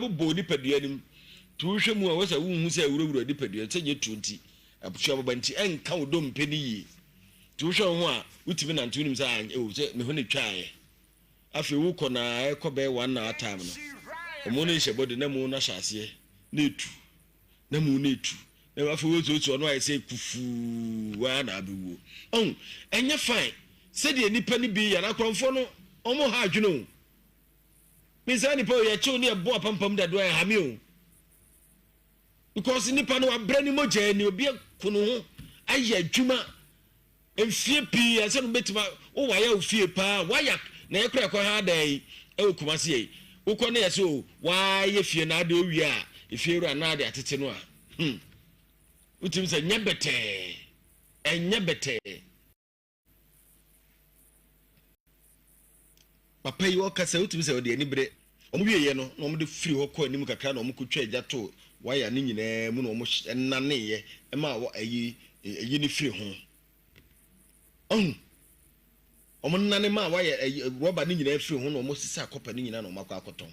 Bobɔ nipadua no mu. Nti wohwɛ mu a, wɔ sɛ wonhu sɛ awurawura nipadua no, sɛ nyɛ tuo nti, ɛso ababa nti, ɛnka wo dompe no yie. Nti wohwɛ wo ho a, wotumi nante, wonim sɛ ah, oh, sɛ me ho na ɛtwaeɛ. Afei wokɔ na ɛkɔ bɛyɛ one hour time no, ɔmo no nhyɛ bɔde na mu no ahyɛ aseɛ na ɛtu, na mu no ɛtu. Na afei wotuotu ɔno ayɛ sɛ kufuu ara na abɛwuo. Ɔhu, ɛnyɛ fine sɛdeɛ nnipa no bi yɛ no, akorɔmfoɔ no, ɔmo ha adwene o. Me saa nipa o yɛkyew ne ɛbɔ apampam dado a ɛha me o because nipa no wabrɛ ne mogya ani obi ako ne ho ayɛ adwuma mfie pii ansa no bɛtumi wo wayɛ wo fie paa waya na yɛkora ɛkɔ ha dan yi ɛwɔ Kumasi yi wokɔ ne yɛ so o wayɛ fie na ade owie a efie wura na ade atete no a wotumi sɛ nyɛ bɛtɛɛ ɛnyɛ bɛtɛɛ. Papa yi ɔkasa wotumi sɛ ɔde anibere. Wɔn wieɛ no na wɔde firi hɔ kɔ anim kakra na wɔn kɔtwa agya too waya no nyinaa mu na wɔn naneeɛ ma wɔ ayi ayi no firi ho. Ɔhu wɔn nane ma waya ayi rɔba no nyinaa firi ho na wɔn sesa kɔpa no nyinaa na wɔn akɔ akɔtɔn.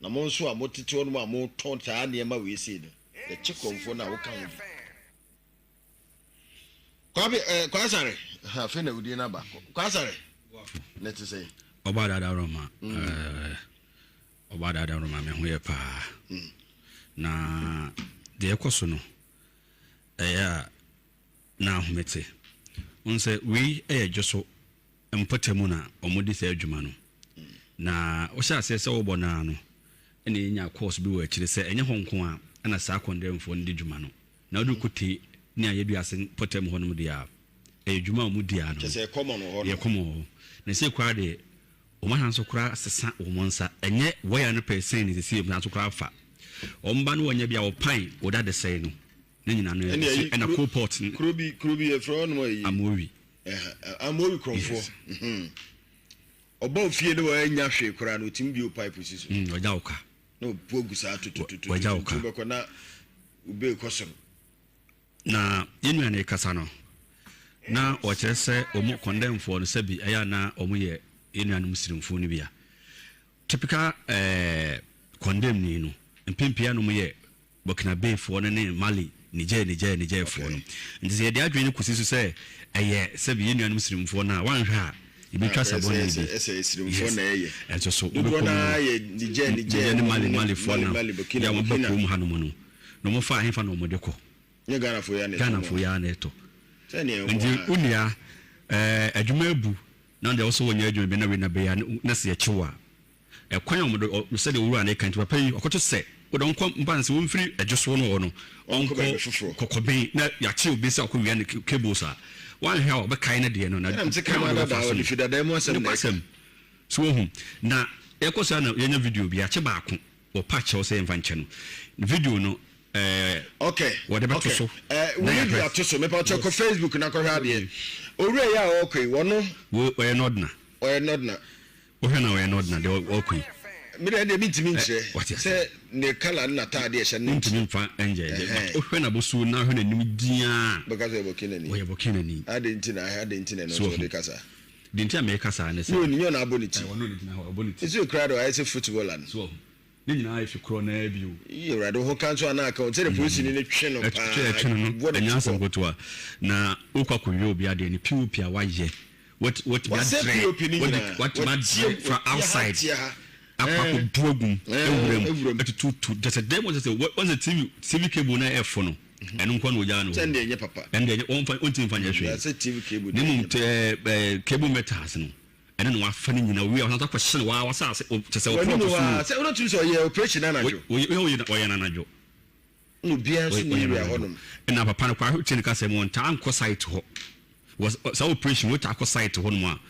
Na mo nso a motete hɔ nom a motɔn saa nneɛma wei sei no yɛkye korɔmfoɔ no a woka ho bi. Kwabe eh, Kwasare, afei na wodin no aba. Kwasare, ne te sɛn? Ɔba dada Roma, mm. eh, ɔba dada Roma, me ho yɛ paa. Na deɛ ɛkɔ so no, ɛyɛ a na ahomete. Wohu sɛ wei yɛ dwo so mpɔtam na wɔde saa adwuma no. Na wohyɛ aseɛ sɛ wobɔ no ara no, ɛna yɛnya course bi wɔ akyire sɛ ɛnyɛ hɔ nko a ɛna saa kɔndɛmfoɔ no di dwuma no. Na wode kɔ te ne ayɛ ase mpɔtam hɔnom deɛ a, ɛyɛ dwuma a wɔdi ara no. Kyerɛ sɛ ɛyɛ common wɔ hɔ nom. Ɛyɛ common wɔ hɔ. Na seesei koraa deɛ, wɔn asan nso koraa asesa wɔn nsa. Ɛnyɛ wire no pɛɛ sɛn na seesei wɔn nso koraa afa. Wɔn ba no wɔnyɛ bi a wɔpan wo dadesɛn no, ne nyinaa no Ɛne ayi, ɛna kuro, coal pot no. Kuro bi, kuro bi yɛfrɛ hɔnom ayi. Amowi. Ɛha, Amowi korɔmfoɔ. Yes. Mhm. Ɔba ofie no wɔanya hwee koraa no, ɔtumi bio pipe si so. Ɔgya wo ka. Na ɔpu agu saa tutututu. Wagya wo ka. Nti wobɛkɔ na wobee kɔ soro. Na yɛn nua no rekasa no, na ɔkyerɛ sɛ wɔn kɔndɛmfoɔ no sɛbi ɛyɛ a na wɔn yɛ yɛn nuanom sirimfoɔ no bi a. Typical eh, kɔndɛmni no, mpɛn pii a na wɔn yɛ Burkinabefoɔ no ne Mali, Niger, Niger, Nigerfoɔ no. Nti sɛ yɛde adwene no kɔsi so sɛ ɛyɛ sɛbi yɛn nuanom Sirimfoɔ no a, woanhwɛ a, yɛbɛtwa sa bɔne bi. Yes. Ɛnso so, wobɛkɔ mu no, Niger ne Mali, Malifoɔ no, yɛ a wɔba kurom hanom no, na wɔfa ahefa na wɔde kɔ? Ghanafoɔ yi ara na ɛtɔ. Nti wo nua, eh, adwuma abu, na deɛ wo sɛ wonyɛ adwuma bi na wei na bɛyɛ a, na sɛ yɛkye wo a, Ɛkwan a wɔde ɔ sɛdeɛ owura no reka nti papa yi ɔkɔto sɛ wode ɔnkɔ mpa no sɛ wɔmfiri ɛdwosoɔ no hɔ no ɔnkɔ kɔkɔbɛn na yɛakye obi sɛ ɔkɔwia ne cables a wanhwɛ a ɔbɛkae no deɛ no na kwan a wɔde wɔfa so no nokwasɛm so wahu na yɛkɔ saa na yɛnya video bi akye baako wɔpa kyɛw sɛ yɛmfa nkyɛ no video no ɛɛ okay wɔde bɛto so na yɛahwɛ ato so mepa kyɛ kɔ Facebook na kɔhwɛ adeɛ owura yi a ɔkɔ yi wɔno ɔyɛ nɔdena ɔyɛ nɔdena Wohwɛ na ɔyɛ nɔdena deɛ ɔkɔ yi. Me deɛ ɛndeɛ mentumi nkyerɛ sɛ ne colour ne n'ataade a ɛhyɛ no. Wontumi mfa nyɛ ɛdeɛ but wohwɛ n'abosuo na wohwɛ n'anim diaa. Bɛka sɛ ɔyɛ Burkinani. Ɔyɛ Burkinani. Adɛn nti na adɛn nti na ɛno nso ɔde kasa. Deɛ nti a meka saa ne sɛ. Nyɛ ɔno na abɔ ne ti. Ɔno na gyina hɔ ɔbɔ ne ti. Nso koraa deɛ wayɛ sɛ footballer no. So wahu. Ne nyinaa yɛ fi korɔ no ara bio. Yii Awurade wo ho ka nso a na aka wo sɛdeɛ polisini no twe no paa Ɛtwe no no bɔ ne ɛnyɛ ti asɛm kɔ. ketewa. Na wokɔ akɔwia obi adeɛ no POP a wayɛ watumi Wasɛ adrɛ POP no nyinaa watumi watie adrɛ fra watie ha outside tie ha akɔ ɛɛ akɔbu agum ɛɛ awura mu awura mu. atututu kyɛ sɛ dɛm sɛ sɛ wɔn sɛ TV TV cable no a ɛfo no ɛno nko na ogyaa no Sɛ hɔ ɛndeɛ ɛnyɛ papa. ɛno deɛ wɔmfa wɔntumi mfa nyɛ hwee Sɛ TV cable na deɛ mmom ɛnyɛ papa. tɛ ɛɛ cable metals no ɛno na wafa ne nyinaa owie a ɔsan so akɔhyɛ no waa w'asaase o kyɛ sɛ W'anim ɔplɔt hɔ so ara sɛ wotumi sɛ ɔyɛ operation anadwo. o ɔyɛ ɔyɛ no anadwo. Na obiara nso nni area hɔnom. Ɛna papa no kɔ ahwɛ no ka sɛ wɔntaa nkɔ site hɔ. Wɔ saa operation wotaa kɔ site hɔ nom a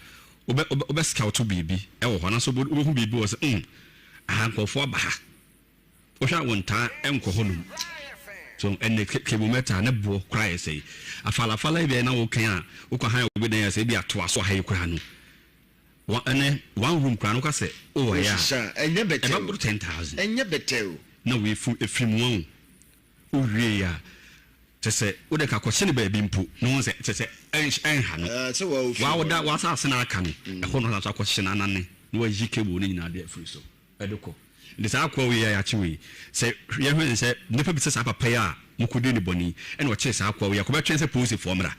wobɛ wobɛ scout biribi ɛwɔ hɔ anaasɛ wobɛhu biribi wɔ sɛ mm aha nkurɔfoɔ aba ha. Wohwɛ a wɔntaa nkɔ hɔ nom. So ɛnɛ cable metal ne boɔ koraa yɛ sɛe. Afalafala yi deɛ na wokan a wokɔ han obi dan yɛ sɛ ebi atoa so ha yi koraa no. Wɔn ɛnɛ one room koraa no woka sɛ wowɔ yɛ a ɛnyɛ bɛtɛ ɛbɛboro 10,000. Ɛnyɛ bɛtɛ o. Na wei fu efiri mu wɔn o. Wowie a kyɛ sɛ wode ka kɔhyɛ no baabi mpo na wɔn sɛ kyɛ sɛ ɛnha no. Sɛ wa ofiri hɔ. Wa woda w'asaase na aka no ɛhɔ no ɔsan so akɔhyɛ no anane na wayi cable no nyinaa de afiri so. de kɔ. Nti saa akoa wei a yɛakye wei, sɛ yɛhwɛ ne sɛ nnipa bi sɛ saa papa yi a mokɔdii ne bɔne yi ɛna ɔkyee saa akoa wei a, kɔbɛtwɛn sɛ polisifoɔ mmra.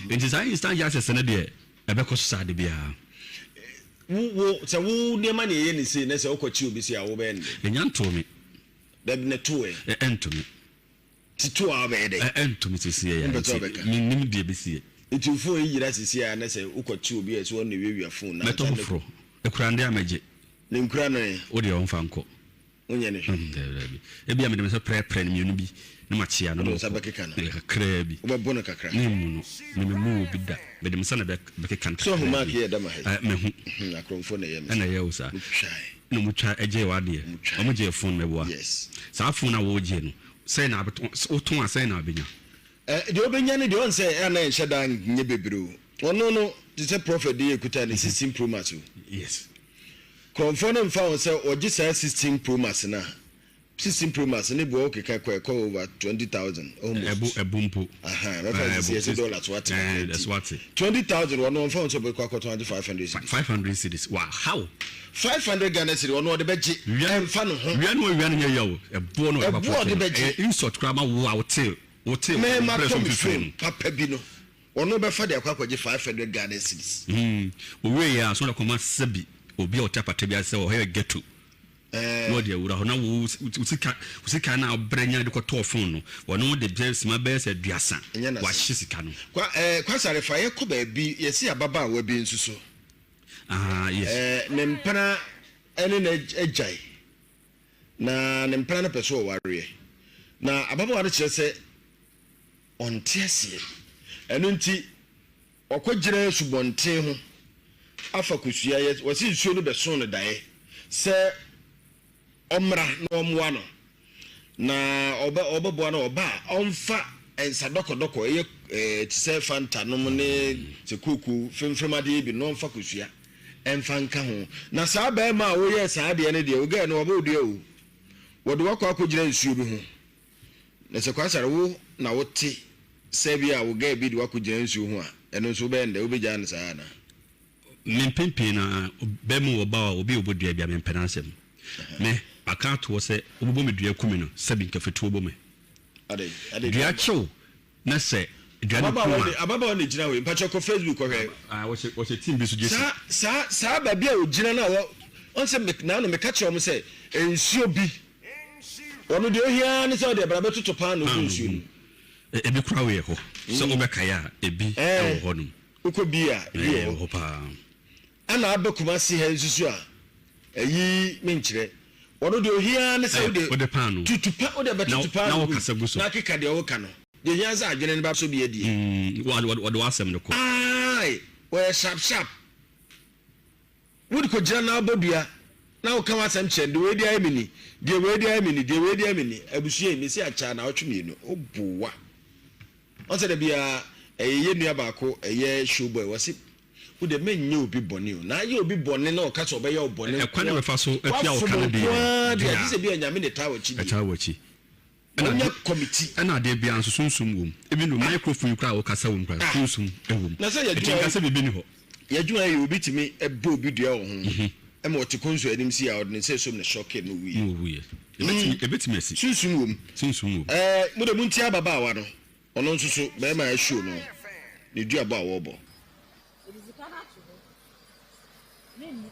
Nti saa instant justice no deɛ ɛbɛkɔ so saa da biara. Wo, wo, sɛ wo nneɛma na yɛyɛ no sei na sɛ wokɔkye obi sei a wobɛyɛ no dɛn? Ɛnya ntoo me. Dabi na ɛtoo ɛ? Ɛ, ɛnto me. Nti to a wobɛyɛ dɛn? Ɛ, ɛnto me seesei a, Wompɛ sɛ nti wobɛka? mennim deɛ ɛbɛsi ɛ. Nti wo phone yi yera seesei a na sɛ wokɔkye obi a ɛsɛ ɔno na ɛwiawia phone no Mɛtɔ ansa na. foforɔ. Ɛkura ndeɛ a mɛgye. Ne nkura no ɛ? Wo deɛ ɔmfa nkɔ. Wonyɛ no hwee. Dabi dabi. Ebia mede me nsa prɛprɛ no mmienu bi na makyea no Wode na wo nsa wakɔ. bɛkeka no? Ɛyɛ kakraa bi. Wobɛbo no kakra? Memmu no. Me memmu obi da. Mede me nsa na ɛbɛkeka no So kakraa ahu mark bi. yi a ɛda m'ha yi? Ɛ, mahu. Akorɔmfoɔ na ɛyɛ me Ɛna saa. ɛyɛ wo saa. Wɔtwae. Ɛna wɔtwa gyee w'adeɛ. Wɔtwae. Wɔgyee phone mɛboa. Yes. Saa phone a woregye no, sɛn na abɛtɔn, wotɔn a sɛn na wobɛnya? Ɛ, deɛ wobɛnya no deɛ ɔn sɛ ɛyɛ a na ɛnhyɛ da nyɛ bebree o. Ɔno no, te sɛ prophet deɛ yɛkuta no, 16 pro max o. Yes. Korɔmfoɔ no mfa ho sɛ ɔgye saa 16 pro max no a, 16 pro max ne boɔ wokeka kɔ ɛkɔ over 20,000 almost. Ɛbo ɛbo mpo. Ahaa, mɛfa no sɛ yɛsɛ dollar so ate kakra nti. Ɛso ate. 20,000 ɔno ɔmfa ho sɛ ɔbɛkɔ akɔtɔn agye 500 cedis. 500 cedis, wow, how? 500 Ghana cedi ɔno ɔde bɛgye, ɛmfa ne ho. Wia no wia no nyɛ yaw o, ɛboɔ no ɔde Ɛboɔ ɔde bɛgye. Ɛyɛ insult koraa ma wo a wote wote Me wo brɛ matɔ so me mfifire phone no. papa bi no, Ɔno bɛfa de akɔ akɔgye 500 Ghana cedis. Hmm, owie yɛ a so na kɔma sɛbi obi a ɔte apata bi ase sɛ ɔhɔ yɛ ghetto. Na ɔde awura hɔ na wo wo sika wo sika na ɔbrɛ nya de kɔtɔɔ phone no ɔno wo de bɛ sima bɛyɛ sɛ aduasa Ɛnyɛ n'asɛm. wahye sika no. Kwa eh, Kwasare fa yɛ kɔ baabi yɛsi ababaawa bi nso so. Ah yes. Eh, ne mpena ɛne no agyae na ne mpena no pɛ sɛ ɔwareɛ na ababaawa no kyerɛ sɛ Ɔnte aseɛ. Ɛno nti, ɔkɔgyinaa asubɔnten ho afa kosua yɛ, wɔse nsuo no bɛsoo no daeɛ sɛ ɔmmra na ɔmmoa no. Na ɔbɛ, ɔbɛboa no, ɔba a, ɔmfa nsa dɔkɔdɔkɔ, ɛyɛ ɛɛ te sɛ Fanta nom ne sɛ kooko fremfrem adeɛ bi no, na ɔmfa kosua ɛmfa nka ho. Na saa barima a woyɛɛ saa adeɛ no deɛ, wo gɛɛ no, wabɔ wo dua o. Wɔde wo akɔ akɔgyina nsuo bi ho. Na sɛ Kwasar wo na wo te sɛ bi a wo girl bi de wo akɔgyina nsuo ho a, ɛno nso wobɛyɛ no dɛn? Wobɛgyaa no saa anaa? Me mpɛn pii no ara, bɛrima wɔ ɔbaa a obi a ɔbɔ dua biara mempɛ n'asɛm. Me, maka ato hɔ sɛ wobɛbɔ me dua ku me no, sɛbi nka fatuo bɔ me. Adɛn? Adɛn Dua kye wo na sɛ dua no ku wo Ababaawa a. de, ababaawa na ɛgyina hɔ yi, mpakyɛ kɔ Facebook kɔhwɛ. Ah, wɔhyɛ, wɔhyɛ team bi so gyesi. Saa, saa, saa baabi a ɔgyina no a wɔ, ɔn sɛ me, naano meka kyerɛ wɔn sɛ nsuo bi Ɔno deɛ ohia ara ne sɛ ɔde ɛbra bɛtoto paanoo gu nsuo no mu. Ebi koraa wɔ hɔ. Sɛ wobɛkae a, ebi wɔ hɔ nom. Wokɔ bi a, ebi wɔ hɔ paa. Ɛna aba Kumasi ha nso so a, ɛyi menkyerɛ. Ɔno deɛ ohia ara ne sɛ wode paanoo tutu pa, wode bɛtoto paanoo gu na akeka deɛ woka no. Deɛ ohia sɛ adwene no ba so bi adie. Wɔde w'asɛm no kɔ. Ae, wɔyɛ sharp sharp. Wode kɔgyina na wobɔ dua na woka w'asɛm kyerɛ no, deɛ wei de ayɛ me ni, deɛ wei de ayɛ me ni, deɛ wei de ayɛ me ni. Abusua yi, mese akyɛ a naawɔtwe mmienu, woboa. Wɔn sɛ da biara, ɛyɛ yɛn nua baako, ɛyɛ showboy, wɔse, wo deɛ mɛnyɛ obi bɔne o, na ayɛ obi bɔne na ɔka sɛ ɔbɛyɛ wo bɔne Ɛkwan a bɛfa so atua wo ka wafom no nko deɛ, ara deɛ, dua. agye sɛ bi a Nyame na ɛtaa w'akyi deɛ. Ɛtaa w'akyi. Ɛna Wɔnya ade committee. ɛna adeɛ biara nso sunsum wom. Even though microphone yi koraa a wokasa wom koraa Ah. sunsum wom. Na sɛ Ɛti yɛdwuma nka sɛ biribi ni hɔ. Yɛdwuma yɛ obi tumi bɔ obi dua wɔ ho ma ɔte konsu anim si a ɔde ne nsa esom ne sɔke no wuiɛ. Na ɔwuiɛ. Ɛbɛtumi ɛbɛtumi asi. Sunsum wom. Sunsum wom. Ɛɛ mo de montie ababaawa no ɔno nso so bɛrima a show no ne duabɔ a wɔrebɔ. Mede sika no ato hɔ. Menni.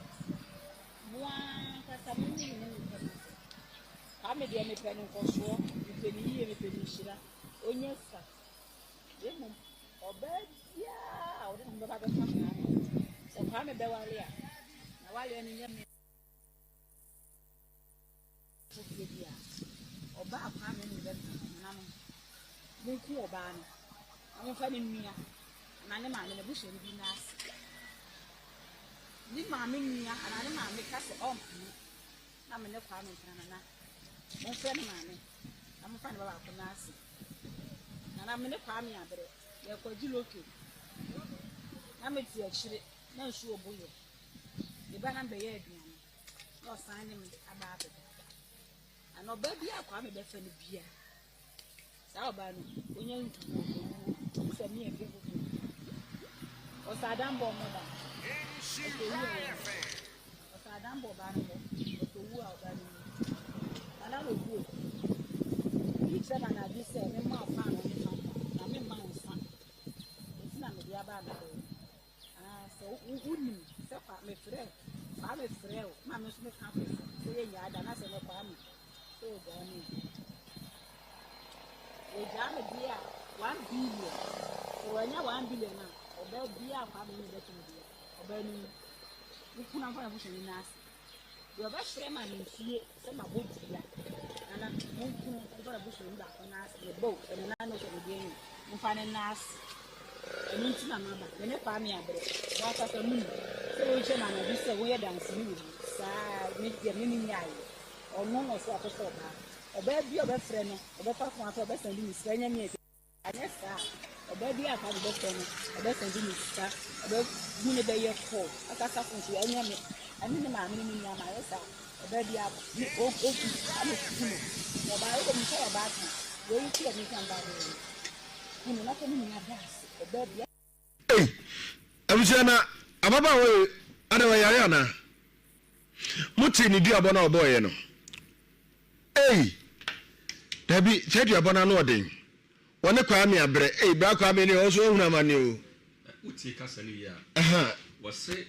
Mo ankasa mo ne me ne me pɛ no asɛm. Kwame deɛ mepɛ no nkɔsoɔ, mepɛ no yie, mepɛ no nhyira, ɔnya sika. Na mmom ɔbaa biara a ɔde ne ho bɛba abɛka Kwame ho, sɛ Kwame bɛware a, n'awareɛ no nyɛ me foforɔ bi a, ɔbaa a Kwame ne no bɛtena no, nananom, monku ɔbaa no na momfa ne nua anaa ne maame, n'abusuani bi nna ase. Ne maame nua anaa ne maame ka sɛ ɔmpene na me ne Kwame ntena Nana momfrɛ ne maame na momfa ne ba baako nna ase Nana me ne Kwame abrɛ yɛkɔgye loto na mete akyire na nsuo bo yɛ me ba na mbɛyɛ aduane na ɔsan ne me aba abɛda Nana ɔbaa bi a Kwame bɛfa no bia Saa ɔbaa no, onya ntu wɔ owuo sɛ ne ɛfɛ foforɔ bi. Ɔsɛ adammɔ ɔmmɔ da. Ɔsɛ owu a ɔwu. Ɔsɛ adammɔ ɔbaa no mmɔ. Ɔsɛ owu a ɔbaa no wu. a mebɛyɛ. Ah, sɛ wonim sɛ kwa mefrɛ Kwame frɛ wo ma me nso meka to so sɛ yɛnnyaa da na sɛ nɛ Kwame sɛ ɔgyaa me a wɔgyaa me deɛ a 1 billion, sɛ wɔanya 1 billion a, ɔbaa biara Kwame ne bɛtena bia ɔbaa no mu wokunu amfa na busuani no ase deɛ ɔbɛfrɛ ma me ntie sɛ mabɔ dua nana monkunu mfa na busuani baako no ase mebɔ sɛ ne nan no sɛ medeɛ ni mfa ne nan ase. Ɛno nti na maba. Me ne Kwame abrɛ. W'ankasa munim sɛ worehyɛ me anadwo sɛ woyɛ danseni wɔ mu. Saa me deɛ me ne nyaeɛ. Ɔno na ɔsɛ wakɔfa ɔbaa. Ɔbaa bi a ɔbɛfrɛ no, ɔbɛfa fon afrɛ, ɔbɛsɛnde ne sika, ɛnyɛ me a. Anyɛ saa a, ɔbaa bi a Kwame bɛfrɛ no, ɔbɛsɛnde ne sika, ɔbɛhu ne bɛyɛ call, akasa fon so, ɛnyɛ me. Ɛne ne maame ne me nua ma ayɛ saa. Ɔbaa bi aba, ne o o Kwame ku no. Na ɔbaa, wode me sɛ ɔbaa ka, wei nti a me nsa mba abɛyɛ no. Ei abusua na ababaawa yi ada ɔyare anaa? Mo tee ne duabɔ no a ɔbɔɔyɛ no? Ei dabi saa duabɔ no ano ɔden. Wɔne Kwame abrɛ. Ei bra Kwame ne ɔnso wahunu amane o. Wotie kasa no yie a, wɔse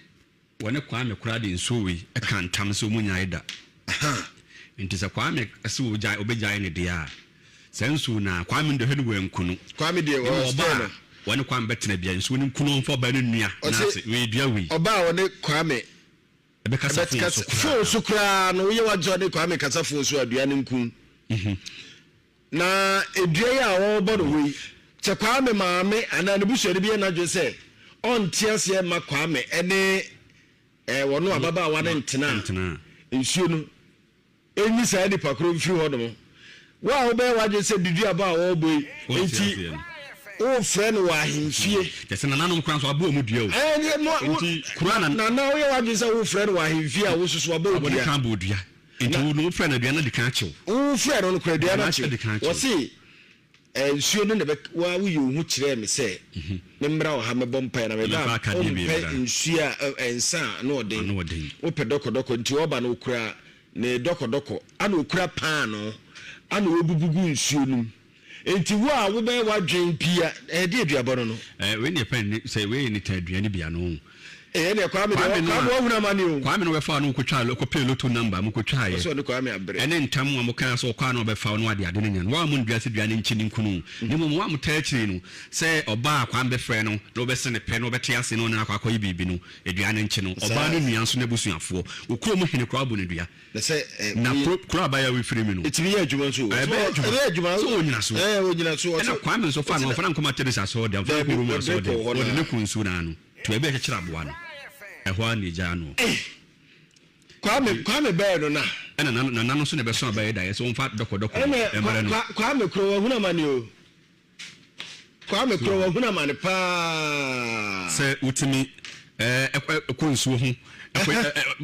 Wɔne Kwame koraa de nsuo wei ka ntam sɛ wɔn nnyae da. Nti sɛ Kwame se ɔgyae ɔbɛgyae no deɛ a, saa nsuo no ara, Kwame no deɛ hwɛ no wanku no. Kwame deɛ Na mmom ɔspare ɔbaa no. a wɔne Kwame bɛtena biara, nsuo no nku no ɔmfa ɔbaa no nnua Ɔse n'ase. Wei dua wei. ɔbaa a ɔne Kwame Ɛbɛkasa fon ɛbɛka so koraa fon no. so koraa no, woyɛ w'adwene sɛ ɔne Kwame kasa fon so a, dua no nku. Na dua yi a wɔrebɔ no hɔ yi, sɛ Kwame maame anaa ne busuani bi yɛ n'adwene sɛ ɔnte aseɛ mma Kwame ne eh, wɔn ababaawa no ntena a, nsuo no nyi saa nipa koro mfiri hɔ nom. Wo a wobɛyɛ w'adwene sɛ duduaba a wɔrebɔ yi nti wofrɛ no wɔ ahemfie. Kyɛ sɛ nananom koraa nso abɔ wɔn dua o. Nti kuro a nana woyɛ w'adwene sɛ wofrɛ no wɔ ahemfie a wososo abɔ dua. Abɔ ne kan bɔ dua. Nti wo no wofrɛ no aduane no adi kan akyew. Wo frɛ no no koraa aduane no akyew. Wɔse nsuo no na bɛ wa woyi wo ho kyerɛɛ me sɛ me mmra wɔ ha mɛbɔ mpaeɛ na meba a wompɛ nsuo a nsa a ano ɔden wopɛ dɔkɔdɔkɔ nti ɔba no okura ne dɔkɔdɔkɔ ana okura paanoo ana obubu gu nsuo no mu. Enti wo a wobɛyɛ w'adwen pii a, ɛyɛ deɛ aduabɔ no no. Eh, wei ne yɛfrɛ no sɛ wei yɛ nitan aduane bi ano. Eh, ɛneɛ Kwame deɛ, Kwame no wahunu amane o. Kwame no wɔbɛfa no wokɔtwaa, kɔpɛɛ loto number, mokɔtwaeɛ. Ɔsɛ ɔne Kwame abrɛ. Ɛne ntam a mokaa sɛ ɔkɔ a na ɔbɛfa wo na wade ade no anya no. Woammo no dua sɛ dua no nkyi ne nkunu. Na mmom wo a motaa akyiri no, sɛ ɔba a Kwame bɛfrɛ no na ɔbɛse no pɛ na ɔbɛte ase na ɔne no akɔ akɔyɛ biribi no, dua no nkye no. Ɔbaa no nua nso n'abusuafoɔ. Wo kurom hene koraa wobɔ no dua. Na sɛ ɛ Na woyɛ. kuro kuro abaayewa yi firi mi no. Etumi yɛ adwuma nso o. Ɛbɛyɛ adwuma. Ɛbɛyɛ adwuma. Sɛ onyina so. Ɛɛ onyina so. Ɛna Kwame nso fa no ɔfa no nkɔ Methodist asɔɔdan ɔfa no Daabi kɔ Roman ɔde asɔɔdan kɔ hɔ ɔde naa. ne kɔ nsuo no ano to baabi a ɛkyekyere aboa no ɛhɔ ara na egyaa no. Ei Kwame Kwame bɛɛ no na. Ɛna nana nana no nso na ɛbɛso abaayewa yi daeɛ sɛ ɔmfa dɔkɔdɔkɔ no Ɛna mmrɛ no. Kwa Kwame koro wahunu amane o. Kwame korɔ wahunu amane paa. Sɛ wotumi kɔ nsuo ho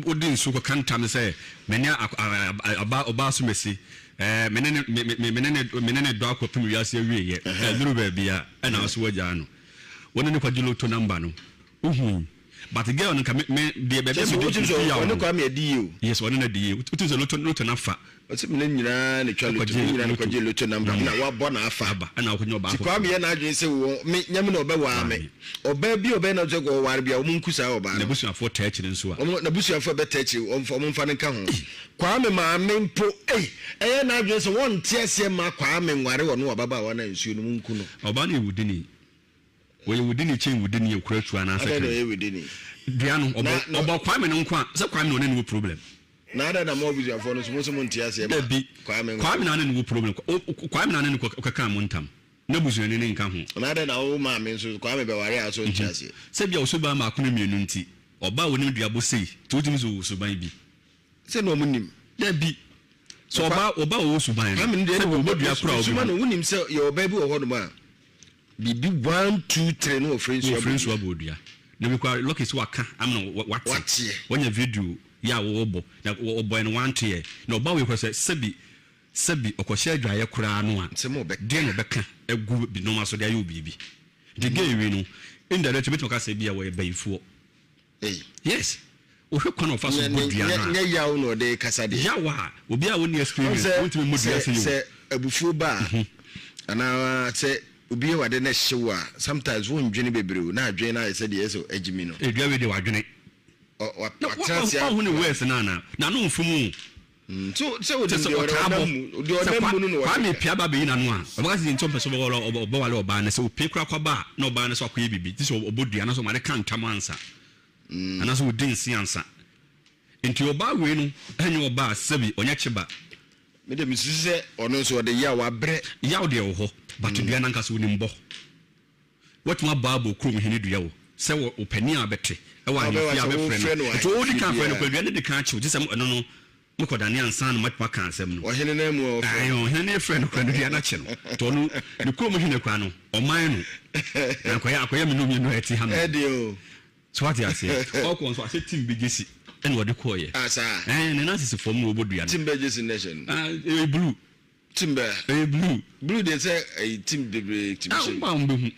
wode nsuo kɔka ntam sɛ me ne ɔbaa ɔbaa so mesi me ne ne me ne ne me ne ne dɔ akɔpem wiase awieɛ ɛduru baabi a ɛna wo so wagyaa no wo ne ne kɔgye loto namba no wohui. But girl no nka me me deɛ baabi a Kyɛ sɛ mede wotim sɛ me yaw ɔne no. Kwame adi yie o. Yes, ɔne no adi yie. Wotim sɛ loto loto no afa. Ɔse me ne nyinaa na etwa loto, me nyinaa na kɔgye loto number na wabɔ na afa. Aba ɛna wakɔnya ɔbaa Nti foforɔ. Kwame yɛ n'adwene sɛ wɔ me nyame na ɔbɛwaa me. Ɔbaa bi a ɔbɛyɛ n'adwene sɛ ɔware bi a wɔn nku saa ɔbaa no. N'abusuafoɔ taa akyire nso a. Wɔn n'abusuafoɔ bɛtaa akyire wɔn wɔn mfa no nka ho. Kwame maame mpo ei ɛyɛ n'adwene sɛ wɔnte aseɛ mma Kwame nware ɔno ababaawa no a nsuo no mu nku no. Ɔbaa no yɛ wudini. Ɔyɛ wudini kyɛn wudini a okura tuo anaasɛ Adɛn na kan. ɔyɛ wudini? Dua no, ɔbɔ, Na, na, ɔbɔ Kwame no nko a, sɛ Kwame na ɔne no wɔ problem. Na adɛn na mo abusuafoɔ no nso, mo nso monte aseɛ ma Dabi, Kwame nware? Kwame na ɔne no wɔ problem. O, o, Kwame na ɔne no kɔ, kɔkaa mo ntam. N'abusuani no nka ho. Na adɛn na wo maame nso, Kwame bɛware a, nso ɔnte aseɛ? Sɛ ebia wo suban baako ne mmienu nti, ɔbaa a onim duabɔ sei, nti wotumi sɛ ɔwɔ suban bi. Sɛ na wɔn nim. Dabi. Sɛ ɔbaa, ɔbaa a ɔwɔ suban no, Kwame no deɛ sɛbi ɛne ɔbɔ dua koraa a suma ɔbɛhu. no, wonim sɛ yɛwɔ ɔbaa bi wɔ hɔnom a, biribi 1 2 3 na wɔfrɛ nsuo Wɔfrɛ abɔ nsuo dua. abɔ dua. Na bi koraa lucky sɛ waka ama no wate. Wateɛ. Wanya video yɛ a wɔbɔ. Na ɔbɔɛ no wanteɛ. Na ɔbaa wei koraa sɛ sɛbi sɛbi ɔkɔhyɛ adwaeɛ koraa no a, Nsɛm a ɔbɛka. deɛ na ɔbɛka agu bi nneɛma so de ayɛ wo biribi. Nti girl wei no, indirectly mɛtumi aka sɛ ebia wɔyɛ bayifoɔ. Ei. Yes. Wohwɛ kwan a ɔfa so bɔ dua no a. Nyɛ yaw na ɔde kasa deɛ. Yaw a, obi a ɔnni experience, ɔntumi mmɔ dua sɛ yɛ o. Sɛ abufuo ba a, anaa sɛ. Obi yɛ wade na ɛhye wo a, sometimes wondwene bebree o, na adwene no ayɛ sɛ deɛ ɛyɛ sɛ agyimi no. Dua wei deɛ wadwene. Ɔ, Na watena ase wahu ne aplan. words no anaa? N'ano mfom o. So, sɛ Kyerɛ onim sɛ deɛ ɔtaa ɔnam bɔ. mu, deɛ Sɛ ɔnam Kwa, mu no na ɔde Kwame ka. pia ba bɛyi n'ano a, ɔbɛka sɛ deɛ nti ɔmpɛ sɛ ɔbɛwale, ɔbɛwale ɔbaa no sɛ ɔpue koraa kɔba a, na ɔbaa no sɛ wakɔyɛ biribi, gye sɛ ɔbɔ dua anaasɛ ɔma no ka ntam ansa, anaasɛ ɔdi nse ansa. Nti ɔbaa wei no nyɛ ɔbaa a sɛbi ɔnyɛ kyeba. Me deɛ mesusu sɛ ɔno nso ɔde yaw abrɛ. Yaw deɛ wɔ hɔ but dua no ankasa onim bɔ. Watumi abɔ abɔ kurom hene dua o sɛ wɔ ɔpanin a bɛte ɛwɔ ahemfie a bɛfrɛ no nti ɔdi kan frɛ no koraa dua no di kan akyew gye sɛ ɛno no mekɔ dane ansa na matumi aka asɛm no. Ɔhene no amu a ɔfrɛ no. Ɔhene no frɛ no koraa no dua no akye no nti ɔno ne kurom hene koraa no ɔman no na akɔyɛ akɔyɛ me no mmienu a ɛte ha no. Ɛdeɛ o. So wate aseɛ? Ɔkɔ nso asɛ team bi gyesi ɛna ɔde kɔɔyɛ. Ah saa. Ɛɛ ne nan sisi fam na ɔbɔ dua no. Team bɛ gyesi na ɛhyɛ no. Ah ɛyɛ blue. Team bɛ. Ɛyɛ blue. Blue deɛ sɛ ɛyi team bebree team hyɛ. Ah wo ba wɔn bɛ hu.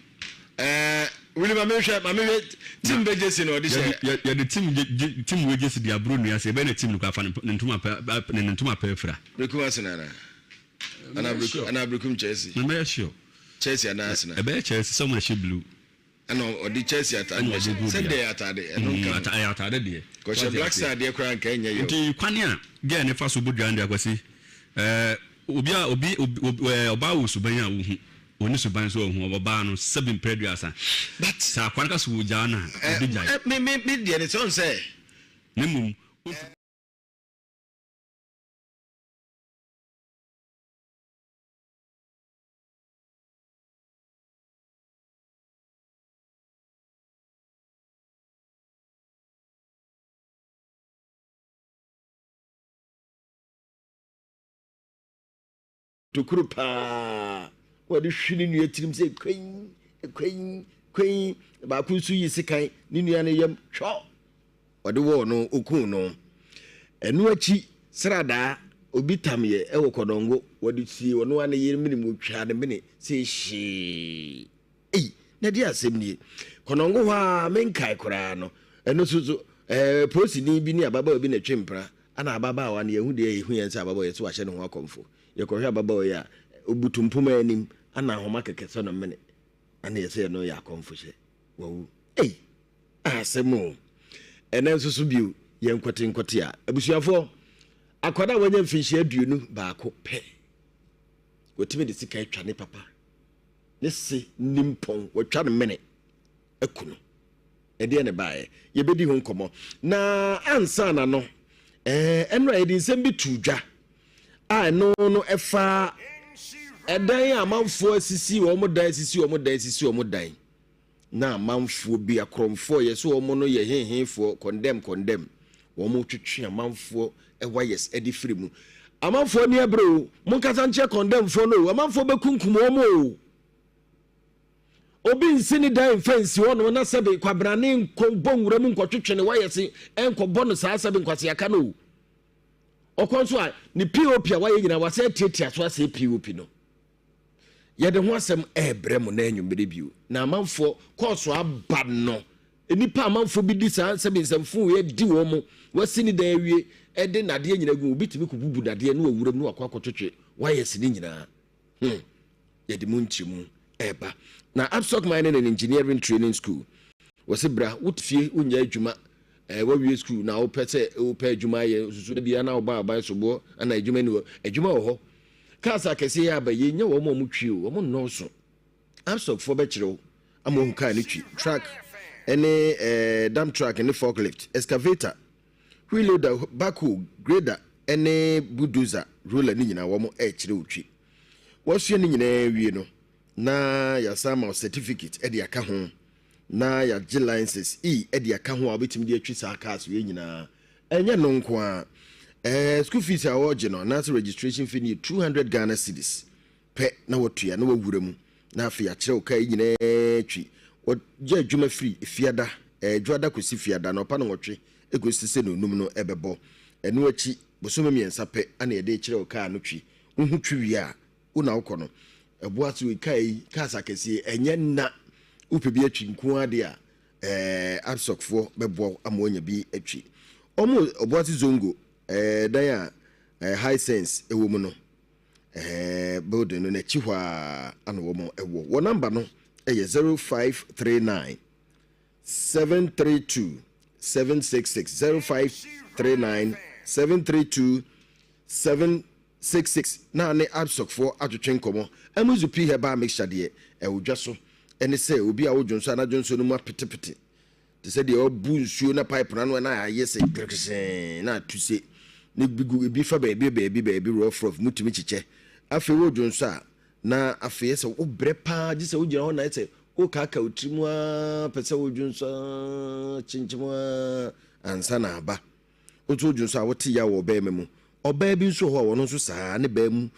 Ɛɛ Willie ma mi hwɛ ma mi hwɛ team bɛ gyesi na ɔde hyɛ. Yɛde yɛde team gye gye team wei gyesi de aburo nua se ɛbɛyɛ na team no kɔ afa ne ne ntoma pɛ ne ne ntoma pɛ afira. Berekum Arsenal ana? Ana Berekum ana Berekum Chelsea. Mɛyɛ sure. Chelsea ana Arsenal. Ɛbɛyɛ Chelsea sɛ wɔn na ɛhyɛ blue. Ɛna ɔde Chelsea ataade Ɛna ɔde gu sɛ dua. deɛ ataade ɛno Mm, nka ata ho. ɛyɛ ataade deɛ. Kɔhyɛ Wate Black aseɛ. Star deɛ koraa nka ɛnyɛ yɛ o. Nti kwane a girl no fa so bɔ dua no deɛ Akwasi, ɛɛ, obi a obi obi obi ɛɛ ɔbaa wɔ suban a wohu, ɔnni suban nso a wohu, ɔbaa no sɛbi mprɛ aduasa. But Sɛ akoa no ka sɛ ɔgyaa no a, ɛ ɔbɛgyae. ɛ me me me deɛ ne sɛ ɔn sɛ. Na mmom, ɔntumi. Tokuro paa na ɔde hwi ne nua tirim sɛ kwan kwan kwan. Baako nso yi sekan ne nua no yam twɔ ɔde wɔɔ no okuu no. Ɛno akyi sradaa obi tam yɛ ɛwɔ kɔdɔngo wɔde sie ɔno ara ne yere mene mu otwaa ne mene sɛ hyee. Ei, na ɛdeɛ asɛm nie. Kɔnɔngo hɔ ara, menkae koraa no, ɛno nso so, ɛɛ, polisini bi ne ababaawa bi na ɛtwe mpena, ɛna ababaawa no, yɛhu deɛ ɛhu yɛn sɛ ababaawa yɛ sɛ wahyɛ ne ho akɔmfo. Yɛkɔhwɛ ababaawa yi a, ɔbutu mpoma anim, ɛna ahoma kɛkɛ sɛ no mene, ɛna yɛsɛ yɛno yɛ akɔmfo hyɛ, wawu. Ei, asɛm o. Ɛnɛ nso so bio, yɛnkɔte nkɔte a, abusuafoɔ, akwadaa a wanya mfinhyia 21 pɛ, watumi de sika atwa ne papa ne se nimpɔn, watwa no mene aku no. Ɛdeɛ ne baeɛ? Yɛbɛdi ho nkɔmmɔ. Na ansa na no, ɛno a yɛde nsɛm bi too dwa a ɛno no ɛfa ɛdan a amanfoɔ asisi wɔn dan asisi wɔn dan asisi wɔn dan na amanfoɔ bi akorɔmfoɔ yɛ so wɔn no yɛ hehefoɔ kɔndɛm kɔndɛm wɔn twetwe amanfoɔ wires de firi mu. Amanfoɔ ani abere o, monkasa nkyerɛ kɔndɛmfoɔ no o, amanfoɔ bɛkunkum wɔn o. Obi nsi ne dan mfa nsi hɔ nom na sɛbe kwabrane nkɔbɔ nwura mu nkɔtwetwe ne wires nkɔbɔ no saa sɛbe nkwaseaka no o. Ɔkɔ nso a ne POP a wayɛ nyinaa wasɛ atiatia so asɛe POP no. Yɛde ho asɛm ɛrebrɛ mo na anwummere bio. Na amanfoɔ kɔɔso aba no, nnipa amanfoɔ bi di saa nsɛm nsɛmfo wei adi wɔn mo, wasi ne dan awie, ɛde nadeɛ nyinaa gu, obi tumi kɔbubu nadeɛ na wawura mu na wakɔ akɔtwetwe wires ne nyinaa. Yɛde mu nkyerɛmu ɛreba. Na Abstock Mining and Engineering Training School, wɔsi bra, wote fie wonyɛ adwuma, wawie school na wopɛ sɛ wopɛ adwuma ayɛ, susu da biara na wobɔ aban soboɔ, ana adwuma ni hɔ, adwuma wɔ hɔ. Cars akɛseɛ yi aba yi, nyɛ wɔn a wɔtwi o, wɔn nnɔɔso. Abstockfoɔ bɛkyerɛ wo ama wahu car no twi, truck ne dump truck ne forklift, excavator, wheel loader, backhoe, grader ne bulldozer, roller ne nyinaa wɔn ɛrekyerɛ wo twi. Wasua ne nyinaa wie no, na yɛasan ama wo certificate de aka ho, na yɛagye license E de aka ho a wobɛtumi de atwi saa cars wei nyinaa. Ɛnyɛ no nko ara, school fees a wɔregye no anaasɛ registration fee no yɛ 200 Ghana cedis pɛ na watua na wawura mu na afei akyerɛ wo kaa yi nyinaa twi. Wɔyɛ adwuma firi fiada, dwoada kɔsi fiada, anɔpa nnɔnwɔtwe kɔsi sɛ nnɔnnum no ɛbɛbɔ. Ɛno akyi bosome mmiɛnsa pɛ na yɛde rekyerɛ wo kaa no twi. Wohu twi wie a, wo na wokɔ no. Ɛboa so kaa yi, cars akɛseɛ yi, ɛnyɛ nna wopɛ bi atwi nko ara deɛ a, Absoc foɔ bɛboa wo ama woanya bi atwi. Wɔn Obuasi Zongo dan a Hisense wɔ mu no, Ɛɛ building no n'akyi hɔ ara ana wɔn wɔ. Wɔn namba no yɛ 0539 732 766 0539 732 766 na ne Absocfoɔ atwetwe nkɔmmɔ. Amuzu Pii Herbal Mixture deɛ ɛwɔ dwa so ne sɛ obi a wodwo nso a n'adwonsɔ no mu apetepete te sɛ deɛ wabu nsuo na pipe no ano na ayɛ sɛ grekesee na atu se na ebi gu ebi fa baabi baabi baabi rough rough mu tumi kyekyɛ. Afei wodwo nso a na afei ɛsɛ wobrɛ paa gye sɛ wogyina hɔ na ɛsɛ wokaaka wo tirim ara pɛ sɛ wodwo nso ara kyinkyim ara ansa na aba. Woto wodwo nso a wote yaw wɔ ɔbarima mu. Ɔbaa bi nso wɔ hɔ a ɔno nso saa ara, ne baa mu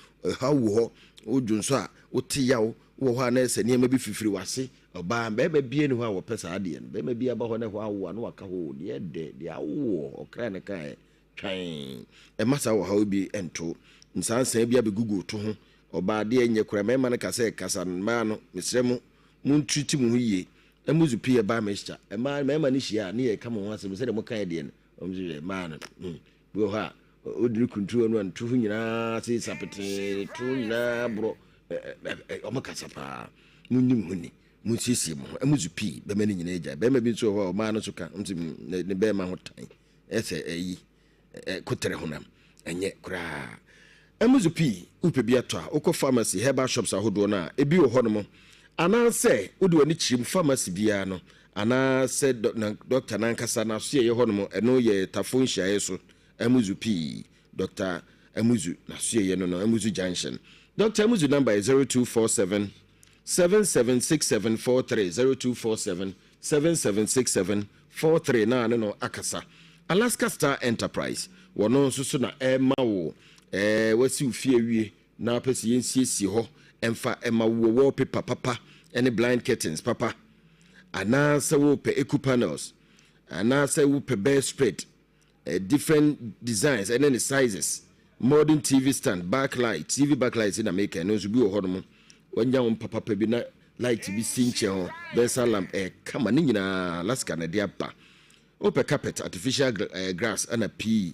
haw wɔ hɔ. Wodwo nso a wote yaw wɔ hɔ a na ɛsɛ nneɛma bi fifiri w'ase. Ɔbaa, barima biara nni hɔ a wɔpɛ saa adeɛ no. Barima bi aba hɔ na ɛhɔ awo a na waka hɔ o, deɛ ɛdɛ, deɛ awoɔ, ɔkra no kaeɛ, twann. Ɛmma saa ɔhaw bi nto. Nsansaa bi abɛgugu wo to ho. Ɔbaa, adeɛ nyɛ koraa. Mmarima no ka sɛ, kasa no, mmaa no, mesrɛ mo, montriti mo ho yie. Ɛmu pii yɛ baa mixture. Mmaa, mmarima no hyia a, ne yɛka mo ho asɛm sɛdeɛ mokaeɛ deɛ no, wɔn nso hwɛ mmaa no. Hmm. Bi wɔ hɔ a, ɔdi ne kunturu no a, ne to ho nyinaa sesa petee, to nyinaa borɔ. Wɔn kasa paa. Monni mo ho ni. Monsiesie mo ho. Ɛmu pii, bɛma no nyinaa gyae. Bɛrima bi nso wɔ hɔ a, ɔmaa no nso ka, nso ne bɛrima ho tan. Ɛsɛ ɛyi. Koterɛ honam, ɛnyɛ koraa. Ɛmu pii, wopɛ bi atɔ a, wokɔ pharmacy, herbal shops ahodoɔ no a, ebi wɔ hɔnom. Anaasɛ wode w'ani kyerɛ mu pharmacy biara no, anaasɛ dɔkta no ankasa n'asoɛeɛ hɔnom, ɛno yɛ Tafo nhyiaeɛ so, Amuzu pii, Dɔkta Amuzu n'asoɛeɛ no no, Amuzu Junction. Dɔkta Amuzu number yɛ 0247 776743, 0247 776743 na ne no akasa. Alaska Star Enterprise, wɔno nso so na ɛrema wo eh, wasi wo fie awie na wopɛ sɛ yɛnsiesie hɔ ɛmfa ɛma wo wɔ wallpaper papa ne blind curtains papa, anaasɛ wopɛ eco panels, anaasɛ wopɛ bedspread, eh, different designs ɛne ne sizes, modern TV stand, backlight, TV backlight na meka ɛno nso bi wɔ hɔ nom, wanya wo mpapapa bi na light bi si nkyɛn hɔ, bɛsa lamp ɛyɛ kama, ne nyinaa Alaska na ɛde aba. Wopɛ carpet, artificial eh, grass ɛna PE,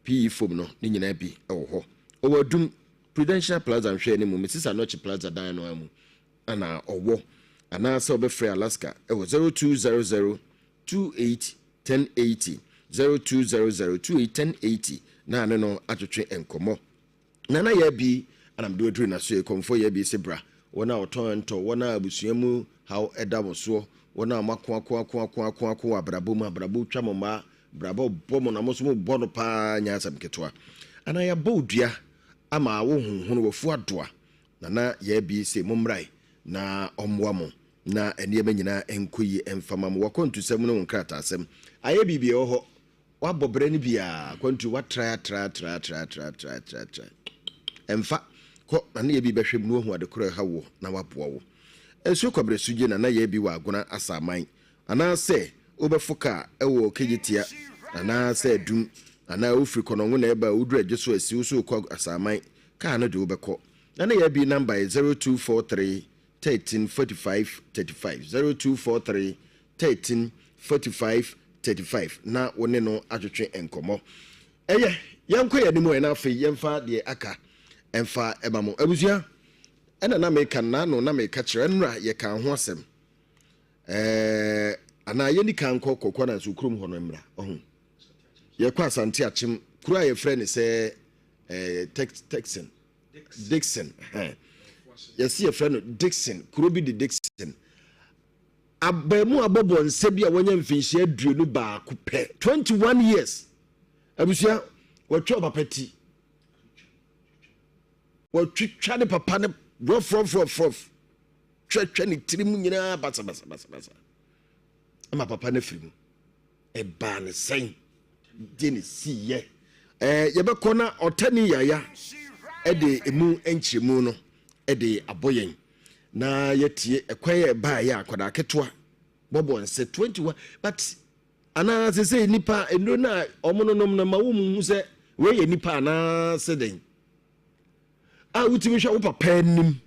PE foam no ne nyinaa bi ɛwɔ hɔ. Ɔwɔ Adum, Prudential Plaza nhwɛɛ ne mu, Mrs. Anokye Plaza dan no ara mu ana ɔwɔ, anaasɛ wobɛfrɛ Alaska ɛwɔ 0200 28 1080, 0200 28 1080 na ne no atwetwe nkɔmmɔ. Nana Yabi ana mede waduru n'aso yi, Kɔmfoɔ Yabi se bra, wɔn a wɔtɔn ntɔ, wɔn a abusua mu haw da wɔn soɔ, wɔn a moako ako ako ako ako ako wɔ abrabɔ mu, abrabɔ twa mo mmaa, abrabɔ bɔ mo na mo nso mobɔ no paa nyɛ asɛm ketewa. Anaa yɛabɔ wo dua ama wo honhono wafu adoa. Nana Yabi se momrae na ɔmmoa mo na nneɛma nyinaa nkɔ yie mfa ma mo. W'akwantusɛm ne wo nkrataasɛm ayɛ biribi ɛwɔ hɔ. Wabɔ brɛ no bi a, akwantu watrae atrae atrae atrae atrae atrae atrae atrae. Ɛmfa. Kɔ na ne yɛ bi bɛhwɛ mu na wahu ade korɔ ɛha woɔ na waboa wo. Nsuo kwabrɛ sugye na na yɛ bi wɔ Agona Asaman. Anaasɛ wobɛfo kaa ɛwɔ Kejetia anaasɛ Adum anaa wofiri Kɔnɔngo na ɛba a woduru Adwoso asi wo so rekɔ Asaman, kaa no de wobɛkɔ. Na ne yɛ bi namba yɛ 0243 13 45 35, 0243 13 45 35 na wo ne no atwetwe nkɔmmɔ. Ɛyɛ, yɛnkɔ yɛn anim ɛ na afei yɛmfa deɛ aka mfa ma mo. Abusua, ɛna na meka no, naano na meka kyerɛ, nnora yɛkaa ho asɛm. Ɛɛ, anaa yɛni kan nkɔ Kɔkɔ ananso kurom hɔ no mmra, ɔho. Yɛkɔ Asante Akyem, kuro a yɛfrɛ no sɛ ɛɛ, Texan. Dixon, yɛsi yɛfrɛ no Dixon, kuro bi de Dixon. Abaamu abɔbɔ nsa bi a wɔanya mfinhyia 21 pɛ, 21 years. Abusua, wɔtwa ɔpapa ti. Wɔtwitwa ne papa no rɔfrɔfrɔfrɔf. Twɛtwɛ ne tirim nyinaa basabasabasa. Ama papa no afiri mu. Ɛbaa ne sɛn? Deɛ ne siiɛ. Ɛɛ yɛbɛkɔ na ɔtani yaya ɛde emu nkyerɛmu no ɛde abɔ yɛn na yɛtie ɛkwan yɛ ɛbaa yɛ akwadaa ketewa bɔbɔ nsɛ 21 but anaa sɛ sɛ nipa nnuro no a wɔn nonom no ma wɔn hu sɛ wei yɛ nipa anaa sɛ dɛn a wotumi hwɛ wo papa anim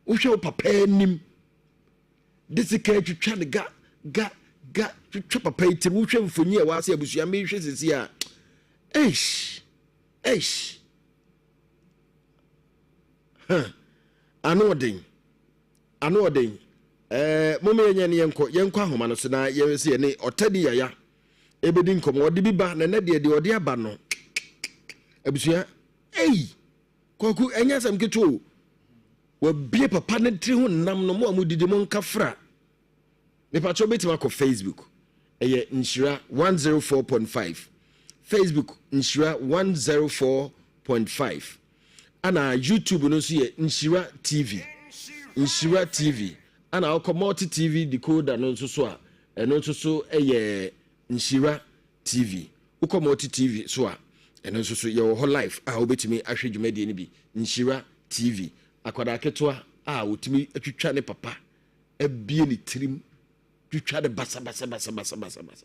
wohwɛ wo papa anim de sika atwitwa no ga ga ga twitwa papa yi tiri wohwɛ mfonyi a ɛwɔ ase abusua mehwɛ sisi a eish eish. Huh. Ano ɔden. Ano ɔden. Ɛɛ, mom yɛnyɛ ne yɛnkɔ, yɛnkɔ ahoma no so na yɛhwɛ sɛ yɛne Ɔtadi Yaya ɛbɛdi nkɔmmɔ. Ɔde bi ba, na ɛnɛ deɛ deɛ ɔde aba no, abusua, ei, Kwaku, ɛnyɛ asɛm ketewa o. Wabie papa ne tiri ho nam no, mo a modidi mo nka fra. Mepakyɛ wobɛtumi akɔ Facebook, ɛyɛ Nhyira 104.5. Facebook Nhyira 104.5. Ana YouTube no nso yɛ Nhyira TV. Nhyira TV. Ana wokɔ Multi TV decoder no nso so a, ɛno nso so yɛ Nhyira TV. Wokɔ Multi TV so a, ɛno nso so yɛwɔ hɔ live a wobɛtumi ahwɛ dwumadie no bi. Nhyira TV. Akwadaa ketewa a ɔtumi twitwa ne papa abie ne tirim twitwa no basabasabasabasabasa.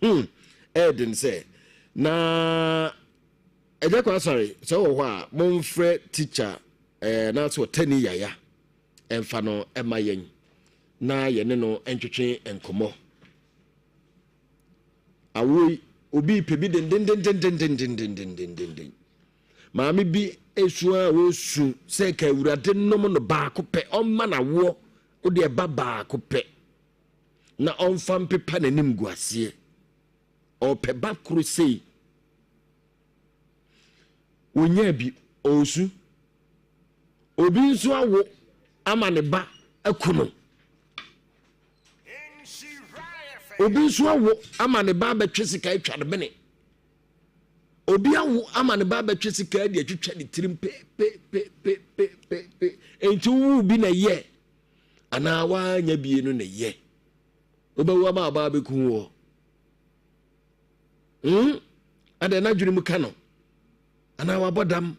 Hmm, ɛyɛ den sɛ na ɛgya kɔ asɔre sɛ wɔ hɔ a momfrɛ tikya ɛɛ anaasɛ ɔtani yaya ɛmfa no ɛma yɛn na yɛne no ntwetwe nkɔmmɔ. Awoɔ yi obi pɛ bi dendendendendendendendendenden. Maame bi esu a ɔresu sɛ ka awurade nom no baako pɛ ɔmma no awoɔ wode ɛba baako pɛ na ɔmfa mpepa n'anim gu aseɛ. Ɔpɛ ba koro sei. Wɔnyaa bi ɔresu. Obi nso awo ama ne ba aku no. Obi nso awo ama ne ba abɛtwe sika atwa ne mene. Obi awo ama ne ba abɛtwe sika de atwitwa ne tirim pepepepepepe. Enti wowu bi na ɛyɛ anaa woanya bie no na ɛyɛ. Wobɛwo ama ɔbaa bɛku woɔ. Hmm? Adɛn n'adwene mu ka no anaa wabɔ dam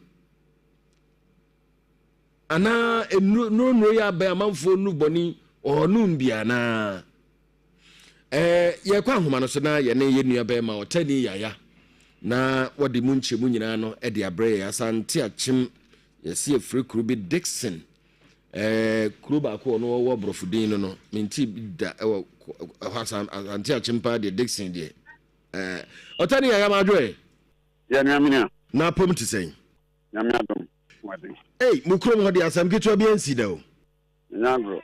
anaa nnuro yɛ abɛn amanfoɔ nnu bɔne ɔnom bi anaa. Ɛɛ, yɛkɔ ahoma no so na yɛne yɛn nua bɛrima Ɔtani Yaya na wɔde mu nkyɛmu nyinaa no de abrɛ yɛn. Asante Akyem, yɛsi afiri kuro bi Dixon. Ɛɛ, kuro baako ɔno ɔwɔ borɔfo din no no, mente bi da ɛwɔ ɛhɔ Asante Akyem paa deɛ Dixon deɛ. Ɛɛ, Ɔtani Yaya madwo ɛ. Yɛ nua me nua. Na apom te sɛn? Nyame adom, wɔde. Ei, mo kurom hɔ deɛ asɛm ketewa bi ansi da o. Ɛnyɛ agorɔ.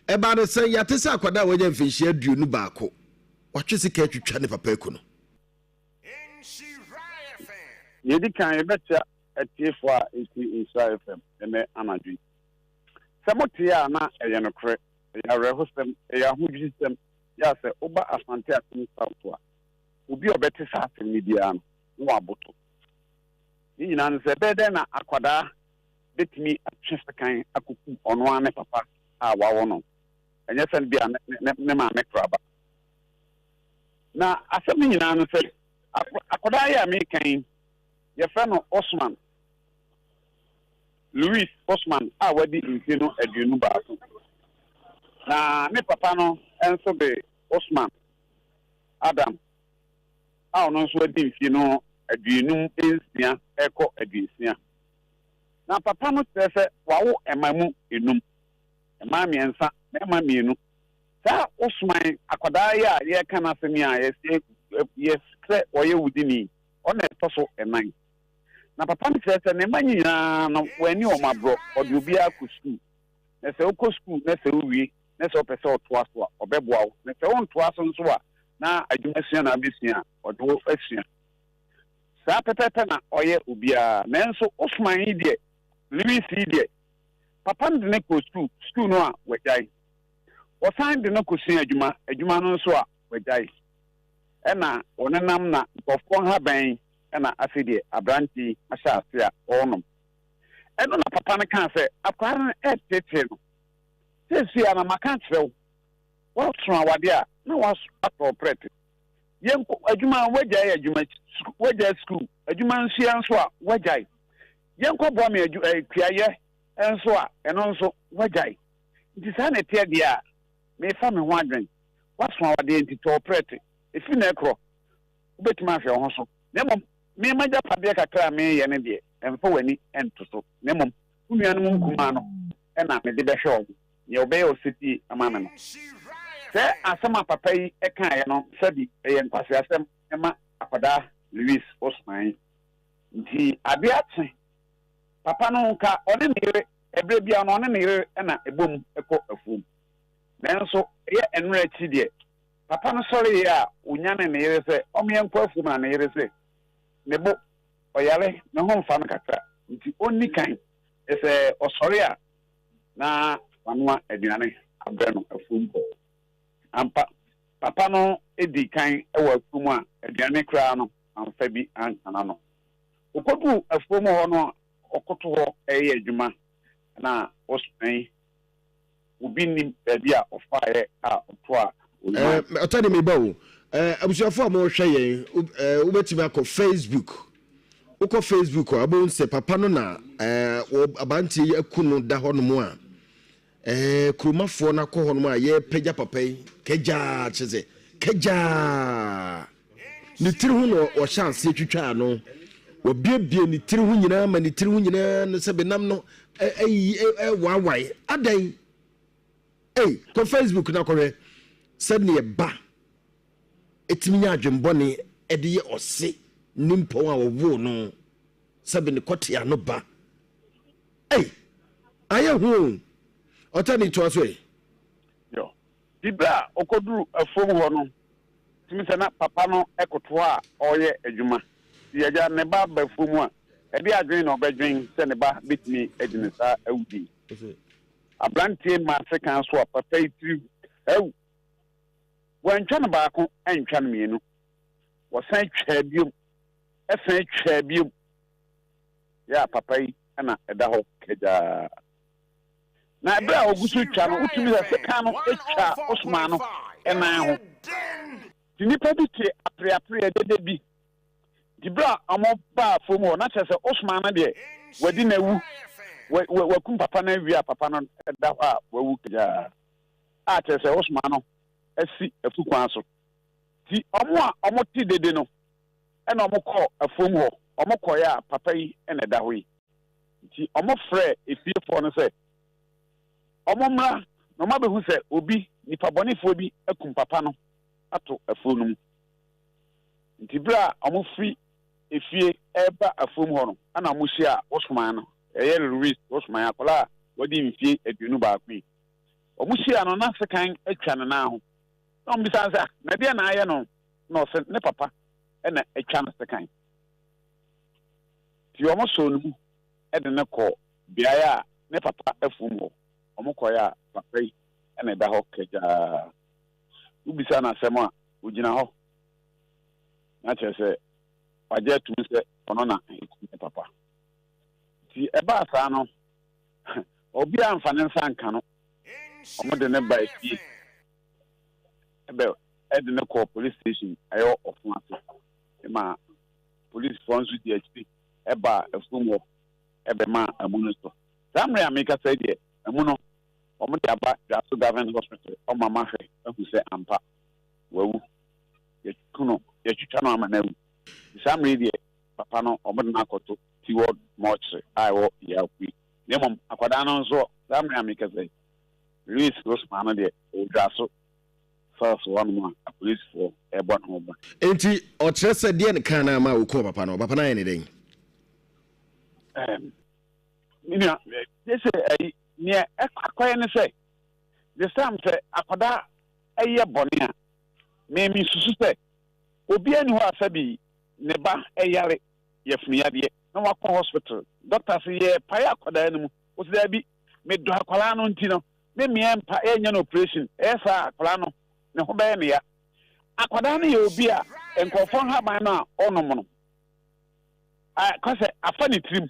Ɛbaa no sɛn? Yɛate sɛ akwadaa a wanya mfinhyia 21, watwe sika atwitwa ne papa aku no. Nea edi kan, yɛbɛkyia atiefoɔ a ɛti Nhyira FM ɛnnɛ anadwo yi. Sɛ moteɛ a na ɛyɛ nokorɛ, ɛyɛ awerɛhosɛm, ɛyɛ ahodwirisɛm yɛ a sɛ woba Asante Akim South a, obi a ɔbɛte saa asɛm no biara no, na waboto. Ne nyinaa no sɛ ɛbɛyɛ dɛn na akwadaa bɛtumi atwe sekan akɔkum ɔno ara ne papa a wawo no, ɛnyɛ sɛ bi a ne, ne maame kora ba. Na asɛm no nyinaa no sɛ, akwadaa yi a meka yi, yɛfrɛ no Osman, Louis Osman a wadi mfe no 21. Na ne papa no nso de Osman Adam a ɔno nso adi mfe no 56 rekɔ 60. Na papa no kyerɛ sɛ wawo mma mu nnum, mmaa mmiɛnsa, mmarima mmienu. Saa Osman akwadaa yi a yɛreka n'asɛm yi a yɛsɛ yɛsrɛ ɔyɛ wudini, ɔno na ɛtɔ so nnan. Na papa no kyerɛ sɛ ne mma nyinaa no wanni wɔn aborɔ, ɔde obiara kɔ sukuu. Na sɛ wokɔ sukuu na sɛ wowie na sɛ wopɛ sɛ ɔtoa so a, ɔbɛboa wo. Na sɛ wontoa so nso a, na adwuma sua na wobɛsua a, ɔde wo asua. Saa pɛpɛɛpɛ na ɔyɛ obiara. Nanso Osman yi deɛ, Louis yi deɛ, papa no de no kɔɔ sukuu, sukuu no a wagyae. Wɔsan de no kɔsua adwuma, adwuma no nso a wagyae. Ɛna wɔnenam na nkurɔfoɔ nhaban yi na afei deɛ aberante yi ahyɛ ase a ɔrenom. Ɛno na papa no kaa sɛ, akwadaa no reteetee no. Seesei ara maka akyerɛ wo, woaso awadeɛ a, na woatɔ wo prɛte. Yɛnkɔ adwuma a, woagyae adwuma, woagyae sukuu, adwuma nsua nso a, woagyae. Yɛnkɔboa me adwu eh, kuayɛ nso a, ɛno nso, woagyae. Nti saa na ɛteɛ deɛ a, mefa me ho adwen. Woaso awadeɛ nti tɔ wo prɛte. Ɛfiri nnɛ rekorɔ, wobɛtumi ahwɛ wo ho so. Na mmom, me m'agyapadeɛ kakra a mereyɛ no deɛ, mfa w'ani nto so. Na mmom, wo nuanom nkumaa no na mede bɛhwɛ wɔn, nea ɔbɛyɛ ɔsetie ama me no. Sɛ asɛm a papa yi kaeɛ no sɛbi ɛyɛ nkwaseasɛm ma akwadaa Louis Osman yi. Nti adeɛ akye. Papa no nka ɔne ne yere, ɛberɛ biara no ɔne ne yere na ɛbom kɔ afuom. Nanso ɛyɛ nnora akyi deɛ, papa no sɔreeɛ a ɔnyanee ne yere sɛ ɔmmeɛ nkɔ afuom na ne yere se ne bo, ɔyare, ne ho mfa no kakra nti ɔnni kan, sɛ ɔsɔre a na wanoa aduane abrɛ no afuom hɔ. Ampa, papa no dii kan wɔ afuom a aduane koraa no amfa bi anka n'ano. Okoduu afuom hɔ no ɔkoto hɔ reyɛ adwuma na ɔsuae. Obi nnim baabi a ɔfaeɛ a ɔtoaa Oluman. Ɔtani me ba o. Abusuafo a wɔhwɛ yɛn, wobɛtumi akɔ Facebook. Wokɔ Facebook a, wobɛhu sɛ papa no na aberanteɛ yi aku no da hɔnom a Ɛɛ kuromafoɔ no akɔ hɔnom a yɛrepagya papa yi kagyaa kyerɛ sɛ kagyaa ne tiri ho na ɔhyɛ aseɛ twitwaa no wɔbiebie ne tiri ho nyinaa ma ne tiri ho nyinaa no sɛ benam no ayi ɛwaawae adan ei kɔ Facebook na kɔhwɛ sɛdeɛ ba ɛtumi nya adwembɔne ɛde yɛ ɔse nimpɔn a wɔwoo no sɛbe ne kɔtea no ba Ei! Ayɛ hu o! Ɔtani toa so ɛ. Yo. Nti berɛ a ɔkɔduru afuom hɔ no, tumi sɛ na papa no koto hɔ a ɔreyɛ adwuma. Nti agya, ne ba ba afuom a, ɛdeɛ adwene na ɔbɛdwen sɛ ne ba bɛtumi adi no saa awudie yi? Aberanteɛ yi maa sekan so a papa yi tiri awu. Wantwa no baako antwa no mmienu. Wɔsan twaa biom, san twaa biom. Yɛ a papa yi na ɛda hɔ kagyaa. Na bere a ogu so retwa no, wotumi sɛ sekan no twa Osman no nan ho. Nti nnipa bi te apereapereɛ dede bi. Nti bere a wɔbaa fam hɔ, na kyerɛ sɛ Osman no deɛ wadi n'awu, wakum papa no awie a papa no da hɔ a wawu kagyaa. A kyerɛ sɛ Osman no asi afu kwan so. Nti wɔn a wɔte dede no, ɛna wɔkɔɔ afuom hɔ. Wɔkɔeɛ a, papa yi na ɛda hɔ yi. Nti wɔfrɛɛ efiefoɔ no sɛ wɔmmra na wɔabɛhu sɛ obi, nipa bɔnefoɔ bi akum papa no ato afuo no mu. Nti berɛ a wɔfiri efie reba afuom hɔ no, ɛna wɔhyiaa Osman no, ɛyɛ Louis Osman, akwadaa a wadi mfeɛ 21 yi. Wɔhyiaa no na sekan atwa ne nan ho. Na wɔbisa no sɛ, na ɛdeɛn na ayɛ no? Na ɔse ne papa na atwa no sekan. Nti wɔsɔɔ no mu de no kɔɔ beaeɛ a ne papa afuom hɔ. Wɔkɔeɛ a, papa yi na ɛda hɔ kagyaa. Wobisa no asɛm a, ɔgyina hɔ. Na kyerɛ sɛ wagye atum sɛ ɔno na ɛkum ne papa. Nti ɛbaa saa no, obiara amfa ne nsa anka no. Wɔde no baa fie bɛ de no kɔɔ police station a ɛwɔ Ɔfon ase ma polisifoɔ nso di akyiri baa afuom hɔ bɛmaa amu no so. Saa mmerɛ a merekasa yi deɛ, amu no wɔde aba Dwaso Government Hospital ma mahwɛ ahu sɛ ampa wawu. Yɛatu no, yɛatwitwa no ama no awu. Nti saa mmerɛ yi deɛ papa no wɔde no akɔto T-Ward Mortuary a ɛwɔ Yaokui. Na mmom akwadaa no nso saa mmerɛ a merekasa yi, Louis Rosman no deɛ ɔwɔ Dwaso cells hɔnom a apolisifoɔ rebɔ ne ho ban. Enti ɔkyerɛ sɛ deɛ ne kaa no ama ɔkuu ɔpapa no, ɔpapa no ayɛ ne dɛn? Um, me nua, sɛ ɛyi, neɛ akɔyɛ ne sɛ, this time sɛ akwadaa ɛyɛ bɔne a, me me susu sɛ obiara ni hɔ a sɛbi ne ba ɛyare yɛfunu yadeɛ na wakɔ hospital, doctor sɛ yɛ pae akwadaa no mu, wɔsi daabi, medɔ akwadaa no nti no, me mmea mpa yɛnyɛ no operation ɛyɛ saa a akwadaa no ne ho bɛyɛ ne ya akwadaa no yɛ obi a nkurɔfoɔ nhaban no a ɔnom no kɔsɛ afa ne tirim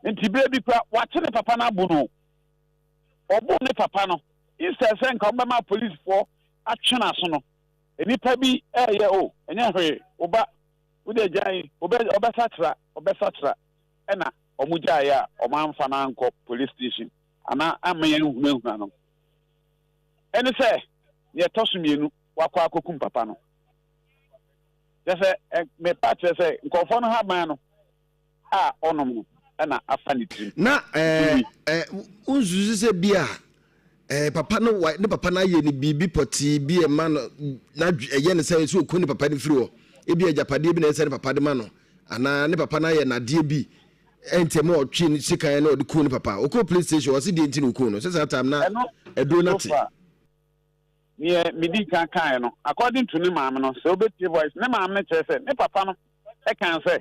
nti berɛ bi kora wakye ne papa no abo no ɔbo ne papa no instead sɛ nka wɔbɛma apolisifoɔ atwe n'aso no nnipa bi ɛyɛ o ɛnyɛ hwee woba wode agyan ɔbɛsakyera ɔbɛsakyera ɛna wɔn gyaeɛ a wɔn amfa no ankɔ police station anaa amma yɛanhunahuna no. Ɛne sɛ, nea ɛtɔ so mmienu, wakɔ akɔkum papa no. Kyerɛ sɛ, mepa kyerɛ sɛ nkurɔfoɔ no haban no a ɔnom no ɛna afa ne tirim. Na ɛɛ ɛɛ wonsusu sɛ bi a ɛɛ papa no wa ne papa no ayɛ ne biribi pɔtee bi ɛma no na ɛyɛ ne sɛ sɛ oku ne papa no firi hɔ ebi agyapadeɛ bi na ɛsɛ ne papa de ma no anaa ne papa no ayɛ n'adeɛ bi. Ɛnti ɛma ɔtwe ne sekan na ɔde kuu ne papa. Ɔkɔɔ police station ɔse deɛ nti na ɔkuu no sɛ saa time na Ɛno aduro no so ate. far neɛ medii kan kaeɛ no according to ne maame no sɛ wobɛtie voice ne maame no kyerɛ sɛ ne papa no ɛkaa sɛ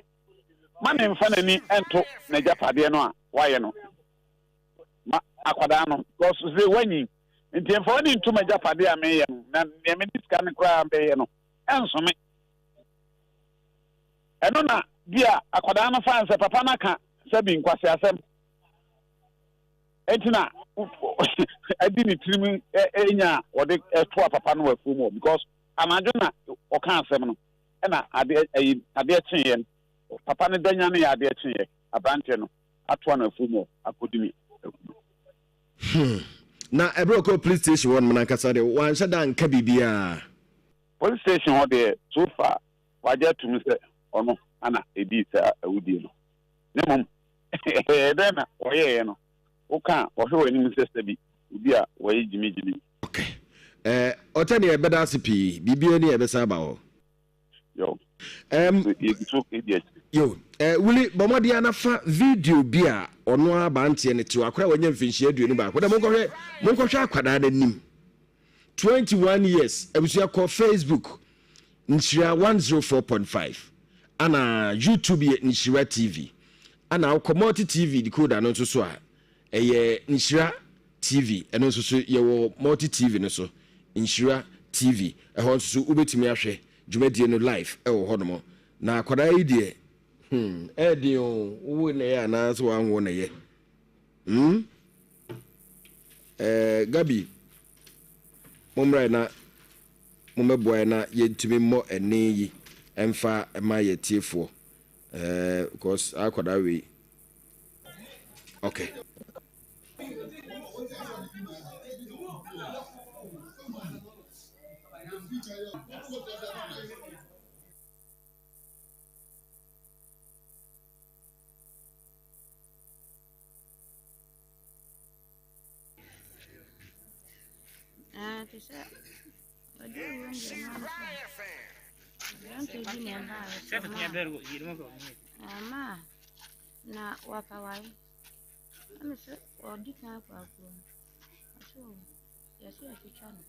ma ne mfa n'ani nto n'agyapadeɛ no a wayɛ no ma akwadaa no because sɛ wanyin nti mfa w'ani nto m'agyapadeɛ a meyɛ no na neɛ mede sika no koraa bɛyɛ no ɛnso me. Ɛno na bi a akwadaa no faa no sɛ papa no aka sɛbi nkwaseasɛm nti na adi ne tirim nya a wɔde toa papa no wɔ afuom hɔ because anadwo na ɔka asɛm no ɛna adeɛ ayi adeɛ kyeeɛ no papa no da nyane yɛ adeɛ kyeeɛ aberanteɛ no atoa no afuom hɔ akɔdi ne akunu. Na ɛberɛ ɔkɔɔ police station hɔ nom no ankasa deɛ wanhyɛ da anka biribiara. Police station hɔ deɛ so far wagye atum sɛ ɔno na edii saa awudie no. Na mmom ɛyɛɛ dɛn na ɔyɛeɛ no, woka a ɔhwɛ w'anim sɛ sɛbi obi a wayɛ gyimigyimi. Ok eh ɔtɛ neɛ bɛda ase pii biribiara ni a yɛbɛsan aba hɔ. Yo, Ɛm so yɛgu so redi akyire. Yo eh Wuli bɔ mmɔden ara na fa video bi a ɔno ara abanteɛ no te hɔ akwadaa a wanya mfinhyia 21 dɛ monkɔhwɛ monkɔhwɛ akwadaa no anim 21 years abusua kɔ Facebook Nhyira 104.5 ana YouTube yɛ Nhyira TV ana wokɔ Multi TV decoder no nso so a ɛyɛ Nhyira TV ɛno nso so yɛwɔ Multi TV no so Nhyira TV ɛhɔ nso so wobɛtumi ahwɛ dwumadie no live ɛwɔ hɔ nom na akwadaa yi deɛ hmm ɛɛden o wowo na ɛyɛ anaasɛ wanwo na ɛyɛ hmm ɛɛ Gabi mommra na Mommɛboa yɛn na yɛntumi mmɔ ɛnne yi mfa ma yɛn atiefoɔ eh, because saa akwadaa wei okay. Ah, te sɛ ɔde owuo no deɛ ma no sɛ aberanteɛ bi na ɛbaeɛ sɛ ma ama a na wakawae ɛne sɛ ɔdi kan akɔ afuo no ɔsɛ o yɛsɛ yɛtwitwa no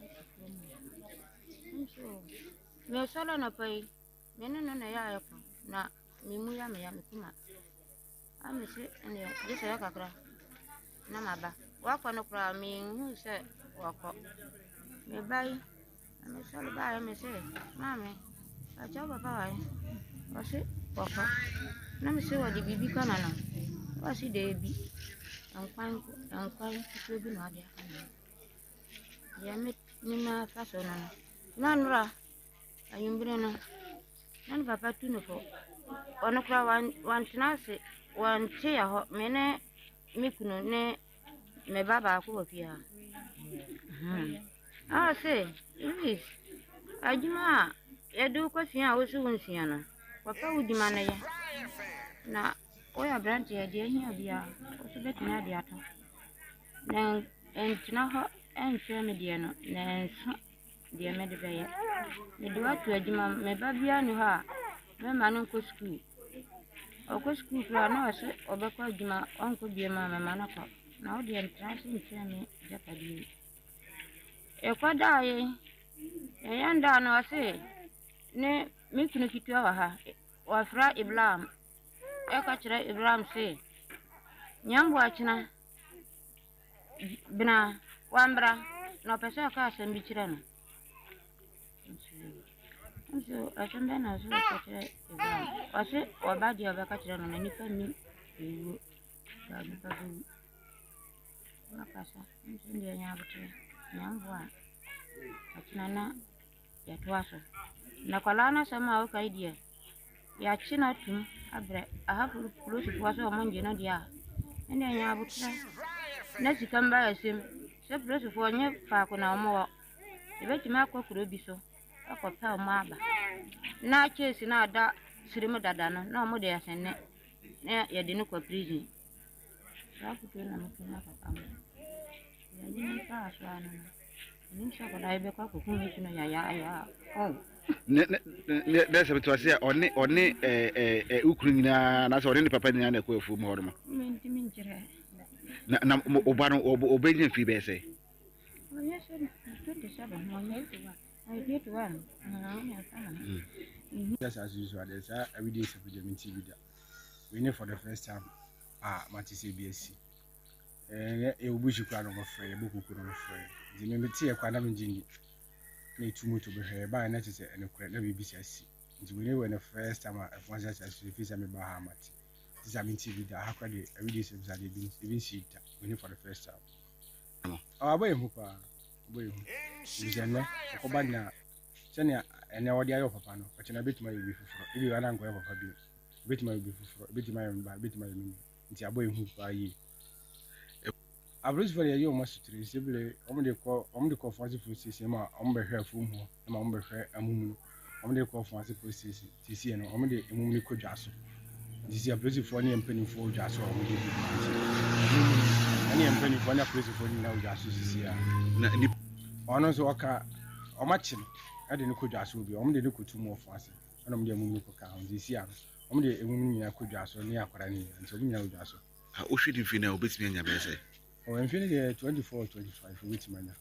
ato kurom hɔ ɛne sɛ o mesɔre anɔpa yi me ne no na ɛyɛ a yɛkɔ na me mu ya me ya me kuma A mese ɛneɛ gye sɛ ɛyɛ kakra na maba. Wakɔ no koraa menhuu sɛ wakɔ. Meba yi, na mesɔre baeɛ mese maame pakyɛ wo papa wɔ he? Ɔse wakɔ. Na mese wɔde biribi ka n'ano? Ɔse daabi, nkwan nkwan ketewa bi na ɔde aka n'ano. Deɛ menim afa so no no, na nnora anwummere no Na ne papa tu no fo. Ɔno koraa wantena ase, wante yɛ hɔ. Me ne me kunu ne me ba baako wɔ fie ha. Hmm. Ɔse, Louis, adwuma a yɛde wo kɔsua a wose wonsua no, kɔpɛ wo dwuma no yɛ. Na woyɛ aberanteɛ deɛ ahia biara, wo so bɛtumi ade ato. Na ntena hɔ nkyerɛ me deɛ no, na ɛnso. deɛ mede bɛyɛ. Mede wo ato adwuma mu. Me ba biara nni hɔ a mɛma no nkɔ sukuu. Ɔkɔ sukuu koraa na ɔse ɔbɛkɔ adwuma ɔnkɔ bio a mema no kɔ. Na wo deɛ ntra ase ntua me agyapadeɛ yi. Yɛkɔdaa yi, yɛyɛ ndaa no ɔse ne me kunu ketewa wɔ ha. Wɔafrɛ Ibrahim. Ɛka kyerɛ Ibrahim se, Nyamboakyena. Bena, wambra, na ɔpɛ sɛ ɔka asɛm bi kyerɛ no. Nso asɛm bɛn na ɔsɛ ɔka kyerɛ Ibrahim? Ɔse ɔba deɛ ɔbɛka kyerɛ no na nipa nnim ewuo. Sɛ nipa bɛwu. Wakasa, nso deɛ nya aboterɛ, nyamboa a ɔkyena na yɛtoa so. Na akwadaa no asɛm a woka yi deɛ, yɛakye no atum abrɛ aha polisifoɔ sɛ wɔn ngye no deɛ a, ɛnna ɛnyɛ aboterɛ. Na sika mba asɛm sɛ polisifoɔ nyɛ faako na wɔn wɔ. Yɛbɛtumi akɔ kuro bi so akɔpɛ wɔn aba. Na case no a ada sirim dada no, na wɔn de asɛnne na yɛde no kɔ prison. Saa afotuo na mɛtumi ama papa no. Yɛn adwuma yi paa so ara no no. Menim sɛ akwadaa yi bɛkɔ akɔkum me kunu yayaayaa. Oh. Ne ne ne ne sɛ mete ase a ɔne ɔne ɛɛ ɛɛ wo kunu nyinaa anaasɛ ɔne ne papa nyinaa na ɛkɔ afuom hɔ nom. Mentumi nkyerɛ. Na na ɔba no ɔbɛnya mfiri bɛyɛ sɛ. Ɔnyɛ sɛ 27 ɔnyɛ 21. Saa susu adeɛ saa awidie sɛ deɛ mente bi da. Wei ne for the first time a mate sɛ bi asi. Ɛɛ yɛwɔ bush koraa na wɔfrɛ yɛbɔ kuku na wɔfrɛ. Nti me meteɛ koraa na mengye nni. Na ɛtu moto bɛhwɛ yɛbaeɛ na kyerɛ sɛ ɛnokorɛ na biribi saa asi. Nti wei ne wɔ the first time a ɛfo ase asase so ɛfiri sɛ mebaa ha mate. Nti sɛ mente bi da ha koraa deɛ awidie sɛ bisa deɛ ebi nsii da. Wei ne for the first time. Ɔbɔ yɛ hu paa. Ɔbɔ yɛ hu. Ɛfiri sɛ nnɛ ɔkɔba nea sɛnea ɛnɛ wɔde ayɛ ɔpapa no ɔkyena ebetumi ayɛ obi foforɔ. Ebi wɔ na nkɔyɛ papa bio. Ebetumi ayɛ obi foforɔ. Ebetumi ayɛ me ba. Ebetumi ayɛ me nua. Nti abɔ yɛ hu paa yie. Apolisifoɔ deɛ yɛyi wɔn asotire nsebile wɔn de kɔ wɔn de kɔ Ofuase police station ma wɔn bɛhwɛ afuom hɔ ma wɔn bɛhwɛ amum no wɔn de kɔ Ofuase police station sisi no wɔn de emum no kɔ dwa so nti sisi apolisifoɔ ne yɛn mpanimfoɔ wɔ dwa so a wɔn de di dwuma nti emum no ɛne yɛn mpanimfoɔ ne apolisifoɔ nyinaa wɔ dwa so sisi a Na nipa. Ɔno nso ɔka wɔn akyi no ɛde no kɔ dwa so bi wɔn de no kɔ tum wɔ Ofuase ɛna wɔn de emum no kɔ ka ho nti sisi a wɔn de emum no nyinaa kɔ dwa so ne akwadaa no nyinaa nti wɔn nyinaa wɔ dwa so. A Wohwɛ ne mfe no a, obetumi anya bɛyɛ sɛ. Ɔwɔ mfe no deɛ 24 25 obetumi anya.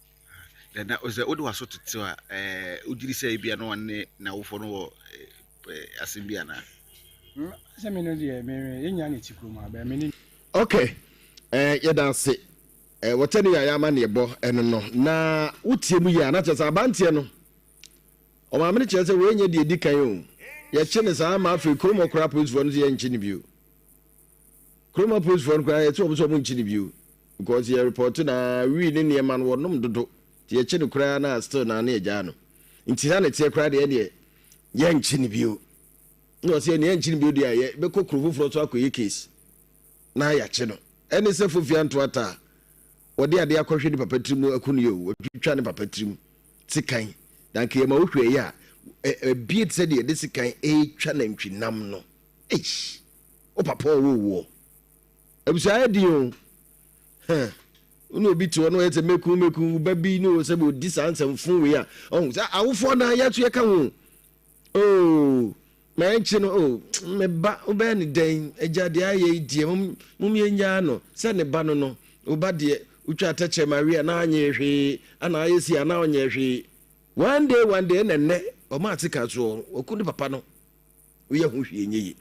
Na na sɛ wode w'aso tetew a, ɛɛ wogye di sɛ ebia na ɔne n'awofo no wɔ ɛɛ asɛm bi anaa? Mm, sɛ me no deɛ me me yɛn nyinaa na ɛte kurom ha bɛn me ne. Ok, eh, yɛda ase. Eh, wɔkyɛ ne yaya ama neɛ bɔ ɛno no. Na wotie mu yie a, na kyerɛ sɛ abanteɛ no, ɔmaame no kyerɛ sɛ wei nyɛ deɛ ɛdi kan o. Yɛkye no saa ma afei kurom hɔ koraa apolisifoɔ no sɛ yɛnkye no bio. Kurom apolisifoɔ no koraa yɛte wɔn sɛ wɔn nkyi no bio because yɛ report na wii ne nneɛma no wɔnom dodo nti yɛkye no koraa na still na ne yɛgyaa no nti na ne teɛ koraa deɛ ɛdeɛ yɛnkye no bio na ɔsɛ ɛne yɛnkye no bio deɛ a yɛbɛkɔ kuro foforɔ so akɔyɛ case na yɛakye no ɛne sɛ fofia ntoata a wɔde adeɛ akɔhwɛ ne papa tirim aku no yɛ o wɔtwitwa ne papa tirim sekan na nka yɛma wohwɛ yɛ a ɛbie te sɛ deɛ yɛde sekan ɛretwa nantwinam no. Eish wo papa ɔwoo woɔ. Abusua ayɛ den o. Huh. Wo ne obi te hɔ na ɔyɛ sɛ mɛku mɛku wo ba bi ne o sɛ ɔdi saa nsɛm fo wei a. Ɔho sɛ awofoɔ na yɛ so yɛka ho. Oh, ma yɛnkye no oh, me ba wobɛyɛ ne dɛn agya deɛ ayɛ yi deɛ mom mom yɛnyaa no sɛ ne ba no no wo ba deɛ wotwa atɛkyerɛ ma awie a na anyɛ hwee ana ayɛ si a na ɔnyɛ hwee one day one day ɛna nnɛ ɔma ase ka soɔ ɔku ne papa no. Woyɛ ho hwee nyɛ yie.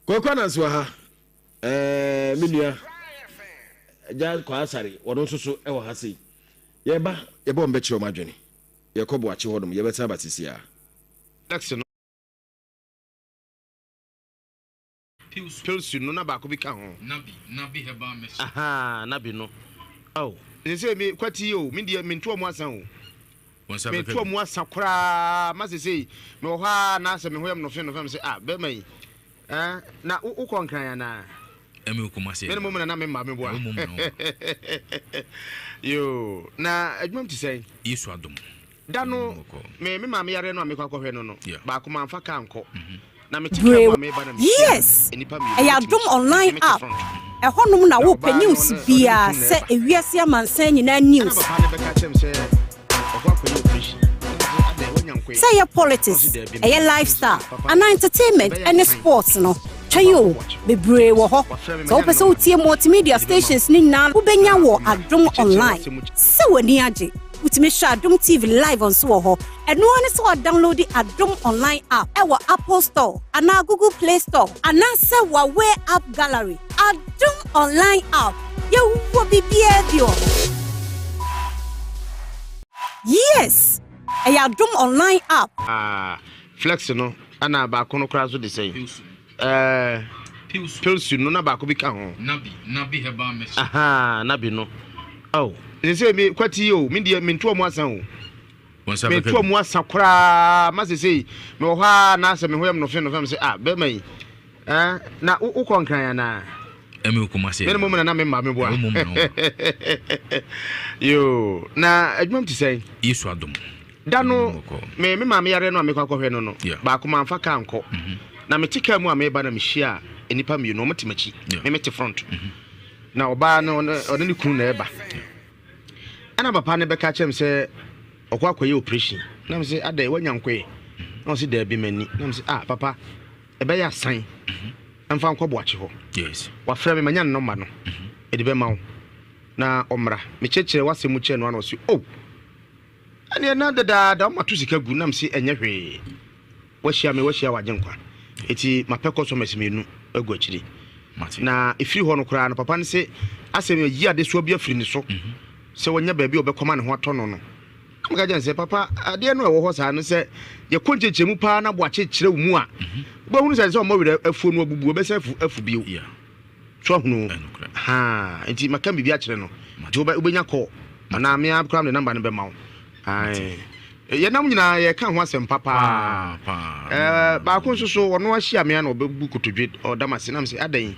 Kwaku Ananse wɔ ha. Ɛɛ me nua Agya Kwaa Asare wɔn nso so wɔ ha sei. Yɛba yɛbɔ wɔn bɛkyerɛ wɔn adwene. Yɛkɔ Boakye hɔnom yɛbɛsan aba sisi a. Taxi no. Pilsu no na baako bi ka ho. Nabi, Nabi herbal mixture. Ahaa, Nabi no. Oh, sesei me kwati yi o, me deɛ mentu ɔmo asa o. Wo nsa bɛka Mentu bi. ɔmo asa koraa, ma sesei mewɔ hɔ ara na asɛ me ho yɛ me nofe nofe, me se ah, bɛrima yi, eh, na wo wokɔ Nkran anaa? Ɛmi wɔ Kumasi Me ne agya. mom na na me mma meboa. Ɛwɔ mom na wo mma. Yoo, na adwuma mu te sɛn? Yesu adom. Da no, me me maame yareɛ no a mekɔ akɔhwɛ no no, baako mamfa kaa ankɔ. Na mete kaa Brɛ mu a mereba na mehyia Yes! nnipa mmienu, Ɛyɛ wɔte Adom m'akyi, Online mete App. front. Ɛhɔnom na Na wopɛ ɔbaa no, news ɔne ɔne ne biara kunu na sɛ ɛreba. ewiase amansan nyinaa Ɛna news. papa no bɛka kyerɛɛ me sɛ ɔkɔ akɔyɛ operation. Ɛna mese, adɛn, woanya nkɔe? Sɛ ɛyɛ Ɛna ɔse, politics, daabi, ɛyɛ mewɔ. Ɛna mese, lifestyle, ah, papa, anaa entertainment ɛbɛyɛ ne nkran. sports no, Ɔkɔ twɛn o, akɔbɔ akye hɔ. bebree wɔ hɔ. Wafrɛ me, Sɛ manya wopɛ ne sɛ nɔma. wotie multimedia Mede bɛma wo. stations no nyinaa, wobɛnya Na wɔ ɔmmra. Adom Mekyerɛkyerɛ Online. w'asɛm mu Sɛ w'ani agye, wotumi hwɛ Adom TV live nso wɔ hɔ. Ɛno ara ne sɛ woadownloadi Adom Online app wɔ Apple Store anaa Google Play Store anaasɛ Huawei App Gallery. Adom Online app, yɛwɔ biribiara bi wɔ hɔ. Yes! Ɛyɛ Adom Online app. Ah, flex no, ɛna baako no koraa nso de sɛn? Ɛɛ, Pilsu no na baako bi ka ho. Nabi, Nabi herbal mixture. Ahaa, Nabi no. Oh, sesei me kwati yi o, me deɛ mentu ɔmo asa o. Wo nsa bɛka Mentu bi. ɔmo asa koraa, ma sesei mewɔ hɔ ara na asɛ me ho yɛ me nofe nofe, me se ah, bɛrima yi, eh, na wo wokɔ Nkran anaa? Ɛmi wɔ Kumasi Me ne agya. mom na na me mma meboa. Ɛwɔ mom na wo mma. Yoo, na adwuma mu te sɛn? Yesu adom. Da no, me me maame yareɛ no a mekɔ akɔhwɛ no no, baako mamfa kaa nkɔ. Na mete kaa mu a mereba na mehyia nnipa mmienu, wɔte m'akyi, me mete front. Na ɔbaa no ɔne ne kunu na ɛreba. Ɛna papa no bɛka kyerɛ me sɛ ɔkɔ akɔyɛ operation. Na me sɛ adɛn wanya nkɔɛ? Na ɔse daabi m'ani. Na mese ah papa ɛbɛyɛ asan mfa nkɔ Boakye hɔ. Yes. Wafrɛ me manya ne nɔmba no mede bɛma wo na ɔmmra. Mekyerɛkyerɛ w'asɛm mu kyerɛɛ no a na ɔse oh ɛneɛ na dadaada ɔma to sika gu na mese ɛnyɛ hwee. Wahyia me wahyia w'agyenkwa. Eti mapɛ customers mienu agu akyiri. Na efiri hɔ no koraa no papa no se asɛ ayi adesoa bi afiri ne so sɛ wanya baabi a ɔbɛkɔ ma ne ho atɔ no no. Na meka kyerɛ no sɛ papa adeɛ no a ɛwɔ hɔ saa no sɛ yɛkɔ nkyerɛkyerɛmu paa na boakye kyerɛ wo mu a wobɛhunu sɛ ɛsɛ sɛ ɔmmɔ werɛ afuo no abubu ɛbɛsan afu afu bio. So ahunu o? Haa nti maka biribi akyerɛ no nti wobɛnya kɔ anaa me ara koraa mede namba no bɛma wo. Ae. Yɛnam nyinaa yɛka ho asɛm pa paa. Ɛɛ baako nso so ɔno ahyia me a na ɔbɛbu kotodwe ɔda m'ase nam sɛ adɛn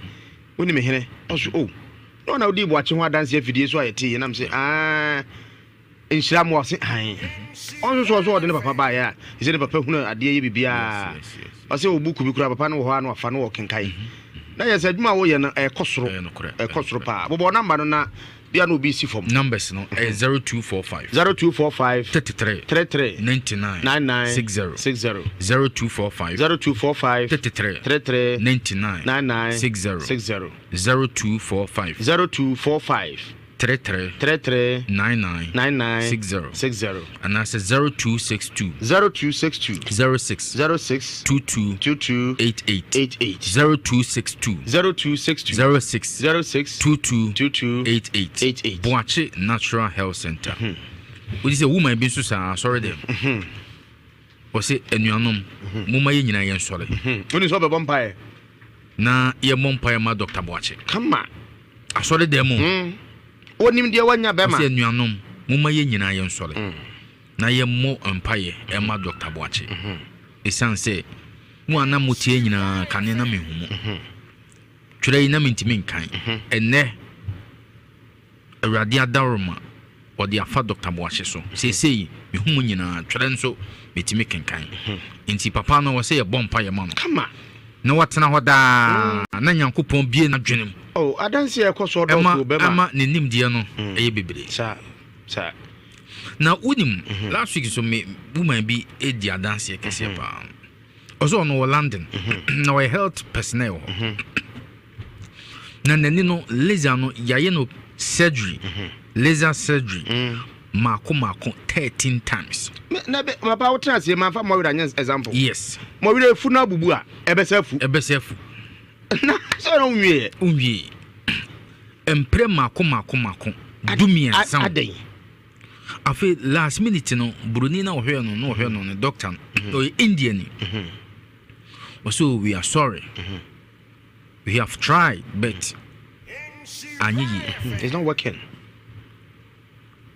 woni me hene ɔso o na ɔna wodi boakye ho adanse afidie so a yɛte yi nam sɛ aa nhyira mmoa ɔse ae ɔnso so ɔso ɔde ne papa baeɛ a ɛsɛ ne papa hunu adeɛ yɛ biribiaa ɔsɛ ɔbu kubi koraa papa no wɔ hɔ a na wafa no wɔ kenkan na yɛ sɛ adwuma a woyɛ no ɛkɔ soro ɛkɔ soro paa bobɔ namba no na bia na obi si fam numbers no ɛyɛ 0245 0245 33 33 99 99 60 60 0245 0245 33 33 99 99 60 60 0245 0245 33 33 99 99 60 60 anaasɛ 0262 0262 06 06 22 22 88 88 0262 0262 06 06 22 22 88 88 Boakye Natural Health Center wodi sɛ woman bi nso saa asɔre dɛm ɔsɛ anuanom momma yɛn nyinaa yɛnsɔre woni sɛ ɔbɛbɔ mpaeɛ na yɛmmɔ mpaeɛ ma Dr. Boakye kama asɔre dɛm mu onim deɛ wanya bɛma ɔsɛ anuanom momma yɛn nyinaa yɛnsɔre na yɛmmɔ mpaeɛ ɛma Dr. Boakye ɛsiane sɛ mo a na motie nyinaa kane na mehu mo twerɛ yi na mentumi nkan ɛnnɛ Awurade adaworoma ɔde afa Dɔkta Boakye so. Seesei mehu mu nyinaa, twerɛ nso metumi kenkan. Nti papa no wɔ sɛ yɛbɔ mpaeɛ ma no. Kama. Na watena hɔ daa na Nyankopɔn bue n'adwene mu. Oh, adanse a ɛkɔ so ɔdɔɔso bɛma. Ɛma ne nimdeɛ no ɛyɛ bebree. Saa, saa. Na wonim, last week nso me woman bi di adanseɛ kɛseɛ paa. Ɔsɛ ɔno wɔ London na ɔyɛ health personnel wɔ hɔ. Na n'ani no laser no yɛayɛ no surgery, laser surgery mako mako 13 times. Na bɛ papa wotena ase ma fa mɔwerɛ anyɛ example. Yes. Mɔwerɛ efu na abubu a ɛbɛsɛ afu. Ɛbɛsɛ afu. Na sɛ na wonwie. Wonwie. Mprɛ mako mako mako 13. Adɛn. Afei last minute no buroni na ɔhwɛɛ no na ɔhwɛ no ne doctor no mhm. ɔyɛ India ni mhm. ɔsɛ oh, we are sorry mhm. we have tried but anyɛ yie. It's not working.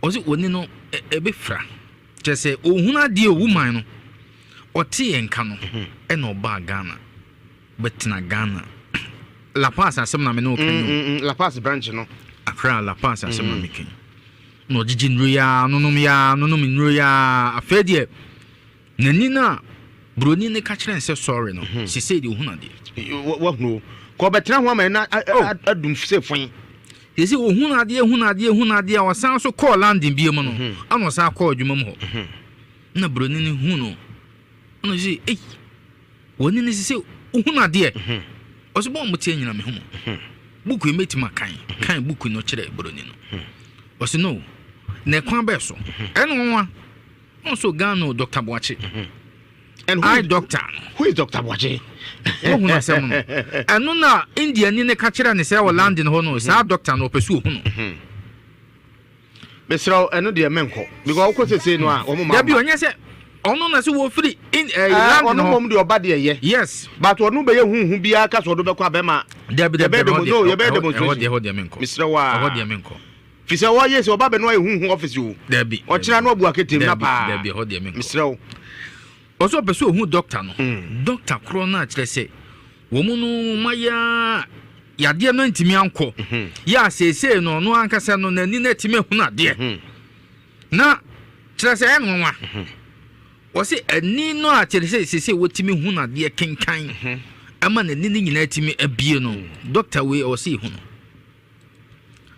Ɔsɛ wɔni no ɛbɛfira kyerɛ sɛ ohun adeɛ owu man no ɔte yɛn nka no ɛna ɔbaa Ghana bɛtena Ghana La Paz asɛm na me ne ɔka yi o. La Paz branch no. Accra La Paz asɛm na me ka yi. Na ɔgyegye nnuro yi ara, nonom yi ara, nonom nnuro yi ara. Afei deɛ, n'ani no a buroni no ka kyerɛ no sɛ sɔre no, mhm. sesei deɛ ɔhunu adeɛ. Wahunu o. Kɔ ɔbɛtena ho ama ɛna oh. adum sɛ fɔn. Sesei ɔhunu adeɛ, hunu adeɛ, hunu adeɛ a ɔsan so kɔɔ London bio mu no, mhm. ana ɔsan kɔɔ adwuma mu hɔ. Mhm. Na buroni no hu no, ɛna ɔsɛ, ei, W'ani no sɛ wohunu adeɛ. Ɔsɛ bɔn mo teɛ nyina mehu mo. Book yi mɛtumi akan. Kan book no kyerɛ buroni no. Ɔsɛ no. Na ɛkwan bɛɛ so. Ɛna nwanwa. Ɔn so Ghana o Dr. Boakye. And who, Eye doctor no. Who is Dr. Boakye? Wohunu asɛm no. Ɛno na India ni ne ka kyerɛ ne sɛ wɔ London hɔ no saa doctor no ɔpɛ sɛ ohu no. Mesrɛ wo ɛno deɛ mɛnkɔ because wokɔ sesei no a wɔn ma Dabi ɔnyɛ sɛ ɔno na sɛ wɔfiri in ɛɛ eh, land ɔno mmom deɛ ɔba deɛ yɛ. Yes. But ɔno bɛyɛ huhu biara ka sɛ ɔdo bɛkɔ abɛma. Dabi dabi dabi ɛhɔ deɛ yɛbɛyɛ demonstration. Ɛhɔ deɛ ɛhɔ deɛ menkɔ. Mesrɛ wo a. Ɛhɔ deɛ menkɔ. Fi sɛ wɔyɛ sɛ ɔba bɛ no ayɛ huhu office o. Dabi. Ɔkyena no abu aketem na paa. Dabi ɛhɔ deɛ menkɔ. Mesrɛ wo. Ɔsɛ ɔpɛ sɛ ɔhu doctor no. Doctor korɔ no a kyerɛ sɛ wɔn no wɔayɛ ara yadeɛ no antumi ankɔ. Yɛ a seesei no ɔno ankasa no n'ani no atumi ahunu adeɛ. Na kyerɛ sɛ ɛyɛ nwanwa. Wɔse ani no a kyerɛ sɛ seesei wɔtumi hunu adeɛ kenkan ɛma n'ani no nyinaa atumi abie no doctor wei ɔwɔ sɛ yɛhu no.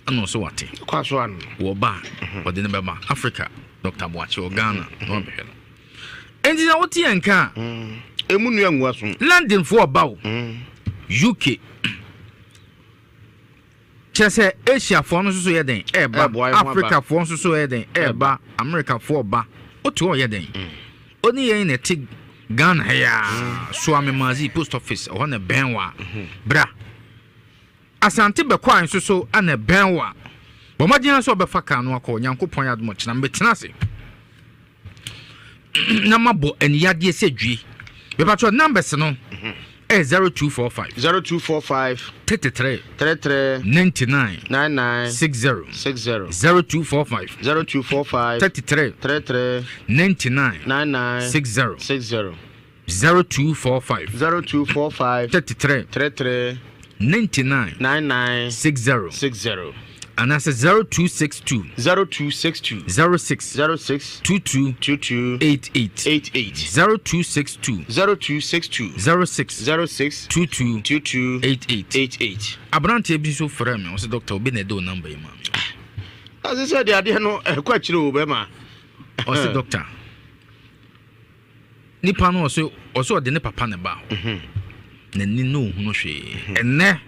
Ɛna ɔsɛ wate. Kɔ aso ano. Wɔba a ɔde no bɛba Africa Doctor Boakye wɔ Ghana na wabɛhwɛ no. Enti sɛ wote yɛn nka a. Emu nnua ngu aso. Londonfoɔ ɔba o. UK. Kyerɛ sɛ Asiafoɔ no nso so yɛ dɛn ɛɛba. Africafoɔ nso so yɛ dɛn ɛɛba. Americafoɔ ɔba. Wote hɔ yɛ dɛn? Oni yɛn na ɛte Ghana ha yi ara. Suame Mazi post office ɛhɔ na ɛbɛn wo a. Bra. Asante bɛkwae nso so na ɛbɛn wo a, bɔ mmɔden ara sɛ wobɛfa kaa no akɔ. Onyankopɔn yɛ adom ɔkyena mebɛtena ase na mabɔ aniyadeɛ sɛ due. Mepakyɛ numbers no ɛyɛ 0245 0245 33 33 99 99 60 60 0245 0245 33 33 99 99 60 60 0245. 0245. 33. 33. 99. 99. 60. 60. Anaasɛ 0262. 0262. 06. 06. 22. 22. 88. 88. 0262. 0262. 06. 06. 22. 22. 88. 88. Aberanteɛ bi nso frɛ me, ɔsɛ dɔkta obi na ɛde o namba yi ma me. Ɔsɛ sɛ deɛ adeɛ no ɛkɔ akyire o bɛma. Ɔsɛ dɔkta. Nipa no ɔsɛ ɔsɛ ɔde ne papa na ɛbaa hɔ. Mhm. N'ani na ohunu hwee. Mhm. Ɛnɛ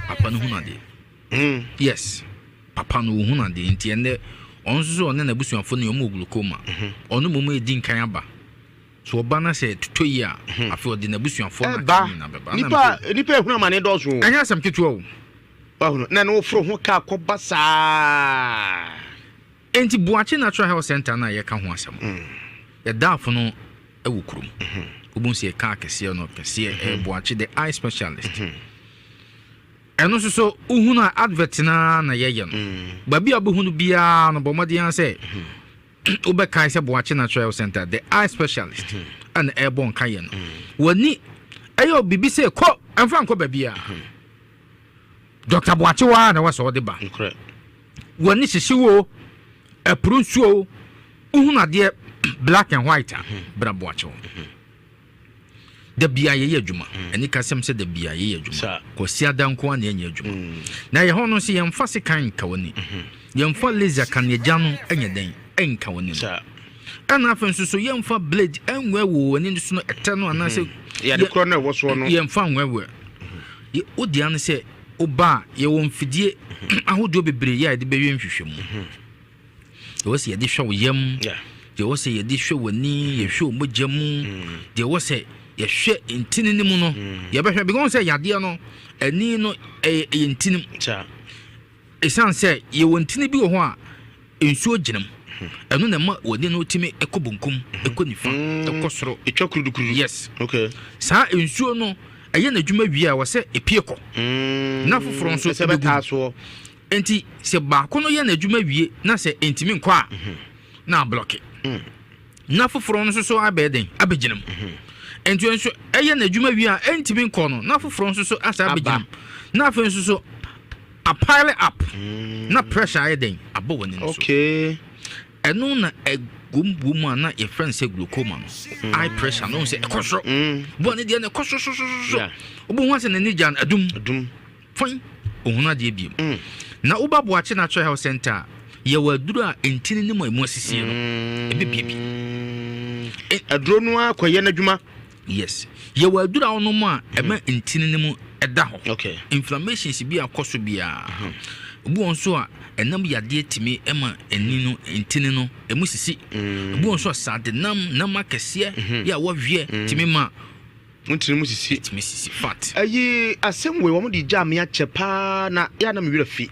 papa no hunu adeɛ. Mhm. Yes, papa no ohunu adeɛ nti ɛnɛ ɔno nso so ɔne n'abusuafo no wɔn wɔ glaucoma. Ɔno mmom edi nkan aba. So ɔba na sɛ tutɔ yi a afei ɔde n'abusuafo no aka nyinaa bɛba. Nipa nipa ehunu amane dɔɔso. Ɛnyɛ asɛm ketewa o. Ɔhunu na ne woforo ho kaa kɔba saa. Enti Boakye Natural Health Centre no a yɛka ho asɛm no, yɛda afono wɔ kurom. Wobɛhu sɛ yɛka akɛseɛ no kɛseɛ, ɛyɛ Boakye the eye specialist. Ɛno nso so wohunu a advert no ara na yɛyɛ no. Baabi a wobɛhu no biara no bɔ mmɔden ara sɛ wobɛkae sɛ Boakye Natural Health Centre the eye specialist ɛna ɛrebɔ nka yɛ no. W'ani ɛyɛ biribi sɛ kɔ ɛmfa nkɔ baabiara. Dɔkta Boakye hɔ ara na ɛwɔ sɛ ɔde ba. W'ani hyehye wo o, ɛporo nsuo o, wohunu adeɛ black and white a, bra Boakye hɔ. Da bia yɛyɛ adwuma. Ɛne kasɛm sɛ da bia yɛyɛ adwuma. Kwasiada nko ara na yɛnyɛ adwuma. Na yɛ hɔ no nso yɛmfa sekan nka w'ani. Yɛmfa laser kaneagya no nyɛ dɛn nka w'ani no. Ɛna afei nso so yɛmfa blade nwɛwɛ w'ani no so no ɛtɛ no anaasɛ yɛde korɔ no ɛwɔ soɔ no yɛmfa nwɛwɛ. Wo dea ne sɛ woba a, yɛwɔ mfidie ahodoɔ bebree yɛ a yɛde bɛyɛ nhwehwɛmu. Deɛ ɛwɔ sɛ yɛde hwɛ wo yam, deɛ ɛwɔ sɛ yɛde hwɛ w'ani, yɛhwɛ wo mogya mu, deɛ ɛwɔ sɛ yɛhwɛ ntini no mu no, yɛbɛhwɛ because sɛ yadeɛ no ani no ɛyɛ ntini mu. Esiane sɛ yɛwɔ ntini bi wɔ hɔ a nsuo gyina mu, ɛno na ɛma w'ani no tumi kɔ bonkum, ɛkɔ nifa, ɛkɔ soro. Ɛtwa kurudukuru. Yes. Okay. Saa nsuo no ɛyɛ n'adwuma wie a wɔ sɛ epie kɔ. Na foforɔ nso ɛsɛ bɛtaa soɔ. Nti sɛ baako no yɛ n'adwuma wie na sɛ ntumi nkɔ a na ablɔke. Na foforɔ no nso so abɛyɛ den abɛgyina mu. Nti nso ɛyɛ n'adwuma wie a ɛntumi nkɔ no na foforɔ nso so asa abɛgyina mu. Na afei nso so a pile up na pressure ayɛ dɛn abɔ w'ani no so. Okay. Ɛno na ɛgom wɔ mu a na yɛfrɛ no sɛ glaucoma no. Mm. Eye pressure no sɛ ɛkɔ soro. Mm. Bɔ ne deɛ no ɛkɔ soro soro soro soro. Wobɛhu asɛ n'ani gya no adum. Adum. Fine. Ohun adeɛ biem. Mm. Na woba Boakye Natural Health Center a yɛwɔ aduro a ntini ne mu a emu asisie no. Mm. Ɛbɛbiebie. Aduro no akɔyɛ n'adwuma. Yes. Yɛwɔ aduru a wonom a ɛma ntini no mu ɛda hɔ. Okay. Inflammations bi a kɔ so biara. Obi wɔ nso a ɛnam yadeɛ tumi ma ani no ntini no ɛmu sisi. Obi wɔ nso a sade nam nam akɛseɛ yɛ a wɔweɛ tumi ma ntini mu sisi. Tumi sisi fat. Ɛyi asɛm wei wɔn de gyaa me akyɛ paa na yɛ a na me werɛ fi.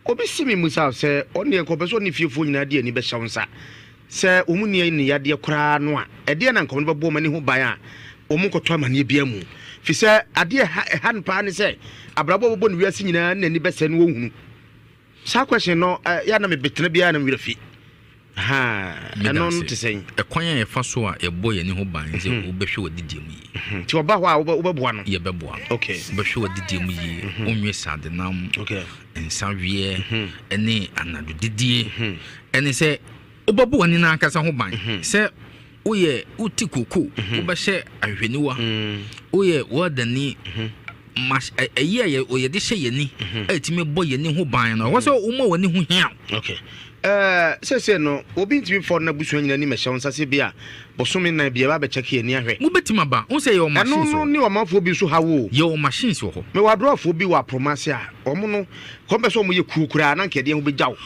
Obi si me musa sɛ ɔne nka ɔpɛ sɛ ɔne fiefoɔ nyinaa de ani bɛhyɛ wo nsa. Sɛ wɔn nni aniyadeɛ koraa no a, ɛdeɛn na anka wɔde bɛbɔ wɔn ani ho ban a wɔnkɔtɔ amaneɛ biara mu? Firi sɛ adeɛ a ɛha ɛha no paa ne sɛ abrabɔ a wɔbɔ no wiase nyinaa ne n'ani bɛsɛe no wɔnhunu. Saa question no yɛ a na mebetena biara na me werɛ fi. Ahaa, ɛno no te sɛn? Ɛkwan a yɛfa so a yɛbɔ yɛn ani ho ban ne sɛ wobɛhwɛ w'adidie mu yie. Nti ɔba hɔ a wobɛboa no? Yɛbɛboa no. Okay. Wobɛhwɛ w'adidie mu yie, wonwe sadenam, Okay. nsaweɛ, ne anadwodidie. Ɛne sɛ wobɛbɔ w'ani no ankasa ho ban mhm. sɛ woyɛ wote koko mhm. wobɛhyɛ ahwehwɛniwa mhm. woyɛ wɔdani. mas ɛyi a yɛde hyɛ yɛn ani a ɛtumi bɔ yɛn ani ho ban no, ɛwɔ sɛ woma w'ani ho hia wo. Okay. Ɛɛ, seesei no, obi ntumi mfa ɔno n'abusua nyinaa anim ɛhyɛ wo nsa sɛ bi a bosome nnan bi yɛba abɛkyɛke yɛn ani ahwɛ. Mobɛtumi aba. Wohu sɛ yɛwɔ machines Ɛno wɔ no hɔ. ne ɔmanfoɔ bi nso haw o. Yɛwɔ machines wɔ hɔ. Mewɔ adrɔfoɔ bi wɔ aproma ase a, wɔn no, kɔm pɛ sɛ wɔyɛ kuo koraa na anka ɛdeɛn ho bɛgya wo.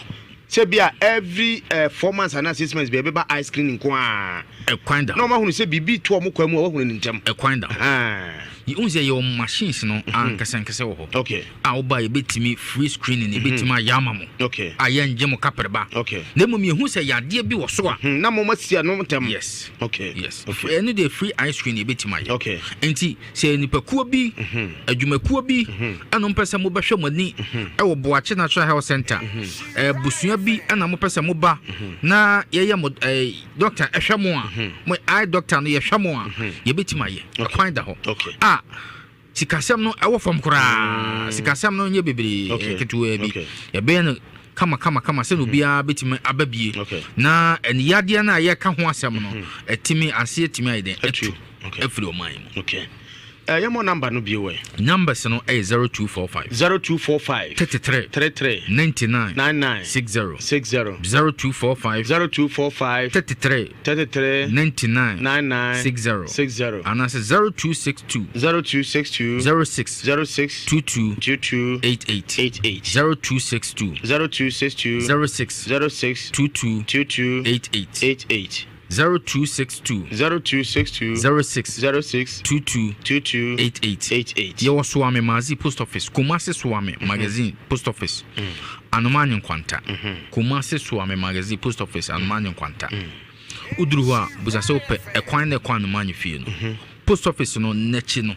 Sɛ bi a every eh, 4 months anaa 6 months bi a ɛbɛba eye screening nko ara. Ɛkwan da Na hɔ. wɔn ahunu sɛ biribi to wɔn kwan mu a wɔahunu no ntɛm. Ɛkwan da hɔ. Ahaa. Wohu sɛ yɛwɔ machines no ankasa ankasa wɔ hɔ. A woba a yɛbɛtumi free screening yɛbɛtumi ayɛ ama mo. A yɛngye mo kaprɛba. Na mmom yɛhu sɛ yadeɛ bi wɔ so a. Na mo asi ano ntɛm. Yes. Yes. Ɛno deɛ free eye screening yɛbɛtumi ayɛ. Nti sɛ nipakuo bi, adwumakuo bi ɛna mopɛ sɛ mobɛhwɛ mo ani ɛwɔ Boakye Natural Health Center, abusua bi ɛna mopɛ sɛ moba na yɛyɛ mo doctor ɛhwɛ mo a, mo eye doctor no yɛhwɛ mo a, yɛbɛtumi ayɛ. Ɛkwan da hɔ. A sikasɛm no ɛwɔ fam koraa. Sikasɛm no nyɛ bebree, ketewaa bi. Yɛbɛyɛ no kama kama kama sɛnea obiara bɛtumi aba bie na aniyadeɛ no a yɛka ho asɛm no ɛtumi aseɛ tumi ayɛ dɛn atu afiri ɔman yi mu. Okay. Yɛmmɔ number no bio ɛ. Numbers no ɛyɛ 0245. 0245. 33. 33. 99. 99. 60. 60. 0245. 0245. 33. 33. 99. 99. 60. 60. Anaasɛ 0262. 0262. 06. 06. 22. 22. 88. 88. 0262. 0262. 06. 06. 22. 22. 88. 88. 0262. 0262. 06. 06. 22. 22. 88. 88. Yɛwɔ Suame Magazine Post Office, Kumasi Suame Magazine Post Office, Anomanye Nkwanta. Kumasi Suame Magazine Post Office, Anomanye Nkwanta. Woduru hɔ a, busa sɛ wopɛ ɛkwan na ɛkɔ Anomanye fie no. Post Office no n'akyi no,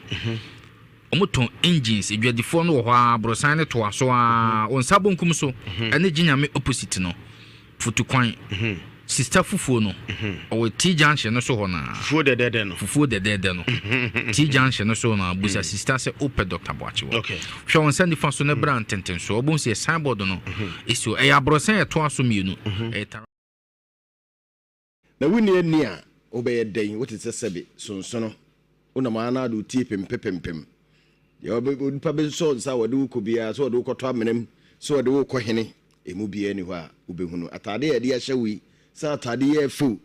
wɔtɔn engines, adwadifoɔ no wɔ hɔ a, aborosan no toa so a, wo nsa bonkum so, ɛne Gye opposite no, futukwan. Sista fufuo no, ɔwɔ T junction no so hɔ naa. Fufuo dɛdɛɛdɛ no. Fufuo dɛdɛɛdɛ no. T junction no so na busa sista sɛ wopɛ Dr. Boakye wɔ. Hwɛ wɔn nsa nifa so ne bra ntentensoɔ. Wobɛhu sɛ signboard no ɛsi hɔ. Ɛyɛ aborɔsan ɛtoa so mmienu. Ɛyɛ tara. Na wonni ani a, wobɛyɛ dɛn? Wote sɛ sɛbe sonsono, wonam ara na ade wo tie pempepempem. Deɛ onipa bɛsɔ nsa a wɔde wo kɔ biara, sɛ wɔde wo kɔtɔ amena mu, sɛ wɔde wo kɔ hene, emu biara nni hɔ a wobɛhunu. Atade a yɛde ahyɛ wo yi, sɛ atade yi yɛ fɛ o,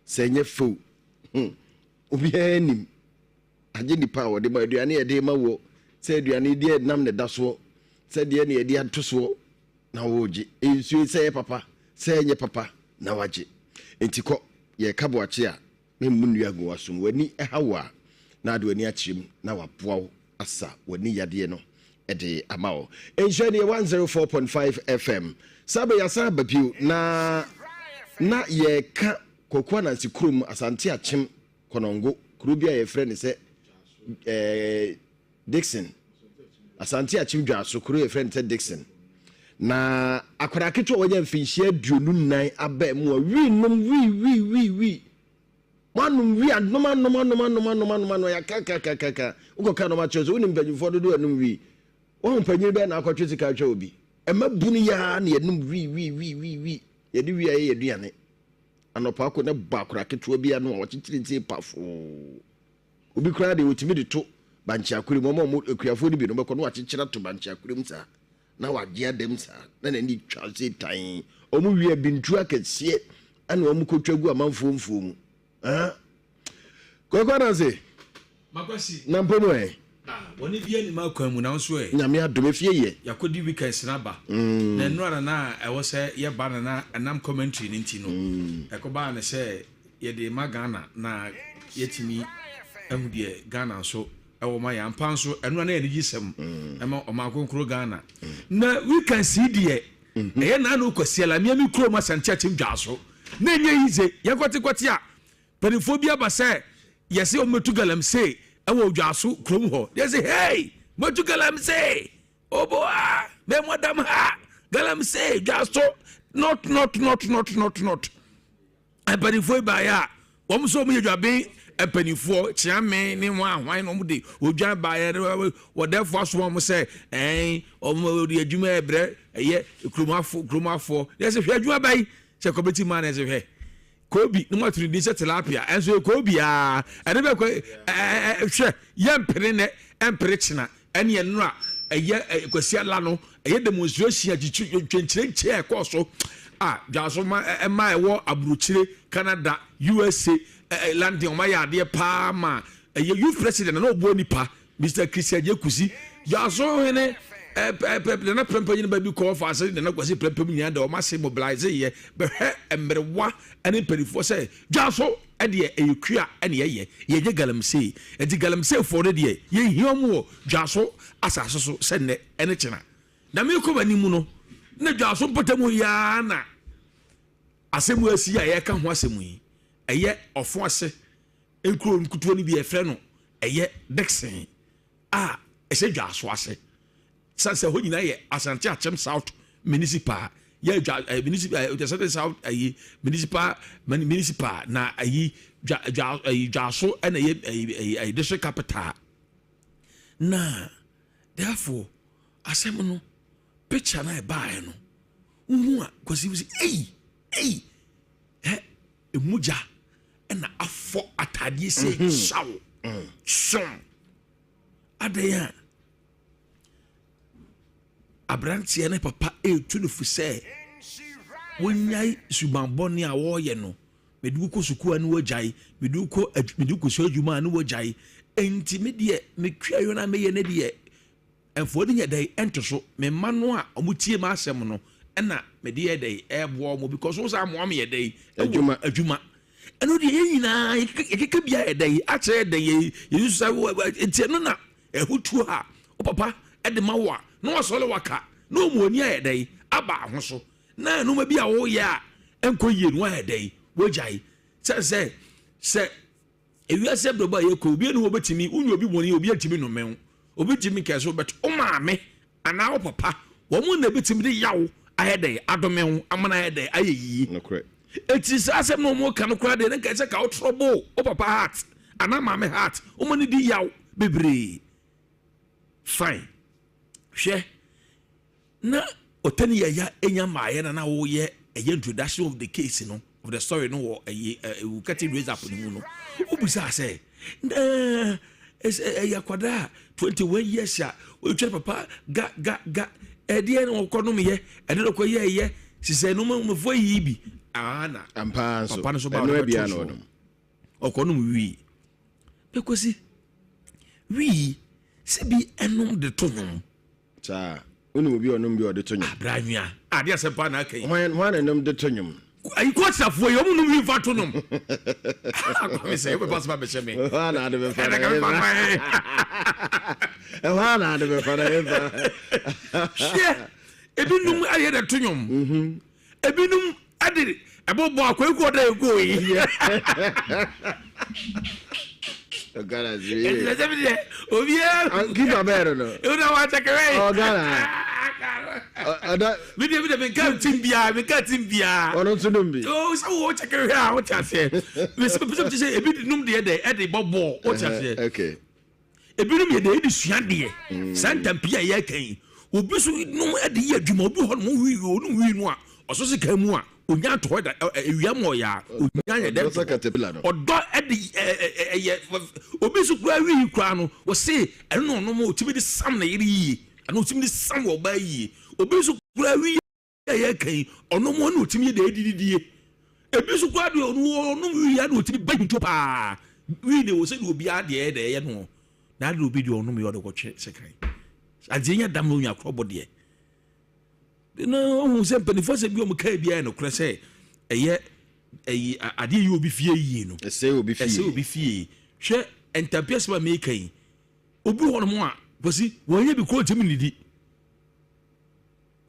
sɛ ɛnyɛ fɛ o, obiara nnim. Agye nipa a wɔde ma aduane a yɛde ma woɔ, sɛ aduane yi deɛ nam na ɛda soɔ, sɛ deɛ na yɛde ato soɔ na woregye. Nsuo yi sɛ ɛyɛ papa, sɛ ɛnyɛ papa na wagye. Enti kɔ, yɛreka boakye a, memmu nnua ngu w'asom. W'ani ha wo a, na ade w'ani akyerɛ mu na waboa wo asa w'ani yadeɛ no de ama wo. Nhyira nie 104.5 FM. Saa bɛ yɛasan aba bio na na yɛreka Kwaku Ananse kurom Asante Akyem Kɔnɔngo kuro bi a yɛfrɛ no sɛ eh, Dixon. Asante Akyem Dwaso kuro yɛfrɛ no sɛ Dixon. Na akwadaa ketewa a wanya mfinhyia 24 abaa mu a wii nom wii wii wii wii moanom wii anom anom anom anom anom anom anom yɛakakakakaka wokɔka nom akyerɛ sɛ wonim mpanyimfoɔ dodoɔ anom wii woahu panyin bɛɛ na akɔtwe sika atwa obi ɛma bunu yaa na yɛnom wii wii wii wii wii yɛde wii ayɛ yɛaduane anɔpa akɔ na bɔ akwadaa ketewa bi ano a wɔkyekyere ntie pafoo obi koraa deɛ wɔtumi de to bankye akore mu ɔma ɔmo akuafoɔ no bi no bɛkɔ na wakyekyere ato bankye akore mu saa na wagye adam saa na n'ani twa se tan ɔmo wie bintu akɛseɛ ɛna ɔmo kɔtwa gu amanfoɔ mfuo mu ah Kwaku Ananse. Makwasi. Na mpo mu ɛ. Ah, bɔne bi anim akwan mu nanso ɛ. Nyame adom efie yɛ. Yɛakɔdi weekends no aba. Na nnora na na ɛwɔ sɛ yɛba na na ɛnam commentary no nti no, ɛkɔbaa no sɛ yɛde ma Ghana na yɛatumi ahu deɛ Ghana nso ɛwɔ ma yɛn. Ampa nso, ɛno na yɛ anigyesɛm ɛma ɔman kronkron Ghana. Na weekends yi deɛ, ɛyɛ naano Kwasiada, mmea me kurom Asante Akyem Dwaso. Na ɛnyɛ yize, yɛnkɔtekɔte a, mpanimfoɔ bi aba sɛ yɛsɛ wɔn bɛtu galamsey ɛwɔ Dwaso kurom hɔ. Yɛsɛ hey, mɛtu galamsey, oboa, mɛmɔdam ha, galamsey, Dwaso, not, not, not, not, not, not. Mpanimfoɔ yi baeɛ a, wɔn nso wɔn yɛ dwaben mpanimfoɔ, kyeame ne wɔn ahwan na wɔn de odwan baeɛ, wɔdɛfoɔ asoma wɔn sɛ ɛn wɔn de adwuma ɛbrɛ ɛyɛ kuromafo kuromafoɔ. Yɛsɛ hwɛ adwuma bɛyi sɛ kɔbɛti maa na yɛsɛ hwɛ kobi ne mu ato ne din sɛ tilapia ɛnso yɛ kobi aa ɛne bɛ kɔ ɛɛ hwɛ yɛ mpere nɛ ɛmpere kyena. Ɛne ɛnora ɛyɛ Kwasiada no ɛyɛ demonstration a twɛnkyerɛnkyerɛ a ɛkɔɔ so a dwaso ma ɛma ɛwɔ aburokyire Canada USA London wɔn ayɛ adeɛ paa ma ɛyɛ youth president na ɔboa nipa Mr Christian Jekusi dwaso hene ɛpɛ nana prɛmpɛ nyina baabi kɔɔ fa ase nana kwasi prɛmpɛ mu nyinaa da wɔn ase mobilize yɛ bɛhwɛ mmerewa ɛne mpanimfoɔ sɛ dwaso Ɛdeɛ ɛyɛ kua ɛna yɛyɛ, yɛnyɛ galamsey. Ɛnti galamseyfoɔ no deɛ yɛnhia wɔn wɔ Dwaso asase so sɛ nnɛ ɛne kyena. Na merekɔ m'anim no, na Dwaso mpɔtam yi ara na asɛm yi asi a yɛreka ho asɛm yi. Ɛyɛ ɔfo ase nkuro nkutoɔ no bi a yɛfrɛ no ɛyɛ Dickson a ɛhyɛ Dwaso ase. Sane sɛ hɔ nyinaa yɛ Asante Akyem South Municipal yɛ dwa eh, municipal eh, Asante South ayi eh, municipal municipal na ayi dwa dwa ayi dwaso ɛna yɛ ayi ayi ayi district capital na therefore asɛm no picture na ɛbaeɛ no wohu a kwasi wo sɛ ei ei ɛ emugya ɛna afɔ ataadeɛ sɛ kyaw hyɛm adan a Aberanteɛ ne papa retu no fo sɛ wɔnnyae suban bɔne a wɔreyɛ no. Mede wo kɔ sukuu a ne wagyae, mede wo kɔ mede wo kɔsua adwuma a ne wagyae. Enti me deɛ metua yɔn a meyɛ ne deɛ mfoɔ no nyɛ dɛn ɛnto so. Me mma no a wɔtie m'asɛm no ɛna mede yɛ dɛn ɛboa wɔn because wo saa mmoa me yɛ dɛn adwuma adwuma. Ɛno deɛ yɛn nyinaa yɛkeka bi ayɛ dɛn akyerɛ dɛn yɛ yɛn nso sɛ nti ɛno na Ɛho tuo a wo papa de ma wo a na wasɔre waka na ɔmu ani ayɛ dɛn aba ho so na nneɛma bi a woyɛ a ɛnkɔ yie no ayɛ dɛn wagyae sɛ sɛ sɛ ewiase abrabɔ a yɛkɔ obi ne hɔ bɛtumi wonyɛ obi bɔne obi antumi nnome wo obi ntumi nkɛse wo bɛt wo maame anaa wo papa wɔn na ebɛtumi de yaw ayɛ dɛn adome wo amana ayɛ dɛn ayɛ yie eti saa asɛm na wɔn ka no koraa deɛ ne nka sɛ ka wo trouble wo papa heart anaa maame heart wɔn ani di yaw bebree fine hwɛ na ɔtani yaya enya maayɛ na na wɔyɛ ɛyɛ introduction of the case no of the story no wɔ ɛyɛ ɛwɔ cutting raise up no mu no wobisa sɛ na ɛyɛ akwadaa 21 years a ɔtwa papa ga ga ga ɛdeɛ na ɔkɔ nom yɛ ɛde na ɔkɔ yɛ ɛyɛ sisɛ no mfoɔ yi bi aa na papa no so ba ɔno bɛto so ɔkɔ nom wii bɛkɔsi wii sɛ bi ɛnom de to nwom Saa. Wonim obi a ɔnom bi a ɔde to nnwom? Abra anwea. Ade asɛm paa na aka yi. Hwan hwan na nom de to nnwom? Ayi kɔɔkyeafoɔ yi, wɔn nom wi nfa to nnwom. Kwame sɛ, wobɛfa asɛm abɛhyɛ me. Ɛhɔ na ade bɛfa na ɛfa. Ɛhɔ na ade bɛfa na ɛfa. Hwɛ, ebinom ayɛ dɛ to nnwom. Mhm. Ebinom ɛde ɛbɔbɔ akɔeku ɔda egu yi. Ghana si yie. Ɛsɛ sɛ mi deɛ obiara. Kipa bɛyɛ no no. Ewu na wa kyɛkɛrɛ yi. Ɔ Ghana. Ɔda. Mi deɛ mi deɛ mi nka team biara mi nka team biara. Ɔno nso num bi. O sɛ wo kyɛkɛrɛ hwɛ a o ti aseɛ. Mi sɛ mi sɛ sɛ ebi num deɛ dɛ ɛde bɔ bɔɔl o ti aseɛ. Okay. Ebinom yɛ dɛ de sua adeɛ. Mm. Saa ntampi a yɛreka yi, obi so nom de yɛ adwuma, obi hɔ nom wii, ɔnom wii no a, ɔso sika mu a, onya ato hɔ da, ewia ma ɔyɛ a, onya yɛ dɛ to Ɔdɔ de ɛyɛ, obi so kura wii kura no, wɔse ɛno na ɔnom otumi de sam ne yere yie, anaa otumi de sam wɔ ɔbaa yie. Obi so kura wii a yɛreka yi, ɔno mu na ɔtumi yɛ deɛ ɛdididie. Ebi nso koraa deɛ ɔno ɔnom wii a na ɔtumi ba ntuo paa. Wii deɛ wɔ sɛ deɛ obiara deɛ ɛyɛ deɛ ɛyɛ no. Na adeɛ obi deɛ ɔnom yɛ ɔde kɔtwe sekan. Adeɛ nya dam na onya korɔbɔ deɛ. Na ɔhu sɛ mpanimfoɔ sɛ bi wɔn kaa bi ayɛ nokorɛ sɛ ɛyɛ ɛyi adeɛ yi obi fie yie no. Ɛsɛ obi fie. Ɛsɛ obi fie. Hwɛ ntampi asɛm a meka yi. Obi hɔ nom a kwasi wɔnyɛ bi kuro ntumi nidi.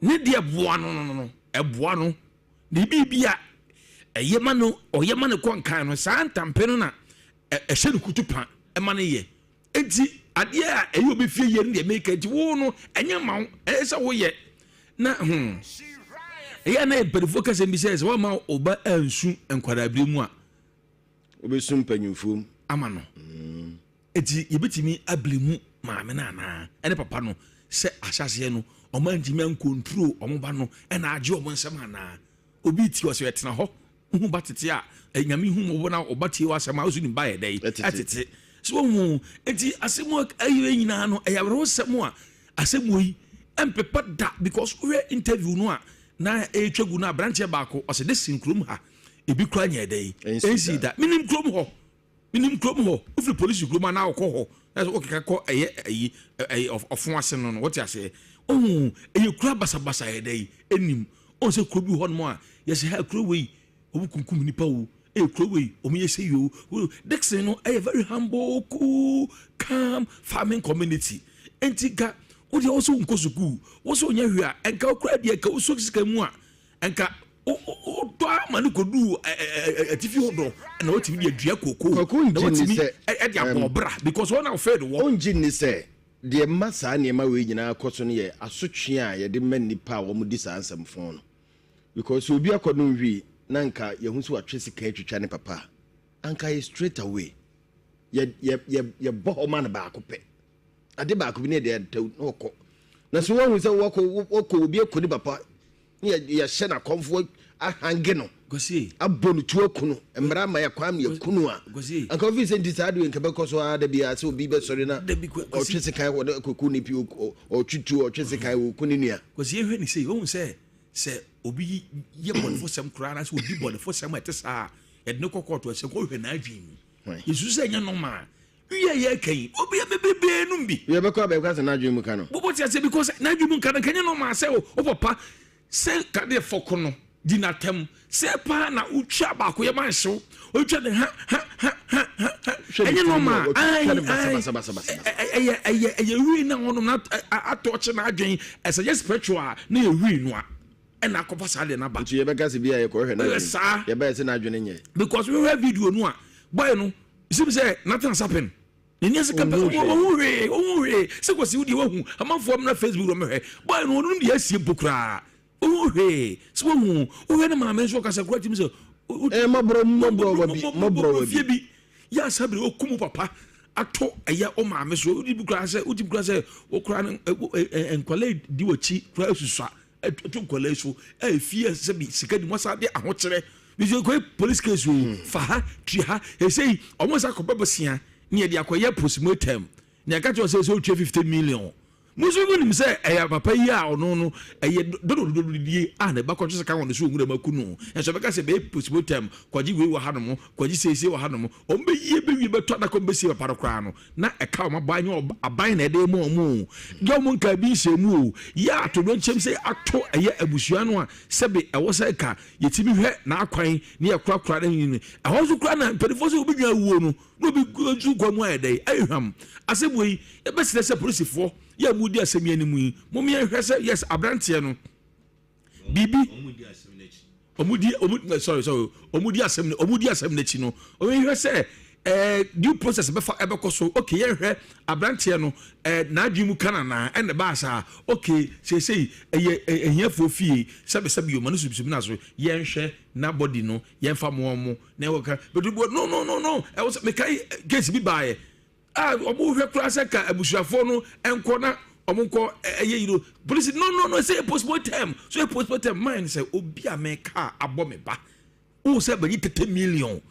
Ne deɛ boa no no no, ɛboa no. Ne biribi a ɛyɛ ma no, ɔyɛ ma no kɔ nkan no, saa ntampe no na ɛhyɛ no kutu pa ɛma no yɛ. Enti adeɛ a ɛyɛ obi fie yie no deɛ meka nti wo no ɛnyɛ ma wo, ɛyɛ sɛ woyɛ na hmm. Ɛyɛ na mpanimfoɔ kasa bi sɛ sɛ wɔma ɔba ansu nkwadaa mu a wobɛsu mpanyimfoɔ mu ama no. Mm. Enti yɛbɛtumi ablemu maame no anaa ɛne papa no sɛ ahyɛaseɛ no ɔmo antumi ankontro ɔmo ba no ɛna agye ɔmo nsɛm anaa? Obi tie ɔsɛ ɛtena hɔ wohu ba tete a nyame hu mɔbɔ na ɔba tie w'asɛm a wosu ne ba yɛ dɛn ɛtete. So wahu? Enti asɛm a ɛyɛ nyinaa no, ɛyɛ awerɛhosɛm a asɛm wei ɛmpepa da because wohwɛ interview no a na ɛretwa gu no aberanteɛ baako ɔsɛ de sin kurom ha ebi kura nyɛ dɛ yi ɛnsi da menim kurom hɔ menim kurom hɔ wofiri polisi kurom anaa wokɔ hɔ na sɛ wokeka kɔ ɛyɛ ɛyi ɛyɛ ɔfo ase no no wote aseɛ ohun ɛyɛ kura basabasa yɛ dɛ yi ɛnim ɔn sɛ kuro bi hɔ nom a yɛsɛ ha kuro wei Wɔn kunkum nipa o. Ee kuro wei wɔn yɛ sɛ yoo. Dixon no ɛyɛ very humble, cool, calm farming community. Nti nka wo deɛ wɔsɛ nkɔ sukuu, wɔsɛ onyɛ hwee a, nka wokura deɛ nka wosɔ sika mu a, nka wodɔ ama no kɔduu atifi hɔ dɔ na watumi de adua koko na watumi de abɔ ɔbra because wɔn na wɔfɛ de wɔ. Ongye nni sɛ deɛ ɛma saa nneɛma wei nyinaa kɔ so no yɛ asotwe a yɛde ma nnipa a wɔdi saa nsɛmfo no. Because sɛ obi akɔ nom wii na nka yɛhu sɛ watwe sekan atwitwa ne papa a, anka yɛ straight away yɛ yɛ yɛ yɛbɔ hɔ ma no baako pɛ. Ade baako bi ne yɛde ataw na ɔkɔ. Na sɛ woahu sɛ wakɔ wakɔ obi akɔ ne papa ne yɛ yɛhyɛ no akɔmfoɔ ahange no abɔ no tuo aku no mmara ama yɛ kwan ma yɛku no a anka wofii sɛ nti saa adeɛ nka bɛkɔ so ara da biara sɛ obi bɛsɔre na ɔtwe sekan wɔ ne kɔku ne pi ɔtwe tuo ɔtwe sekan ɔku ne nua. Kwasi yɛhwɛ ne sei wohu sɛ Sɛ obi yɛ bɔnefosɛm koraa anaasɛ ɔdi bɔnefosɛm a ɛte saa a, yɛde no kɔ kɔɔto ɛsɛ kɔhwɛ n'adwene mu. Yɛsusu sɛ ɛnyɛ nɔma a wia yɛ ka yi, obi yɛ bebrebe nom bi. Yɛbɛkɔ abɛka sɛ n'adwene mu ka no. Bɔbɔ te aseɛ because n'adwene mu nka no nka ɛnyɛ nɔma sɛ wo papa sɛ kadeɛ fɔko no di n'atɛm sɛ paa na wotwa baako yɛ ma nhyew wotwa ne ha ha ha ha ha ha ɛnyɛ nɔma ɛyɛ ɛyɛ ɛyɛ wii na wɔnom na atɔkye n'adwene ɛsɛ yɛ spiritual a na yɛ wii no a ɛna akɔfa saa deɛ n'aba. Nti yɛbɛka sɛ bi a yɛkɔhwɛ n'adwene saa yɛbɛyɛ sɛ n'adwene nyɛ. Because wohwɛ video no a boy no sim sɛ nothing has happened n'ani ase kapɛ ɔhu hwee ɔhu hwee sɛ kwasi wo deɛ wahu amanfoɔ mmra Facebook na ɔmɛhwɛ boy no ɔnom deɛ asie mpo koraa. Wohu hwee sɛ wohu wohwɛ ne maame nso ɔkasa kura tumi sɛ. Ɛɛ mɔborɔ mɔborɔ wa bi mɔborɔ wa bi. Fie bi yɛ asa bere okum wo papa ato ɛyɛ wo maame so wodi bi kura sɛ wodi bi kura sɛ wokura no nkwadaa di w'akyi kura susua ɛto nkwadaa so ɛyɛ fie sɛ bi sika di mo asa de ahokyerɛ bi kɔ police case o fa ha tua ha ɛsɛ yi ɔmo nsa kɔ bɛbɔ sia ne yɛde akɔyɛ postmortem ne aka kyerɛ sɛ sɛ otua 50 million. Mo nso monim sɛ ɛyɛ papa yi a ɔno no ɛyɛ dododododie a ne ba kɔtwe sika wɔ ne so wɔ nwura mu aku no. Nso ɛbɛka sɛ bɛyɛ postmortem, kɔgye wei wɔ hanom, kɔgye seesei wɔ hanom. Wɔn bɛyie bɛwie bɛtɔ adaka wɔn bɛsie papa no koraa no, na ɛka wɔn abɔ anyɛ aban na ɛde rema wɔn o, yɛ wɔn nkaa bi nhyɛ mu o, yɛ atoyerɛnkyɛm sɛ ato ɛyɛ abusua no a sɛbe ɛwɔ sɛ ɛka yɛtumi hwɛ n'akwan ne yɛkorakora ne ɛhɔ nso koraa na mpanimfoɔ sɛ obi nwa awuo no na obi nso nkwa mu ayɛ dɛn ayɛ hwam. Asɛm wei, yɛbɛsrɛ sɛ polisifoɔ yɛ a modi asɛm yi anim yi, mom yɛnhwɛ sɛ yes aberanteɛ no biribi ɔmo di ɔmo sorry sorry ɔmo di asɛm ɔmo di asɛm n'akyi no ɔmo yɛhwɛ sɛ ɛɛ eh, due process bɛfa ɛbɛkɔ so okay yɛnhwɛ aberanteɛ no ɛɛ eh, n'adwene mu kan anaa ɛna ɛbaa saa okay seesei ɛyɛ ɛhiafoɔ fie sɛbisɛbi o ma no subisub na so yɛnhwɛ na body no yɛnfa mo ɔmo na ɛwɔ ka bɛdu bu no no no no ɛwɔ sɛ mekae case bi baeɛ a wɔn hwɛ koraa sɛ ka abusuafoɔ no nkɔ na wɔn nkɔ ɛyɛ yi no polisi no no no ɛsɛ postmortem so yɛ postmortem mine sɛ obi a mɛka abɔ me ba wo sɛ bɛyi tete million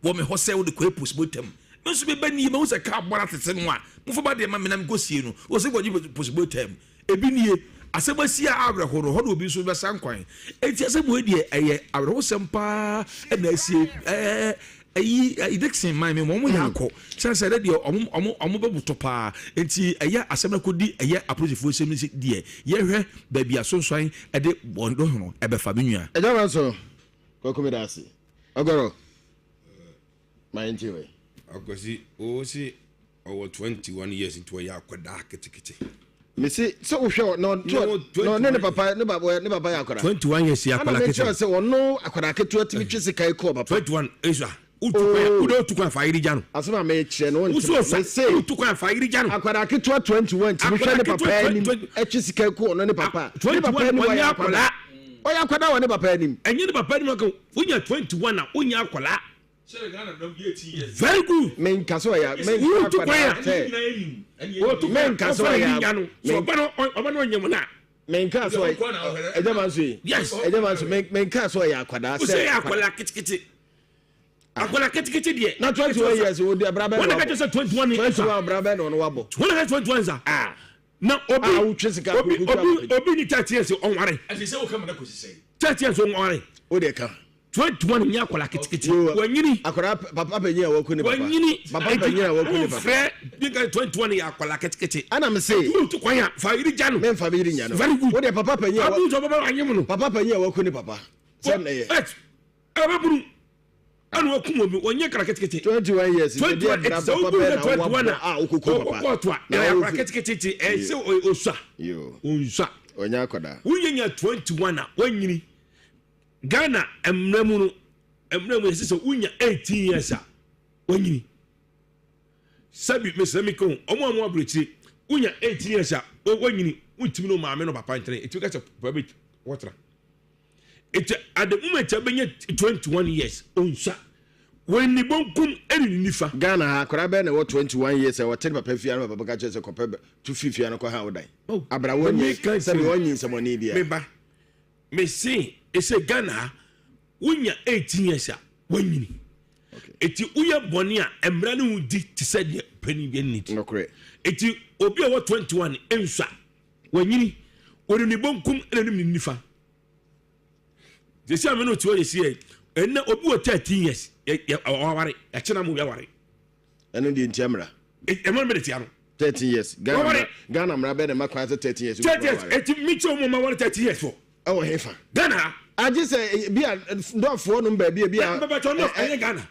wɔ me hɔ sɛ wode kɔyɛ postmortem me nso meba nie mahu sɛ kaa bɔ no atete no a mofa ba deɛ ma me na mekɔ sie no wɔ sɛ kɔgye postmortem Ebi nie, asɛm asi a awerɛhow no, hɔ na obi nso bɛsa nkwan. Enti asɛm wei deɛ, ɛyɛ awerɛhosɛm paa na asie. Ɛɛ ɛyi Dixon man mi wɔn yɛ akɔ sɛ sɛ ɛdɛ deɛ wɔn wɔn wɔn bɛbotɔ paa. Enti ɛyɛ asɛm no akɔdi ɛyɛ apolisifoɔ nsɛm no deɛ yɛhwɛ baabi asonsan ɛde wɔn dɔhono ɛbɛfa me nua. Ɛgya ma so kwaku meda ase ɔgɔrɔ ma yɛntie wei. Akwasi wo se ɔwɔ 21 years nti ɔyɛ akwadaa ketekete. Mese sɛ wohwɛ na ɔne ne papa ne papa ne papa yɛ akwadaa. 21 years yɛ akwadaa ketewa. Ɛna mekyerɛ sɛ ɔno akwadaa ketewa tumi twe sika yi kɔɔ papa. 21 nso a wotu kwan oh. wode wotu kwan fa yere gya no. Asɛm a mekyerɛ no wonte mese wotu kwan fa yere gya no. Akwadaa ketewa 21 tumi hwɛ ne papa anim ɛtwe sika yi kɔɔ ɔno ne papa. Ne papa anim ɔyɛ akwadaa. Ɔyɛ akwadaa wɔ ne papa anim. Ɛnyɛ ne papa anim aka wonya 21 a wonya akwadaa. Very good. Menka sɛ ɔyɛ menka akwadaa sɛ menka sɛ ɔyɛ ɔba no ɔnyɛ mu na. Menka sɛ ɔyɛ ɛgya ma nso yi. Yes. Ɛgya ma nso menka sɛ ɔyɛ akwadaa sɛ. Wosɛ yɛ akwadaa ketekete. Akwadaa ketekete deɛ. Na 21 years wo deɛ bra bɛn na wabɔ. Wɔn na kakyɛ sɛ 21 ni. 21 bra bɛn na ɔno wabɔ. Wɔn na kakyɛ 21 sa. Ah. Na obi ah, wotwe sika obi obi obi ni 30 years ɔnware. Ɛsɛ sɛ woka mana kɔsi sɛn. 30 years ɔnware. O deɛ ka. 21 nyɛ akwadaa ketekete. Wanyini. Akwadaa papa panyin a waku ne papa. Wanyini. Papa panyin a waku ne papa. Wofrɛ bi nka 21 yɛ akwadaa ketekete. Ɛna me se. Wotu kwan a fa yiri gya no. Memfa me yiri nya no. Very good. Wo deɛ papa panyin a. Abu sɛ ɔbɛba wanyem no. Papa panyin a waku ne papa. Sɛ na yɛ. Ɛbɛburu. Ɛna wakum obi wɔnyɛ kra ketekete. 21 years. 21 eti sɛ wobu sɛ 21 a ɔkɔ kɔɔto a ɛyɛ akwadaa ketekete ti ɛsɛ osua. Onsua. Ɔnyɛ akwadaa. Wonyɛ nya 21 a wanyini. Ghana mmara mu no mmara mu yɛsɛ sɛ wonya 18 years a wanyini. Sɛbi mesrɛ mi kan ɔmo a mo aburokyire wonya 18 years a wanyini wontumi no maame no papa ntene etumi ka sɛ papa bi wɔtena. Eti at the moment a bɛnya 21 years onsua wɔn ni bonkum ɛne ne nifa. Ghana ha akwadaa bɛn na ɛwɔ 21 years a ɔte ne papa fie a na papa ka kyerɛ sɛ kɔpɛ tu fi fie no kɔ ha wo dan. Oh, Abra wɔnyɛ sɛbi wɔnyi nsɛmɔne biara. Meba mese ɛsɛ Ghana ha wonya 18 years a wanyini. Eti woyɛ bɔne a mmara ne wo di te sɛ deɛ panin bi ne di. Nokorɛ. Eti obi a ɔwɔ 21 nsua wanyini wɔde ne bonkum ɛna ne nifa. Sisi a me no te hɔ sisi yɛ ɛnna obi wɔ 13 years yɛ yɛ ɔware ɛkyɛ na mo bi aware. Ɛno deɛ ntia mmara. Ɛmɔ no bɛ de tia no. 13 years Ghana mmara Ghana mmara bɛ na ɛma kwan sɛ 13 years. 13 years eti mi kyɛ wɔn ma wɔre 13 years fɔ. Ɛwɔ he fa. Ghana ha. Agye sɛ bi a dɔfoɔ nom baabi bi a. Bɛbɛtɔ nɔf ɛnyɛ Ghana.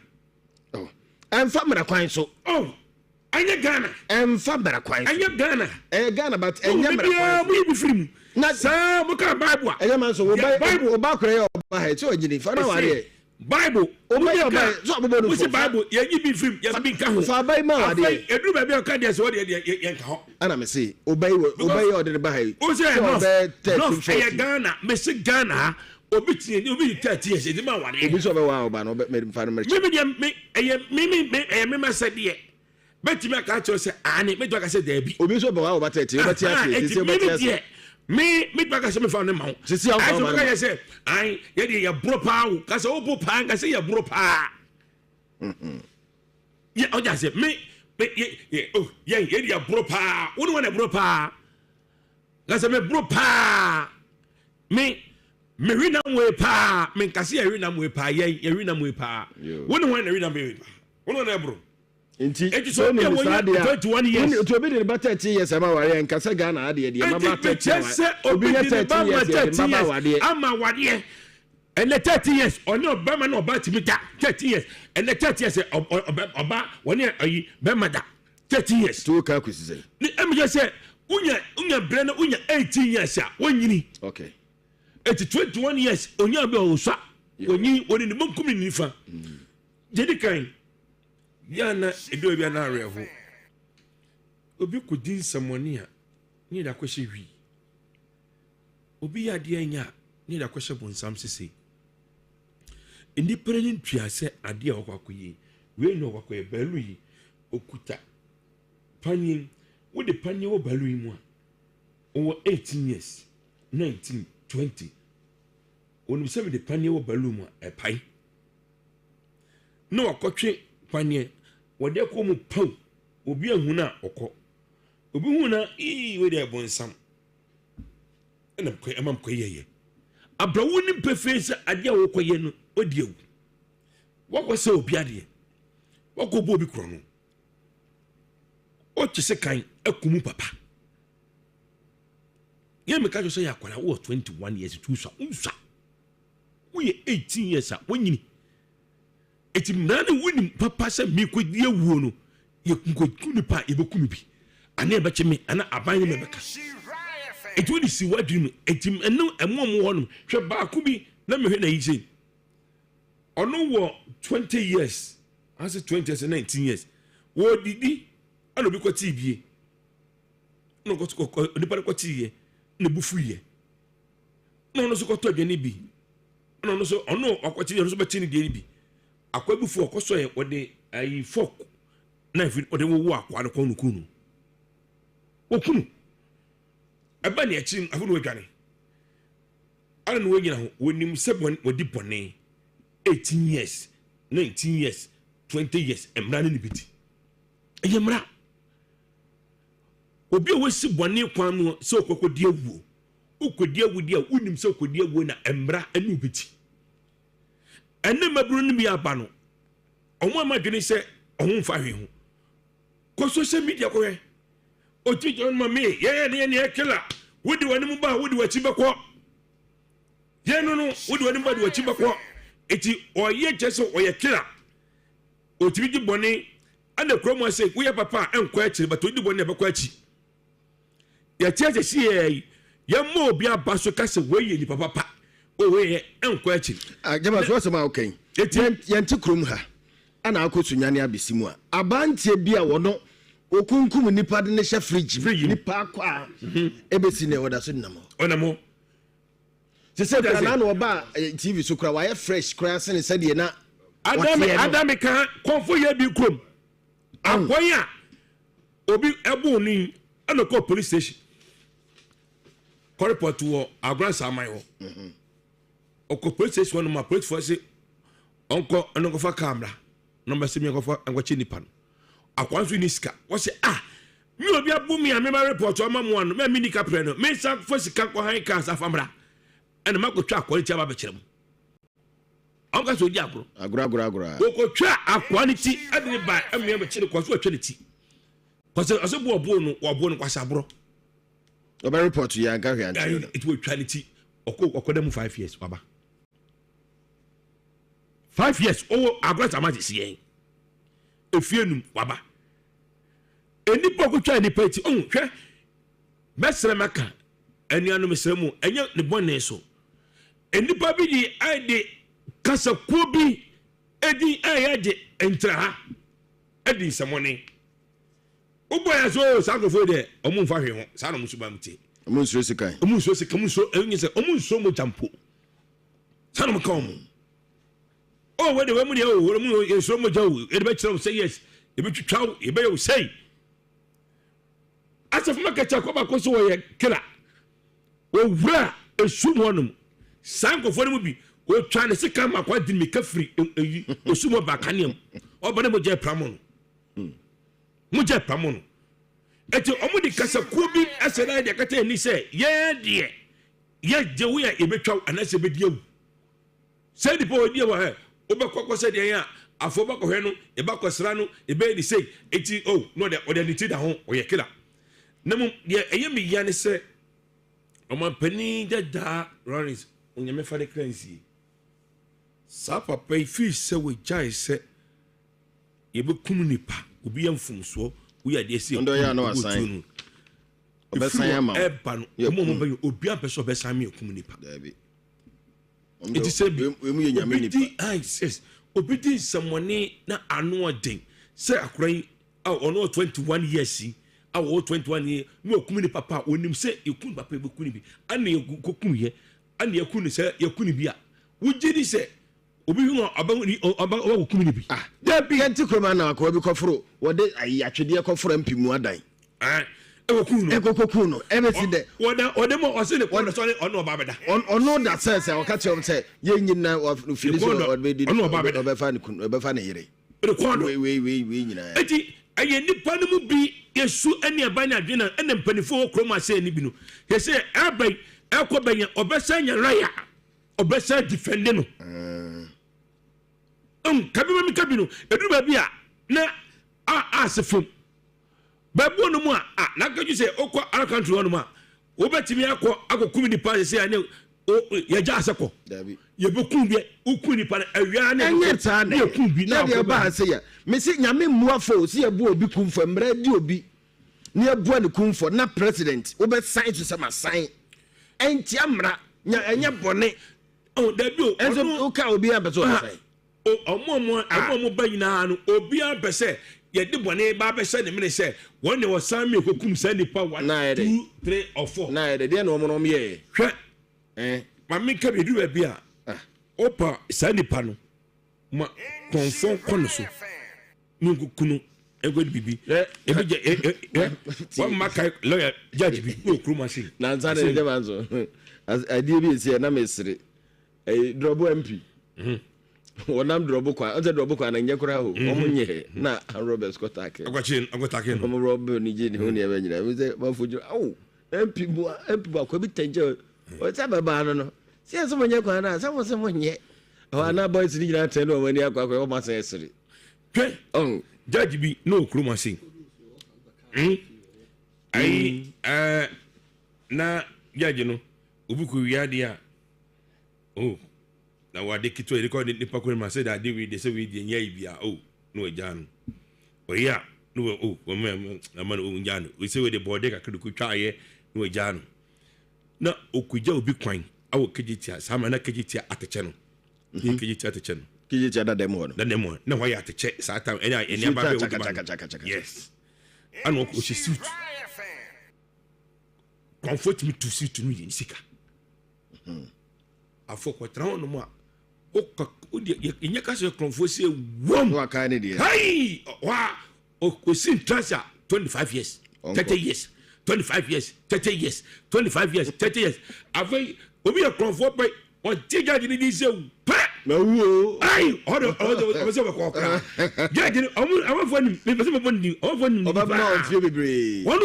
Ɛnfa mmara kwan so. Oh. Ɛnyɛ Ghana. Ɛnfa mmara kwan so. Ɛnyɛ Ghana. Ɛyɛ Ghana but ɛnyɛ mmara kwan so. Mo yi bi firi mu. Na saa mo ka Bible a. Ɛnyɛ man so wo ba wo ba kura yɛ ɔba ha ɛti ɔgyini fa na wadeɛ. Bible. O ba yɛ ɔba yɛ so abobɔ no fo. Mo si Bible yɛn yi bi firi mu yɛn bi nka ho. Fa aba yi ma wadeɛ. Afei eduru baabi a ɔka deɛ sɛ ɔdeɛ deɛ yɛn nka hɔ. Ɛna me se o ba yi wɔ o ba yi ɔde ne ba ha yi. O sɛ nɔf nɔf ɛyɛ Ghana me se Ghana ha obi tiɛ ni obi tɛ tiɛ sɛ ɛdi ma wadeɛ. Obi sɛ ɔbɛ wa ɔba no ɔbɛ mɛ nfa no mɛ kyɛ. Mi mi deɛ mi ɛyɛ mi mi mi ɛyɛ mi ma sɛ deɛ bɛtumi aka akyerɛ sɛ aane mɛtumi aka sɛ daabi. Obi nso bɛwa ɔba tɛti wobɛte ase sisi wobɛte ase. Deɛ me mɛtumi aka sɛ mefa ne ma wo. Sisi awo fa ma no. Ayɛ sɛ ae yɛ deɛ yɛ boro paa wo kasa wo bo paa nkasa yɛ boro paa. Yɛ ɔgya sɛ me me yɛ yɛ oh yɛ yɛ deɛ boro paa wo ne wɔn na boro paa kasa me boro paa me me wi nam wei paa me nkasa yɛ wi nam wei paa yɛ yɛ wi nam wei paa wo ne wɔn na wi nam wei paa wo ne wɔn na boro. Nti Eti sɛ obi a wonim saa wɔnya adeɛ a 21 years. woni nti obi de ne ba 13 years ama awareɛ nka sɛ Ghana adeɛ deɛ Eti mmabaa 13 mekyerɛ awa sɛ obi obi nya de ne ba 13 ma years yɛde 13 mmabaa years awadeɛ. ama awadeɛ ɛnɛ 13 years ɔne ɔbɛma ne ɔbaa tumi da 13 years ɛnɛ 13 years ɔ- ɔ- ɔbɛ- ɔbaa wɔne ayi bɛma da 13 years. Nti woka akɔsi sɛn? Ne ɛmi kyerɛ sɛ wonya wonya brɛ no wonya 18 years a wonyini. Okay. Eti 21 years onya bi a ɔsua onyi wɔne ne bonkum ne ne nifa. Deɛ di kan, yɛ a na ɛdu baabi a na awerɛho. Obi kɔdi nsɛmmɔne a, ne yɛde akɔhyɛ wii. Obi yɛ adeɛ anya a, ne yɛde akɔhyɛ bonsam sese. Nnipa no ani ntua sɛ adeɛ a wɔkɔ akɔyɛ yi, wei na ɔkɔ akɔyɛ baalu yi, ɔkuta paneɛ. Wode paneɛ wɔ baalu yi mu a, ɔwɔ 18 years, 19, 20. Ɔnim sɛ mede paneɛ wɔ baalu mu a, ɛpae. na wakɔtwe paneɛ wɔde akɔ mu paw obi ahu no a ɔkɔ obi hu no a ii wei deɛ bonsam ɛna mkɔ ɛma mkɔ yɛyɛ abrawo nim pefee sɛ adeɛ a wɔkɔyɛ no ɔdi awu wakɔ sɛ obi adeɛ wakɔ bɔ obi korɔ no ɔkye se kan akumu papa yɛn meka kyerɛ sɛ yɛ akwara wɔ 21 years tu sa wonsua Woyɛ 18 years a wanyini. Eti mmara no wonim papa sɛ mekɔdi awuo no yɛnkɔku nipa a yɛbɛku me bi anaa yɛbɛkye me anaa aban ne mɛbɛka. Eti wode si w'adwene mu. Eti ɛno ɛmo ɔmo hɔ nom hwɛ baako bi na mehwɛ na yi sei. Ɔno wɔ 20 years ase 20 years 19 years wɔdidi ɛna obi kɔtee bie ɛna ɔkɔ nipa no kɔteeɛ na ebu fuiɛ. Na ɔno nso kɔtɔ aduane bi. Ɛna ɔno nso ɔno ɔkɔkye ɔno nso bɛkye ne deɛ no bi. Akoa bi fo ɔkɔsɔ yɛ wɔde ayi fork knife ɔde wowo akoa no kɔn no kun no. Wɔkunu. Ɛba ne akyi afo na wɔadwane. Ana na wɔnyina ho wɔnim sɛ wɔdi bɔne 18 years. 19 years, 20 years, mmara ne ne bi ti. Ɛyɛ mmara. Obi a wasi bɔne kwan no sɛ ɔkɔkɔdi awuo, wokɔdi awu deɛ a wonim sɛ wokɔdi awuo na mmara ne wo bɛti. Ɛne mmabunu no bi aba no, wɔn ama dwene sɛ wɔn mfa hwee ho. Kɔ social media kɔhwɛ. Ɔtumi gyina no ma me, yɛyɛ ne yɛ ne yɛ kela. Wode w'anim ba a, wode w'akyi bɛkɔ. Yɛn no no, wode w'anim ba de w'akyi bɛkɔ. Eti ɔyɛ kyerɛ sɛ ɔyɛ kela. Ɔtumi di bɔne ɛna kurom ase woyɛ papa a ɛnkɔ akyiri but odi bɔne a ɛbɛkɔ akyi. Yɛte ase si yɛ yi yɛmmɔ obi aba so ka sɛ wei yɛ nipa papa o wei yɛ ɛnkɔ akyiri. Ah, gyama so asɛm a woka yi yɛnte kurom ha ana akɔ Sunyani abɛsi mu a abanteɛ bi a wɔno wɔkunkum nipa de ne hyɛ fridge mu nipa akɔ a ɛbɛsi nɛ ɔda so nenam hɔ. Ɔnam hɔ. Te sɛ kura na na ɔba eh, TV so kura wayɛ fresh kura sene sɛdeɛ na ɔteɛ no. Adame ka kɔnfo yɛ bi kurom akɔn a obi ɛbo no yi ɛna kɔ police station kɔ report wɔ agorɔ nsaman hɔ mhm. ɔkɔ police station hɔ no ma police fo se ɔnkɔ ɛna nkɔfa kaa mmra na ɔmbɛsɛ mi nkɔfa nkɔkye nipa no akwa nso ni sika wɔsɛ ah mi obi abo mi a mi ma report ɔma mu ano mɛ mi ni kaprɛ no mi nsa fa sika nkɔ han kaa sa fa mmra ɛna ma kɔtwa akwa ne ti aba bɛkyerɛ mu ɔn ka sɛ odi agorɔ agorɔ agorɔ agorɔ wɔkɔtwa akwa ne ti ɛde ne ba ɛmea bɛkyerɛ ne kɔ so wɔtwa ne ti kɔsɛ ɔsɛ bo ɔbo no wɔbo no kwasɛ aborɔ ɔbɛ report yɛ anka hwɛ ankyerɛ no ɛti wɔtwa ne ti ɔkɔ ɔkɔda mu 5 years waba 5 years ɔwɔ agorɔ sama sisi yɛn efie num waba nnipa ɔkɔtwa nnipa ti ɔhu hwɛ mɛsrɛ maka anuanom srɛ mu ɛnyɛ ne bɔne so nnipa bi de ɛde kasakuo bi ɛdi ɛyɛ de ntraha ɛdi nsɛmɔne wobɔ yɛ so oh, saa nkurɔfoɔ deɛ ɔmo nfa hwee ho saa na ɔmo suban mu te ɔmo nsuro sika ɔmo nsuro sika ɔmo nsuro ɛnyɛ sɛ ɔmo nsuro mogya mpo saa na ɔmo ka ɔmo Oh, wei de wei mu deɛ o, wei mu yɛnsuro mogya o, yɛde bɛkyerɛ wo sɛ yes, yɛbɛtwitwa wo, yɛbɛyɛ wo sɛi. Asafo ma kɛkyɛ akɔ baako so wɔyɛ kila. Owura esum hɔnom. Saa nkurɔfoɔ no mu bi, wɔtwa ne sika ma akwa di mmirika firi eyi esum hɔ ba kanea mu. Ɔba ne mogya apiramo no. Mogya apiramo no. Eti wɔn de kasakuo bi ɛsɛ na yɛde akata ani sɛ yɛn deɛ yɛgye wo yɛ yɛbɛtwa wo anaasɛ yɛbɛdi awu. Sɛ nipa wɔ deɛ wɔ hɛ, wobɛkɔ akɔ sɛ deɛn a, afɔ wobɛkɔhwɛ no, yɛbɛkɔsra no, yɛbɛyɛ ne sei, eti oh, na ɔde ɔde ne ti da ho, ɔyɛ kila. Na mmom deɛ ɛyɛ me ya ne sɛ, ɔmampanin dadaa Lawrence Onyame fa ne kra nsie. Saa papa yi firi sɛ wɔgyae sɛ yɛbɛkum nipa, obi yɛ mfomsoɔ, woyɛ adeɛ sɛ Ɔno deɛ ɔyɛ a na yɛkum, wasan. obi no. Ɔbɛsan Ɛfiri ama hɔ wo. ɛba no, ɔmo a ɔmo bɛyɛ, obiara mpɛ sɛ ɔbɛsan me akum nipa. Daabi. Eti sɛ bi obi di yes obi di nsɛmɔne na ano ɔden sɛ akora yi a ɔno wɔ 21 years yi a wɔwɔ 21 years na ɔkum ne papa a onim sɛ yɛkum ne papa yɛbɛku ne bi ana yɛkɔkum yɛ ana yɛku ne sɛ yɛku ne bi a wogye di sɛ obi hu ɔbɛkɔkum ne bi. Ah, dabi yɛnte kurom ana akɔwa bi kɔforo wɔde ayi atwedeɛ kɔforo mpi mu adan. Ɛkɔkuu no. Ɛkɔkɔkuu no. Ɛbɛsi dɛ. Wɔda ɔde mu ɔse ne kɔn sɛ ɔne ɔba bɛda. Ɔno da sɛ sɛ ɔka kyerɛ wɔn sɛ yɛnyi na fili so ɔbɛdi ɔbɛfa ne kunu ɔbɛfa ne yere. Ne kɔn do. Wei wei wei wei nyinaa. Eti ɛyɛ nipa no mu bi esu ɛne ɛba ne adwene na ɛna mpanimfoɔ wɔ kurom ase ne bi no. Yɛsɛ ɛbɛn ɛkɔ bɛn ɔbɛsɛ nya lɔya ɔbɛsɛ defend no. Nkabi ma mi kabi no eduru baabi a na a ase fam. Baabi wɔ no mu a, a n'akadwi sɛ wokɔ Arab country hɔ nom a, wobɛtumi akɔ akɔkum nipa sɛ sɛ ne yɛgya asɛ kɔ. Yɛbɛkum bi, wokum nipa no awia ne ɛnyɛ saa ne yɛkum bi na deɛ ɛbaa sɛ yɛ mese nyame mmuafo sɛ yɛbu obi kumfɔ mmerɛ di obi ne yɛbua ne kumfɔ na president wobɛsan so sɛ masan ɛntia mmara nya ɛnyɛ bɔne oh, dabi o ɛnso woka obi ampɛ sɛ ɔbɛsan O, wɔn a wɔn a wɔn ba nyinaa no, obiara mpɛ sɛ yɛde bɔne ba abɛhyɛ ne mene sɛ wɔn na wɔsan mi ekokum saa nipa one, two, three or four. Na ayɛ dɛ, deɛ na wɔn na wɔn yɛɛ. Hwɛ, eh. Maame nka bi edu baabi a, ah. ɔpa saa nipa no ma kɔnfɔn kɔ no so ne nkuku no ɛnkɔ de bibi ebi gya ɛ ɛ ɛ wɔn mma kae lɔya judge bi wɔ kurom ase. Nansa na ɛgyama nso adeɛ bi esi ɛ na mesere. Ɛyi drɔbo MP. Mhm. Wɔnam drɔbo kwan, ɔn sɛ drɔbo kwan no nyɛ koraa o, wɔn nyɛ na armed robbers kɔ taake. Ɔkɔkye ɔkɔ taake no. Wɔn rɔbo ne gye ne ho nneɛma nyinaa. Ebi sɛ manfo gyina, awo MP mu MP mu akɔ bi tɛnkyɛn o, ɔsɛ ababaa no no, sɛ yɛn sɛ mo nyɛ kwan no a, sɛ mo sɛ mo nyɛ. Ɛhɔ a na boys no nyinaa tɛn ne wɔn ani akɔ akɔ wɔn asan ɛsere. Hwɛ, ɔn judge bi na wɔ kurom ase. Hmm? Ayi, ɛɛ, na judge no, obi kɔ wia adeɛ a, oh, na wɔ ade ketewa yɛde kɔ nipa kɔ ma sɛ de ade wei de sɛ wei deɛ nyɛ ayi bia, oh, na wɔagyaa no. Ɔyɛ a, na wɔ, oh, wɔn ama no, oh, ngyaa no. Sɛ wei de bɔɔde kakra de kɔ twa ayɛ, na wɔagyaa no. Na ɔkɔgya obi kwan awɔ kegye tia, saa ma na kegye tia atɛkyɛ no. Ne kegye tia atɛkyɛ no. Kegye tia dada mu hɔ no. Dada mu hɔ na hɔ yɛ atɛkyɛ saa time ɛne ɛne aba bɛ wodi ma no. Yes. Ɛna ɔhyɛ suit. Kwanfoɔ tumi tu suit no yɛ sika. Afɔ kɔtena hɔ nom a wokɔ wodi yɛnyɛ ka sɛ kwanfoɔ sɛ wɔm. Wakae ne deɛ. Hei wa Osi ntrase a 25 years, 30 years, 25 years, 30 years, 25 years, 30 years. Afei obi yɛ kurɔfoɔ pɛ ɔgye judge ni di sɛ pɛ. Na wu o. Ayi ɔde ɔde ɔbɛ sɛ ɔbɛkɔ ɔkra. Judge ni ɔmo ɔmɔfoɔ nim mepɛ sɛ mebɔ ne din ɔmɔfoɔ nim ne din paa. Ɔbɛma ɔmfie bebree. Wɔn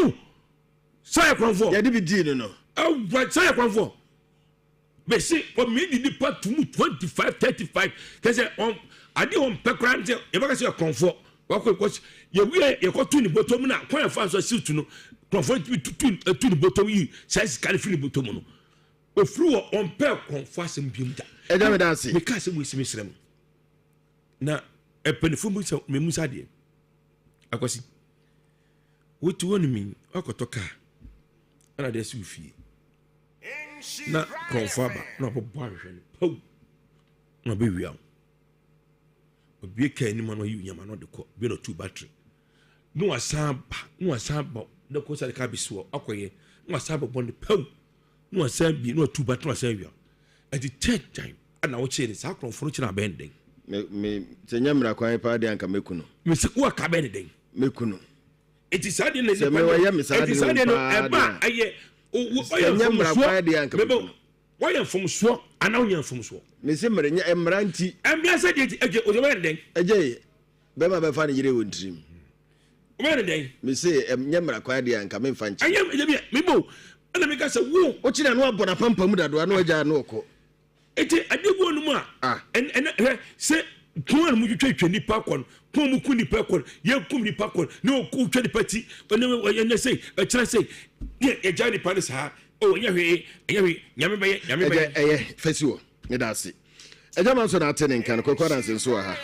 sɛ yɛ kurɔfoɔ. Yɛde bi dii no no. Ɛwura sɛ yɛ kurɔfoɔ. Mese wɔmee ne nipa to mu 25 35 kyɛ sɛ wɔn adeɛ wɔn pɛ koraa sɛ yɛbɛka sɛ yɛ wakɔ kɔ yɛwie yɛkɔto ne bɔtɔ mu na kwan yɛfa so asiw tu no kɔnfoɔ ntumi tutu etu ne bɔtɔ mu yi saa sika no firi ne bɔtɔ mu no ofiri wɔ wɔn pɛ kɔnfoɔ asɛm bi mu da. Ɛgya mi da ase. Meka asɛm wɔ esi mi srɛ mu na mpanyinfoɔ mu sɛ mɛ musa deɛ akwasi wotu hɔ nom yi wakɔtɔ kaa ɛna de asi wo fie. Na korɔmfo aba na ɔbɛbɔ ahwehwɛ no paw na ɔbɛwia wo. Obue kaa anim na ɔyi nneɛma na ɔde kɔ bi na ɔtu battery. Na wasan ba na wasan ba na kɔ sɛ kaa bɛsi hɔ akɔyɛ na wasan bɛbɔ no paw na wasan bie na ɔtu battery na wasan awia. Ɛti third time ɛna wokyee no saa korɔmfo no kyerɛ abɛn dɛn. Me me sɛ nyɛ mmara kwan paa deɛ anka mɛku no. Mesi wo aka bɛn ne dɛn. Mɛku no. Eti saa deɛ na nipa no eti saa deɛ no ɛba ɛyɛ ɔyɛ mfomsoɔ mɛbɛ wɔyɛ mfomsoɔ anaa ɔnyɛ mfomsoɔ. Mesi mmara nyɛ mmara nti. Mmara sɛ deɛ ti ɛgye ɔsɛ ɔbɛyɛ ne dɛn. Ɛgye bɛrima bɛfa ne yere wɔ ntirim. Ɔbɛyɛ ne dɛn. Mesi nyɛ mmara kwan deɛ anka memfa nkyɛn. Ɛnyɛ ɛnyɛ bi mebɔ ɛna meka sɛ wo. Wokyerɛ ano abɔ n'apampam dado ano agya ano ɔkɔ. Enti ade gu wɔn mu a, ɛnɛ hwɛ sɛ kun a wɔtwitwa nipa kɔ no, kun a wɔku nipa kɔ no, yɛkum nipa kɔ no, ne wɔtwa nipa ti, ɛnɛ ɛnɛ sɛ ɛkyerɛ sɛ yɛ yɛgya nipa no saa, o ɛnyɛ hwee, ɛnyɛ hwee, nyame bɛyɛ, nyame bɛyɛ. Ɛgya ɛyɛ fɛsi wɔ, ne da ase. Ɛgya ma nso na ate ne nka no, Kwaku Adanse nso wɔ ha.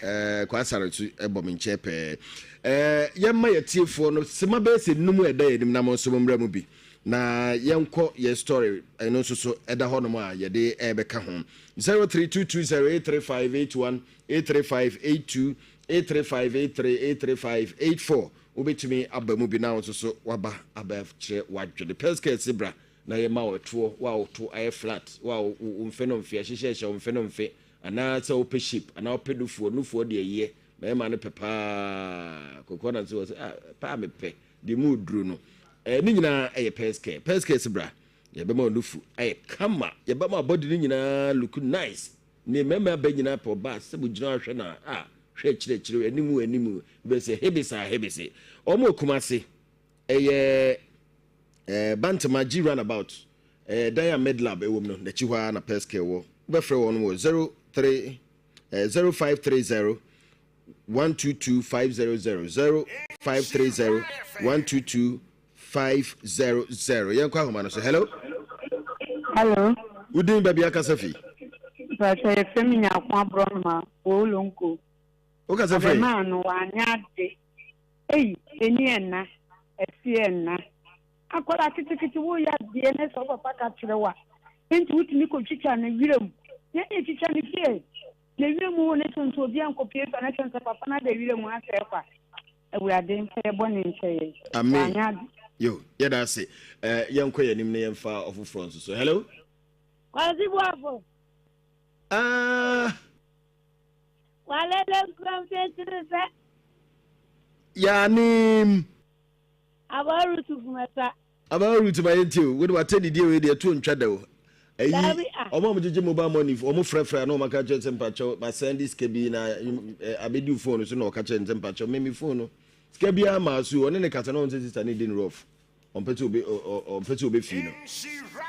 Ɛɛ Kwa Asare nso ɛbɔ me nkyɛn pɛɛ. Ɛɛ yɛmma yɛtiefoɔ no sema bɛyɛ sɛ num a ɛda yɛn anim na mo nso mo mmra mu bi. Na yɛnkɔ yɛn story ɛno nso so ɛda hɔ nom a yɛde ɛrebɛka ho 0322083581 83582 83583 83584 wobɛtumi aba mu bi na wo nso so waba abɛkyerɛ wadwene pɛskɛs bra na yɛma wo ɛtoɔ wo a woto ayɛ flat wo a wo mfe no mfe ɛhyehyɛhyɛ wo mfe no mfe anaa sɛ wopɛ shape anaa wopɛ nufoɔ nufoɔ deɛ yɛ mmarima no pɛ paa kɔkɔɔ na nso wɔ sɛ ah paa mepɛ Deɛ mu duro no. Eh, ne nyinaa ɛyɛ pɛskɛ. Pɛskɛ se bra. Yɛbɛma wo ayɛ kama. Yɛbɛma body no nyinaa look nice. Ne mmarima aba nyinaa pɛ ɔbaa sɛ mo gyina hwɛ na a hwɛ akyire akyire anim anim bɛsɛ hebese a hebese. Wɔn wɔ Kumasi. Ɛyɛ eh, Bantama G roundabout. Eh, dan a Medlab ɛwɔ mu no n'akyi hɔ ara na pɛskɛ wɔ. Wobɛfrɛ wɔn wɔ 03 eh, 0530 122 500 0530 122 500 yɛnkɔ ahoma no so hello hello wodin baabi akasa fi mpakyɛ yɛfrɛ me nyako aborɔnoma wɔ olonko wokasa firi abɛmaa no wanyɛ ade ei ɛni ɛnna ɛsi ɛnna Akwadaa ketekete woreyɛ adeɛ na sɛ wo papa ka kyerɛ wo a, enti wotumi kɔtwitwa no wiram. Yɛn deɛ twitwa no fie. Na wiram hɔ no sɛ nso obi ankɔpie so a na kyerɛ sɛ papa no ada wiram asɛe kwa. Awurade mfa yɛ bɔne nkyɛ yɛn. Amen. Wanyɛ ade. Yo, yɛda ase. Eh, yɛnkɔ yɛn anim na yɛmfa ɔfoforɔ nso so. Hello? Kwasi Boafo. Ah. Walele nkuram tentene sɛ. Yanim. Abaa Ruth Fumasa. Abaa Ruth ma yɛntie o. Wode w'atɛnidie wei deɛ ɛtoɔ ntwa da o. Ɛyi Daabi ah. ɔmo a ɔmo gyegye mobile money ɔmo frɛfrɛ a na ɔmo aka kyerɛ sɛ mpakyɛw ma sɛnde sika bi na abedi wo phone so na ɔka kyerɛ no sɛ mpakyɛw me me phone no sika biara maa so ɔne ne kasa na ɔmo sɛ sister ne di no rough ɔmpɛ sɛ obe ɔmpɛ sɛ obe fii no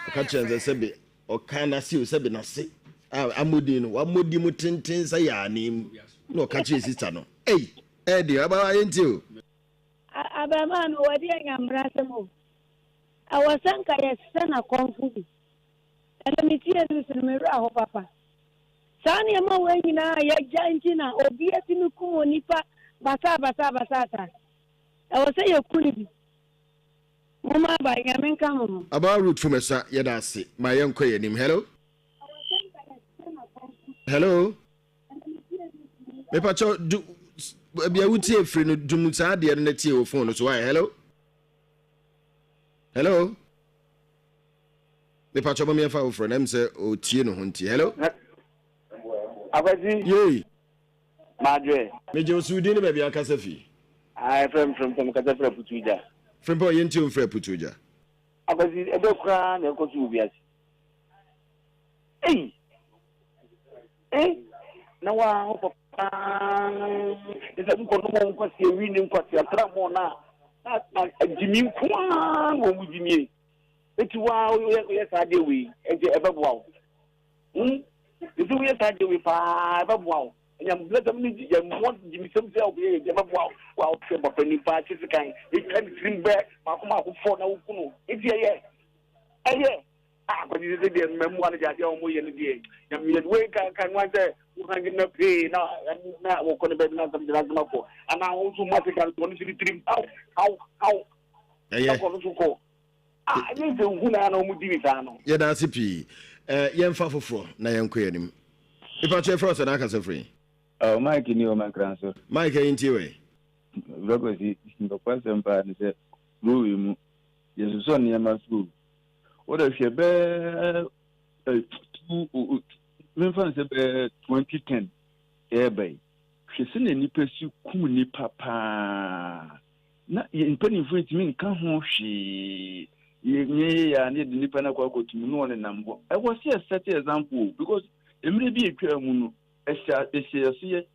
ɔka kyerɛ no sɛ sɛbe ɔka n'ase o sɛbe n'ase a amodin no wamodi mu tenten sɛ yaane mu na ɔka kyerɛ sister no ei ɛɛde aba ayɛ nti o. Abarimaa no wɔde anya mmara asɛm o. Ɛwɔ sɛ nka yɛsɛ no akɔmfo bi. Ɛnɛ metie news no me werɛ aho papa. Saa nneɛma wei nyinaa a yɛagya nti na obi atumi kum onipa basaa basaa basaa saa. Ɛwɔ sɛ yɛku no bi. Momma aba, Nyame nka mo ho. Abaa Ruth Fumesa yɛda ase ma yɛnkɔ yɛn anim hello hello mepakyɛw du baabi a wotie firi no dum saa adeɛ no na tie wɔ phone no so why hello Hello. Me pacho mo me fa ofro na mse o tie no ho nti. Hello. Akwasi. Yei. Madwe. Me je osu din ne baabi akasa fi. Ah, frem frem frem kasa frɛ putuja. Frempɔ yɛntie o mfrɛ putuja. Akwasi ɛdɛ koraa na ɛkɔ so wɔ wiase. Ei! Eh! Na waa ho papa ne sɛ nkɔ nom wɔn nkwasi awi ne nkwasi atra mɔ na na gyimi nko ara na wɔn gyimie. Eti waa woyɛ woyɛ saa adeɛ wei nti ɛbɛboa wo. Hmm? Nti woyɛ saa adeɛ wei paa ɛbɛboa wo. Nyambrasɛm ne yɛ mmɔ gyimisɛm sɛ wobɛyɛ yɛ ɛbɛboa wo. Wa wopɛ papa nipa kye sekan etwa ne tirim bɛ mako mako fɔ na woku no. Nti ɛyɛ ɛyɛ. Ah kwasi sese deɛ mmamuwa no deɛ adeɛ a wɔn yɛ no deɛ nyame wei nka nka nua sɛ wo hangi na pee na na wɔkɔ ne baabi na asɛm gyina asɛm akɔ anaa wɔn nso mu ase kan wɔn nso ne tirim aw aw aw ɛyɛ akɔ no so kɔ ah ɛnyɛ sɛ hu na na wɔn di ne saa no. Yɛda ase pii. Eh, yɛmfa foforɔ na yɛnkɔ yɛn anim. Nipa kyɛ frɛ sɛ n'akasa firi. Oh, Mike ni o mankra nso. Mike ɛyi ntie wɛ. Bra Kwasi, nokwasɛm paa ne sɛ kuro wei mu yɛsosɔ nneɛma so o. Wo dɛ hwɛ bɛɛ two memfa no sɛ bɛɛ 2010 ɛreba yi hwɛ sɛnea nnipa si kum nnipa paa na yɛn mpanimfoɔ ntumi nka ho hwee yɛnyɛ yɛ a na yɛde nnipa no akɔ akɔtum na ɔnenam hɔ ɛwɔ sɛ yɛsɛte example o because mmerɛ bi atwaa mu no ɛhyɛ ɛhyɛ yɛ so yɛ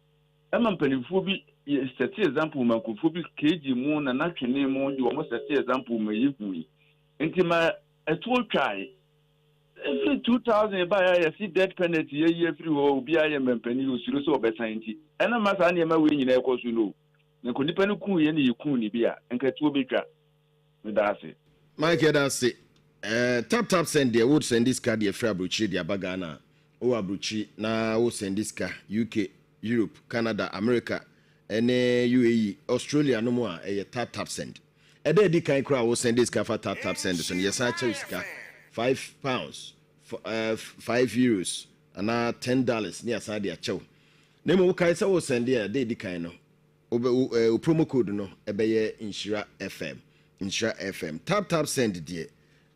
ɛma mpanimfoɔ bi yɛ sɛte example ma nkurɔfoɔ bi keegye mu na n'atwene mu de wɔn sɛte example ma yɛhu yi Nti ma ɛtoɔ twae. Ɛfiri 2000 baeɛ a yɛse death penalty yɛayi afiri hɔ, obiara yɛ mmampanin, ɔsuro sɛ ɔbɛsan nti ɛna ma saa nneɛma wei nyinaa ɛkɔ so no o. Na nka onipa no kuu yɛn na yɛkuu no bi a, nka ɛtoɔ bɛtwa. Meda ase. Mike yɛda ase. Eh, tap tap send deɛ wo sɛnde sika deɛ firi abrokyire de aba Ghana a, wowɔ abrokyiri na wo sɛnde sika UK, Europe, Canada, America ɛne UAE, Australia nom a ɛyɛ tap tap send. Ɛda a ɛdi kan koraa a wo sɛnde sika fa tap tap send so no, yɛsan kyɛ wo sika £5, €5 anaa $10 ne yɛasan de akyɛ wo. Na mmom wokae sɛ wo sɛnde a, ɛda a ɛdi kan no, wobɛ wo eh, wo promo code no ɛbɛyɛ Nhyira FM. Nhyira FM. Tap tap send deɛ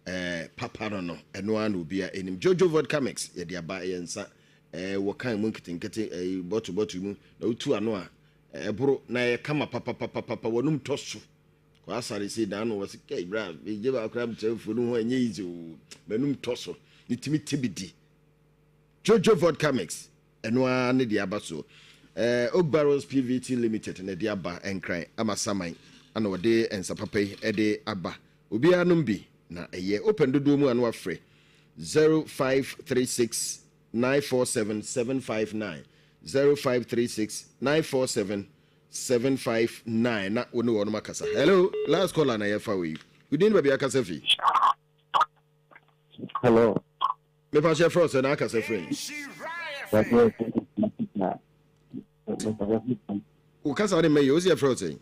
eh, papa no no, ɛno ara na obiara anim. Jojo Vodka Mix yɛde aba, ɛyɛ nsa eh, wɔ kan mu nketenkete, eh, bottle bottle mu, na wotu ano a Ɛboro na ɛyɛ kama papapapapa w'anum tɔ so. Kɔ asare sei na ano wɔsi kɛ bra megye baako na mekyerɛ fuo no ho ɛnyɛ easy o m'anum tɔ so metumi te bi di. Jojo Vodka Mix ɛno ara ne deɛ aba so. Eh, Oak Barrels PVT Limited na ɛde aba Nkran ama Saman ana ɔde nsa papa yi ɛde aba. Obiara nom bi na ɛyɛ. Wopɛ no dodoɔ mu a na wafrɛ 0536 947 759 0536 947 759 na wo ne wɔnom akasa. Hello, last caller na yɛfa wei. Wo din ne baabi akasa fi? Hello. Mepa hyɛ frɛ sɛ na akasa firi. Wo kasa ne mɛyɛ, wo sɛ yɛfrɛ wo sɛn?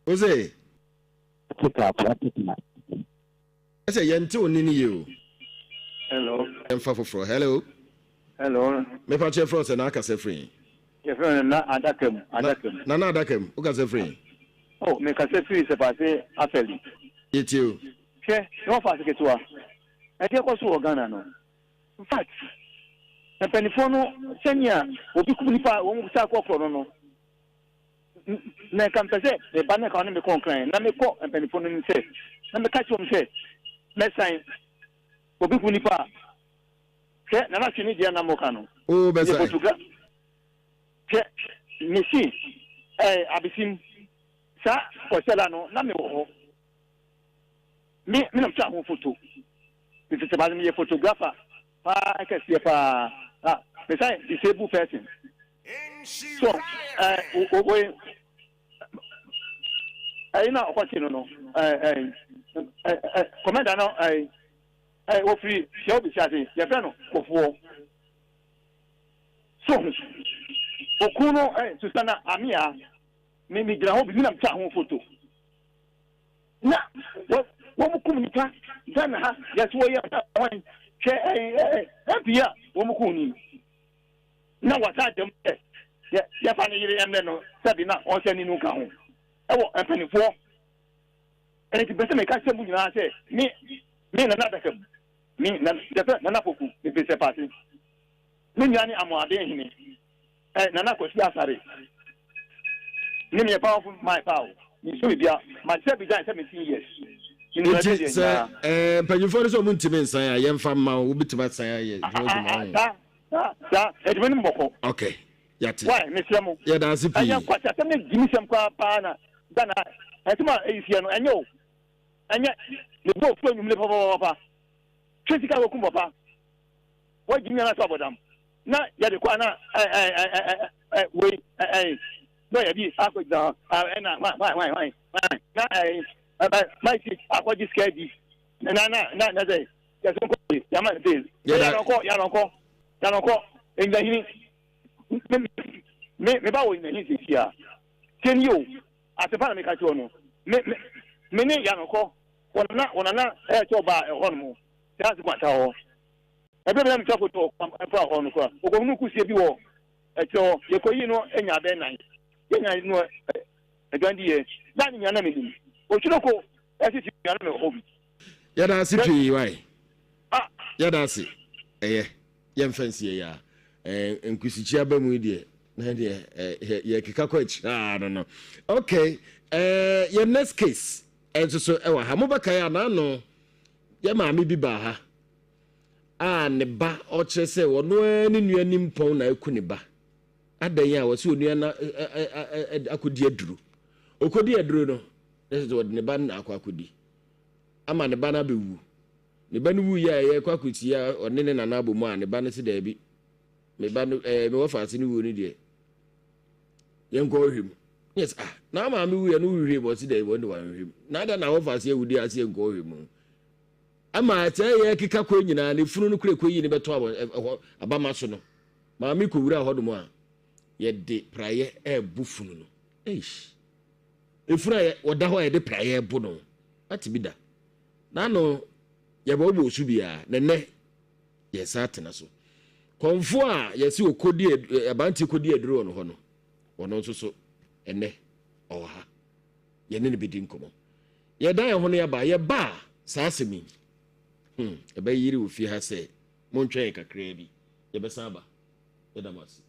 Wo sɛ? Ɛsɛ yɛnte wo nne no yie o. Hello. Yɛmfa foforɔ. Hello. Hello. Mepa kyɛ frɛ sɛ na akasa firi he? Yɛfrɛ no na adaka mu. Adaka mu. Nana adaka mu. Wokasa firi he? Oh, mekasa firi Sɛpase Afɛli. Yɛtie o. Hwɛ, na wɔfa ase ketewa. Ɛdeɛ kɔ so wɔ Ghana no. In fact, mpanimfoɔ no sɛnea obi kum nipa a wɔn sa kɔ korɔ no no, Na nka mepɛ sɛ me ba no nka ɔne me kɔ nkran na mekɔ mpanimfoɔ no anim sɛ na meka kyerɛ wɔn sɛ mɛsan. Obi ku nipa a, hwɛ Nana Twene deɛ na moka no. Oo Yɛ bɛsae. photograph. Hwɛ mesi ɛɛ abesim saa kɔsɛla no na mewɔ hɔ. Me me na metwa ho foto. Mefisɛ ba no meyɛ photographer paa kɛseɛ paa. Ah, mesan disabled person. So ɛɛ wo wo ɛyi na ɔkɔkye no no ɛɛ ɛɛ ɛɛ kɔmɛnda no ɛɛ ɛɛ ofiri hyɛ obi hyɛ ase yɛfrɛ no kofoɔ so ho okun no ɛɛ Susana Amia mi mi gyina hɔ bi mi na mi twa ho foto na wɔ wɔn kum nipa Ghana ha yɛsɛ wɔyɛ wɔn hwɛ ɛɛ ɛɛ MP a wɔn kum ni. na wɔasan ada mu sɛ yɛ yɛfa ne yere mmrɛ no sɛbe na ɔnhyɛ ne nu nka ho wɔ mpanimfoɔ Enti pɛ sɛ meka kyerɛ mo nyinaa sɛ me me Nana Adaka mu me na yɛfrɛ Nana Poku mefiri Sɛpaase me nua ne Amoaden hene eh, Nana Kwasi Asare ne meyɛ powerful man paa o mensuo bibia makyerɛ Abidjan 17 years menim Nti ɛsɛ deɛ sɛ nyinaa. eh, mpanyinfoɔ no sɛ ɔmo ntumi nsan a yɛmfa mma wo wobɛtumi asan ayɛ ho adwuma ho. Saa Saa saa ɛdwuma no mu bɔkɔ. Ok yate. Why mesrɛ mo. Yɛda ase pii. Ɛyɛ nkwasi asɛm ne gyimisɛm koraa paa na Ghana ɛsɛm a ɛyi siɛ no ɛnyɛ o ɛnyɛ ne bo ofu anwumire papapapa twe sika kɔkum papa wagyimi anaasɛ wabɔ dam na yɛde kɔ ana ɛ ɛ ɛ ɛ ɛ wei ɛ ɛ na yɛde akɔ gyina hɔ ɛna hwan hwan hwan hwan na ɛ ɛ maisi akɔgye sika di na na na na sɛ Yɛsɛ nkɔ ye, yama ne bail. Yɛda. Yanɔkɔ, yanɔkɔ, yanɔkɔ, Enyinahini. Me, me, me ba wɔ Enyinahini sisi a. Tie ni o, asɛmpa na meka kyerɛ no. Me, me, me ne yanɔkɔ, wɔn nana, wɔn nana ɛyɛ sɛ ɔbaa ɛhɔ nom, saa ase kwanta hɔ. Ɛbɛ bi na metwa foto ɛfa hɔ no kora. Ɔkɔhunu kusie bi wɔ ɛkyerɛ hɔ. Yɛkɔyi no enya abɛn nan. Yɛnya no aduan di yɛ. Na ne nyina na menim. Otwinoko ɛsisi nyina na mewɔ hɔ bi. Yɛda ase pii wae. Yɛda ase. Ɛyɛ yɛmfa nsie yɛ a. Eh, nkusikyi aba mu yi deɛ na deɛ eh, yɛkeka kɔ akyiri no no. Okay, eh, yɛ next case nso so ɛwɔ ha. Mobɛkae a n'ano yɛ maame bi baa ha a ne ba ɔkyerɛ sɛ ɔno ara ne nua nimpɔn na aku ne ba. Adɛn a wɔsɛ onua na akɔdi aduro. Ɔkɔdi aduro no, na sɛ wɔde ne ba no na akɔ akɔdi. ama ne ba no abɛwu. Ne ba no wuiɛ a yɛrekɔ akɔsie a ɔne ne nana abɔ mu a ne ba no se daabi me ba no ɛɛ me wɔfa ase no wuo no deɛ yɛnkɔ hwehwɛ mu. Yes ah na maame wuiɛ no wohwehwɛ mu ɔse daabi wɔn de wɔanhwehwɛ mu. Na ada na wɔfa ase awu deɛ ase yɛnkɔ hwehwɛ mu. Ama sɛ yɛkeka kɔ nyinaa ne funu no kura kɔ yi ne bɛtɔ abɔ ɛhɔ abama so no maame kɔwura hɔ nom a yɛde praeɛ ɛɛbo funu no. Eish. Efunu a wɔda hɔ a yɛde praeɛ bo no, wate bi da? N'ano yɛbɔbɔ osu biara, na nnɛ yɛsan atena so. Kɔmfo a yɛse ɔkɔdi aberanteɛ kɔdi aduro wɔ no hɔ no, ɔno nso so ɛnnɛ ɔwɔ ha. Yɛne no bɛdi nkɔmmɔ. Yɛdan yɛn ho no yɛba, yɛba a saa asɛm yi, hmm, ɛbɛyere wɔ fie ha sɛ montwɛn yɛn kakraa bi, yɛbɛsan aba. Yɛda mo ase.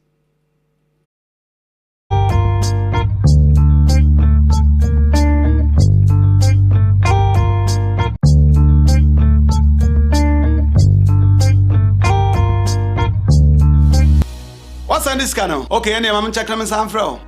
Wasan de sika no? Okay, ɛnneɛ ma menkyɛke na mensan mfrɛ wo.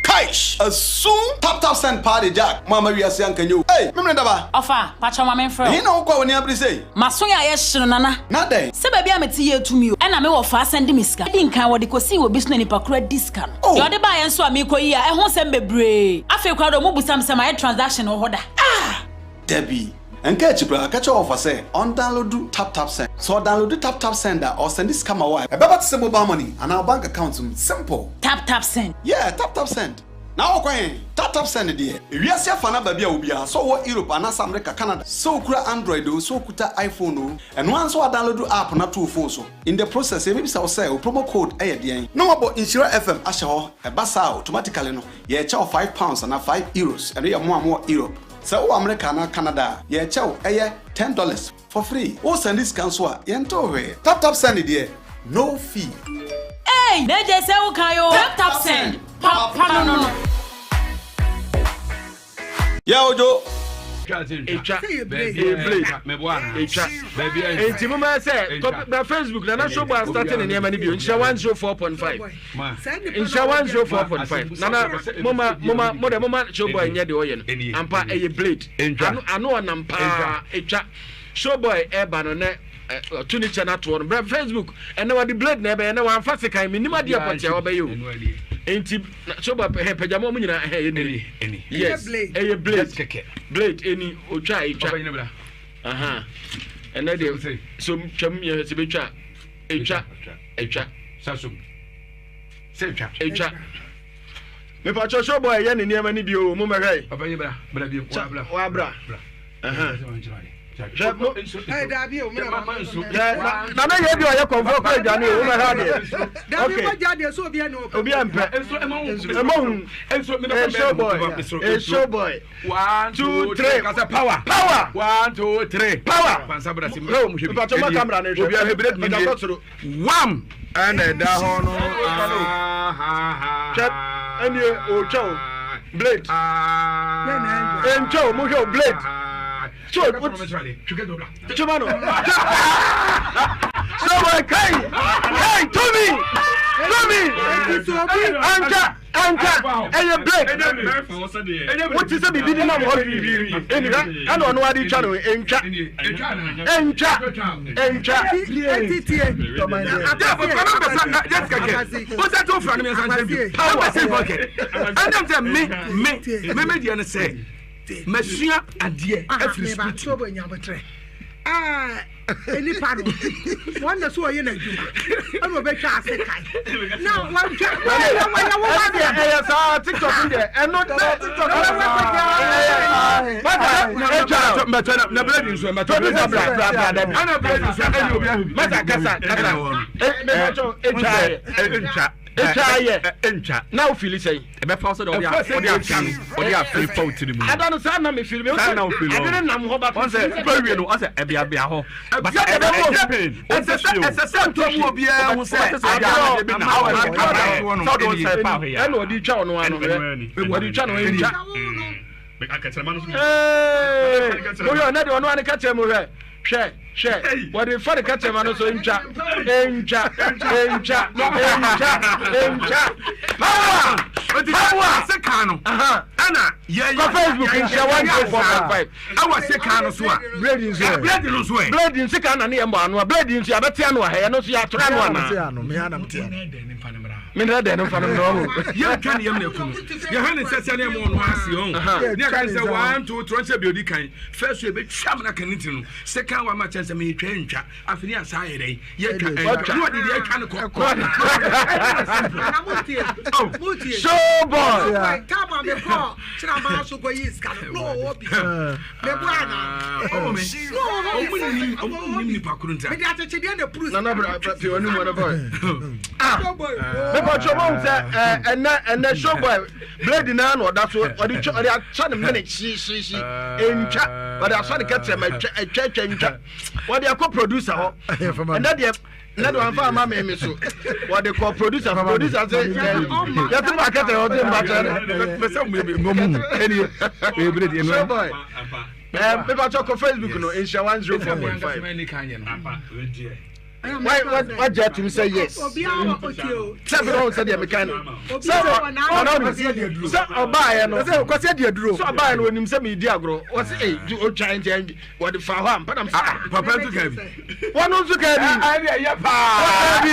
Kaish! Asu! Tap tap send paa de Jack, mo amma wiase anka nyɛ o. Ei! Memene daba! Ɔfa, pakyɛw ma menfrɛ wo. Ɛhe na wokɔ a w'ani abere sei? M'aso yɛ ayɛ hye no Nana. Na dɛn? Sɛ baabi a mete yɛ tumi o. Ɛna me wɔfaa sɛnde me sika. Edi nkan wɔde kosii wɔ bi so na nipa koro adi sika no. Oh! Deɛ ɔde baeɛ nso a meekɔ yi a ɛho nsɛm bebree. Afei koraa deɛ ɔmo busa me sɛ mayɛ transaction wɔ hɔ da. Ah! Dabi. Nka akyi koraa, ka kyerɛ wɔfa sɛ ɔndownloadu TapTapSend. Sɛ ɔdownloadu TapTapSend a, ɔresɛnde sika ma wo a, ɛbɛba te sɛ mobile money anaa wo bank account mu. Simple! TapTapSend. Yeah, TapTapSend. Na wokɔ he? TapTapSend deɛ. Ewiase afa no aba bi a obiara, sɛ ɔwɔ Europe anaasɛ America, Canada, sɛ okura Android oo, sɛ okuta iPhone oo, ɛno ara ne sɛ woadownload app no ato wo phone so. In the process, yɛbɛbisa wo sɛ wo promo code yɛ deɛn? Na woabɔ Nhyira FM ahyɛ hɔ. Ɛba saa a, automatically no, yɛrekyɛ wo £5 anaa €5, ɛno yɛ mo a mowɔ Europe. Sɛ wowɔ America anaa Canada a, yɛrekyɛ wo ɛyɛ $10 for free. Wo sɛnde sika nso a, yɛntew hwee. Tap tap send deɛ, no fee. Eii na gye sɛ wo kan oo. Tap tap send, papa no no. Yeah Ojo! Etwa. Ɛyɛ blade. Etwa. Enti mo mɛ sɛ kɔ bra Facebook na na showboy astate ne nneɛma no bio. Nhyira 104.5. Nhyira 104.5. Nana moma moma mo de moma showboy nyɛ deɛ ɔyɛ no. Ampa ɛyɛ blade. Ano ano ɔnam paa. Etwa. Showboy ɛba no nɛ ɔto ne kyɛ no atoɔ no bra Facebook ɛnɛ wɔde blade na ɛbɛyɛ ɛnɛ wɔamfa sekan menim adeɛ pɔtee a wɔbɛyɛ o. Enti showboy hɛ pagya mo ɔmo nyinaa hɛ ɛni. Yes ɛyɛ blade. Blade ɛni otwa etwa. Aha ɛnɛ deɛ so twam yɛ sɛ bɛtwa etwa etwa. Sɛ etwa. Etwa. Mepatwɔ showboy ɛyɛ ne nneɛma no bi o mo mɛhwɛ yi. Ɔbɛnye bra bra bi wabra. Wabra. Hwɛ mo. Ɛ dabi o mena ma nso. Na na yɛ bi ɔyɛ kɔnfɔ kɔ aduane o mɛhwɛ adeɛ. Dabi mo gya deɛ so obi ɛna ɔpɛ. Obi ɛmpɛ. Ɛmɔ hu. Showboy. Showboy. One two three. Kasa power. Power. One two three. Power. Pansa bra si mɛ wɔn hwɛ bi. Mpatɔ ma camera ne hwɛ. Obi ahwɛ bi de nie. Wam. Ɛna ɛda hɔ no. Hwɛ ɛnie otwa o blade. Ɛntwa o mo hwɛ o blade. So twema no. So wɔ kai kai tumi tumi anka anka ɛyɛ blade. Wote sɛ biribi de nam hɔ hwihwihwi ɛni hwɛ ɛna ɔno ade twa no ɛntwa ɛntwa ɛntwa. Me me deɛ no sɛ masua adeɛ afiri sukuu ti. Nipa no wɔn na so ɔyɛ n'adwuma ɛna ɔbɛtwa ase kan na wɔntwa wɔyɛ wɔyɛ wɔn wa deɛ ɛyɛ saa tiktok deɛ ɛno tiktok ɛyɛ saa mɛtɔ na bɛrɛ nso mɛtɔ producer bra bra bra dɛbi ɛna bɛrɛ nso ɛna obi ahuri mɛta kasa kasa mɛtɔ etwa yɛ etwa etwa yɛ etwa na o fili sɛn. Ɛbɛfa wo sɛ deɛ ɔde ɔde afe ɔde afe fa wo tiri mu. Ada no saa na me feel me. Saa na wo feel. Ɛde ne nam hɔ ba. Wɔn sɛ nipa wie no wɔn sɛ ɛbeabea hɔ. Basa ɛbɛ ɛbɛ pain. Ɛsɛ sɛ ɛsɛ sɛ ntɔ mu obiara ho sɛ adeɛ bi na awɔ ɛwɔ sɛ ɔde wɔn sɛ ɛpa ahwɛ ya. Ɛna ɔde twa ɔno ano hwɛ. Ɔde twa no ɛntwa. Mo hwɛ ɔnɛ de ɔno ano kakyɛ mo hwɛ. Hwɛ, hwɛ, wɔde fa ne kɛtɛma no so ntwa, ntwa, ntwa, ntwa, ntwa. Power! Power! Sekan no. Ɛna yɛ yɛ. Kɔ Facebook nhyɛ 104.5. Ɛwɔ sekan no so a. Blade nso ɛ. Blade no nso ɛ. Blade nso kan na ne yɛ mbɔ ano a. Blade nso yɛabɛte ano a ɛyɛ no nso yɛatoro ano anaa. Menrɛ dɛn no mfa no mmerɛ ɔho. Yɛntwa ne yam na ɛku no. Yɛha ne nsɛsɛ ne ɛma ɔno ase ɔho. Ne aka ne sɛ 1 2 3 nhyɛ bi odi kan. First way bɛtwa me na ka ne ti no. Second one ma kyɛn sɛ metwa ntwa. Afei ne asa ayɛ dɛn? Yɛtwa ntwa. Ne ɔde deɛ atwa no kɔ. Show boy. Time a mekɔ kyerɛ so kɔ yi sika no na ɔwɔ bi. Meboa ana? Ɔwɔ me. Ɔmo nim ɔmo nim nipa koro nta. Mede akyekyedeɛ na puru. Nana bra fi ɔne mu ɔne boy. Ah. Mepɔ twɛ mo sɛ ɛnɛ ɛnɛ show boy blade naa na ɔda so ɔde twa ɔde akyɛ ne mene hyiihyiihyi ntwa ɔde asɔ ne kɛtɛ ma atwa atwa atwa ntwa wɔde akɔ producer hɔ ɛnɛ deɛ ɛnɛ deɛ wɔnfa ama mi mi so wɔde kɔ producer producer sɛ yɛte mu akɛtɛ ɔde mba kyerɛ ne. Mɛsɛ mu mu mu ɛni ɛyɛ blade ɛnu. Show boy ɛɛ mepa kyɛ kɔ Facebook no nhyia 104.5. Wagye atum sɛ yes. Sɛ bi ɔn sɛ deɛ meka no. Sɛ ɔna sɛ ɔbaayɛ no. Sɛ kwasi adi aduro. Sɛ ɔbaayɛ no onim sɛ medi agorɔ. Wɔsi ee di otwa nti ɛngi wɔde fa hɔ a mpa nam sɛ. Papa nso kaa bi. Wɔn nso kaa bi. Ɛni ɛyɛ paa. Wɔn bi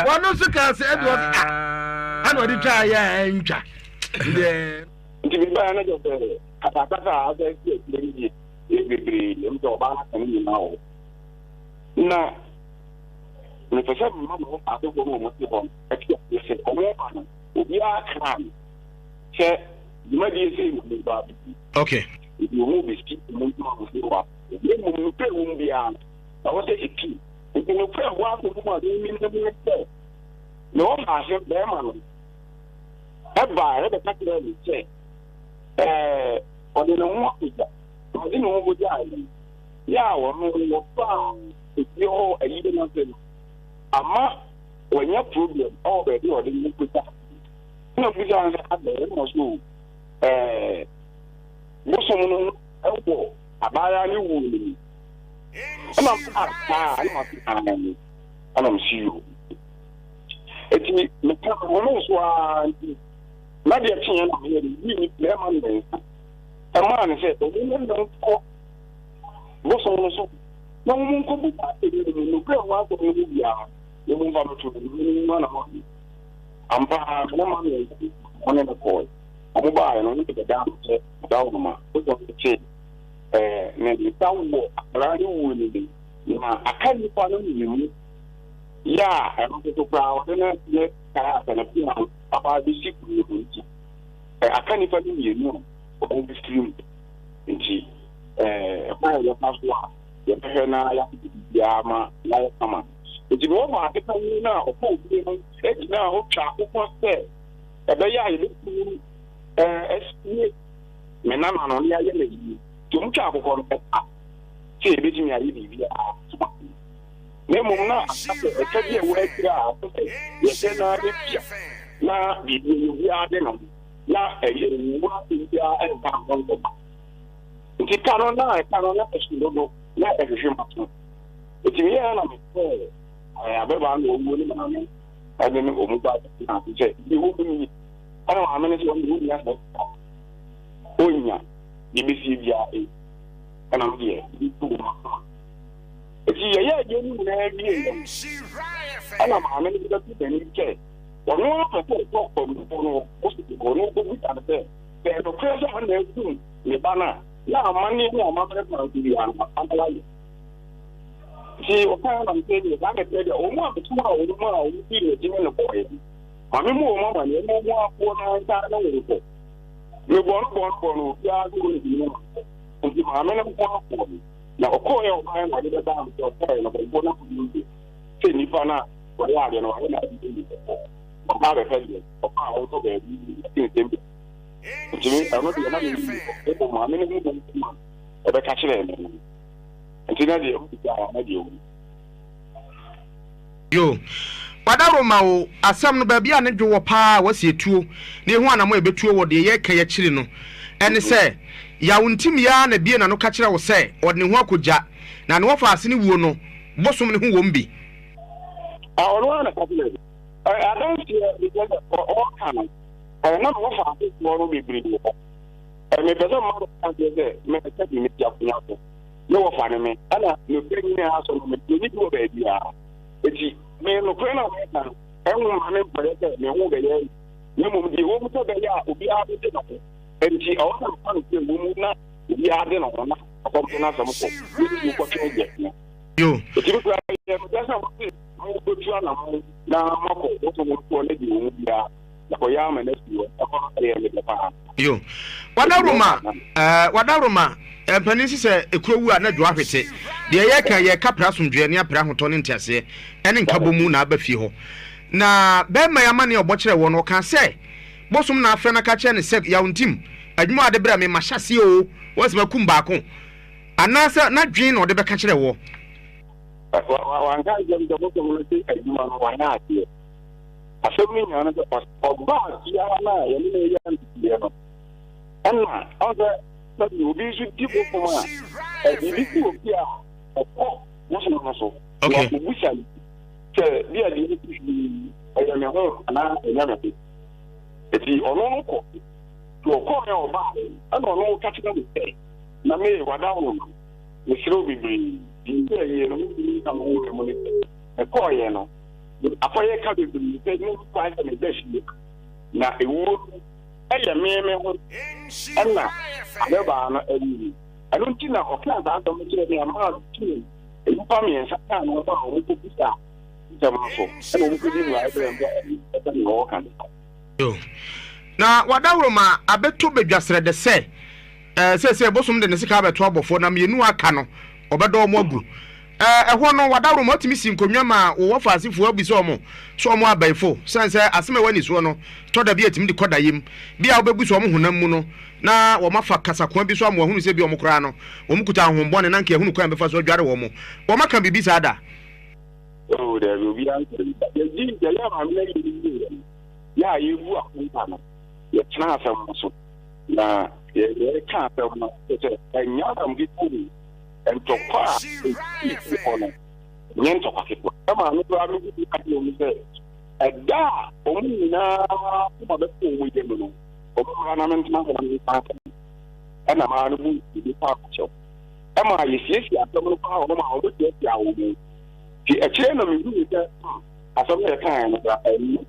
wɔn nso kaa sɛ ɛdi wɔsi ah ɛna ɔde twa ayɛ ɛntwa. Nti mi baa na kyɛ sɛ kasakasa a asɛ si akyire no yie. Yɛ bebree, ɛmu sɛ ɔbaa no aka ne nyinaa wɔ hɔ. Na mepɛ sɛ mema me ho asefoɔ no a wɔte hɔ no te aseɛ sɛ wɔba no, obiara kaa no sɛ dwumadie sei na meba abɛdi. Okay. Nti wɔn bɛsi wɔn ntoma agusie wɔ aseɛ. Na mmom nokorɛ wɔ mu biara no, ɛwɔ sɛ ɛti. Nti nokorɛ wɔ asɛm mu a menim ne sɛ, mewɔ maase bɛrima no ɛbaa ɛbɛka kyerɛɛ me sɛ ɛɛ ɔde ne ho akɔgya. Na ɔde ne ho kogyaa yɛn. Yɛ a ɔno wɔfaa efie hɔ ayie no ase no, ama wanya problem wɔ baabi a ɔde ne ho kogyaa. Ɛna mbisaa no sɛ adɛn? Ɛna ɔse o, ɛɛ. bosom no wɔ abaayewa no wuo no mu. Ɛna ɔkaa saa ɛna ɔse aane ɛna mese yoo. Eti meka mehome nso ara nti na deɛ kyeeɛ na meyɛ de yii mmarima mmiɛnsa ɛmaa no sɛ ɔmo ne no nkɔ bosom no so na wɔn nkɔ bu asɛm no mu nokorɛ ho asɛm no mu biara na wɔn mfa mɛto no mu mu ana hɔ. Ampa ara mmarima mmiɛnsa no ne no kɔɔe. Wɔn baeɛ no, wɔn de bɛdaa no sɛ ɔdawuroma. Bosom no te ɛɛ ne nsa wɔ akwadaa no wuo no mu, na aka nnipa no mmienu yɛ a ɛno nso so koraa wɔde no ne kaa sɛ ne pea no aba abɛsi kuro no nti ɛ aka nnipa no mmienu a wɔn bɛfiri mu nti ɛɛ ɛkwan a yɛfa so a yɛbɛhwɛ na yɛahwɛ biribiara ma yɛayɛ kama. Nti mewɔ maame panyin no a ɔkɔɔ fie no gyinaa hɔ twaa akokɔ sɛ ɛbɛyɛ a yɛbɛtumi asie me nana no na yɛayɛ no ayi. Nti wɔtwaa akokɔ no ɛba sɛ yɛbɛtumi ayɛ biribiara. Na mmom na aka sɛ ɛka bi a ɛwɔ akyire a ɛsɛ sɛ yɛhwɛ na yɛtua na biribi yɛ obiara de no na ɛyɛ nwura asɛm biara ɛnka ho nkɔba. Nti ka no na ɛka no na ɛso dodo na ɛhwehwe m'aso. Enti meyɛɛ na mefrɛɛ ababaa no a ɔwuo ne maame ɛne ne wɔn ba na ase sɛ deɛ ɛwɔ mu nie. Ɛna maame no sɛ ɔno deɛ ɔnnya saa sika, ɔnnya deɛ ɛbɛsie biara ɛyi. Ɛna me deɛ metu wɔn akoma. Enti yɛyɛɛ deɛ no nyinaa wieeɛ no, ɛna maame no de bɛto n'anim sɛ ɔno ara pɛ sɛ ɔkɔ kɔmfoɔ no hɔ, hospital hɔ, na ɔkɔbisa no sɛ, sɛ ɛyɛ nokorɛ sɛ ɔno na akum ne ba no a, na amanneɛ ne amammerɛ kwan so biara no, ama wayɛ. Nti ɔkaa na mesɛ deɛ saa na ɛteɛ deɛ wɔn a mesomaa wɔn mu a wɔn fii n'akyi ne no kɔeɛ no, ma memmɔ wɔn amaneɛ na wɔn akoɔ no ansa ne wɔn kɔ. Mebɔɔ no bɔɔ no bɔɔ no obiara sɛ ɔntumi ne mankɔ. Nti maame no nko ara kɔɔ no. Na ɔkɔeɛ a ɔbaeɛ na ɔde bɛdaa me sɛ ɔkɔeɛ no kɔmfoɔ no akɔdi nso sɛ nnipa no a wɔyɛ adeɛ no wɔayɛ no adeɛ bi kɔkɔ. Ɔba abɛpɛ deɛ ɔba a ɔntɔ baabi ate nsɛm bi. Nti me ɛno deɛ na mennim no mmom maame no ho bɔ ɔbɛka kyerɛɛ me no. Nti na deɛ ɔdi biara na deɛ ɔwu. Yo. Wadaworo ma wo asɛm no baabi a ne dwo wɔ paa a wasi atuo na yɛhu anamɔ a yɛbɛtuo wɔ deɛ yɛreka yi akyiri no ɛne sɛ Yaw Ntim yi ara na bue n'ano ka kyerɛ wo sɛ ɔde ne ho akɔgya na ne wɔfaase no wuo no bosom no ho wom bi. Ah, ɔno ara na ɛka kyerɛɛ me. Ɛ, adanseɛ, mekyerɛ sɛ, ɔ, ɔreka no, ɛ, na me wɔfaasefoɔ no bebree wɔ hɔ. Ɛ, mepɛ sɛ mma no adanseɛ sɛ, me, sɛbi, mete akonnwa so. Me wɔfa ne me, ɛna nokorɛ nyinaa so no, menni bi wɔ baabiara. Enti, me nokorɛ no a meka no, ɛnwoma me mpɔyɛ sɛ me ho bɛyɛ ayi, na mmom deɛ ɛwɔ mu sɛ ɛbɛyɛ a obiara bɛgye ne ho. Enti, ɛwɔ sɛ meka nokorɛ wɔ mu na obiara de ne ho na ɔkɔm de n'asɛm kɔ, ne nsuo kɔtwe deɛ no. Enti me koraa yɛ mepɛ sɛ mose mobɛtu anamɔn na moakɔ bosom nkoɔ ne deɛ ɛwɔ mu biara. Yɛakɔyɛ ama no asi hɔ. Ɛhɔ no, ɛyɛɛ me dɛ paa. Yo. Wadaworoma, eh, wadaworoma, eh, mpanin si sɛ ekuro wu a na dwoa hwete. Deɛ yɛreka yi, yɛreka pere asomdwoeɛ ne apere ahotɔ ne nteaseɛ ne nkabɔmu na aba fie hɔ. Na bɛrima yi amanneɛ a ɔbɔ kyerɛɛ wɔn no, ɔkaa sɛ, Bosom na afrɛ no aka kyerɛ no sɛ, Yaw Ntim, adwuma a wode brɛɛ me, mahyɛ aseɛ oo, woasi makum baako. Anaasɛ n'adwene na ɔde bɛka kyerɛɛ woɔ? Wanka ankyerɛ me sɛ bosom no se adwuma no wayɛ aseɛ. Asɛm no nyinaa ne sɛ ɔbaa biara no a yɛne no yɛ nteteeɛ no, ɛna ɔn sɛ sɛbi obi nso di bosom a, biribi si obi a ɔkɔ bosom no so na ɔkɔbusa no sɛ bi a deɛ ɛsi yi ɛyɛ me ho anaa ɛnyɛ me ho. Eti ɔno no kɔ nti ɔkɔɔ yɛ ɔbaa ɛna ɔno ka kyerɛ me sɛ na me wada ho no mesrɛ wo bebree deɛ ɛyɛ yie no mentumi nka me ho wɔ mu ne sɛ mekɔɔyɛ no Akɔyɛ ka bebree sɛ menni kwan sɛ meba fie, na ewuo no yɛ me me ho na ababaa no awu. Ɛno nti na ɔkaa saa asɛm no kyerɛɛ me a maa metuu nnipa mmiɛnsa kaa ne ho a wɔkɔbisaa nsɛm no so, ɛna wɔkɔdi mmuaeɛ brɛɛ me sɛ ɛsɛ nea ɔreka no. Na wadaworo ma abɛtɔ badwa srɛdɛ sɛ, Ɛɛ, seesei bosom de ne sekan abɛto abɔfoɔ, na mmienu a aka no, ɔbɛdɔ wɔn agu. Ɛɛ, ɛhɔ no, wadaworo ma ɔtumi si nkonnwa ma wo wɔfaasefoɔ abisa wɔn sɛ wɔn abaifo, sane sɛ asɛm a ɛwɔ anisoɔ no tɔ da bi a ɛtumi de kɔ dayem. Bi a wobɛbu sɛ wɔn honam mu no, na wɔafa kasakoa bi so ama wɔahunu sɛ bi a wɔn koraa no, wɔkuta ahohombɔne na anka yɛahunu kwan a yɛbɛfa so adware wɔn. Wɔaka biribi saa da? Oh, daabi, obiara nka bi da. Yɛgye yɛyɛ maame no ayi no wieɛ no, yɛ a yɛbu akonta no, yɛtena asɛm no so na. Yɛreka asɛm no, kyerɛ sɛ ɛnyɛ asɛm ketewa o. Ntɔkwa a ɛsii hɔ no, ɛnyɛ ntɔkwa ketewa. Ɛma me koraa me gye ka kyerɛ wɔn sɛ, ɛda a wɔn nyinaa koma bɛtɔ wɔn yam no, wɔn mmra na mentena ase na menka asɛm no. Ɛna maa no bu ebi pa akyɛw. Ɛma yɛsiesie asɛm no paa wɔ hɔ ma wɔtiatia wɔn mu. Nti akyire na mehuu sɛ asɛm no yɛkaeɛ no koraa ɛnyɛ.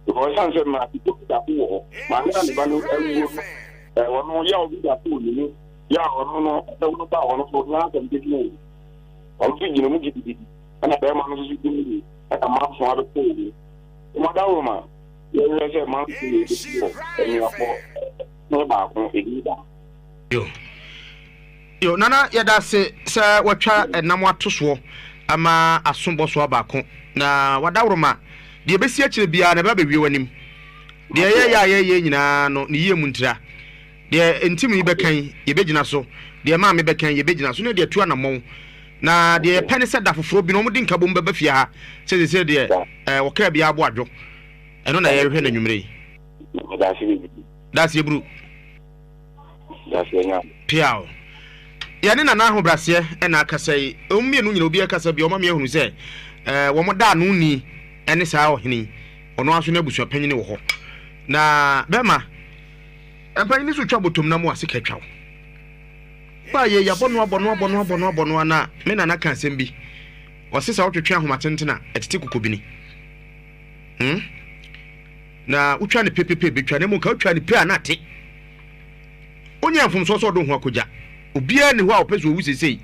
Because ɛsiane sɛ mmerantefoɔ bi da so wɔ hɔ, maame a ne ba no awuo no, ɔno yaw bi da so wɔ ne mu, yɛ a ɔno no asɛm no ba ɔno so, ɔnyɛ asɛm ketewa o. Ɔno nso gyina mu gidigidi, ɛna bɛrima no nso so gyina mu, ɛna manso abɛkɔ wɔ mu. Wɔn adaworoma, yɛhwɛ sɛ manso yɛ ɛbɛsi wɔ anuabɔ ne baako, ɛdi baako. Yo. Yo, Nana yɛda ase sɛ watwa ɛnam ato soɔ ama aso bɔ soa baako na wadaworoma deɛ ɛbɛsi akyire biara na ɛbɛba bɛwie w'anim. Deɛ yɛyɛ a yɛyɛ nyinaa no ne yie mu ntira. Deɛ ntim yi bɛka yi yɛbɛgyina so, deɛ maame bɛka yi yɛbɛgyina so ne deɛ tu anammɔn. Na deɛ yɛpɛ ne sɛ da foforɔ bi no wɔde nkabom bɛba fie ha sɛ sɛ deɛ ɛɛ wɔkaa biara bo adwo. Ɛno na yɛrehwɛ no anwummerɛ yi. Daseɛ buru. Piaw. Yɛne Nana Ahobraseɛ na akasa yi. Wɔn mmienu nyina obi akasa bi, wɔma me ahunu sɛ eh, wɔn da ano ni ne saa ɔhene yi. Ɔno ara nso n'abusua panyin wɔ hɔ. Na bɛrima, mpanyin so twa bɔtɔm na mo ase ka twa wo. Ba yɛ yɛabɔ no abɔ no abɔ no abɔ no abɔ no ana me nana ka asɛm bi. Ɔse sɛ wotwetwe ahoma tenten a ɛtete kokobini. Hmm? Na wotwa no pepepe betwa na mmom ka wotwa no pe a na ate. Wonyɛ mfomsoɔ sɛ ɔde wo ho akɔgya. Obiara nni hɔ a ɔpɛ sɛ owu seesei.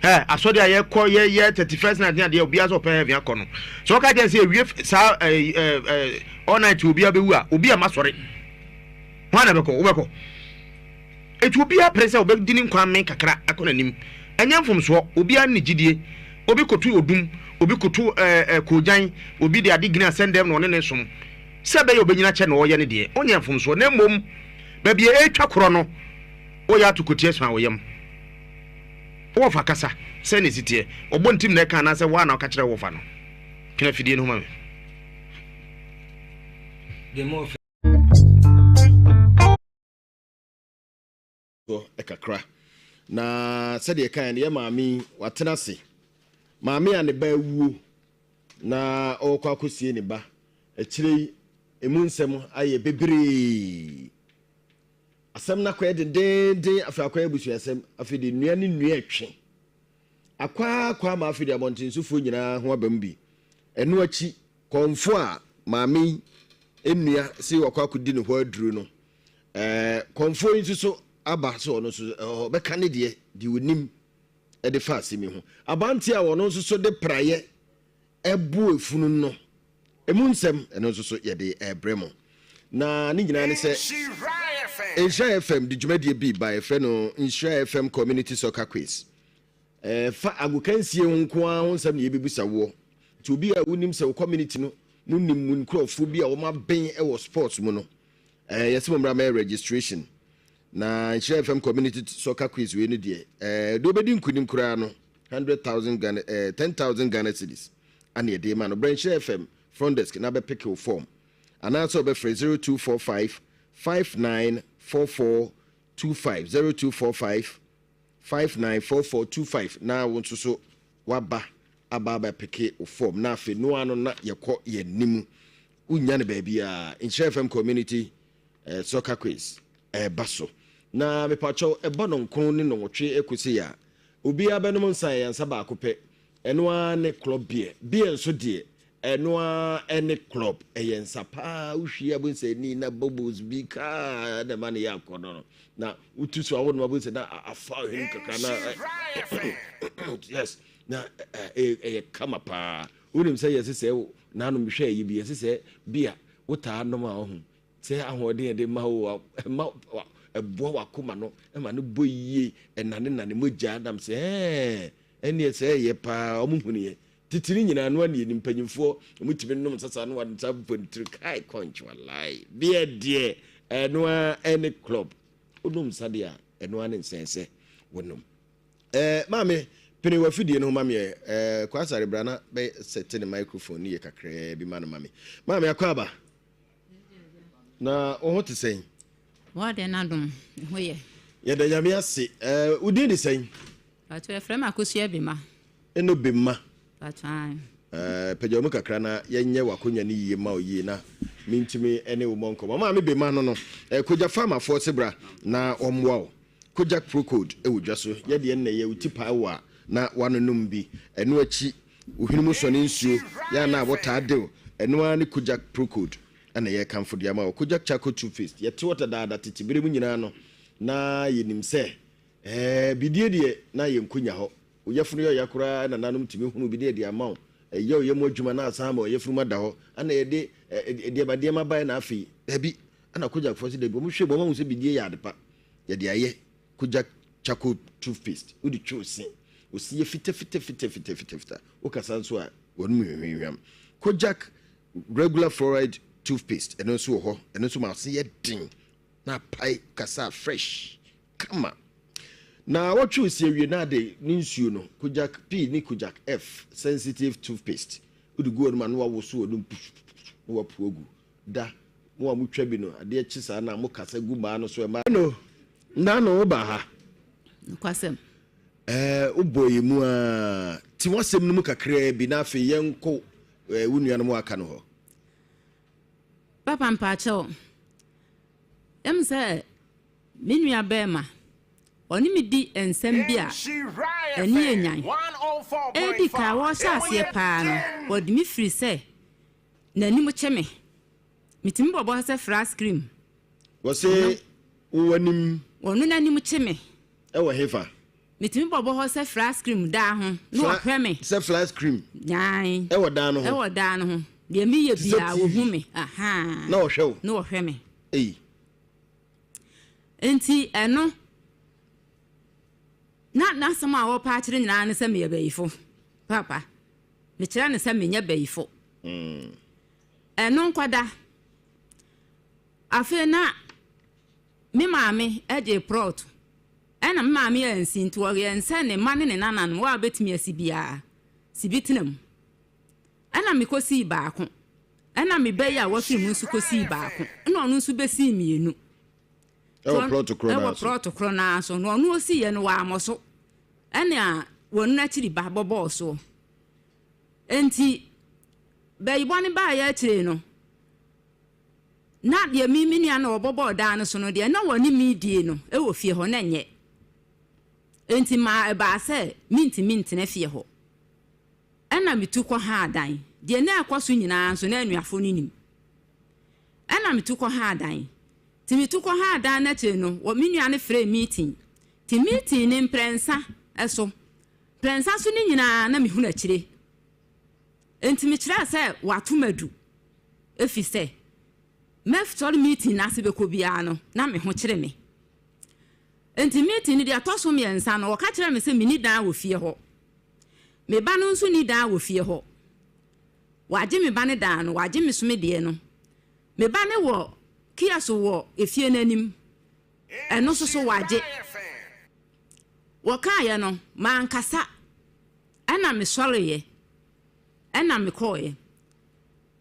Ɛ asɔre a yɛkɔ yɛyɛ 31st night ne adeɛ obiara sɛ ɔpɛ heaven akɔ no. Sɛ ɔka kyerɛ sɛ ewie saa ɛ ɛ ɛ all night obiara bɛwu a obi a ma sɔre. Hwan na bɛkɔ? Wobɛkɔ. Eti obiara pere sɛ ɔbɛdi ne nkwa me kakra akɔ n'anim. Ɛnyɛ mfomsoɔ, obiara ne gyidie. Obi koto odum, obi koto ɛɛ ɛ koogyan, obi de ade gyina asɛndɛm na ɔne ne som. Sɛ ɛbɛyɛ ɔbɛnyini akyɛ na ɔreyɛ no deɛ, ɔnyɛ mfomsoɔ. Na mmom, baabi a ɛretwa korɔ no, woyɛ ato kotia suan wo yam. Wo wɔfa kasa, sɛn na ɛsi teɛ? Ɔbɔ ntim na ɛka anaasɛ wo ara na woka kyerɛ wo wɔfa no? Twene afidie no ho ma me. Kakra. Na sɛdeɛ ɛkaeɛ no, yɛ maame yi, watena ase. Maame a ne ba awuo na ɔrekɔ akɔsie ne ba. Akyire yi, emu nsɛm ayɛ bebree. Asɛm no akɔyɛ dendeenden, afei akɔyɛ abusuasɛm. Afei de nnua ne nnua retwe. Akɔ ara akɔ ama afei de abɔntensofoɔ nyinaa ho aba mu bi. Ɛno akyi, kɔmfo a maame yi nnua se wakɔ akɔdi ne hɔ aduru no, Ɛɛ, kɔmfoɔ yi nso so aba sɛ ɔno nso ɔbɛka ne deɛ, deɛ ɔnim de fa asɛm yi ho. Aberanteɛ a ɔno nso so de praeɛ ɛbo efunu no, emu nsɛm ɛno nso so yɛde ɛrebrɛ mo. Na ne nyinaa ne sɛ Nhyira FM de dwumadie bi ba yɛfrɛ no Nhyira FM Community Soccer Quiz. Ɛfa agokansie ho nko ara ho nsɛm na yɛbɛbisa woɔ. Nti obi a wonim sɛ wo community no mu nim mu nkurɔfoɔ bi a wɔn aben wɔ sports mu no, Eh, yɛse mo mmra mɛyɛ registration. Na Nhyira FM community soccer quiz wei no deɛ, eh, deɛ ɔbɛdi nkunim koraa no, 100,000 Ghana, eh, 10,000 Ghana cedis ana yɛde ma no. Brɛ Nhyira FM front desk na bɛpeke wo form. Anaasɛ ɔbɛfrɛ 0245 594425, 0245 594425 na wo nso so waba aba abɛpeke wo form na afei noa no na yɛkɔ yɛn anim. Wonnya no baabiara. Nhyira FM Community eh, Soccer Quiz ɛreba so. Na mepakyɛw ɛbɔ nɔnkron ne nɔnwɔtwe ɛkɔsi a, obiara bɛnom nsa ɛyɛ nsa baako pɛ. Ɛno ara ne club beer. Beer nso deɛ, ɛno ara ne club. Ɛyɛ nsa paa, wohwie abɔ nsa ani na bubbles bi kaa na ɛma no yɛ akɔnnɔ no. Na wotu so a wonom abɔ nsa na afa hwenem kakra na yes, na ɛyɛ kama paa. Wonim sɛ yɛse sɛ nanom mehwɛ ayi bi yɛse sɛ bi a wotaa nom a ɔho sɛ ahoɔden yɛde ma wo ɛma ɛboa wakoma no ɛma no bɔ yie ɛnane nane mogya nam sɛ ɛɛ ɛneɛ sɛ ɛyɛ paa ɔmo hunuiɛ tete ne nyinaa no aneɛ ni mpanyinfoɔ ɔmo tumi nom sasa no wɔde nsa bɔ ne tiri kai kɔnkye walai deɛ deɛ ɛno ara ɛne club wonom nsa deɛ a ɛno ara ne nsɛnsɛ wonom. Eh, maame, pene w'afidie no ho ma me ɛ. Eh, Kwasare bra na bɛ sɛte ne microphone no yie kakraa bi ma no ma me. Maame, akɔ aba. Na wo ho te sɛn? Bɔɔdeɛ no adom, me ho yɛ. Yɛda Nyame ase. Eh, wo din de sɛn? Pacho, yɛfrɛ me Akosua Bema. Eno Bema. Pacho, ae. Eh, pagya wo mu kakra na yɛnyɛ w'akonya no yie ma wo yie na mentumi ne wo mmɔ nkɔmmɔ. Maame Bema no no, eh, Kogya Farmerfoɔ se bra na wɔmmoa wo. Kojak Procold wɔ dwa so. Yɛ deɛ nnɛ yɛ wo ti pae wo a na woanonom bi. Ɛno akyi, wo hwene mu sɔne nsuo, yɛ a na wɔtaa de wo. Ɛno ara ne Kojak Procold na yɛrekamfo de ama wo. Kojak Charcoal Toothpaste, yɛte hɔ dadaada tete berɛ mu nyinaa no, na yɛnim sɛ ɛɛ bidie deɛ na yɛnkɔnya hɔ. Wo yafunu yɛ ɔya koraa nananom tumi hunu bi ne yɛde ama wo. Ɛyɛ wo yam adwuma na asan ama wo yafunu mu ada hɔ. Ɛna yɛde nneɛma nneɛma baeɛ na afei, dabi, ɛna Kojakfoɔ se dabi, wɔhwɛ mu wɔahu sɛ bidie yɛ ade pa. Yɛde ayɛ Kojak charcoal toothpaste. Wode twe wo se, wo se yɛ fitafitafitafitafita. Wokasa nso a, w'anom hwehwɛnhwam. Kojak regular fluoride toothpaste, ɛno nso wɔ hɔ. Ɛno nso ma wo se yɛ den na apae kasa fresh kama. Na wɔtwe wo se awie na ade ne nsuo no, Kojak P ne Kojak F sensitive toothpaste, wode gu w'anom a na wawoso w'anom pusupusu na wapu agu. Da, mo a motwa bi no, adeɛ kye saa na mokasa gu mmaa no so, mmaa. No, nna no woba ha. Nokwasɛm. Ɛɛ, wobɔ yɛn mu ara. Te w'asɛm no mu kakraa bi na afei yɛnkɔ ɛɛ wo nuanom a aka no hɔ. Papa mpaakyɛw, ɛm sɛ me nua bɛɛma, ɔne me di nsɛm bi a ani yɛ nyan. Edi kan wɔrehyɛ aseɛ paa no, wɔde me firi sɛ N'anim kye me. Metumi bɔ bɔ sɛ fras cream. Wɔse wo anim. Ɔno n'anim kye me. Ɛwɔ hefa? Metumi bɔ bɔ hɔ sɛ fras cream daa ho na ɔhwɛ me. Sɛ flas cream. Nyan. Ɛwɔ dan no ho. Ɛwɔ dan no ho. Deɛ meyɛ biara wɔhu me. Ahaa. Na ɔhwɛ wo. Na ɔhwɛ me. Ei. Nti ɛno na n'asɛm a ɔrepa akyerɛ nyinaa ne sɛ meyɛ bayifo. Papa. Mekyerɛ no sɛ menyɛ bayifo. Ɛno nkɔda. Afei na me maame gye prɔt. Ɛna me maame ansi nti ɔyɛ sɛ ne mma ne ne nananom a wɔbɛtumi asi biara si bi tena mu. Ɛna mekɔsii baako. Ɛna me ba yi a wafiri mu nso kɔsii baako. Ɛna ɔno nso bɛsii mmienu. Ɛwɔ prɔt korɔ no ara so. Ɛwɔ prɔt korɔ no ara so. Na ɔno ɔsiiɛ no wammɔ so. Ɛna wɔn akyiri ba bɔbɔɔ soɔ. Enti bayibɔ no baeɛ akyire no, na deɛ me me nua no ɔbɔbɔɔ dan no so no deɛ na wɔne me die no wɔ fie hɔ na ɛnyɛ. Enti maa ɛbaa sɛ mentumi ntena fie hɔ. Ɛna metu kɔhaa dan. Deɛ na ɛkɔ so nyinaa nso na anuafoɔ no nim. Ɛna metu kɔhaa dan. Nti metu kɔhaa dan no akyire no, wɔ me nua no frɛɛ meeting. Nti meeting no mprɛnsa so. Mprɛnsa so no nyinaa na mehunu akyire. Enti mekyerɛɛ sɛ wɔato me adu, ɛfiri sɛ mɛsɔre meeting no ase bɛkɔ biara no, na me ho kyere me. Enti meeting no deɛ ɛtɔ so mmiɛnsa no, wɔka kyerɛɛ me sɛ menni dan wɔ fie hɔ. Me ba no nso nni dan wɔ fie hɔ. Wɔagye me ba no dan no, wɔagye me so me deɛ no. Me ba no wɔ kiosk wɔ efie no anim, ɛno nso so wɔagye. Wɔkaeɛ no, mankasa, ɛnna mesɔreeɛ, ɛnna mekɔeɛ.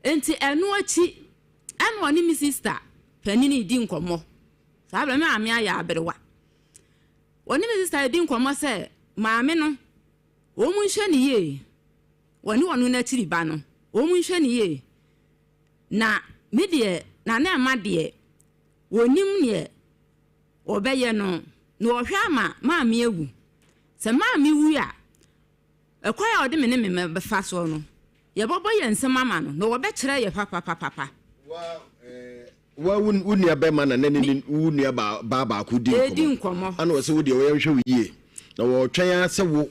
Enti ɛno akyi, ɛnna ɔne me sista panin redi nkɔmmɔ. Saa berɛ me maame ayɛ aberewa. Ɔne me sista redi nkɔmmɔ sɛ, maame no, wɔn nhwɛ no yie. Wɔne ɔno n'akyiri ba no, wɔn nhwɛ no yie. Na me deɛ, Nana Emma deɛ, wɔnim neɛ Wɔbɛyɛ no, na wɔhwɛ ama Maame awu. Sɛ Maame wu a, ɛkwan a ɔde me ne me mma bɛfa soɔ no, yɛbɛbɔ yɛn nsam ama no, na wɔbɛkyerɛ yɛ papapapapa. Wa wo wo nua bɛrima na ne ne wo nua baa baa baako di Ɛredi nkɔmmɔ. Ana ɔsɛ wo deɛ wɔyɛ nhwɛ wo yie na wɔretwɛn ara sɛ wo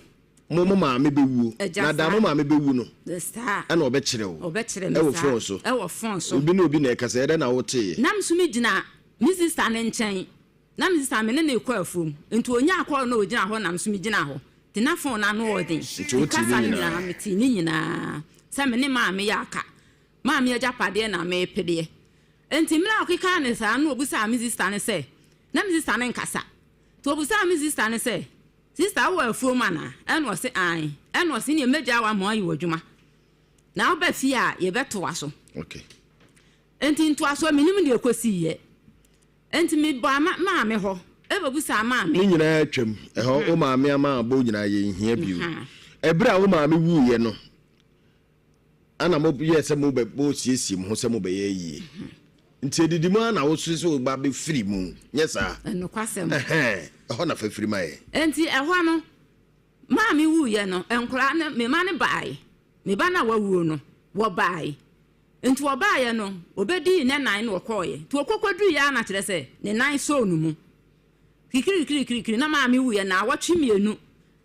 mo mo maame bɛwuo Agya na da saa. mo maame bɛwu no Saa. ɛna ɔbɛkyerɛ wo Ɔbɛkyerɛ me ɛwɔ saa. fon so. Ɛwɔ fon so. Obi ne obi na ɛkasa ɛdɛn na woteeɛ? Na me nso megyina Me sista no nkyɛn. Na me sista me ne no rekɔ afuom. Nti ɔnyaa kɔɔl na ɔgyina hɔ na me nso megyina hɔ. Nti na fon no ano wɔ den. Nti wotee ne Kasa no nyinaa? nyinaa, metee ne nyinaa. Sɛ me ne maame yɛ aka. Maame agyapadeɛ na merepedeɛ. Nti mmerɛ a ɔkekaa no saa no na ɔbisaa me sista no sɛ, na me sista no nkasa. Nti ɔbisaa me sista no sɛ, Sista wowɔ afuom anaa? Ɛna ɔse aane. Ɛna ɔse neɛ mɛgyaa wo ama woayɛ w'adwuma. Na woba fie a yɛbɛtoa so. Okay. Enti ntoasoɔ, mennim deɛ ɛkɔsiiɛ. Enti mebaa maame hɔ bɛbisaa maame. Ne nyinaa atwam. Ɛhɔ wo maame ama abɔ nyinaa yɛnhia bio. Ɛberɛ a wo maame wuiɛ no, ana moyɛɛ sɛ mobɛsiesie mo ho sɛ mobɛyɛ ayie. Nti adidi mu ara na wo so sɛ wo ba bɛfiri mu, nyɛ saa? Nokwasɛm. Ɛhɛn, ɛhɔ na fa firi ma yɛn. Enti ɛhɔ no, maame wuiɛ no, nkwadaa no, me mma no baeɛ. Me ba no a wawuo no, wɔbaeɛ. Nti wɔbaeɛ no, wɔbɛdii ne nan na wɔkɔeɛ. Nti wɔkɔ kɔduruiɛ ara na kyerɛ sɛ, ne nan sɔɔ no mu. Kikirikirikirikiri na maame wuiɛ nnawɔtwe mmienu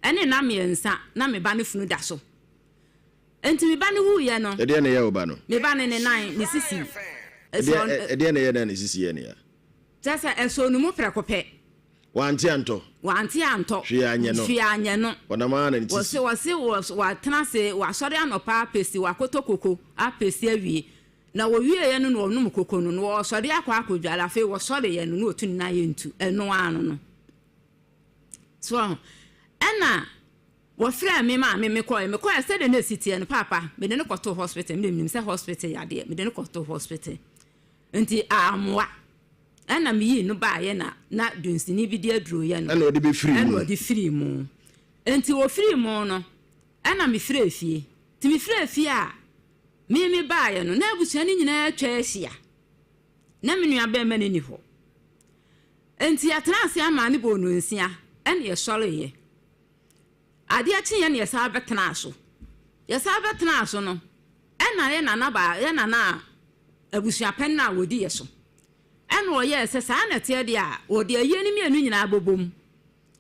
ne nna mmiɛnsa na me ba no funu da so. Nti me ba no wuiɛ no. Ɛdeɛn na ɛyɛɛ wo ba no? Me ba no ne nan, ne sisi. Ɛdeɛn na ɛyɛɛ no a ne sisi yɛɛ no ya? Kyerɛ sɛ, ɛsɔɔ ne mu prɛko pɛ. Wante antɔ. Wante antɔ. Hwee anyɛ no. Hwee anyɛ no. Ɔnam ara na ne ti si. Wɔse wɔse watena ase, wasɔre anɔpa apɛsi, wakotɔ koko apɛsi awie. Na wɔwieeɛ no na ɔnom koko no, na ɔresɔre akɔ akɔdware. Afei wɔsɔreeɛ no na ɔtu ne nan yɛ ntu. Ɛno ara no no. So wahu? Ɛna wɔfrɛɛ me maame mekɔeɛ. Mekɔeɛ sɛdeɛ na ɛsi teɛ no, paapa, mede no kɔtoo hospital. Medeɛ menim sɛ hospital yɛ adeɛ. Mede no kɔtoo hospital. Nti ammoa. Ɛna meyii no baeɛ na na dunsini bi de aduro yɛ no. Ɛna ɔde bɛfirii mu. Ɛna ɔde firii mu. Nti ɔfirii mu no, ɛna mefrɛɛ fie. Nti mefrɛɛ fie a, me mebaeɛ no, na abusua no nyinaa atwa ahyia. Na me nua bɛrima no nni hɔ. Nti yɛtenaa ase ama ne bɔɔ nnɔnsia, ɛna yɛsɔreeɛ. Adeɛ kyeeɛ na yɛsan bɛtenaa so. Yɛsan bɛtenaa so no, ɛna yɛ nana baa, yɛ nana a abusuapɛn no a wɔdi yɛ so. Ɛna ɔyɛɛ sɛ saa na ɛteɛ deɛ a, wɔde ayie no mmienu nyinaa bɛbom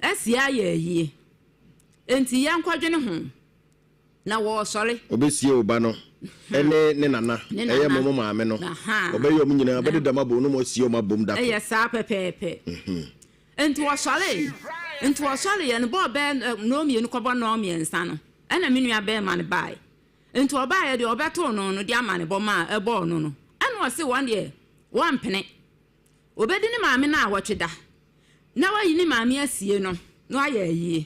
asie ayɛ ayie. Enti yɛnkɔdwene ho. Na wɔresɔre. Ɔbɛsie wo ba no ne ne nana, ɛyɛ mo mo maame no. Ɔbɛyɛ wɔn nyinaa, ɔbɛde dam abom na wɔasie wɔn abom da koro. Ɛyɛ saa pɛpɛɛpɛ. Enti wɔsɔree. Enti wɔsɔreeɛ no, bɔɔ bɛyɛ nnɔnmienu kɔbɔ nnɔnmiɛnsa no, ɛna me nua barima no baeɛ. Enti ɔbaeɛ deɛ ɔbɛtoo no no de amanebɔ maa ɛbɔɔ no no, ɛna ɔse wɔn deɛ wɔmpene. Ɔbɛdi ne maame naawɔtwe da, na wayi ne maame asie no na wayɛ ayie.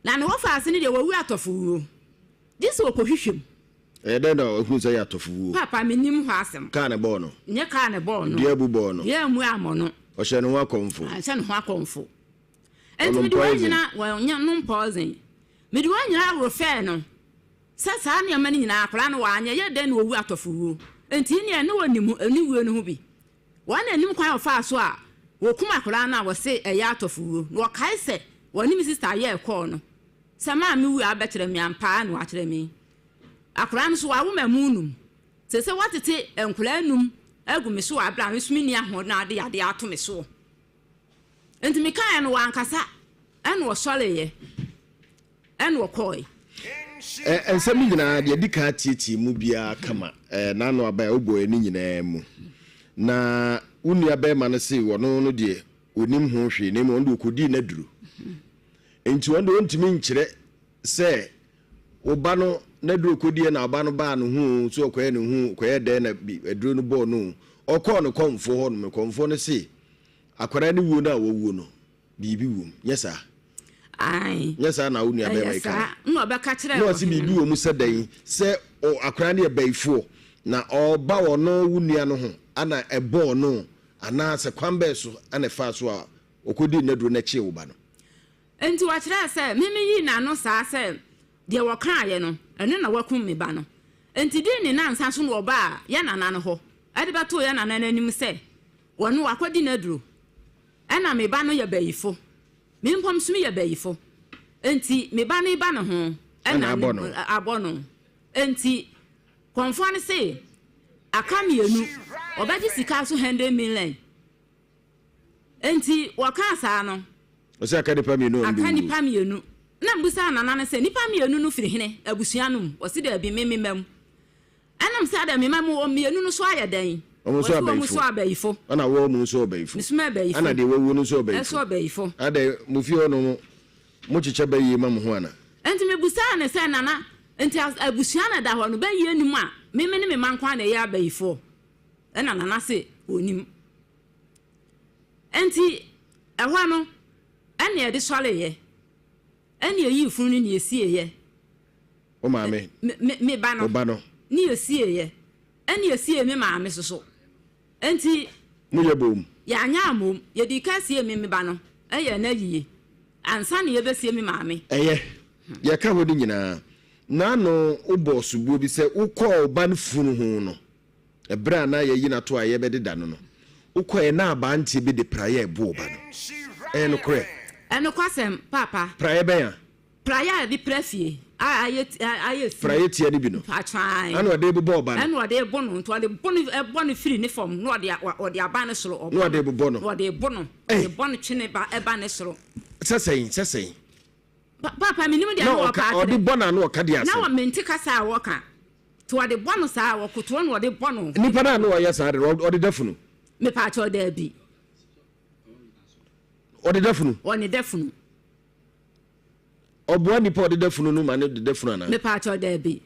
Na ne wɔfaase no deɛ wawu atɔfowuo, gye sɛ ɔkɔhwehwɛ mu. Ɛyɛ dɛn na ɔhunu sɛ ɛyɛ atɔfowuo? Papa, mennim hɔ asɛm. Kaa na ɛbɔɔ no? Nyɛ kaa na ɛbɔɔ no. Dua abu bɔɔ no? Dua ammu ammɔ no. Ɔhyɛɛ ne ho akɔmfo? Anhyɛ ne ho akɔmfo. Enti Ɔnom mede wɔn poison? nyinaa, wɔnom poison. Mede wɔn nyinaa worofɛɛ no. Sɛ saa nneɛma no nyinaa akwadaa no wanyɛ, ɛyɛ dɛn na owu atɔfowuo? Enti nneɛ na wɔnim ne wuo no ho bi. Wɔn na nim kwan a wɔfaa so a wɔkum akwadaa no a wɔse ɛyɛ atɔfowuo. Na wɔkae sɛ wɔne me sista yɛɛ kɔɔ no sɛ maa me wu a abɛkyerɛ me ampa ara na wɔakyerɛ me. Akwadaa no nso wɔawo me amu num. Seesei wɔatete nkwadaa num agu me so wɔ aberɛ a me nso menni ahoɔden a wɔde yadeɛ ato me soɔ. Enti mekaeɛ no wankasa ɛna ɔsɔreeɛ. Ɛnna ɔkɔe. Ɛ, nsɛm no nyinaa, deɛ adi kan atiatia mu biara kama, ɛ, n'ano aba a wobɔeɛ no nyinaa mu. Na wo nua barima no se ɔno no deɛ ɔnim ho hwee, na mmom ɔno deɛ ɔkɔdii n'aduro. Enti ɔno deɛ ɔntumi nkyerɛ sɛ wo ba no n'aduro kɔdiiɛ na ɔba no baa ne ho o, sɛ ɔkɔyɛ ne ho o, ɔkɔyɛ dɛn na bi, aduro no bɔɔ no o. Ɔkɔɔ ne kɔmfoɔ hɔ nom, kɔmfoɔ no se akwadaa no wuo no a wawuo no, Biribi wom, nyɛ saa? Ae. Nyɛ saa na wo nua bɛrima Ɛyɛ yi ka saa. no? Na ɔbɛka kyerɛɛ Na ɔse ɔhene biribi no. wɔ mu sɛ dɛn? Sɛ o, akwadaa no yɛ bayifoɔ, na ɔreba ɔno wo nua no ho ana ɛbɔɔ no anaa sɛ kwan bɛn so ana ɛfaa so a ɔkɔdii n'aduro na ɛkyee wo ba no? Enti ɔkyerɛɛ sɛ me meyii n'ano saa sɛ deɛ wɔkaaeɛ no, ɛno na wakum me ba no. Enti dii ne nnansa so na ɔbaa yɛn nana no hɔ de bɛtoo yɛn nana no anim sɛ wɔno wakɔdi n'aduro. Ɛna me ba no yɛ bayifo. Me mpo nso meyɛ bayifo. Enti me ba no reba ne ho ɛna abɔ no. Abɔ no. Enti kɔmfoɔ no se aka mmienu ɔbɛgye sika so hundred million. Enti wɔkaa saa no. Ɔsɛ aka nipa mmienu a Aka nipa mmienu. Na mbisaa nana no sɛ nipa mmienu no firi hene abusua no mu? Ɔse daabi me me mma mu. Ɛnam sɛ adɛn, me mma mu wɔn mmienu no so ayɛ dɛn? Wɔn nso Wɔse wɔn nso abayifo. abayifo. Ɛna wɔn mu nso ɔbayifo. Me nso m'abayifo. Ɛna deɛ wawuo no nso ɔbayifo. Nso ɔbayifo. Adɛn, mo fie hɔ no, mokyekyɛ bayie ma mo ho ana? Enti mebisaa no sɛ, Nana, enti abusua na ɛda hɔ no, bayie nni mu a, me me ne me mma nko ara na ɛyɛ abayifoɔ? Ɛna Nana se ɔnnim. Enti ɛhɔ no, ɛna yɛde sɔreeɛ. Ɛna yɛyii funu no na yɛsieeɛ. Wo maame. Me, me, me ba no. Wo ba no. Ne yɛsieeɛ. Ɛne yɛsiee me maame soso. Enti. Moyɛ boom. Yɛanyɛ ammom. Yɛdii kan siee me me ba no, yɛɛ no ayie ansa na yɛbɛsie me maame. Ɛyɛ, yɛka hɔ no nyinaa, n'ano wobɔɔ soboɔ bi sɛ wokɔɔ wo ba no funu ho no, ɛberɛ a na yɛayi no ato a yɛrebɛdeda no no, wokɔeɛ na aberanteɛ bi de praeɛ rebo wo ba no. Ɛyɛ nokorɛ? Ɛnokwasɛm, Paapa. Praeɛ bɛn a? Praeɛ a yɛde pra fie a ayɛ ayɛ fi. Praeɛ tia no bi no. Mpakyɛw. Ɛna ɔde rebobɔ ɔba no. Ɛna ɔde rebo no nti ɔde bo no ɛbɔ no firi ne fam na ɔde ɔde aba ne soro. Ɔbɔ Na ɔde rebobɔ no. Na ɔde rebo no. Ɔde bɔ no twe ne ba ɛba ne soro. Sɛ sɛn sɛ sɛn. Paapa menim deɛ na ɔka akyerɛ. Ɔde bɔ no a na ɔka deɛ asɛm. Na mente kasa a wɔka. Nti ɔde bɔ no saa ɔkotoɔ na ɔde bɔ no. Nipa no a na ɔyɛ saa de no ɔde da funu. Mepaakyɛw daabi. Ɔde da funu. Ɔne da funu. Ɔboa nipa a ɔde da funu no ma no deda funu anaa? Mepaakyɛw daabi.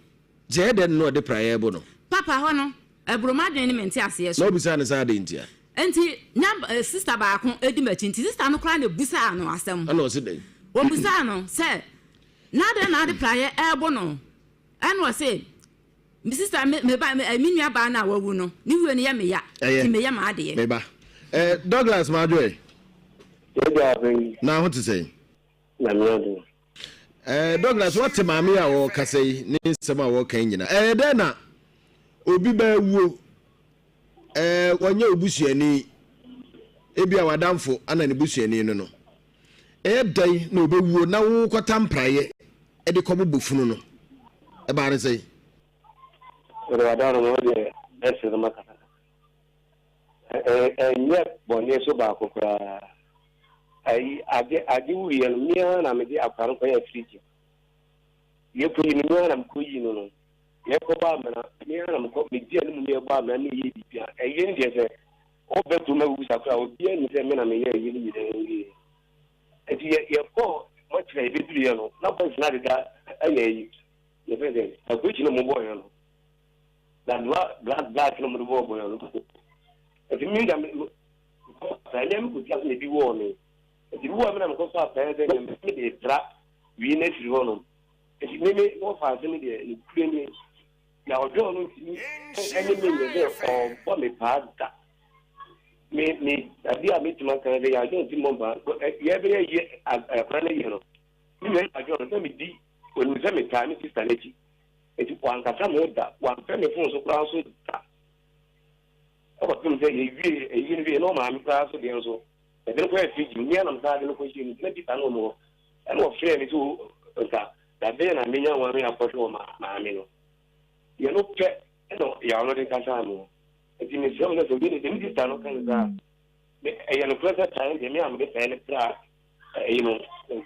Nti ɛyɛ dɛn na ɔde praeɛ rebo no? Papa hɔ no, ɛboro m'adwene ne me nteaseɛ so. Na wobisaa no sɛ adɛn ntia? Nti na sista baako di m'akyi, nti sista no koraa na ɛbusaa no asɛm. Ɛna ɔse dɛn? Ɔbusaa no sɛ, na adɛn na ade praeɛ rebo no? Ɛna ɔse, Me sista, me, me ba, me, me nua baa no a wawu no, ne wuo no yɛ me ya, nti meyɛ m'adeɛ. Me ba. Eh, Douglas Madwoe. Yɛgya abɛn. Na ho te sɛn? Nyame adom. Eh, Douglas, woate maame a ɔrekasa yi ne nsɛm a wɔreka yi nyinaa. Ɛyɛ dɛn na obi ba awuo, eh, wɔnyɛ wo busuani, ebi a w'adamfo ana ne busuani no no. Ɛyɛ dɛn na ɔbɛwuo na wokɔta mpraeɛ de kɔbobɔ funu no? Ɛbaa ne sɛn? Wode w'adaworoma wo deɛ mɛsere no makasakasa. Ɛnyɛ bɔne so baako koraa. Ayi ade ade wuiɛ no me ara na mede akwadaa no kɔyɛɛ firigye. Yɛkɔyi no me ara na mekɔyi no no. Yɛkɔbɔ amena me ara na mekɔ medi anim ne yɛbɔ amena ne yɛyɛ biribiara. Ɛyɛ no deɛ sɛ Wobɛ kurom abɛbisa koraa a, obiara nnim sɛ me na meyɛɛ ayi no nyinaa wieeɛ. Nti yɛ yɛkɔɔ mɔkyerɛ yɛbɛduruiɛ no, na boys no adeda ayɛ ayi, yɛfrɛ no sɛn, calculation no wɔbɔeɛ no, dadoa black black no wɔde bɔɔbɔeɛ no. Nti me da me mekɔfa apaa, ɛnyɛ me kɔtua so na ebi wɔɔ me. Nti bi wɔɔ me na mekɔfa apaa sɛ nea mede pra wie no afiri hɔnom. Nti me me wɔfa ase no deɛ, nokorɛ nie, Na ɔdɔɔ no ntumi ne me nyɛ sɛ ɔrebɔ me paa da. Me me adeɛ a mɛtumi aka ne sɛ yɛ adwene ntumi mmɔ me paa. Yɛbɛyɛ yɛ akwadaa no yie no, me nua yɛ adwene no sɛ medi onim sɛ metaa me sista no akyi. Nti wankasa me ho da, wamfrɛ me fon so koraa nso da. Ɛkɔpem sɛ yɛwie ɛyie no wie na ɔmaame koraa so deɛ nso yɛde no kɔyɛ fridge mu, me ara na mesan de no kɔhyɛɛ mu nti na Peter ne wɔn wɔ ɛna ɔfrɛɛ me sɛ nka Da bɛn na menya hwan akɔhwɛ wɔ maame no? Deɛ no pɛ na yaw no de kasaa me ho. Nti mesrɛ mo sɛ sɛ obi ne sɛ me sista no ka no saa me ɛyɛ nokorɛ sɛ praeɛ deɛ me a mede praeɛ no pra ɛyi no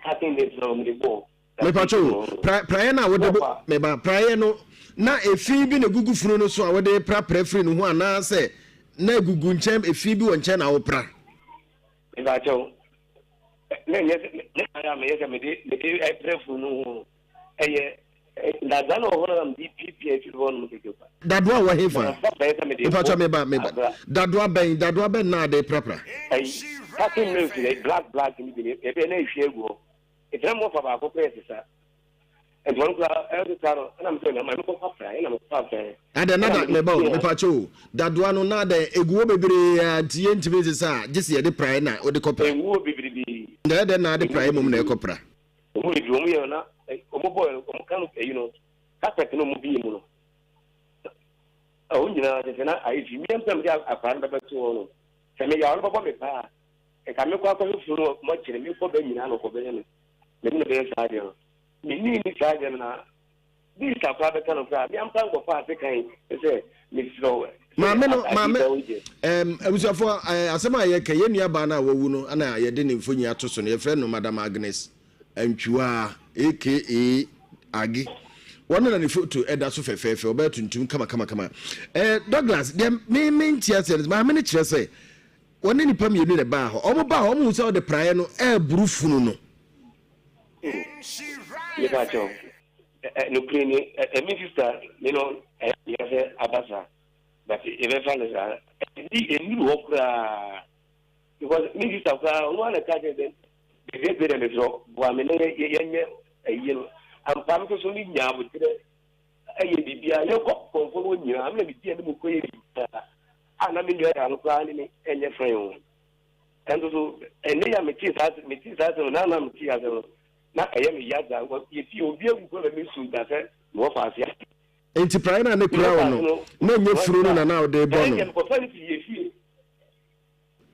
cutting nails na wɔde bɔɔ Mepatwo o, pra praeɛ no a wode bo meba praeɛ no na efi bi na egugu funu no so a wode prapra firi no ho anaasɛ na egugu nkyɛn efi bi wɔ nkyɛn na wopra? Mepakyɛw, na ɛnyɛ sɛ me ayɛ a meyɛ sɛ mede mede ɛbrɛ funu no ho no ɛyɛ dadoa na wɔ hɔ no na mede piapia afiri hɔ nom kɛkɛ kwa. Dadoa wɔ he fa? Mepakyɛw meba meba dadoa bɛn dadoa bɛn na ade prapra? Ɛyi cutting nails yɛ black black no bi ne ɛbɛyɛ na ehwie agu hɔ. Ɛtena mu ɔfa baako pɛ sesa. Nti ɔno koraa ɛsesa no ɛna mesɛ na maame kɔfa pra ɛna mekɔfa pra. Adɛn na da meba o mepakyɛ o dadoa no na adɛn egu hɔ bebree a nti yɛntumi nsesa a gye sɛ yɛde praeɛ na wode kɔ pra. Egu hɔ bebrebe. Na ɛdɛn na ade praeɛ mmom na ɛkɔ pra. Emu bebree wɔn yɛ na wɔn bɔ wɔn ka no ɛyi no carpet no wɔn bi mu no ɛhɔ nyinaa kyɛ sɛ na ayɛ fi mmea mpɛ mede akwadaa no bɛbɛto hɔ no sɛ meyɛ a ɔno bɛbɔ me paa nka mekɔ akɔhwɛ funu no mɔkyere mekɔ bɛ nyinaa no kɔ bɛyɛ no mene no bɛyɛ saa deɛ no Minnii ni saa deɛ no na Bisa koraa bɛka no koraa me ampa nkɔfa ase kan sɛ mesrɛ wo Maame no maame ɛm abusuafoɔ ɛɛ asɛm a yɛka yɛn nua baa no a wawu no ɛna yɛde ne mfonyin ato so no yɛfrɛ no Madam Agnes Antwiwaa aka Agi wɔn na ne foto ɛda so fɛfɛɛfɛ ɔbɛyɛ tuntum kama kama kama ɛɛ Douglas deɛ me me nti aseɛ no maame no kyerɛ sɛ wɔne nipa mmienu na ɛbaa hɔ wɔn baa hɔ wɔn hu sɛ ɔde praeɛ no ɛɛburu funu no. Mepa kyɛw, nokorɛ ni, me sister me no ɛyɛ me sɛ aba saa, but yɛbɛfa no saa, ɛnni ɛnnuru hɔ koraa, because me sister koraa ɔno ara na ɛka kyerɛ sɛ bɛbɛ bɛ dɛ mesrɛ boa me na yɛnyɛ ɛyie no, ampa me nso so me nya aboterɛ ɛyɛ biribiara, yɛkɔ kɔnfɔ no nyinaa, me na medi anim kɔyɛ biribiara, a na me nua yaa no koraa ne me ɛnyɛ fine o. Ɛnso so ɛnɛ yi a metee saa metee saa asɛm no na na metee asɛm no na ɛyɛ me ya dza yɛfie obi awu kora ma mesu da sɛ mewɔ faase ase. Nti praeɛ no a ne kura wo no na ɛnyɛ funu no na na wode bɔ no? Ɛnkyɛ mekɔfa no firi yɛfie.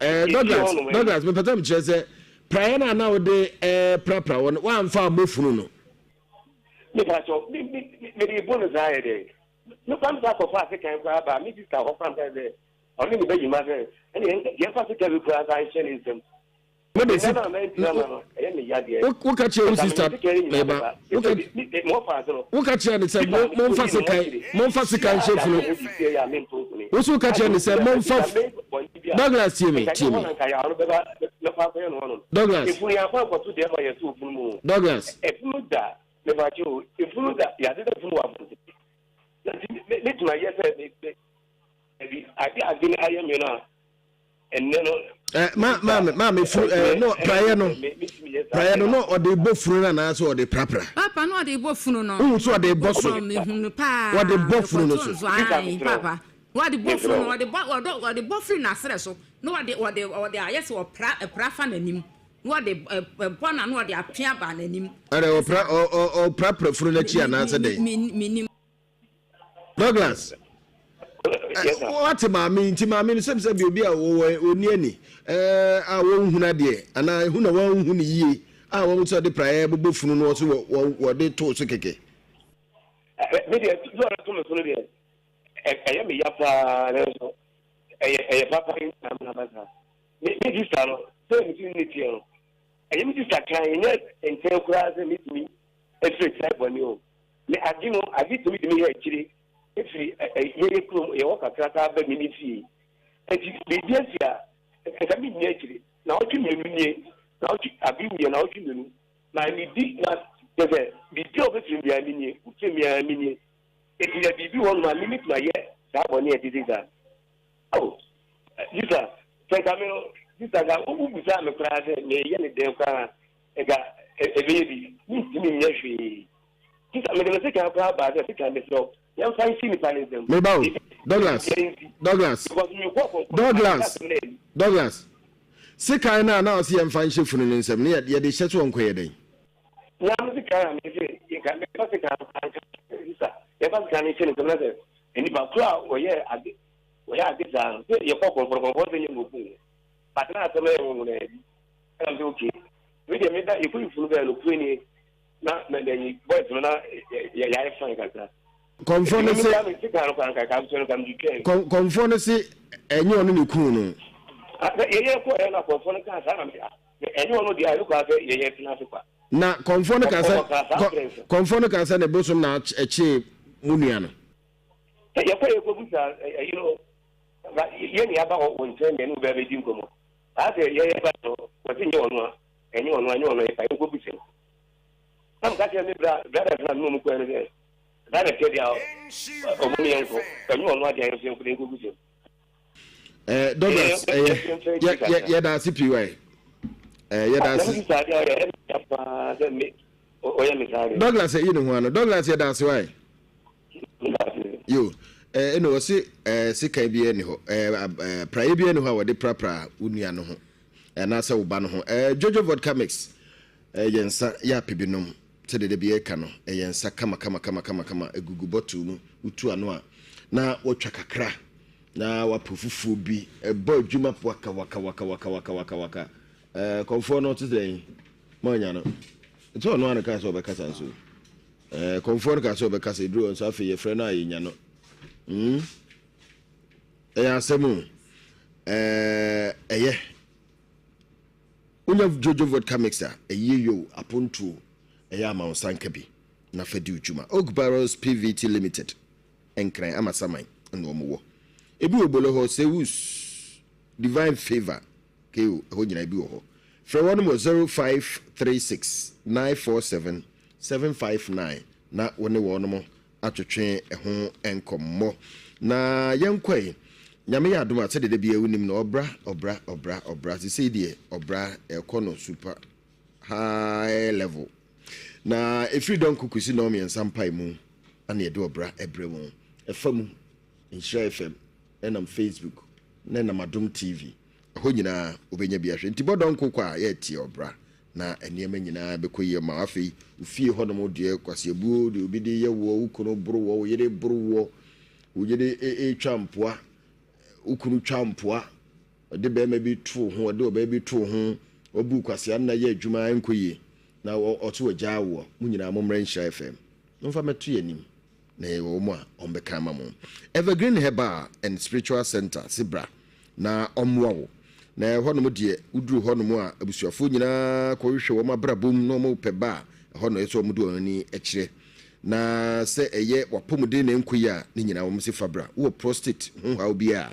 Eh, Douglas, Douglas, mepɛ sɛ mekyerɛ sɛ praeɛ no a na wode eh, prapra wɔ no woamfa ammɔ funu no. Mepa kyɛw, me me mede bɔ no saa yɛ dɛ. Mekora me saa kɔfa asekan koraa baa me sista hɔ koraa meka sɛ ɔne ne bɛyi ma sɛ ɛne yɛmfa sekan bi koraa saa nhyɛ ne nsam. Mo de si woka kyerɛ wo sista meba woka kyerɛ ne sɛ momfa sekan momfa sekan nhyɛ funu wo so woka kyerɛ ne sɛ momfa Douglas tie me tie me Douglas Douglas Eh, ma maame maame furu eh, no praeɛ no praeɛ no no ɔde bɔ funu no anaasɛ ɔde prapra. Papa no ɔde bɔ funu no. Wohu sɛ ɔde bɔ so. Mehunu paa. Ɔde bɔ funu no so. Ayi papa wɔde bɔ funu no ɔde bɔ ɔde ɔde bɔ firi n'asrɛ so na ɔde ɔde ɔde ayɛ sɛ ɔpra ɛpra fa n'anim na ɔde ɛbɔ na na ɔde apia ba n'anim. Ɛdɛ ɔpra ɔ ɔ ɔprapra funu n'akyi anaasɛ dɛ. Mi mi mi. Douglas wate maame nti maame no sɛm sɛ biribi a wɔwɔ ɔni ani a wɔnhunu adeɛ anaa ehu na wɔnhu no yie a wɔn sɛ ɔde praeɛ bobɔ funu no ɔso wɔde too so kɛkɛ. Me deɛ tu a to me so no deɛ ɛyɛ me ya paa nanso ɛyɛ ɛyɛ papa yi na amena ba saa me me sista no sɛ me ti ne teɛ no ɛyɛ me sista kan ɛnyɛ nkyɛn koraa sɛ metumi efiri kyerɛ bɔne o Me ade no, ade tumi de me yɛ akyire firi yɛyɛ kurom, yɛwɔ kakra saa ba me ne fie. Nti biribi asi a, nka menni akyire. Naawɔtwe mmienu nie, naawɔtwe, abe wuiɛ naawɔtwe mmienu. Na medi, na kyerɛ sɛ biribi a wobɛfiri me biara menie, wofiri me ara menie. Nti sɛ biribi wɔ hɔnom a, me mɛtumi ayɛ saa bɔne a ɛtete saa. Oh, sista, sɛ nka me no, sista nka wobusaa me koraa sɛ meyɛ ne dɛn koraa Nka ɛbɛyɛ bi, mentumi nyɛ hwee. Sista, mede me sekan koraa baa sɛ, sekan mesrɛ wo, yɛmfa nsi nipa no nsam. Me ba o, Douglas, Douglas, Douglas, Douglas, sekan no a na ɔse yɛmfa nhyɛ funu no nsam no, yɛde hyɛ so ɔnkɔyɛ dɛn? Nea me sekan a mese, nka mefa sekan no koraa nka, sista, yɛmfa sekan no nhyɛ ne nsam na sɛ nipa koro a ɔyɛ ade, ɔyɛ ade saa no, sɛ yɛkɔ kɔmfɔ no, kɔmfɔ no sɛ nyɛ mu ɔkum no. But na asɛm no yɛ nwonwonaa bi. Ɛna mese okay. Me deɛ meda yɛkɔyi funu bɛɛ no kure nie na mɛyi boys no na yɛayɛ fine kakra. Kɔmfoɔ no se kɔmfoɔ no se ɛnyɛ ɔno ne kuu no. Yɛyɛ kɔ ɛyɛ na kɔmfoɔ no kaa saa na ɛnyɛ ɔno deɛ a ɛkɔ asɛ yɛyɛ tena ase kwa. Na kɔmfoɔ no kaa sɛ kɔmfoɔ no kaa sɛ ne bosom na ɛkyee mu nua no. Yɛkɔ yɛkɔ busa ɛyi no yɛ ne aba wɔ nkyɛn deɛ ne wo bɛɛ bɛdi nkɔmmɔ. Saa sɛ yɛyɛ ba no, wɔse nyɛ ɔno a, ɛnyɛ ɔno a, nyɛ ɔno a, yɛfa yɛnkɔ bisa mu. Na meka kyerɛ me bra brothers na me ne wɔn kɔɛ no sɛ, saa na ɛteɛ deɛ a, ɔmo ne yɛnkɔ, ɛnyɛ ɔno a deɛ yɛn nso yɛnkɔ na yɛnkɔ bisa mu. Eh, Douglas, ɛyɛ, yɛ, yɛ, yɛda ase pii wae. Eh, yɛda ase. Douglas, ɛyi ne ho ano. Douglas, yɛda ase wae. Yo, eh, ɛna ɔse eh, sekan biara ni hɔ eh, eh, praeɛ biara ni hɔ a wɔde prapra wo nua no ho anaasɛ wo ba no ho eh, Jojo vodka mix eh, yɛ nsa yɛ apɛ bi nom sɛdeɛ da bi ɛka no ɛyɛ nsa kama kama kama kama kama egugu bottle mu wotu ano a na wɔtwa kakra na wapɛ fufuo bi ɛbɔ adwuma waka waka waka waka waka waka waka eh, kɔmfoɔ no te sɛ mo anya no nti ɔno ano kaa sɛ ɔbɛkasa nso Eh, kɔmfoɔ no kaa sɛ ɔbɛkasa, ɛduru hɔ nso afei yɛfrɛ no a yɛnya no. Mm. Ɛyɛ asɛm o. Eh, ɛyɛ. Wonya Jojo vodka mix a, ɛyie yo, apontuo, ɛyɛ ama wo nsa nka bi na fa di wo dwuma. Oak Barrels PVT Limited, Nkran, Amasaman na wɔn wɔ. Ebi wɔ Bole hɔ, Sewus, Divine Favour, KO, ɛhɔ nyinaa ebi wɔ hɔ. Frɛ wɔn wɔ 0536 947 759 na wo ne wɔnom atwetwe ɛho nkɔmmɔ. Na yɛnkɔe, Nyame yɛ adom a, sɛdeɛ da biara wonim no, ɔbra, ɔbra, ɔbra, ɔbra, sesei deɛ ɔbra ɛrekɔ no super high level. Na ɛfiri dɔnko kɔsi nnɔnmiɛnsa mpaemu ana yɛde ɔbra ɛbrɛ mu. Ɛfa mu, Nhyira FM, ɛnam Facebook, na ɛnam Adom TV. Ɛhɔ nyinaa wobɛnya bi ahwɛ. Nti bɔ dɔnko kɔ a yɛreteɛ ɔbra na nneɛma nyinaa bɛkɔ yie ama wo. Afei wo fie hɔnom deɛ kwaseabuo deɛ obi de yɛ woɔ, wo kunu boro woɔ, wo yere boro woɔ, wo yere retwa mpoa, wo kunu twa mpoa, ɔde barima bi to wo ho, ɔde ɔbaa bi to wo ho, wabu kwasea nna yɛ adwuma ɛnkɔ yie na ɔte wagyaa woɔ. Mo nyinaa mommra Nhyira FM. Momfa mmɛto yɛn anim. Na yɛwɔ wɔn a wɔbɛka ama mo. Evergreen Herbal and Spiritual Center se bra na ɔmmoa wo. Na ɛhɔnom deɛ, woduru hɔnom a, abusuafoɔ nyinaa kɔhwehwɛ wɔn abrabɔ mu na wɔpɛ ba a, ɛhɔ na ɛsɛ sɛ wɔde wɔn ani kyerɛ. Na sɛ ɛyɛ w'apɔmuden na ɛnkɔ yie a, ne nyinaa wɔn se fa bra. Wowɔ prostate ho haw biara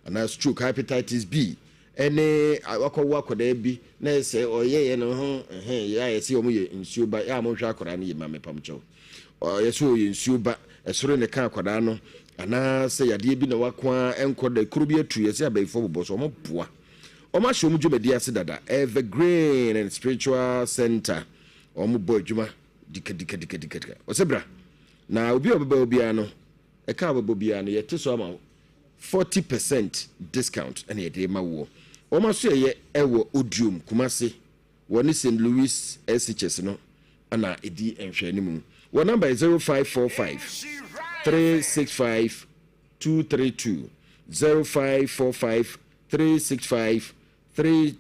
a, anaa stroke, hepatitis B, ɛne wakɔwo akwadaa bi na ɛsɛ ɔyɛyɛ no ho ɛhɛn yɛ a yɛse wɔn yɛ nsuo ba yɛ a monhwɛ akwadaa no yie ma me pamkyɛw. Ɔyɛ sɛ ɔyɛ nsuo ba, ɛsoro na ɛka akwadaa no, anaa sɛ yadeɛ bi na wako ara ɛnkɔ da, kuro bi atu, yɛsɛ abayifoɔ bobɔ so, wɔn boa. Wɔn ahyɛ wɔn dwumadie ase dada, Evergreen and Spiritual Center, wɔn bɔ adwuma dikadikadikadika. Ɔsɛ bra, na obi a ɔbɛba obiara no, ɛka a ɔbɛbɔ biara no, yɛte so ama wo 40% discount ɛna yɛde ma woɔ. Wɔn aso yɛyɛ ɛwɔ Odiom, Kumasi. Wɔne Saint Louis SHS no na ɛdi nhwɛanimu. Wɔn namba yɛ 0545 365 232, 0545 365 3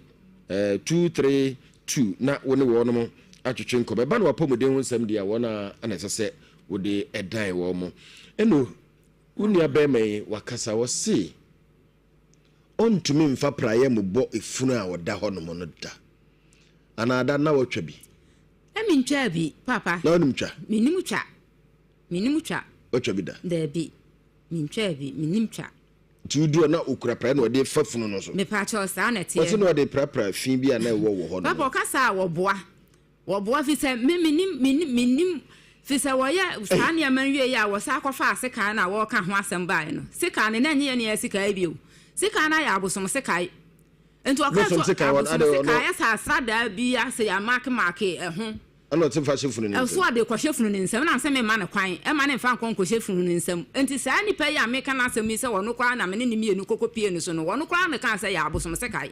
232 na wo ne wɔn atwetwe nkɔmmɔ. Ɛba no w'apɔmuden ho nsɛm deɛ a, wɔn a na ɛsɛ sɛ wode dan wɔn. Ɛno, wo nua bɛrima yi wakasa, ɔse Ɔntumi mfa praeɛ mmobɔ efunu a ɔda hɔnom no da. Anaa da na watwa bi? Na mentwaa bi, Papa. Na wonim twa? Mennim twa. Mennim twa. Watwa bi da? Daabi, mentwaa bi. Mennim twa. Nti woduru hɔ na ɔkura praeɛ na ɔde fa funu no so? Mepaakyɛw, saa na ɛteɛ. Ɔse na ɔde prapra fi bi a na ɛwɔ wɔ hɔ no. Papa, ɔka saa a, wɔboa. Wɔboa fi sɛ me menim menim menim fi sɛ wɔyɛ saa nneɛma no wie yɛ a wɔsan kɔfaa sekan no a wɔreka ho asɛm baeɛ no. Sekan no na ɛnyɛ yɛn yɛn sekan bio. Sekan no ayɛ abosom sekan. Nti ɔka Bosom so sekan wɔn abosom ade sekan ɔno. ayɛ sɛ asradaa bi ase yɛ amaakemaake ɛho. Ɛna ɔte fa hyɛ funu ne nsam. Ɛso ɔde kɔhyɛ funu ne nsam na sɛ memma no kwan ɛma ne mfa nkɔ nkɔhyɛ funu ne nsam. Nti saa nipa yi a meka n'asɛm yi sɛ ɔno koraa na me ne ne mmienu kɔkɔ pie no so no ɔno koraa na kaa sɛ ɛyɛ abosom sekan.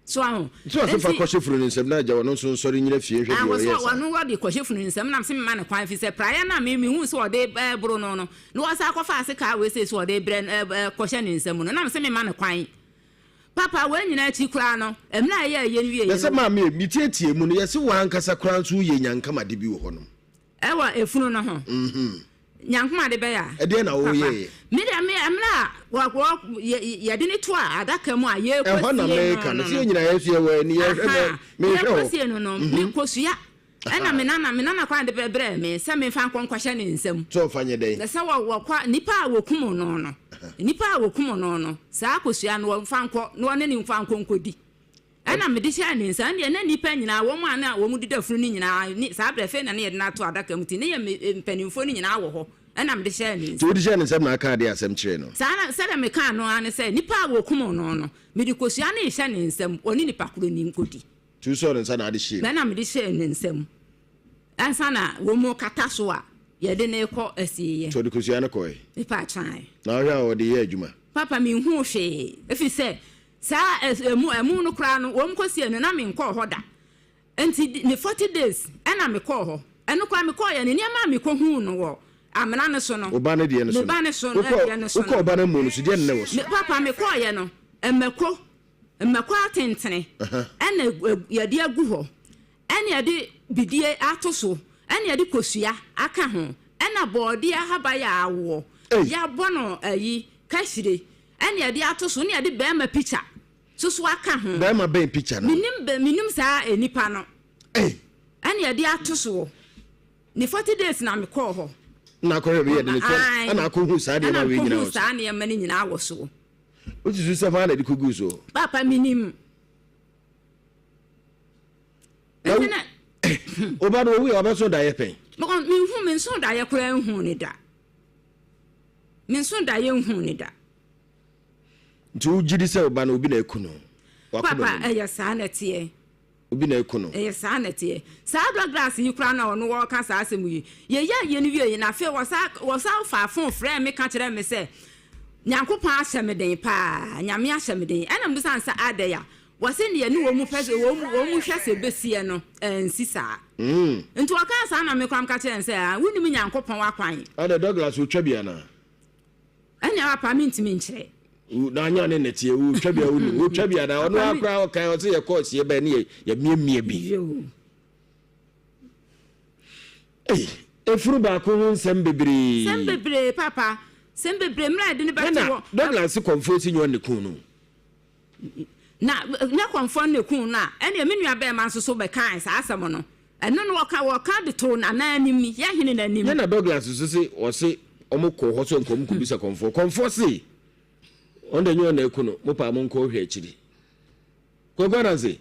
So ahu? Nti ɔse fa kɔhyɛ funu no nsam na agya ɔno nso nsɔre nyina fie nhwɛ deɛ ɔyɛɛ saa. Ɔno ɔde kɔhyɛ funu no nsam na mese mema no kwan efisɛ praeɛ no a me mehuu sɛ ɔde reboro no no na ɔsan kɔfaa sekaa wei sei sɛ ɔde rebrɛ no kɔhyɛ ne nsam no na mese mema no kwan. Papa wei nyinaa akyi koraa no mmerɛ a yɛyɛɛ yɛn wieɛ Na sɛ no. maame metiatia mu no yɛse w'ankasa koraa nso woyɛ nyankamade bi wɔ hɔnom. Ɛwɔ efunu no ho. Nyankomade bɛyɛ a. Ɛdeɛn na Papa, woyɛeɛ? me deɛ me mmerɛ a wɔ wɔ yɛ yɛde no to a adaka mu a Ɛhɔ yɛrekɔsie na no meka no, no sɛ no. yɛn nyinaa yɛn nso yɛwɔ ani yɛhwɛ mɛ Aha, mehwɛ hɔ. yɛrekɔsie no no, me kosua ɛna me nana me nana koraa de brɛ brɛɛ me sɛ memfa nkɔ nkɔhyɛ ne nsam. Sɛ ɔmfa nyɛ dɛn? Na sɛ wɔ wɔkɔ nipa a wɔkum no no, nipa a wɔkum no no, saa kosua no wɔmfa nkɔ na wɔne no mfa nkɔ nkɔdi. Ɛnna mede hyɛɛ ne nsa. Ɛndeɛ na nnipa nyinaa, wɔn a na wɔdeda funu no nyinaa, ne saa berɛ afei na na yɛde no ato adaka mu nti, na yɛn mpanimfoɔ no nyinaa wɔ hɔ. Ɛnna mede hyɛɛ ne Nti nsam. wode hyɛɛ ne nsam na akaa deɛ asɛm kyerɛɛ no? Saa na, sɛdeɛ mekaa no ara ne sɛ, nnipa a wɔkum no no, mede kosua no rehyɛ ne nsam, ɔne nnipa korɔ no nkɔdi. Nti wosɔɔ ne nsa na wode hyɛɛ mu? Ɛnna mede hyɛɛ ne nsam ansa na wɔrekata so a yɛde no rekɔ asieeɛ. Nti ɔde kosua no kɔe? Mepa kyɛw. Na wohwɛ a ɔde yɛɛ adwuma? Papa, menhuu hwee, ɛfiri sɛ Saa ɛmu ɛmu no koraa no wɔn kɔsiee no na menkɔɔ hɔ da nti ne 40 days ɛna mekɔɔ hɔ ɛno koraa mekɔɔyɛ no nneɛma a mekɔhuu no wɔ amena no so no Wo ba no deɛ no so me ba no no so no wokɔ deɛ no so wokɔ no wo ba no amu no so deɛ no na ɛwɔ so me papa mekɔɔyɛ no mmako mmako atentene ɛna yɛde agu hɔ ɛna yɛde bidie ato so ɛna yɛde kosua aka ho ɛna bɔɔdeɛ ahaban a awoɔ yɛabɔ no ayi kahyire Ɛna yɛde ato so, ɛna yɛde bɛɛma pikya soso aka ho. Bɛɛma bɛn pikya no? Menim bɛ, menim saa nipa no. Ɛna yɛde ato soɔ. Ne 40 days na mekɔɔ hɔ. Na akɔhwɛ bi yɛde ne tɔ, ɛna akɔhu saa nneɛma wei nyinaa wɔ so. Ɛna akɔhu saa nneɛma no nyinaa wɔ soɔ. Wosusu sɛ hwan na ɛde kɔguu soɔ? Papa menim. Nti na Oba no owu yɛ wabɛso daeɛ pɛn? Menhu, menso daeɛ koraa nhu ne da. Me nso daeɛ nhuu no da. Nti wo gyidi sɛ wo ba no obi na aku no? Papa ɛyɛ saa na ɛteɛ. Obi na aku no. Ɛyɛ saa na ɛteɛ. Saa Douglas yi koraa na ɔno ɔreka saa asɛm yi. Yɛyɛ yɛ no wie yi na afei wɔsa wɔsa faa fon frɛɛ me ka kyerɛɛ me sɛ. Nyankopɔn ahyɛ me den paa, Nyame ahyɛ me den. Ɛna mebisa no sɛ adɛn a? Wɔse neɛ ne wɔn pɛ sɛ wɔn wɔn hwɛ sɛ ɛbɛsiɛ no, ansi saa. Nti ɔkaa saa na me koraa meka kyerɛɛ no sɛ, ah, wonim Nyankopɔn akwan. Adɛn, Douglas wotwa bi anaa? Ɛnneɛ papa mentumi nkyerɛ. Na anya ne nɛteɛ, wotwa bi a wonim, wotwa bi anaa? Ɔno ara koraa ɔkae, ɔse yɛkɔɔ sie bɛn ne yɛmiamia bi. Yoo. Ei, efunu baako ho nsɛm bebree. Nsɛm bebree papa, nsɛm bebree mmerɛ a yɛde no bɛto Nana, hɔ. Douglas se kɔmfoɔ si nyɛ ɔne kun no. Na nyɛ kɔmfoɔ no na ekuu no a, ɛnneɛ me nua bɛɛma nso so bɛkae saa asɛm no. Ɛno no wɔka wɔka de too Nana anim, yɛ hene no anim. Nyɛ na Douglas nso se ɔse ɔmo kɔɔ hɔ sɛ nka ɔmo kɔbisa kɔmfoɔ. Kɔmfoɔ se ɔno deɛ nyɛ ɔna aku no, mo paa monkɔ hwɛ akyiri. Kwaku Ananse,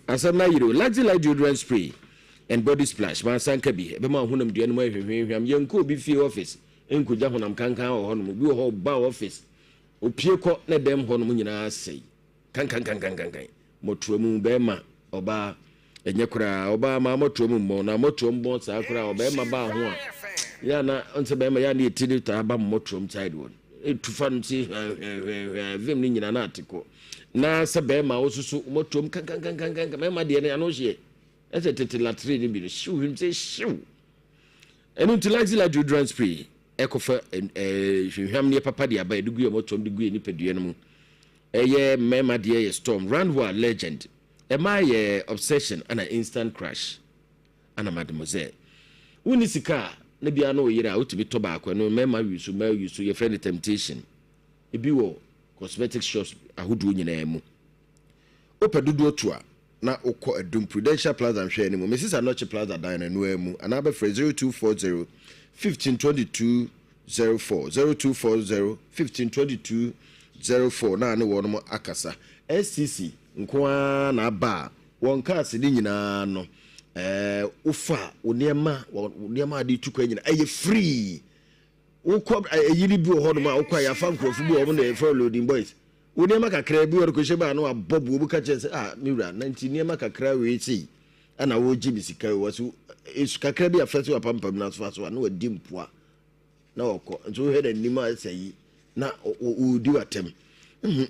asɛm no ayere o. Luxy Light Deodorant Spray and Body Splash, mansa nka bi, ɛbɛma wo honamdua no mu ayɛ hwehwɛnhwam. Yɛnkɔ obi fie office nkɔgya honam kankan wɔ hɔnom. Obi wɔ hɔ ɔba office, opie kɔ na dɛm hɔnom nyinaa asɛe. Kankankankankankan. Mmɔtoa mu, bɛrima, ɔbaa, ɛnyɛ koraa. Ɔbaa ma mmɔtoa mu mmɔn, na mmɔtoa mu bɔn saa koraa. Ɔbɛrima baa ho a, yɛ a na ɔnsɛ bɛrima yɛ a na yɛti ne taa ba mmɔtoa mu side hɔ no. Ɛtu fa no ti hwɛhwɛhwɛhwɛ, vim no nyinaa na ate kɔ. Na sɛ bɛrima wososo mmɔtoam kankankankankan bɛrima deɛ no ano hyeɛ ɛsɛ tete latrine no bi no hyew hwim sɛ hyew. Ɛno nti Laxila deodorant spray ɛkɔfa hwehwam neɛ papa de aba yɛde gu yɛ mmɔtoam de gu yɛ nipadua no mu. Ɛyɛ mmarima deɛ yɛ storm Ranhua legend ɛmaa yɛ obsession ana instant crush ana mademoiselle. Wonni sika a na biara na ɔyere a wotumi tɔ baako ɛno mmarima wi so mmaa wi so yɛfrɛ no temptation ebi wɔ cosmetic shops ahodoɔ nyinaa mu. Wopɛ dodoɔ tu a, na wokɔ Adum Prudential Plaza nhwɛɛ no mu, Mrs Anokye Plaza dan no ɛno ara mu anaa bɛfrɛ 0240 15 22 04, 0240 15 22 04 na ne wɔnom akasa. STC nko ara na aba a wɔn cars no nyinaa no ɛɛ wofa wo nneɛma wo nneɛma a de tu kwan nyinaa ɛyɛ free. Wokɔ ayi no bi wɔ hɔnom a wokɔ a yɛafa nkurɔfo bi wɔ wɔn na yɛfrɛ loading boys. Wo nneɛma kakra bi wɔ no kɔhyɛ baa na wabɔ bo obi ka kyerɛ sɛ ah me wura na nti nneɛma kakra wei sei ɛna wogye me sika wɔ so esu kakra bi afɛ so apampam na asofa so a na wadi mpoa na ɔkɔ nso wohwɛ n'anim a ɛsɛ yi na wɔredi w'atɛm.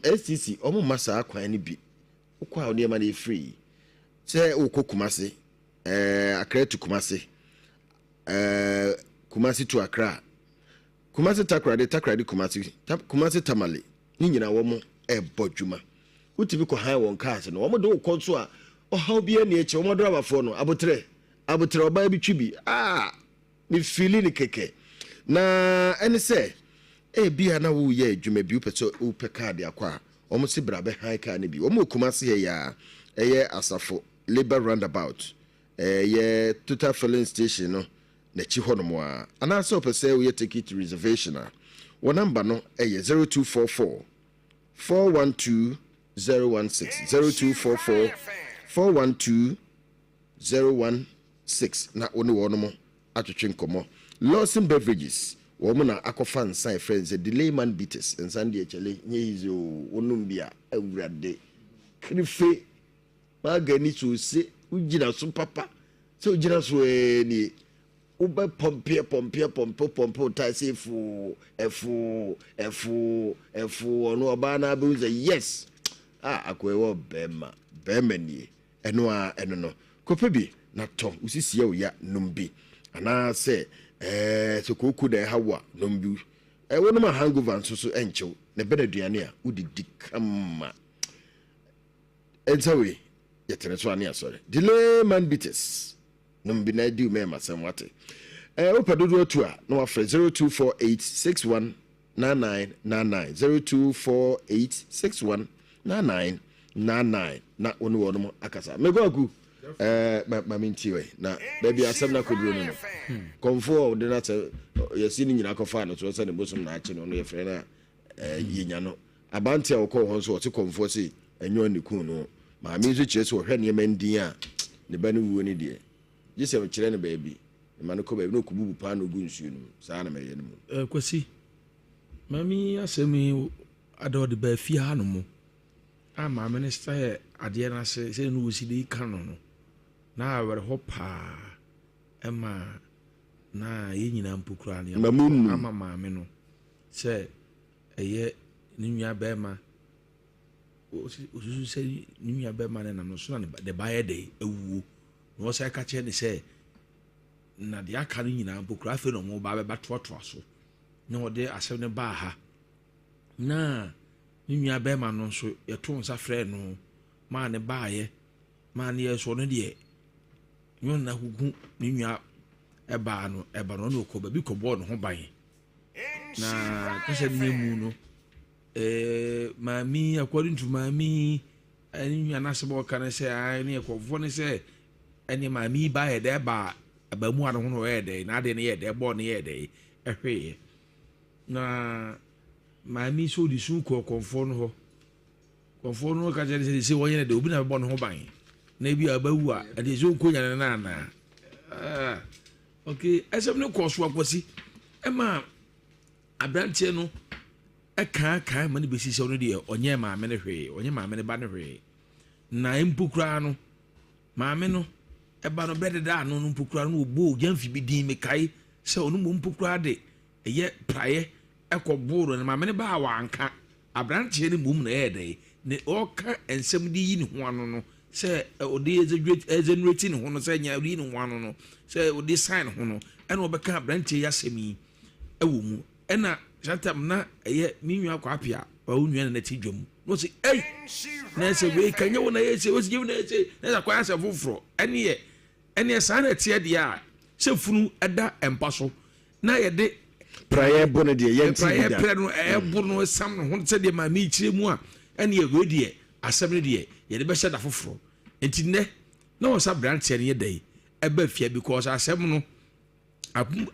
STC wɔn mma saa kwan no bi wokɔ a nneɛma no yɛ free sɛ wokɔ Kumase ɛɛ Accra to Kumase Ɛɛ Kumasi to Accra, Kumasi Takoradi, Takoradi Kumasi, Ta Kumasi Tamale, ne nyinaa wɔn ɛrebɔ dwuma. Wotumi kɔ han wɔn cars no, wɔn de wokɔ nso a ɔhaw biara ni akyi. Wɔn adrabafoɔ no, abotrɛ, abotrɛ ɔbaa bi twi bi, ah, me feeli ne kɛkɛ. Na ɛne sɛ, ebia na woyɛ adwuma bi, wopɛ sɛ wopɛ kaa de akɔ a, wɔn se bra bɛhan kaa no bi. Wɔn wɔ Kumasi ha yi ara, ɛyɛ Asafo Labour Roundabout. Ɛyɛ Total Filling Station no n'akyi hɔnom ara. Anaasɛ wopɛ sɛ woyɛ ticket reservation a, wɔ namba no yɛ 0244 412 016, 0244 412 016 na wo ne wɔnom atwetwe nkɔmmɔ. Lawson Beverages, wɔn na akɔfa nsa a yɛfrɛ no sɛ Delayman Bitters. Nsa no deɛ kyale, nyɛ easy o, wonom bi a, awurade, kirife. M'agani so se wogyina so papa sɛ wogyina so ɛɛ nie wobɛ pɔmpeɛ pɔmpeɛ pɔmpe pɔmpe wo tae sɛ efoo ɛfoo ɛfoo ɛfoo ɔno ɔbaa no abɛhu sɛ yes a akoa wɔ bɛrima bɛrima nie ɛno a ɛno no kɔpɛ bi na tɔ wo sisi yɛ wo ya nom bi anaasɛ ɛɛ sɛ kooko na ɛha wo a nom bi ɛwɔ nom a hangover nso so ɛnkyew na ɛbɛn aduane a wodidi kama. Ɛnsa wei yɛtene so a ne asɔre. Delay man bitters nom bi na adi wo mɛɛma sɛm wate. Ɛɛ wopɛ dodoɔ tu a na wafrɛ 0248619999 0248619999 na wo ne wɔnom akasa. Mekɔ aku ɛɛ ma ma mentie wɛ na baabi asɛm no akɔduro no no. Kɔmfoɔ a ɔde no asɛ yɛsi ne nyinaa kɔfaa no so sɛ ne bosom na akye no no yɛfrɛ no a ɛɛ yɛnya no. Abante a ɔkɔɔ hɔ nso ɔte kɔmfoɔ se ɛnyɛ ɔne kuu no. Maame yi nso kyerɛ sɛ ɔhwɛ nneɛma ndin a ne ba no wuo no deɛ, gye sɛ mekyerɛ no baabi, mema no kɔ baabi na ɔkɔbubu paanoo gu nsuo no mu. Saa na mɛyɛ no mu. Eh, Kwasi, maame yi asɛm yi ada ɔde baa fie ha no mu a maame no sɛ adeɛ no ase sɛ no wɔsi de ka no no na awerɛhɔ paa ɛma na yɛn nyinaa mpo koraa no ama maame no sɛ. ɛyɛ ne nua bɛrima osusu sɛ ne nua bɛrima no nam no so na ne ba yɛ dɛ awuo na ɔsan ka kyerɛ ne sɛ na deɛ aka no nyinaa mpo koraa afei na wɔn ba bɛba toatoa so na ɔde asɛm no baa ha na ne nua bɛrima no nso yɛto nsa frɛɛ no maa ne baayɛ maa ne yɛ so ɔno deɛ nyɛ ɔno na kuku ne nua ɛbaa no ɛba no ɔno ɔkɔ baabi kɔbɔɔ ne ho ban na kasa ne mu no ɛɛ maame according to maame ɛne nua n'asɛm a ɔka ne sɛ ɛɛ ne ɛkɔfoɔ ne sɛ ɛne maame yi ba yɛ dɛ ba abamu ano ho na ɔyɛ dɛ n'adeɛ no yɛ dɛ bɔɔl no yɛ dɛ ɛhwɛeɛ na maame yi sɛ ɔde su kɔɔ kɔnfoɔ no hɔ kɔnfoɔ no ka kyerɛ ne sɛ sɛ wɔnyɛ no dɛ obi na bɛbɔ ne ho ban na ebi a ɔbɛwu a ɛde sɛ ɔnkɔ nyane no anaa ah, ok ɛsɛm no kɔɔ so akwasi ɛma aberanteɛ no ɛkaa kaa ma no bɛsi sɛ ɔno deɛ ɔnyɛ maame no hwee ɔnyɛ maame no ba no hwee na mpo koraa no maame no ɛba no berɛ deda ano no mpo koraa no wɔbɔɔ gyamfi bi din mekae sɛ ɔno mmom mpo koraa de ɛyɛ praeɛ kɔboo no, na maame no baa a wanka. Aberanteɛ no mmom na ɛyɛɛ dɛn? Ne ɔreka nsɛm de yi ne ho ano no, sɛ ɔde exonerate ne ho no, sɛ nyɛ ɔde yi ne ho ano no, sɛ ɔde sign ho no, ɛna ɔbɛka aberanteɛ yi asɛm yi ɛwɔ mu. Ɛna saa tam na ɛyɛ me nua Kwapea, ɔwɔ nua na n'ati dwam. Na ɔsɛ, ei, na ɛsɛ wei ka nyɛ wo na ɛyɛ sɛ, wɔsi nyɛ wo na ɛyɛ sɛ, na ɛsɛ akɔyɛ asɛm foforɔ. Ɛneɛ, ɛneɛ saa na ɛteɛ deɛ a, sɛ funu ɛda mpa so, na yɛde praeɛ bo no deɛ yɛnte bi da praeɛ prɛ no ɛbo no sam no ho sɛdeɛ maame yi kyerɛ mu a ɛne ɛwei deɛ asɛm no deɛ yɛde bɛhyɛ da foforɔ nti nnɛ na wɔn sɛ aberanteɛ no yɛ dɛ ɛba fia because asɛm no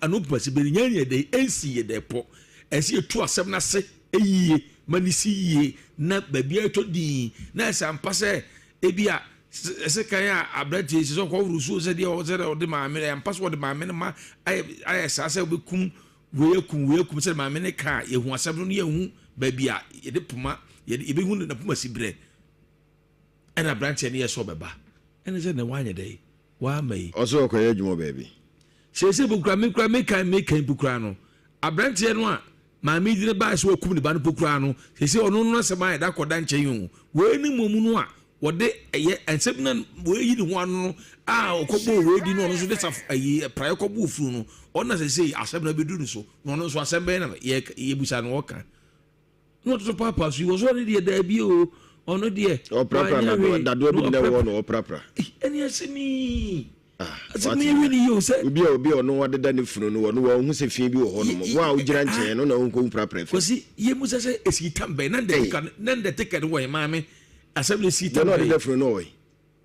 ano pumasi bɛ nyɛ yɛ dɛ ɛnsi yɛ dɛ pɔ ɛsi yɛtu asɛm no ase yie ma ne si yie na baabi a ɛtɔ din na ɛsɛ ampa sɛ ebi a sekan a aberanteɛ yi sɛ ɔkɔhoro suo sɛ deɛ ɔsɛ dɛ ɔde maame no ɛmpa so ɔde maame no ma ayɛ ayɛ saa sɛ ɔbɛkum wei akum wei akum sɛ maame no ka a yɛhu asɛm no ne yɛhu baabi a yɛde poma yɛde yɛbɛhu ne poma si berɛ ɛna aberanteɛ no yɛ sɛ ɔbɛba ɛne sɛ na wanyɛ dɛ wama yi. Ɔsɛ ɔkɔyɛ adwuma baabi. Seesei mpo koraa, me koraa mekan mekan mpo koraa no, aberanteɛ no a maame yi de no baeɛ sɛ wakum ne ba no mpo koraa no, seesei ɔno no asɛm ayɛ da akɔda nkyɛn o. Wei ne mmom no a wɔde ɛyɛ nsɛm na wei yi ne ho ano no a ɔkɔbɔɔ wei di no ɔno nso de safo ayi praeɛ kɔbɔɔ funu no, ɔno na seesei asɛm no abɛduru ne so na ɔno nso asɛm bɛyɛ na yɛbusa no ɔka. Na ɔtoto paapaa so yi wɔ so ɔno deɛ daabi o ɔno deɛ ɔprapra wanyɛ hwee dadoa bi na ɛwɔ no ɔprapra. Ɛne asɛm yi ah, asɛm yi ɛwi ne yie o sɛ. Obi a obi a ɔno ɔdeda ne funu no ɔno wɔn ho sɛ fi bi wɔ hɔ nom wɔn a wogyina nkyɛn no na wɔn kɔ prapra fi. Kwasi yɛ mu sɛ sɛ esi tam bɛn na ndɛ tika na ndɛ tika no wɔ yɛ maame asɛm na esi tam bɛn. Deɛ ɔdeda funu no wɔ yi.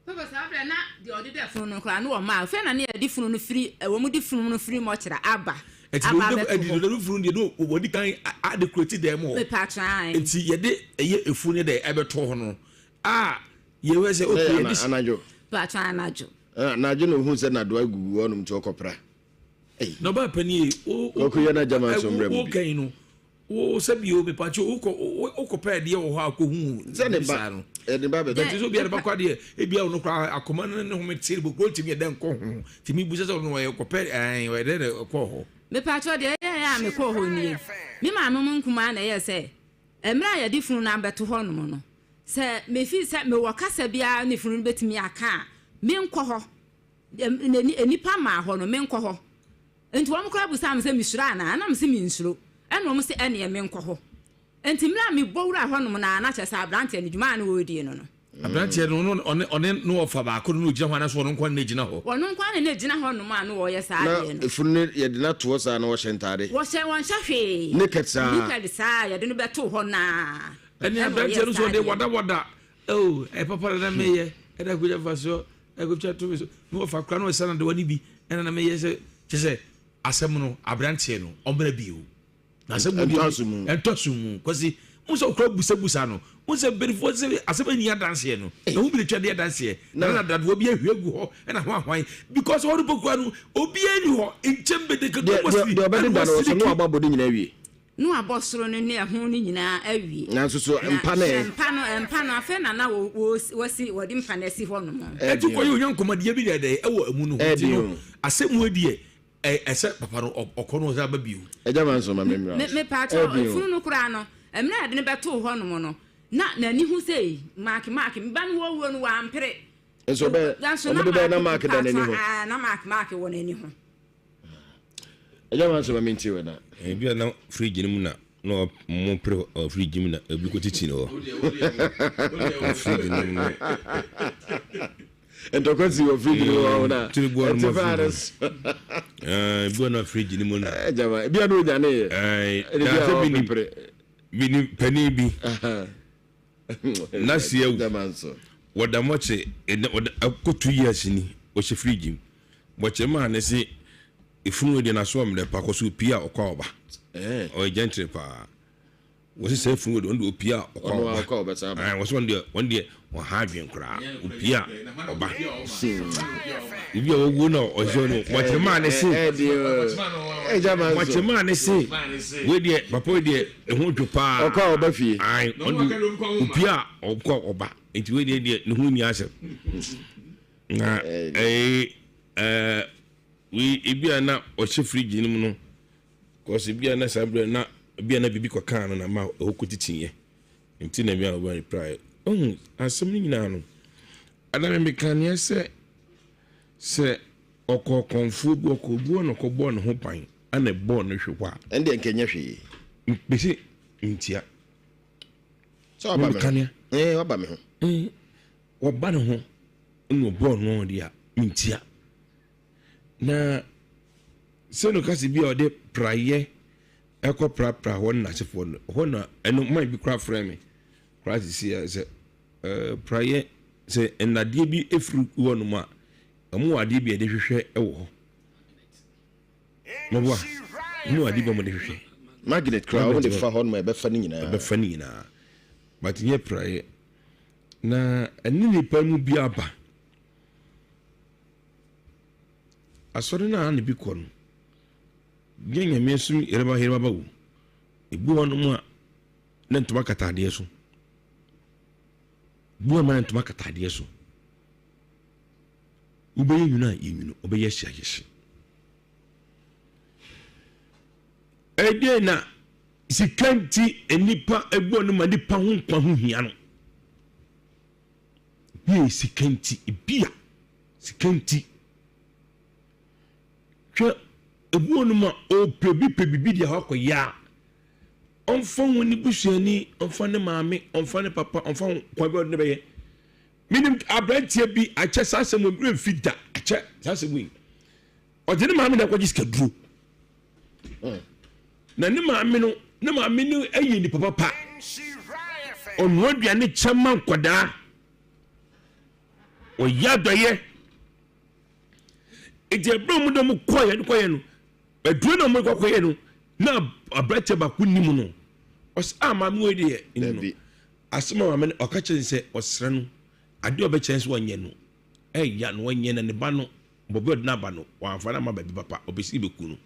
Papa saa berɛ na deɛ ɔde da funu no koraa no wɔ mmaa afei na ne yɛde funu no firi wɔn de funu no firi mɔkyerɛ aba aba abɛto hɔ. Ɛdi funu deɛ no wɔde kan ade kura ti dan mu hɔ. Mepatwa. Nti yɛde ɛyɛ efunu no dɛ ɛbɛto hɔ no a yɛhwɛ sɛ okay yɛde. Anadwo. Patwa anadwo. Anadwo na ohun sɛ nadoa gugu hɔ nom nti ɔkɔpra. Na ɔbaa panin yi o o kɔkɔ yɛ n'agyama nso mmerɛ mu bi. O kan no Wo sɛ bio mepatwo wokɔ wokɔ pɛ adeɛ wɔ hɔ a kɔhu sɛ ne ba ɛde ba bɛtɔ nti sɛ obi a ne ba kɔ adeɛ ebi a ɔno koraa akoma no ne home te bokuro ntumi yɛ dɛ nkɔ ho nti mebu sɛ sɛ ɔno ɔyɛ kɔpɛ ɛn ɔyɛ dɛ na ɛkɔɔ hɔ. Mepatwo deɛ ɛyɛɛ a mekɔɔ hɔ nie me maame mu nkumaa na ɛyɛɛ sɛ mmerɛ a yɛde funu no abɛto hɔ nom no sɛ mefii sɛ mewɔ kasa biara ne funu no bɛtumi aka a menkɔ hɔ nnipa maa hɔ no menkɔ hɔ Enti wɔn koraa bisaa me sɛ mesuro anaa, ɛna mese mensuro. Ɛna wɔn se ɛneɛ menkɔ hɔ. Enti mmerɛ a mebɔ wuraa hɔnom no ara na kyerɛ sɛ aberanteɛ no dwuma a na ɔredie no no. Aberanteɛ no ɔno ɔne ɔne ne wɔfa baako no na ɔgyina hɔ anaasɛ ɔno nko ara na ɛgyina hɔ? Ɔno nko ara na na ɛgyina hɔnom a na ɔreyɛ saa Na adeɛ no. efunu no yɛde no ato hɔ saa na ɔhyɛ ntaade? Wɔhyɛ wɔnhyɛ hwee. Naked saa? Naked saa a yɛde no bɛtoo hɔ no ara Ɛne ɛna aberanteɛ ɔyɛɛ no nso saa ɔde adeɛ no. wadawada oh ɛyɛ papa na na meyɛ ɛna akɔgya mfasoɔ Ɛkɔtwa to me so na wɔfa kora na wɔsa no adewa no bi ɛna na meyɛ sɛ kyɛ sɛ asɛm no aberanteɛ no ɔmmra bio na asɛm mu deɛ ɛntɔ so mu kwasi wo sɛ ɔkora busabusa no wo sɛ mpanimfoɔ sɛ asɛm ani adanseɛ no na ho bi de twa de adanseɛ na na dadoa bi ahwie agu hɔ ɛna ho ahwan because ɔno pɔkura no obiara ni hɔ nkyɛn bɛde deɛ ɔbɛdeda no ɔsɛ no wabɔ abɔde nyinaa wie Ne wabɔ soro no ne ɛho no nyinaa awie. Nanso so mpa no ɛ? Na mpa no, mpa no, afei na na wɔsi, wɔde mpa no asi hɔ nom. Ɛti kɔyɛ onya nkɔmɔdeɛ bi dɛdɛ ɛwɔ ɛmu no ho nti no asɛm mu deɛ ɛsɛ papa no ɔkɔ no ɔsɛ aba bio. Ɛgya ma nso ma me mmra. Me me paatɔ efunu no koraa no. Mmerɛ a yɛde no bɛtoo hɔnom no, na n'ani ho sei, maake maake, me ba no wɔwuo no wampere. Nso ɔbɛ, Nanso na ɔmo de bɛyɛ na maake da n'ani ho. Aa, na maake maake wɔ n'ani ho. Ɛgya ma nsɛm mi nti wɛ na. Ebi a na fridge no mu na na ɔmo pere ɔ fridge mu na ebi kɔ titi no hɔ. Fridge no mu no. Ntɔkwa si wɔ fridge no mu hɔ na. Tiri bu ɔno Ɛte ma paa no fridge. so. Ɛɛ ebi wɔ na fridge no mu na. Ɛgya ma ebi a na onyane yɛ. Ɛɛ Ɛde bi a na sɛ mi nim ɔpepere. mi nim panin bi. N'ase awu. Wɔda mɔkye ɛnɛ wɔda akɔ 2 years ni wɔhyɛ fridge mu. Mɔkye maa ne se efunu deɛ n'aso ɔmmerɛ pa kɔ so opie a ɔkɔ a ɔba. Ɔyɛ gentile paa. Wɔsi sɛ efunu deɛ ɔno deɛ opie a ɔkɔ a ɔba. Ɛɛ wɔsi wɔn deɛ wɔn deɛ ɔha adwene koraa opie a ɔba. Obi a wɔwuo na ɔhyɛ no mɔkye maa ne se mɔkye maa ne se wei deɛ papa wei deɛ ɛho dwo paa. Ɔkɔ a ɔba fie. Ayi ɔno deɛ opie a ɔkɔ a ɔba nti wei deɛ deɛ ne ho nni asɛm. Na ɛɛ ɛɛ wei ebi a na ɔhyɛ fridge no mu no kɔsi ebi a na saa berɛ na ebi a na biribi kɔkaa no na ma ɛhɔ kɔtitiiɛ nti na ebi a ɔba ne praeɛ. Ɔhu asɛm no nyinaa no ada me meka neɛ sɛ sɛ ɔkɔ kɔnfoɔ bi ɔkɔ obi hɔ na ɔkɔbɔɔ ne ho ban ana ɛbɔɔ no hwe hɔ a. Ɛndeɛ nka ɛnyɛ hwee. Mese ntia. Sɛ waba me ho. Ɛɛ waba me ho. Ɛɛ wɔba ne ho na ɔbɔɔ no deɛ a mentia. Na sɛ no kase bi a ɔde praeɛ ɛkɔ prapra hɔ ne n'asefoɔ no hɔ na ɛno man bi koraa frɛ me koraa sisi a sɛ ɛɛ praeɛ sɛ nnadeɛ bi efiri hɔ nom a wɔn wɔ adeɛ bi a yɛde hwehwɛ wɔ hɔ. Mɔboa wɔn wɔ adeɛ bi a wɔde hwehwɛ. Magnet koraa wɔn de fa hɔ nom a ɛbɛfa ne nyinaa. Ɛbɛfa ne nyinaa but nyɛ praeɛ na ɛne nipa mu bi aba. Asɔre no a na bi kɔ no, yɛ nyame som yereba yereba ba wo. Ebi wɔ nom a na ntoma kata adeɛ so. Ebi wɔ nom a na ntoma kata adeɛ so. Wobɛyɛ nwunu a yɛ nwunu, wobɛyɛ hye a yɛ hye. Ɛdeɛn na sika nti nnipa ebi wɔ nom a nipa ho nkwa ho hia no. Bi yɛ sika nti, ebi a sika nti. Hwɛ, ebi wɔ nom a ɔpɛ bi pɛ biribi de akɔ akɔyɛ a, ɔmfa ho ne busuani, ɔmfa ne maame, ɔmfa ne papa, ɔmfa ho kwan bi a ɔde ne bɛyɛ. Menim aberanteɛ bi akyɛ saa asɛm wɔ mmerɛ mfi da akyɛ saa asɛm yi. Ɔde ne maame na akɔgye sikaduro. Na ne maame no, ne maame no yɛ nipa papa. Ɔnoa aduane kyɛ ma nkwadaa. Ɔyɛ adɔyɛ. Nti ɛberɛ a wɔde wɔn kɔeɛ no kɔeɛ no, aduro na wɔde kɔkɔeɛ no, na aberanteɛ baako nim no. Ɔsɛ a ah, maame wei deɛ no. Asɛm a maame no ɔka kyerɛ no sɛ ɔsrɛ no, adeɛ a ɔbɛkyerɛ sɛ ɔnyɛ no, ɛya no ɔnyɛ na ne ba no, bɔbɛ ɔde no aba no, wɔamfa no ama baabi papa, ɔbɛsi bɛku no.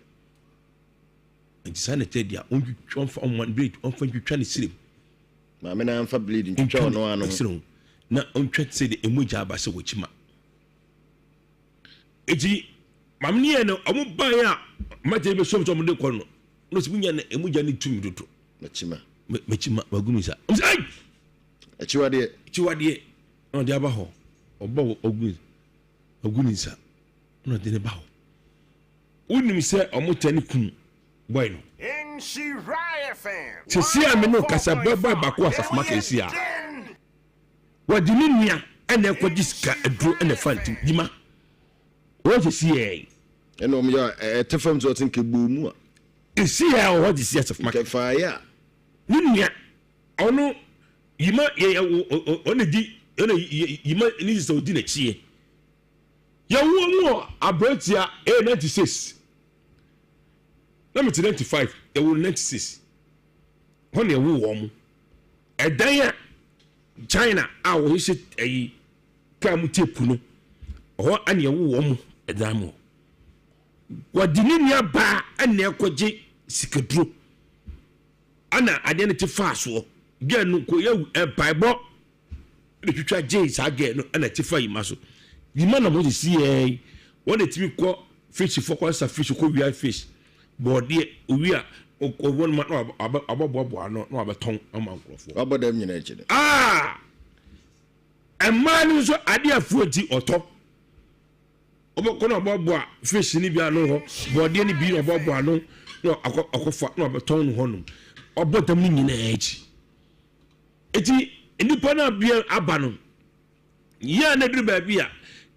Nti saa na ɛtɛ deɛ ɔntwitwa ɔmfa ɔmma blade ɔmfa ntwitwa ne srem. Maame no amfa blade ntwitwa ɔno ano. Srem ho na ɔntwa te sɛ deɛ emogya aba sɛ wɔkyi ma. Eti maame no yɛ no ɔmo baeɛ a mmakyɛ bɛsɔm sɛ ɔmo de kɔ no na ɔsɛ munya no emogya no tum dodo. Makyi ma. Makyi ma magu mi nsa. Ɔmo sɛ ai. Akyiwadeɛ. Akyiwadeɛ na ɔde aba hɔ ɔbɔ ɔgu ɔgu ne nsa na ɔde ne ba hɔ. Wonim sɛ ɔmo tɛ ne kum boy no. Sisi a me ne kasa boy boy baako wɔ asafo maka esi a. Wɔde ne nua ɛna ɛkɔgye sika aduro ɛna ɛfa nti gyima. Wɔn sisi yɛ. Ɛna wɔn yɛ ɛte fam sɛ ɔte nkebɔ mu a. Esi yɛ wɔ hɔ de si asafo maka. Nkɛfaa yɛ a. Ne nua ɔno yima yɛ ɔna di ɔna yima ne sisa odi n'akyi yɛ. Yɛwoo mu wɔ aberantia ɛyɛ 96 na mete 95 yɛwoo no 96 hɔ na yɛwoo wɔn mo ɛdan a China a wɔhyehyɛ ɛyi kaa mu tape no hɔ ɛna yɛwoo wɔn mo ɛdan mu wɔde ne nua baa ɛna ɛkɔgye sikaduro ɛna adeɛ no te faa soɔ gɛɛ no kɔ yɛ mpaebɔ. Ɛna twitwa gyee saa girl no ɛna ti fa yima so. Yima na mo sisi yɛ yi. Wɔn na timi kɔ fish fo kɔ sa fish kɔ wia fish. Bɔɔdeɛ owi a Ɔwɔ no ma na wabɛboaboa ano na wabɛtɔn ama nkurɔfoɔ. Wabɔ dam nyinaa akyi no. Aa! Mmaa no nso adeɛ afuo nti ɔtɔ. Ɔbɛkɔ na ɔbɛboa fish no bi ano hɔ, bɔɔdeɛ no bi na ɔbɛboa ano na akɔ akɔfa na ɔbɛtɔn no hɔnom. Ɔbɔ dam no nyinaa akyi. Eti nnipa no abia aba no, yɛ a na duru baabi a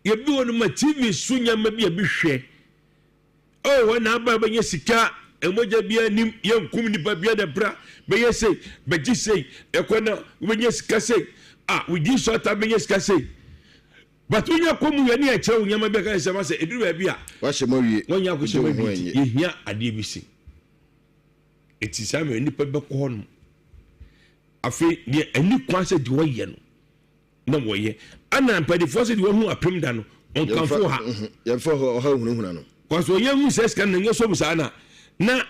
yɛbi wɔ no ma TV so nneɛma bi a bi hwɛ. Oh, wɔn na aba bɛnya sika, mogya biara nim, yɛnkum nipa biara da bra, bɛyɛ sei, bɛgye sei, ɛkɔ na wobɛnya sika sei, ah, wogye so ata bɛnya sika sei. But wonya kɔ mu yɛ ne yɛkyerɛ wo nneɛma bi a ka sɛ ma sɛ ɛduru baabi a wahyɛ mu awie, wɔnya akɔhyɛ mu awie nti yɛhia adeɛ bi si. Ɛti saa mmerɛ nnipa bɛkɔ hɔ nom. Afei deɛ ɛni kwan sɛ deɛ ɔyɛ no na wɔyɛ. Ɛna mpanimfoɔ sɛ deɛ wɔhu apem da no ɔnkamfo ha. Mhm. Yɛmfa ɔha hunahuna no. Kɔsɛ ɔyɛ hu sɛ sika no nyɛ sɔmu saa na na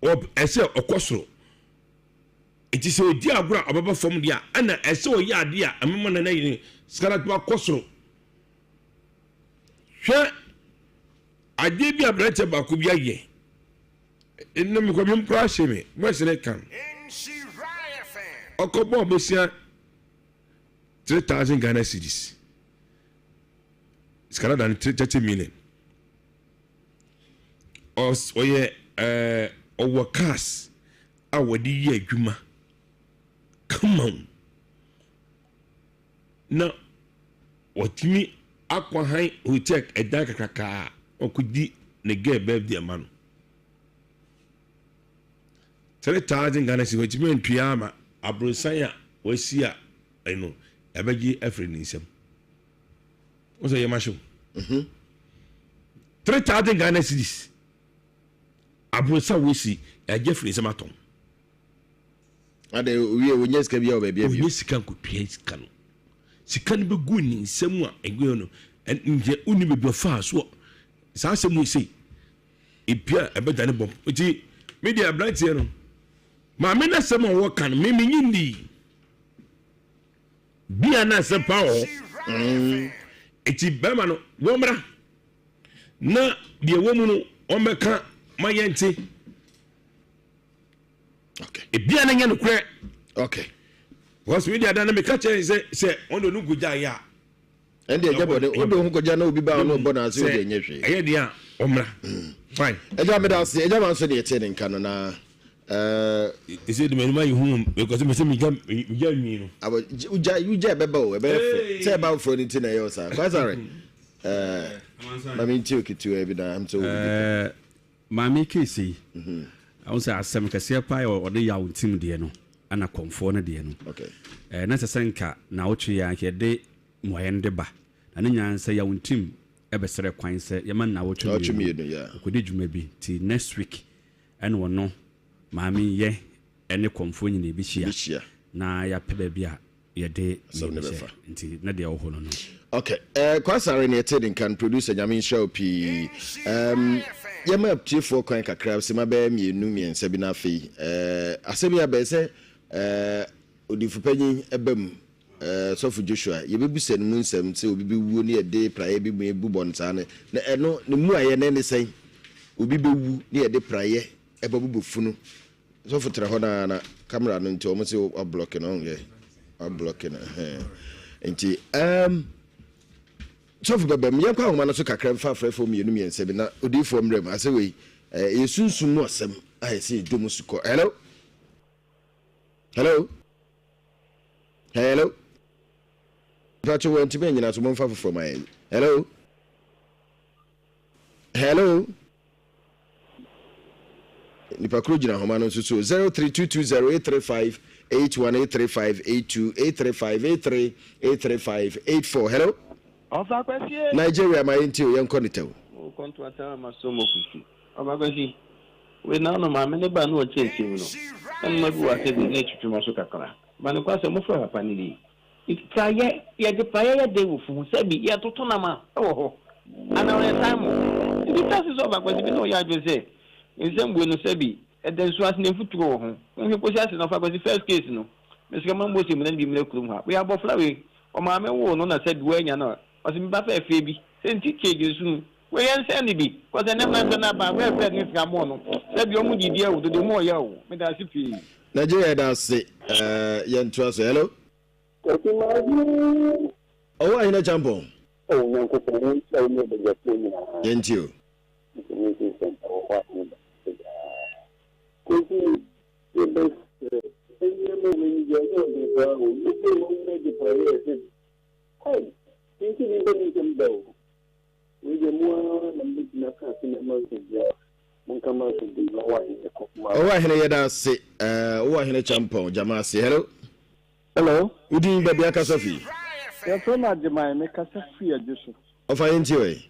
ɛsɛ ɔkɔ soro. Nti sɛ ɔdi agorɔ a ɔbɛba fam deɛ a ɛna ɛsɛ ɔyɛ adeɛ a ɛmɛma nana yɛ sika no atumi akɔ soro. Hwɛ adeɛ bi aberanteɛ baako bi ayɛ. Ɛnna mekɔ mi koraa hyɛ me bɔs ne kan. Ɔkɔbɔɔ bosia 3000 Ghana cedis. Sika no da no 30 million. Ɔyɛ ɛɛ ɔwɔ cars a wɔde yɛ adwuma kama o. Na wɔtumi akɔ han hotel ɛdan kakraka a ɔkɔdi ne girl birthday ama no. 3000 Ghana cedis wɔtumi antua ama aborosan a wasi a ɛno ɛbɛgye afiri ne nsam. Wọ́n sɛ yɛ ma hyew. 3000 Ghana cedis. Aborosa wesi ɛgye firi nsɛm atɔn. Ade owie onye sika bi a wɔ baabi abio. Onye sika nkotua sika no. Sika no bɛgu ne nsam a ɛgu no nkyɛ wonni baabi ɔfaa so saa asɛm wei sei epia ɛbɛda ne bɔm nti me deɛ aberanteɛ no maame no asɛm a wɔka no me menye nni bia na asɛm paa wɔ hɔ nti bɛrima no wɔmmra na deɛ ɛwɔ mu no wɔmmɛka ma yɛnte ebia na nyɛ nokorɛ okay because mi di ada na meka kyerɛ sɛ sɛ wɔn de ɔno nkogya yɛ a ɛnde ɛnyɛ bɔne wode wo ho kɔgya na obi ba ɔno ɔbɔ n'ase wode ɛnyɛ hwee ɛyɛ deɛ a ɔmmra hmm. fine ɛgya meda ase ɛgya ma nso deɛ ɛte ne nka no na ɛsɛ de m'anim ayɛ hu because mɛ sɛ megya megya nwi no wogya wogya ɛbɛba o ɛbɛyɛ fɛ sɛ ɛba foforɔ no ti na ɛyɛ wo saa kwasare ma mentie oketewa bi na am sɛ wɔ Maame case yi, wohu sɛ asɛm kɛseɛ paa yɛ ɔde yaw ntim deɛ no ɛna kɔmfoɔ no deɛ no. Ɛɛ na ɛsɛ sɛ nka naawɔtwe yi ara nka yɛde mmuaeɛ no de ba. Na ne nyinaa ne sɛ yaw ntim bɛsrɛ kwan sɛ yɛma no naawɔtwe mmienu ɔkɔdi dwuma bi nti next week ɛna ɔno maame yi yɛ ɛne kɔmfoɔ nyinaa bɛhyia na yɛapɛ baabi a yɛde Asɛm no bɛfa. Nti na deɛ ɛwɔ hɔ no no. Ok eh, Kwasare ne ɛte ne nka no producer Nyame nhyira wo pii um, yɛma atiefoɔ kwan kakra sima bɛyɛ mmienu mmiɛnsa bi na afei eh, asɛm yi abɛɛ sɛ eh, odifo panyin ɛba mu eh, sɔfo Joshua yɛbɛbusa no mu nsɛm sɛ obi bɛwuo ne yɛde praeɛ bi mu bubɔ no saa no na ɛno ne mu ayɛ ne ne sɛn obi bɛwu ne yɛde praeɛ ɛbɛbobɔ funu Sɔfo tra hɔ naa na camera no nti wɔn se wa block no ɔn yɛ wa block no ɛhɛn nti ɛɛm sɔfo bɛbɛm yɛn kɔ ahoma no so kakra nfa afrɛfoɔ mmienu mmiɛnsa bi na odiifoɔ mmerɛ mu asɛ wei ɛɛ yɛ sunsum mu asɛm a yɛsɛ yɛ dwom sukɔ hello hello hello mpatso wɔn ntumi anyina so mo nfa foforɔ ma yɛn hello hello. Nipa koro gyina ahoma no nso so 03220 835 81 835 82 835 83 835 84 Hello. Ɔfa Kwasi. Nigeria ma yɛntie o yɛnkɔ ne tɛw. O kɔnto atara ma so mo kusi. Ɔfa Kwasi. Wei na ano maame ne ba no ɔkyerɛkyerɛ mu no. Na noma bi wɔ ase de na etwitwi ma so kakra. Ba ne kwa sɛ mofrɛ papa no ni. Praeɛ, yɛde praeɛ yɛ dɛn wɔ fu ho? Sɛbi, yɛtoto nam a, ɛwɔ hɔ. Anaa ɔyɛ Simon? Nti wiase sɛ ɔba Kwasi bi na ɔyɛ adwene sɛ nsɛm wei no sɛbi, ɛda nsuo ase na mfuturo wɔ ho. Monhwɛ kɔsi ase na ɔfa Kwasi first case no. Mesrɛ mo Mose mu na ne bi mmra kurom ha. Wei abɔfra wei, ɔmaame woo no na sɛbi wannya no a, ɔse me ba fɛɛfɛɛ bi. Sɛ nti cage nso mu. Wei yɛnsɛn no bi, cause ɛnɛ mmeranteɛ no aba a, welfare ne sika mɔɔ no, sɛbi ɔmo didi awu dodo, emu ɔya o. Meda ase pii. Nigeria yɛda ase eh, yɛntoa so. Hello. Kwasi Mahu. Ɔwɔ Ahene Kyampɔn. Oh Nyankopɔn wo nhyira wo ne abadwafoɔ nyinaa. Yɛntie o. Information center wɔ hɔ a ne ba daa. Kwasi yɛbɛsrɛ nneɛma wei ni deɛ ɛnyɛ ɔden paa o. Yɛsɛ wɔn nyina gye paa yɛ ɛsɛ bi. Ai nti ne bɛ ne nsɛm da o. Wei deɛ mo ara na mobɛtumi aka asɛm ama asomdwoeɛ aba. Monka ma asomdwoeɛ mmra Ɔwɔ Ahene kɔ ma. Ɔwɔ Ahene yɛda ase eh, Ɔwɔ Ahene Kyampɔn gyama ase. Hello. Hello. Wo din, baabi akasa fi? Yɛfrɛ me Agyeman, me kasa firi Adwo so. Ɔfa yɛn tie ɔe.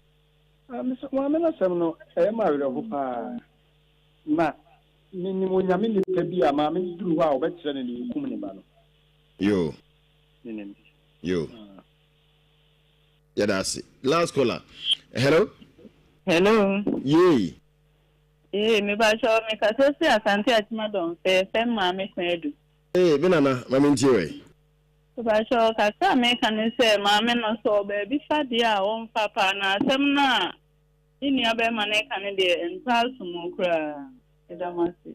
Ah, me sɛ maame no asɛm no ɛyɛ me awerɛho paa. Na me nim Onyame nipa bi a maame no duru hɔ a ɔbɛkyerɛ no nea okum ne ba no. Yoo. Me nim. Yoo. Ah. Yɛda ase. Last caller. Hello. Hello. Yay. Ee, me ba kyɛw me kasa fi Asante Akyima Dɔnfɛ, fɛm maame Kwan Adu. Ee, me nana, ma mentie wo ɛ. Mepakyɛw, kakra a meka ne sɛ, maame no, sɛ ɔwɔ baabi fa deɛ a, ɔmfa paa, na asɛm no a ne nua barima no reka no deɛ, ɛntɔ asom koraa. Meda mo ase.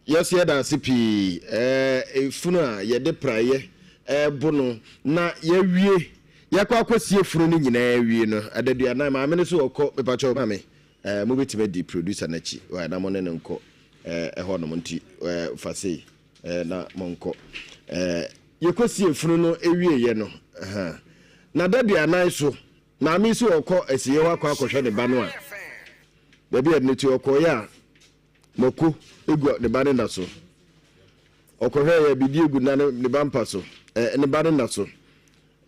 Yɛso yɛda ase pii ɛɛ funu a yɛde praeɛ ɛɛbo no na yɛawie yɛakɔ akɔsie funu no nyinaa awie no adaduanan maame no so ɔkɔ mepakyɛw maame ɛɛ mobɛtumi adi producer no akyi wae na mo ne no nkɔ ɛɛ ɛhɔ nom nti ɛɛ fa sei ɛɛ na monkɔ ɛɛ yɛkɔsie funu no awieɛ no ɛhɛn na adaduanan so maame yi so ɔkɔ asieɛ hɔ akɔ akɔhwɛ ne ba no a baabi a ɛde no ti ɔkɔeɛ a Mako gu ne ba ne nna so. Ɔkɔhwɛɛ yɛ biribi egu nna ne ba mpa so, ɛ ne ba ne nna so.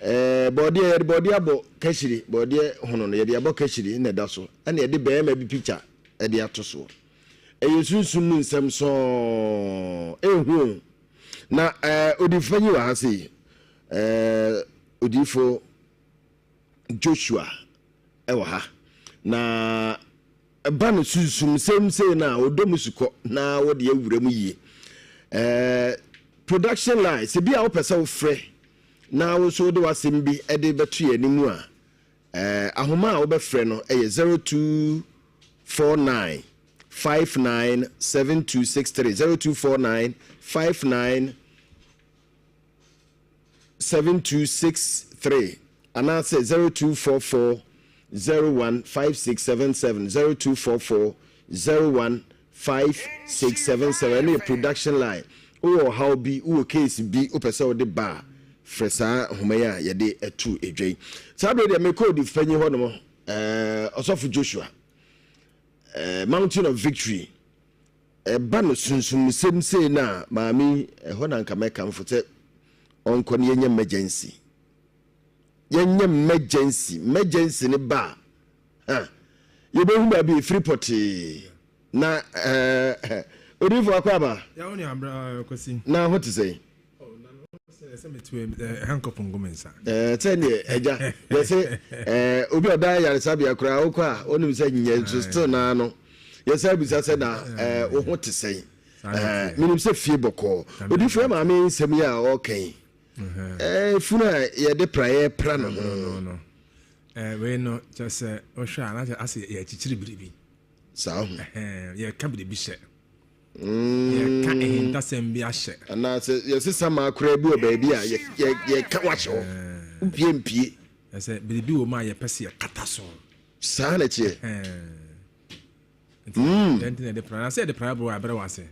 Ɛɛ bɔɔdeɛ yɛde bɔɔdeɛ abɔ kahyire, bɔɔdeɛ hono no yɛde abɔ kahyire na ɛda so, ɛna yɛde bɛrima bi picture ɛde ato soɔ. Ɛyɛ sunsum mu nsɛm sɔɔ, ehu o. Na ɛɛ odifo panyin wɔ ha sei, ɛɛ odifo Joshua ɛwɔ ha na. Ɛba no sunsumsɛm sei no a, ɔdɔ mu sukɔ na wɔde awura mu yie. Eh, production line, sɛ bi a wopɛ sɛ wofrɛ na wo nso wode w'asɛm bi de bɛto yɛn anim a, eh, ahoma a wobɛfrɛ no yɛ 0249 59 7263, 0249 59 7263 anaasɛ 0244 01 5677, 0244 01 5677. Ɛno yɛ production line. Wowɔ ɔhaw bi, wowɔ case bi wopɛ sɛ wode ba a, frɛ saa nhoma yi a yɛde ato dwa yi. Saa bere deɛ mekɔ odifopanyin hɔ nom, eh, Ɔsɔfo Joshua, eh, Mountain of Victory. Ɛba no sunsumsɛm sei no a, maame yi, ɛhɔ na anka mɛkamfo sɛ ɔnkɔ na yɛnyɛ emergency. Yɛnyɛ emergency. Emergency no ba a, ha, yɛbɛhu baabi ɛfiri pɔtee. Na eh, odiyifo akɔ aba. Ya wo nua bra Kwasi. Na ho te sɛn? Oh, na me ho sɛ sɛ metu eh, handcuff ngu me nsa. Eh, sɛ neɛ agya yɛsɛ eh, obi a ɔda ayaresabea koraa wokɔ a wonim sɛ nyɛ nso still naa no yɛsan bisa sɛ na eh, wo ho te sɛn eh, menim sɛ fie bɔkɔɔ odifo yɛ maame nsɛm yi a ɔreka yi eh, funu a yɛde praeɛ pra no ho eh, wei no kyɛ sɛ wohwɛ a na kyɛ asɛ yɛkyekyere biribi saa ho yɛka biribi hyɛ mm. yɛka ahintasɛm bi ahyɛ anaasɛ yɛsesa maa koraa bi wɔ baabi a yɛka wahyɛ hɔ wopie mpie ɛsɛ biribi wɔ mu a yɛpɛ sɛ yɛkata so saa na ɛteɛ Nti mm. dɛn nti na yɛde praeɛ? Na sɛ yɛde praeɛ boro a ɛbrɛ wɔ ase.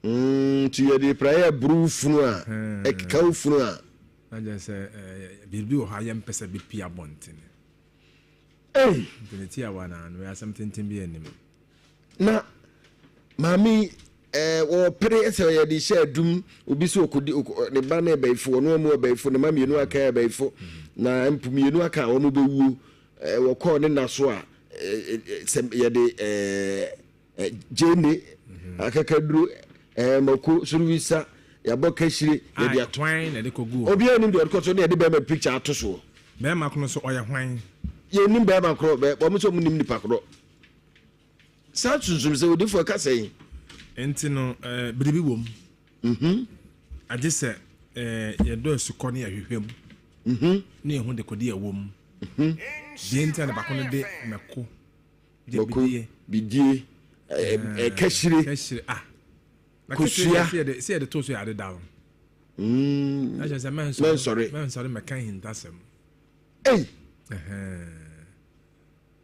Mm, nti yɛde praeɛ aburu wo funu a, hmm. ɛkeka wo funu a. Na gyɛ sɛ biribi wɔ hɔ a yɛmpɛ sɛ bɛpie abɔntene. Ei! Nti ne ti awa na ano asɛm tenten bi anim. Na maame ɛɛ wɔpere sɛ yɛde hyɛ adum obi sɛ ɔkɔdi ne ba no ɛbɛyifo ɔno amu ɛbɛyifo ne ma mmienu aka ɛbɛyifo na mpo mmienu aka a wɔn bɛwuo Wɔkɔɔ ne nna so a, sɛ yɛde gyeene, akakaduro, mako, suruwisa, yɛabɔ kahyire, yɛde ato. Hwan na ɛde kɔgu hɔ? Obiara nim deɛ ɔde kɔ so ne yɛde bɛrima picture ato soɔ. Bɛrima kono so ɔyɛ hwan? Yɛnnim bɛrima korɔ, wɔn nso wɔn nim nipa korɔ. Saa sunsum sɛ odifoɔ ɛka sɛn? Nti no biribi wɔ mu. Mhm. Agye sɛ yɛdɔ asukɔ ne yɛhwehwɛ mu. Mhm. Ne yɛhu dekode a ɛwɔ mu. Mhm. Deɛ nti a na baako no de mako. Mako, bidie, kahyire, kahyire ah. Kosua. Sɛ yɛde to so yɛ ade da o. Mm. Ɛkyɛ sɛ mɛnsɔre. Mɛnsɔre mɛka ahintasɛm. Ei.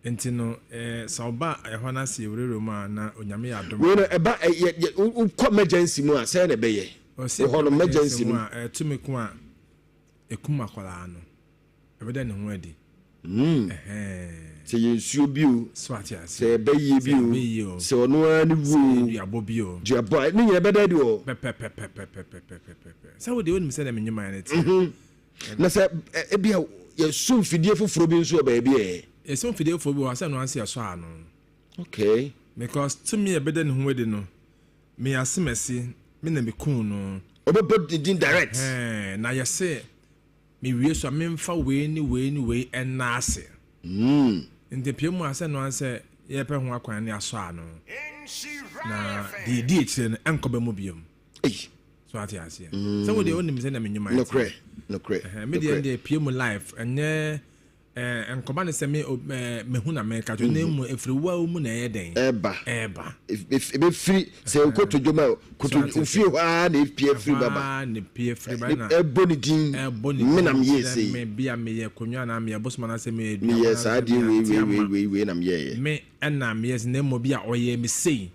Nti no sɛ ɔba ɛhɔ no ase yɛwurawura mu a na Onyame yɛ adom. Wei no ɛba yɛ wokɔ emergency mu a sɛn na ɛbɛyɛ? Wɔ hɔ no emergency mu a ɛtumi ko a ɛkum akwadaa no. Ɛbɛda ne ho adi. Sɛ yɛ nsuo bi o. Sɛ ɛbɛ yie bi o. Sɛ ɔno ara ne wuo o. Sɛ duabɔ bi o. Duabɔ a ne nyina ɛbɛda adi wɔ. Pɛpɛpɛpɛpɛpɛpɛpɛ. Sɛ wo deɛ wonim sɛdeɛ me nnwuma no teɛ. Na sɛ ebi a yɛsum fidie foforɔ bi nso wɔ baabi ɛ. Yɛsum fidie foforɔ bi wɔ hɔ sɛ ɛno anse yɛsɔ ano. Okay. Because tumi a ɛbɛda ne ho adi no, me asemasi, me na mekuu no. Ɔbɛbɔ ne din direct. Ɛhɛn, na yɛse mewie so a memfa wei ne wei ne wei nna ase. Nti pie mu a sɛ ɛno anse yɛpɛ ho akwan ne asɔ ano. Na deɛ ɛdi akyire no ɛnkɔ bɛ mu biom. Ei. So ate aseɛ. Mm. Sɛ wo deɛ wonim sɛ na me nnwuma Nokorɛ, nokorɛ. Me deɛ deɛ pie mu life ɛnyɛ eh, nkɔba ne sɛ me eh, mehu na meka kyerɛ na emu efiri wo mu na ɛyɛ dɛn. Ɛba. Ɛba. Ebefiri sɛ koto dwom a koto ofie hɔ ara na epie firi baba. Ɛhɔ ara na epie firi ba na. Ɛbɔ ne din. Ɛbɔ ne din. Menam yie sei. Me bi a meyɛ konwa anaa meyɛ bosom anaa sɛ meyɛ dua. Meyɛ saa adeɛ wei wei wei wei wei na meyɛɛyɛ. Me ɛna meyɛ na emu bi a ɔyɛ me sei.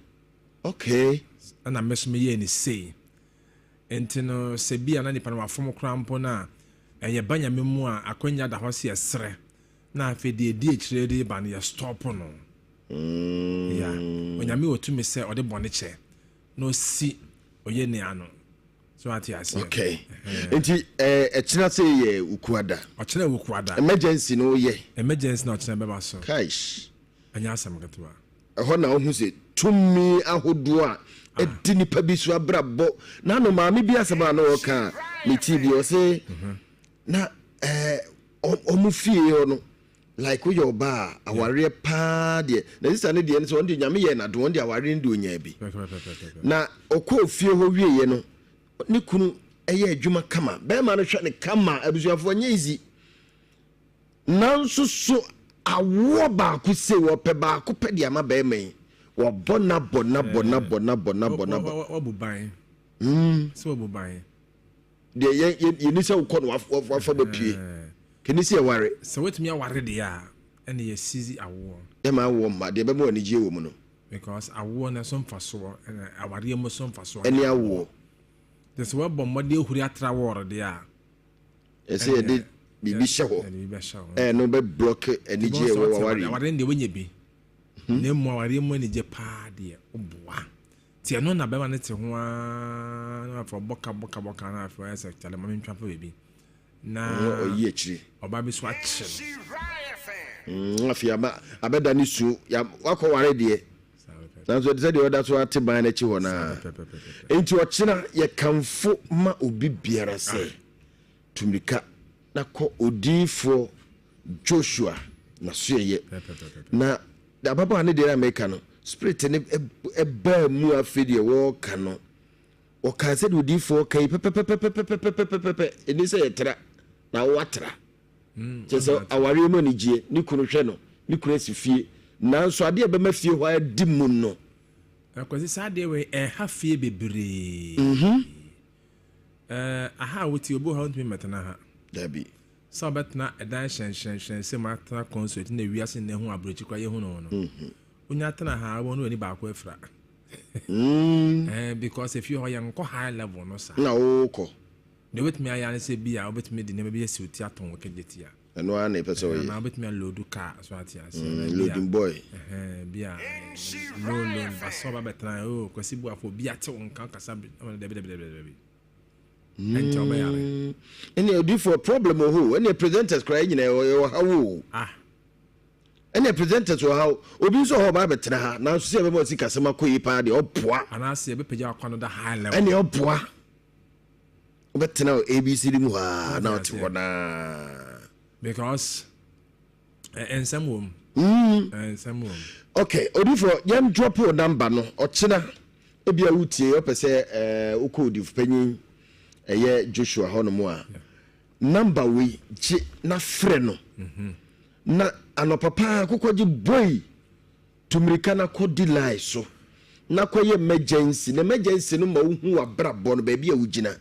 Okay. Ɛna me nso meyɛɛ no sei. Nti no, sɛ bi a na nipa no wafom koraa mpo no a, ɛyɛ ba Nyame mu a, akwanya da hɔ sɛ yɛsrɛ, na afei deɛ ɛdi akyire de ba no, yɛ stop no. Mm. Yeah. Onyame wɔ tumi sɛ ɔde bɔne kyɛ, na ɔsi ɔyɛ ni ano. So ate aseɛ. Okay. Nti ɛkyena sɛ yɛ Wukuada. Ɔkyena Wukuada. Emergency no yɛ. Emergency na ɔkyena bɛba so. Kaish. Ɛnyɛ asɛm ketewa. Ɛhɔ na wohu sɛ tumi ahodoɔ a ɛdi nipa bi so abrabɔ. Na ano maame bi asɛm a na ɔka a metii bi ɔse na ɔmo fie hɔ no like woyɛ ɔbaa a awareɛ paa deɛ na sista no deɛ no sɛ ɔno deɛ nyame yɛɛ n'adom ɔno deɛ awareɛ no deɛ ɔnyaa bi na ɔkɔɔ fie hɔ wieɛ no ne kunu ɛyɛ adwuma kama bɛrima no hwɛ ne kama abusuafoɔ nyɛ easy Nanso so awoɔ baako sei, wɔpɛ baako pɛ de ama barima yi, wɔbɔ no abɔ no abɔ no abɔ no abɔ no abɔ no abɔ. Wabu ban. Mm. Sɛ wabu ban. Deɛ yɛ yɛ yɛni sɛ wokɔ no wafa bɛ pie. Kɛni sɛ yɛware. Sɛ watumi aware deɛ a, ɛna yɛ sizi awoɔ. Yɛma awoɔ mma deɛ ɛbɛma anigyeɛ wɔ mu no. Because awoɔ no ɛso mfasoɔ, ɛna awareɛ mu so mfasoɔ. Ɛne awoɔ. Te sɛ wabɔ mmɔden ahuri atra wɔɔre deɛ a. Ɛsɛ yɛde biribi hyɛ hɔ ɛno bɛ blɔke anigye ɛwɔ waware mu. Aware deɛ wonya bi hmm. na emu awareɛ mu anigye paa deɛ woboa nti ɛno na bɛma no te ho ara na afei ɔbɔka bɔka bɔka na afei ɔyɛ sɛ kyale ma mentwa fa baabi na ɔyi akyire ɔba bi so akye no hmm, afei abɛda ne su wakɔ ware deɛ nanso ɛte sɛ deɛ ɔda so ate ban no akyi hɔ naa nti ɔkyena yɛkamfo ma obi biara sɛ ah. Tu mmirika na kɔ odiyifoɔ Joshua n'asoɛeɛ. Na ababaawa no deɛ na meka no, spirit no baa mu afei deɛ wɔreka no, wɔkaa sɛdeɛ odiyifoɔ ka yi pɛpɛpɛpɛpɛpɛpɛpɛ, ɛni sɛ yɛtra na woatra. Mm, Kyerɛ sɛ awareɛ mu anigyeɛ, ne kunu hwɛ no, ne kunu asi fie, nanso adeɛ a ɛbɛma fie hɔ adi mu no. Akwasi saa adeɛ wei ɛha fie bebree. Mm-hmm. Eh, aha a wote, obi wɔ ha ontumi mmɛtena ha. Dabi. Sɛ ɔbɛtena ɛdan hyɛnhyɛnhyɛn sɛ mu atena consulate na wiase nyinaa hu aburokyi koraa yɛhu no no. Mhm. Wonya tena ha a, wobɛhu no w'ani baako afira. Mm. Eh, because efie hɔ yɛnkɔ high level no saa. Na wokɔ. Deɛ wobɛtumi ayɛ ara ne sɛ bi a wobɛtumi de nneɛma bi asi wo ti atɔn wɔ Kejetia. Ɛno ara na ɛpɛ sɛ ɔyɛ. Anaa wobɛtumi aloadu car so ate aseɛ. Mm, loading boy. Ɛhɛn, bi a low loan ba sɛ ɔba bɛtena oh Kwasi Buafo obi ate wo nka kasa bi dabi dabi dabi dabi. Ɛnkyɛ wobɛyare. Mm, ɛne odifoɔ problem wɔ hɔ o, ɛne presenters koraa nyina ɛwɔ ha wo. Ah. Ɛne presenters wɔ ha o, obi nso wɔ hɔ ɔba abɛtena ha, nanso sɛ yɛbɛma ɔsi kasɛm akɔ yi paa deɛ ɔboa. Anaasɛ yɛbɛpagya wakwa no da high level. Ɛne ɔboa. Wobɛtena wɔ ABC no mu hɔ a na ɔte hɔ naa. Because nsɛm wɔ mu. Mm. Nsɛm wɔ mu. Okay, odifo yɛn drop wo number no ɔkyena ebi a wotie ɔpɛ sɛ ɛɛ wokɔ odifo panyin ɛyɛ Joshua hɔ nom a number wei gye na frɛ no. Mm-hmm. Na anɔpa paa kokɔgye boi. Tu mmirika na kɔdi line so na kɔyɛ emergency. Na emergency no ma wohu w'abrabɔ no, baabi a wogyina.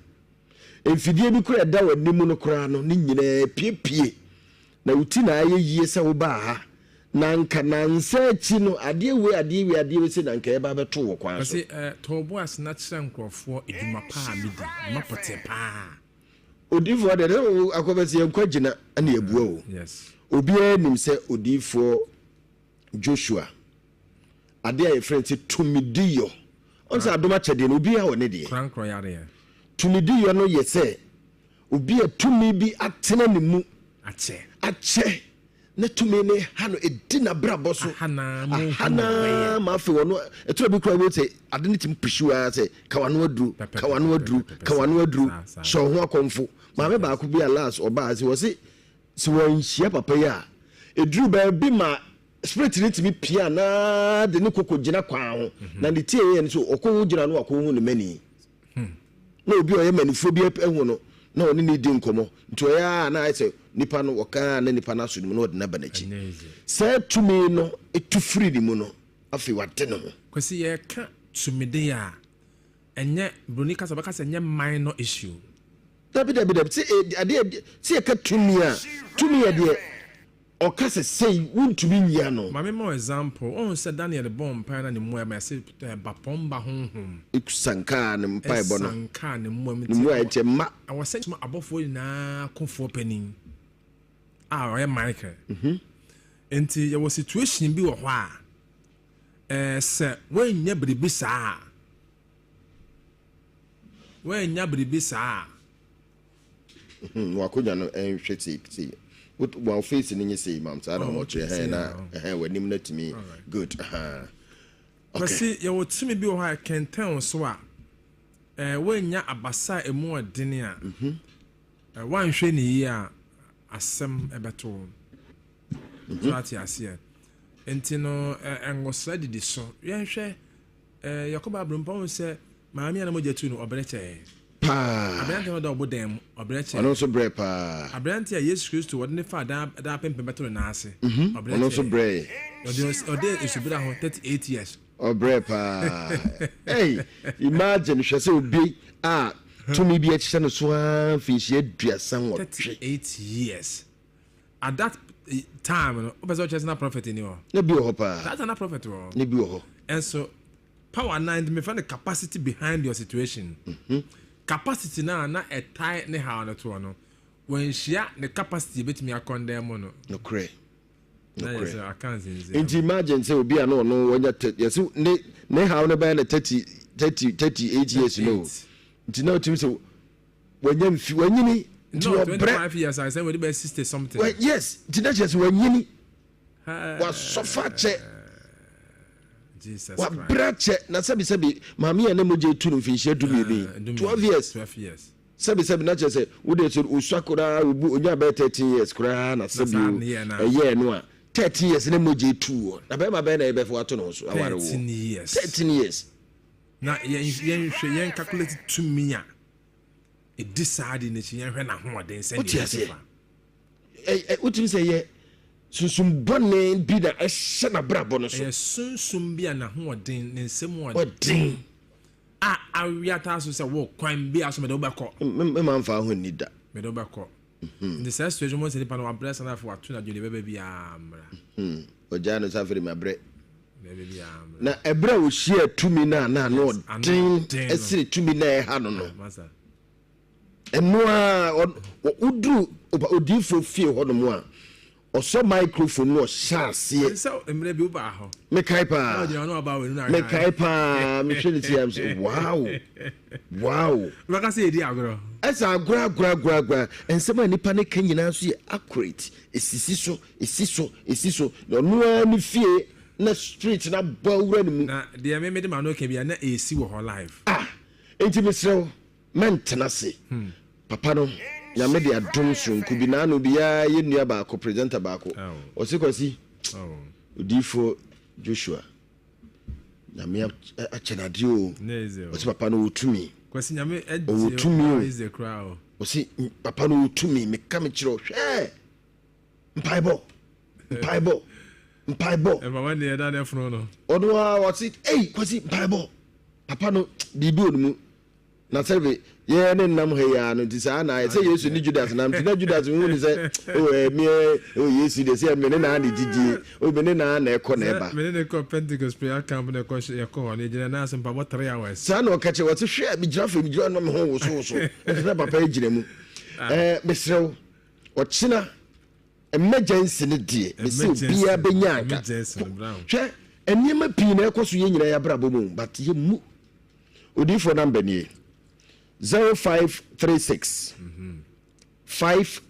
Mfidie bi koraa a ɛda w'anim no koraa no, ne nyinaa piepie. Na wo ti na ayɛ yie sɛ wobaa ha. Na anka nansa akyi no, adeɛ wei, adeɛ wei, adeɛ wei sei na anka ɛreba abɛto wo kwan so. Ɔse, eh, tɔ wo bo ase na kyerɛ nkurɔfoɔ adwuma pa a medi, dwuma pɔtee paa. Odiyifoɔ deɛ, sɛ wo akɔbɛsi yɛn nkwa gyina na yɛbua o. Yes. Obiara nim sɛ odiyifoɔ Joshua, adeɛ a yɛfrɛ no sɛ tumidiyɔ. Ɔn sɛ adom akyɛdeɛ no, obiara wɔ ne deɛ. Korankorɔ yareɛ. Tumidiyɔ no yɛ sɛ obi a tumi bi atena ne mu. Akyɛ. Akyɛ. Na tumi no ha no, ɛdi n'abrabɔ so. Aha na mo Aha na ma afei ɔno, ɛtɔ bi koraa wei sɛ ade no tumi pusiw ara sɛ ka w'ano aduru, ka w'ano aduru, ka w'ano aduru, hyɛ wo ho akɔmfo. Maame baako bi a last ɔbaa ase, wɔse sɛ wanhyia papa yi a, ɛduru baabi ma spirit no tumi pia na de ne koko gyina kwan ho. Na ne tie yɛ no so ɔkɔ gyina no akɔ hu ne mani. Na obi a ɔyɛ manifoɔ bi ahu no na ɔne no redi nkɔmmɔ nti ɔyɛ a na ayɛ sɛ nipa no ɔka a na nipa no aso ne mu na ɔde no aba n'akyi. Saa tumi no tu firi ne mu no, afei wade ne ho. Kwasi yɛka tumide a, ɛnyɛ broni kasa ɔbɛka sɛ ɛnyɛ minor issue. Dabi dabi dabi, sɛ adeɛ sɛ yɛka tumi a, tumi yɛ deɛ Ɔka sɛ, Sei wontumi nyi ano. Ma me ma wo example, woahu sɛ Daniel bɔɔ mpaeɛ na ne mmuaeɛ ma yɛse bapɔmba honhom. Sankaa ne mpaebɔ no. Sankaa ne mmuaeɛ mu Ne mmuaeɛ nti mma. Ɛwɔ sɛ soma abɔfoɔ nyinaa kofoɔ panin a ɔyɛ Michael. Nti yɛwɔ situation bi wɔ hɔ a, ɛɛ sɛ woannya biribi saa a, woannya biribi saa a. Hmm, w'akonnwa no nhwɛ sei sei. Wɔn face no nye sei mam saa na wɔn kyerɛ hɛn na hɛn w'anim no atumi good. Okay. Kwasi yɛwɔ tumi bi wɔ hɔ a ɛkɛntɛn wo so a ɛɛ woannya abasa a emu ɔdene a mhm. woanhwɛ ne yie a asɛm ɛbɛto wo. Mhm. So ate aseɛ. Nti no ɛngosra didi so yɛnhwɛ Eh, yɛkɔ Bible mu paa sɛ maame a na mogya tu no ɔbrɛ kyɛɛ. Paa. Aberante a ɔda ɔbodan mu ɔbrɛ kyɛɛ. Ɔno nso brɛ paa. Aberante a Yesu Kristo wɔde ne faa daa daa pempem bɛto ne nan ase. Mhm. Ɔbrɛ Ɔno nso kyɛɛ. brɛɛ. Ɔde ɔde nsubura ho 38 years. Ɔbrɛ paa. Hey, imagine hwɛ sɛ obi a tumi bi akyekyɛ no so ara mfinhyia 38. 38 years. At that eh, time no, wopɛ sɛ ɔkyerɛ sɛ na prophet ni hɔ. Na bi wɔ hɔ paa. That time na prophet wɔ hɔ. Na bi wɔ hɔ. Ɛnso power na nti mefa no capacity behind your situation. Mm -hmm. Capacity na na ɛtae ne haw no toɔ no, wɔnhyia ne capacity ebetumi akɔndɛn mu no. Nokorɛ. Nokorɛ. Nti imagine sɛ obi a na ɔno wɔnya yɛsi ne ne haw no bɛyɛ no 30 30 38 years no. Nti na otumi sɛ wanya mfi wanyini nti no, wɔbrɛ 25 years I said wɔde bɛ 60 something. Well, yes nti na kyerɛ sɛ wanyini wasɔfa kyɛ Jesus wabrɛ kyɛ na sɛbisɛbi maame yɛ ne mogya etu no mfinhyia 12 yi 12 years 12 years sɛbisɛbi na kyerɛ sɛ wode sɛ osua koraa obu onya bɛyɛ 13 years koraa na sɛbi ɛyɛɛ no a 13 years ne mogya etu wɔ na bɛrima bɛyɛ na ɛbɛfo ato ne ho so aware wɔ 13 years 13 years na yɛn yɛnhwɛ yɛn calculate tumi a ɛdi saa ade no akyi yɛnhwɛ n'ahoɔden sɛdeɛ Wote ɛsi aseɛ? fa. Ɛ- ɛ- Wotumi sɛ ɛyɛ sunsum bɔne bi na ɛhyɛ n'abrabɔ no so. Ɛyɛ sunsum bi a n'ahoɔden ne nsam Ɔden. ɔden a awea taa so sɛ wo kwan bi a so mede wobɛkɔ. Me me ma mfa ho nni da. Mede wobɛkɔ. Nti saa situation mu sɛ nipa no wabrɛ sana afei wato n'adwene deɛ ɛbɛba biara mmra. Ɔgyaa no sɛ afei de mabrɛ. Deɛ ɛbɛba biara mmra. Na ɛberɛ a ɔhyiaa tumi no a na ano ɔden den no. sene tumi no a ɛha no no, Ah, masa. ɛno ara woduru odiyifoɔ fie hɔnom a, ɔsɔ microphone no ɔhyɛ aseɛ. Sɛ mmerɛ bi wobaa hɔ. Mekae paa. Na ɔgyina hɔ na waba w'anim na Mekae paa. Mehwɛ ne ti am sɛ wow. Wow. Wobɛka sɛ yɛdi agorɔ. Ɛsɛ agorɔ agorɔ agorɔ agorɔ. Nsɛm a nipa no ka nyinaa nso yɛ accurate. Esisi so, esi so, esi so. Na ɔno ara ne fie na spirit no abɔ awura ne mu. Na deɛ me mede m'ano ka biara na ɛresi wɔ hɔ live. Ah! Enti mesrɛ wo, mɛntena ase. Papa no, Nyame de adom soronko bi, naano bi aa yɛn nua baako, presenter baako, ɔse Kwasi, Odiyifoɔ Joshua, Nyame akyɛ no adeɛ o, ɔse papa no ɔwɔ tumi, ɔwɔ tumi o, ɔse papa no ɔwɔ tumi, meka mekyerɛ wo, hwɛ! Mpaebɔ, mpaebɔ. Mpaebɔ. Mpaebɔ deɛ ɛda ne fono no. Ɔno ara ɔse ei Kwasi mpaebɔ. Papa no biribi wɔ ne mu. Na sɛbe yɛn ne nam ha yi ara no nti saa na ayɛ sɛ Yesu ne Judas nam nti na Judas hu ne sɛ o ɛmeɛ o Yesu deɛ sɛ me ne naa na gyidie o me ne naa na ɛkɔ na ɛba. Me ne ne kɔ Pentecost prayer camp na ɛkɔ yɛkɔ hɔ no yɛgyina naa so mpaebɔ 3 hours. Saa na ɔka kyerɛ wɔte hwɛ megyina afei megyina na me ho wosowoso nso na papa yi gyina mu. Ɛɛ mesrɛ wo ɔkyena Emergency no deɛ mese obiara bɛnya anka. Hwɛ nneɛma pii na ɛkɔ so yɛn nyinaa yɛabrabɔ mu but yɛmmu. Odiyifoɔ namba nie 0536 50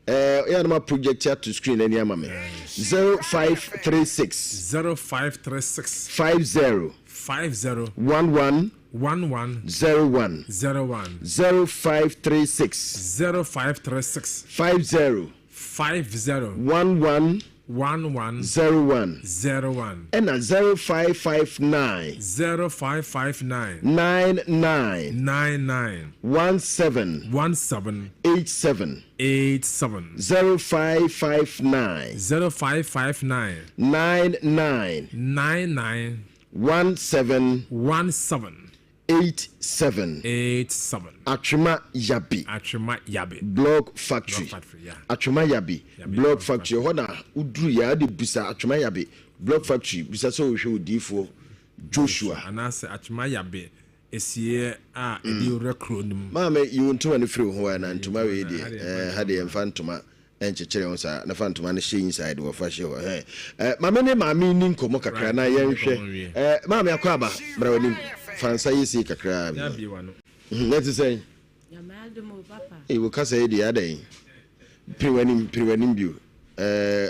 ɛɛ yɛ anoma project ato screen ani ama me 0536 0536 50 50 11 11 01 01 0536 0536 50 50 11 11 01 01 ɛna 0559 0559 99 99 17 17 87 87 0559 0559 99 99 17 17 87 87 Atwema Yabi. Atwema Yabi. Blog Factory. Blog Factory, yeah. Atwema Yabi. Blog Factory. Ɛhɔ na woduru yɛ ade bisa Atwema Yabi Blog Factory bisa sɛ wohwɛ odiifoɔ Joshua. Anaasɛ Atwema Yabi esieɛ a ɛdi owura kuro no mu. Maame yi wo ntoma no firi wo ho ɛ na ntoma wei deɛ ɛɛ ha deɛ yɛmfa ntoma nkyekyere ho saa na fa ntoma no hyɛ inside wɔ fa hyɛ hɔ ɛhɛn eh, maame ne maame ni nkɔmmɔ kakra na yɛnhwɛ eh, maame akɔ aba bra w'anim fa nsa yɛ sei kakra bi hmm, na ɛte sɛn ee wo kasa yi deɛ adɛn pere w'anim pere w'anim bio eh,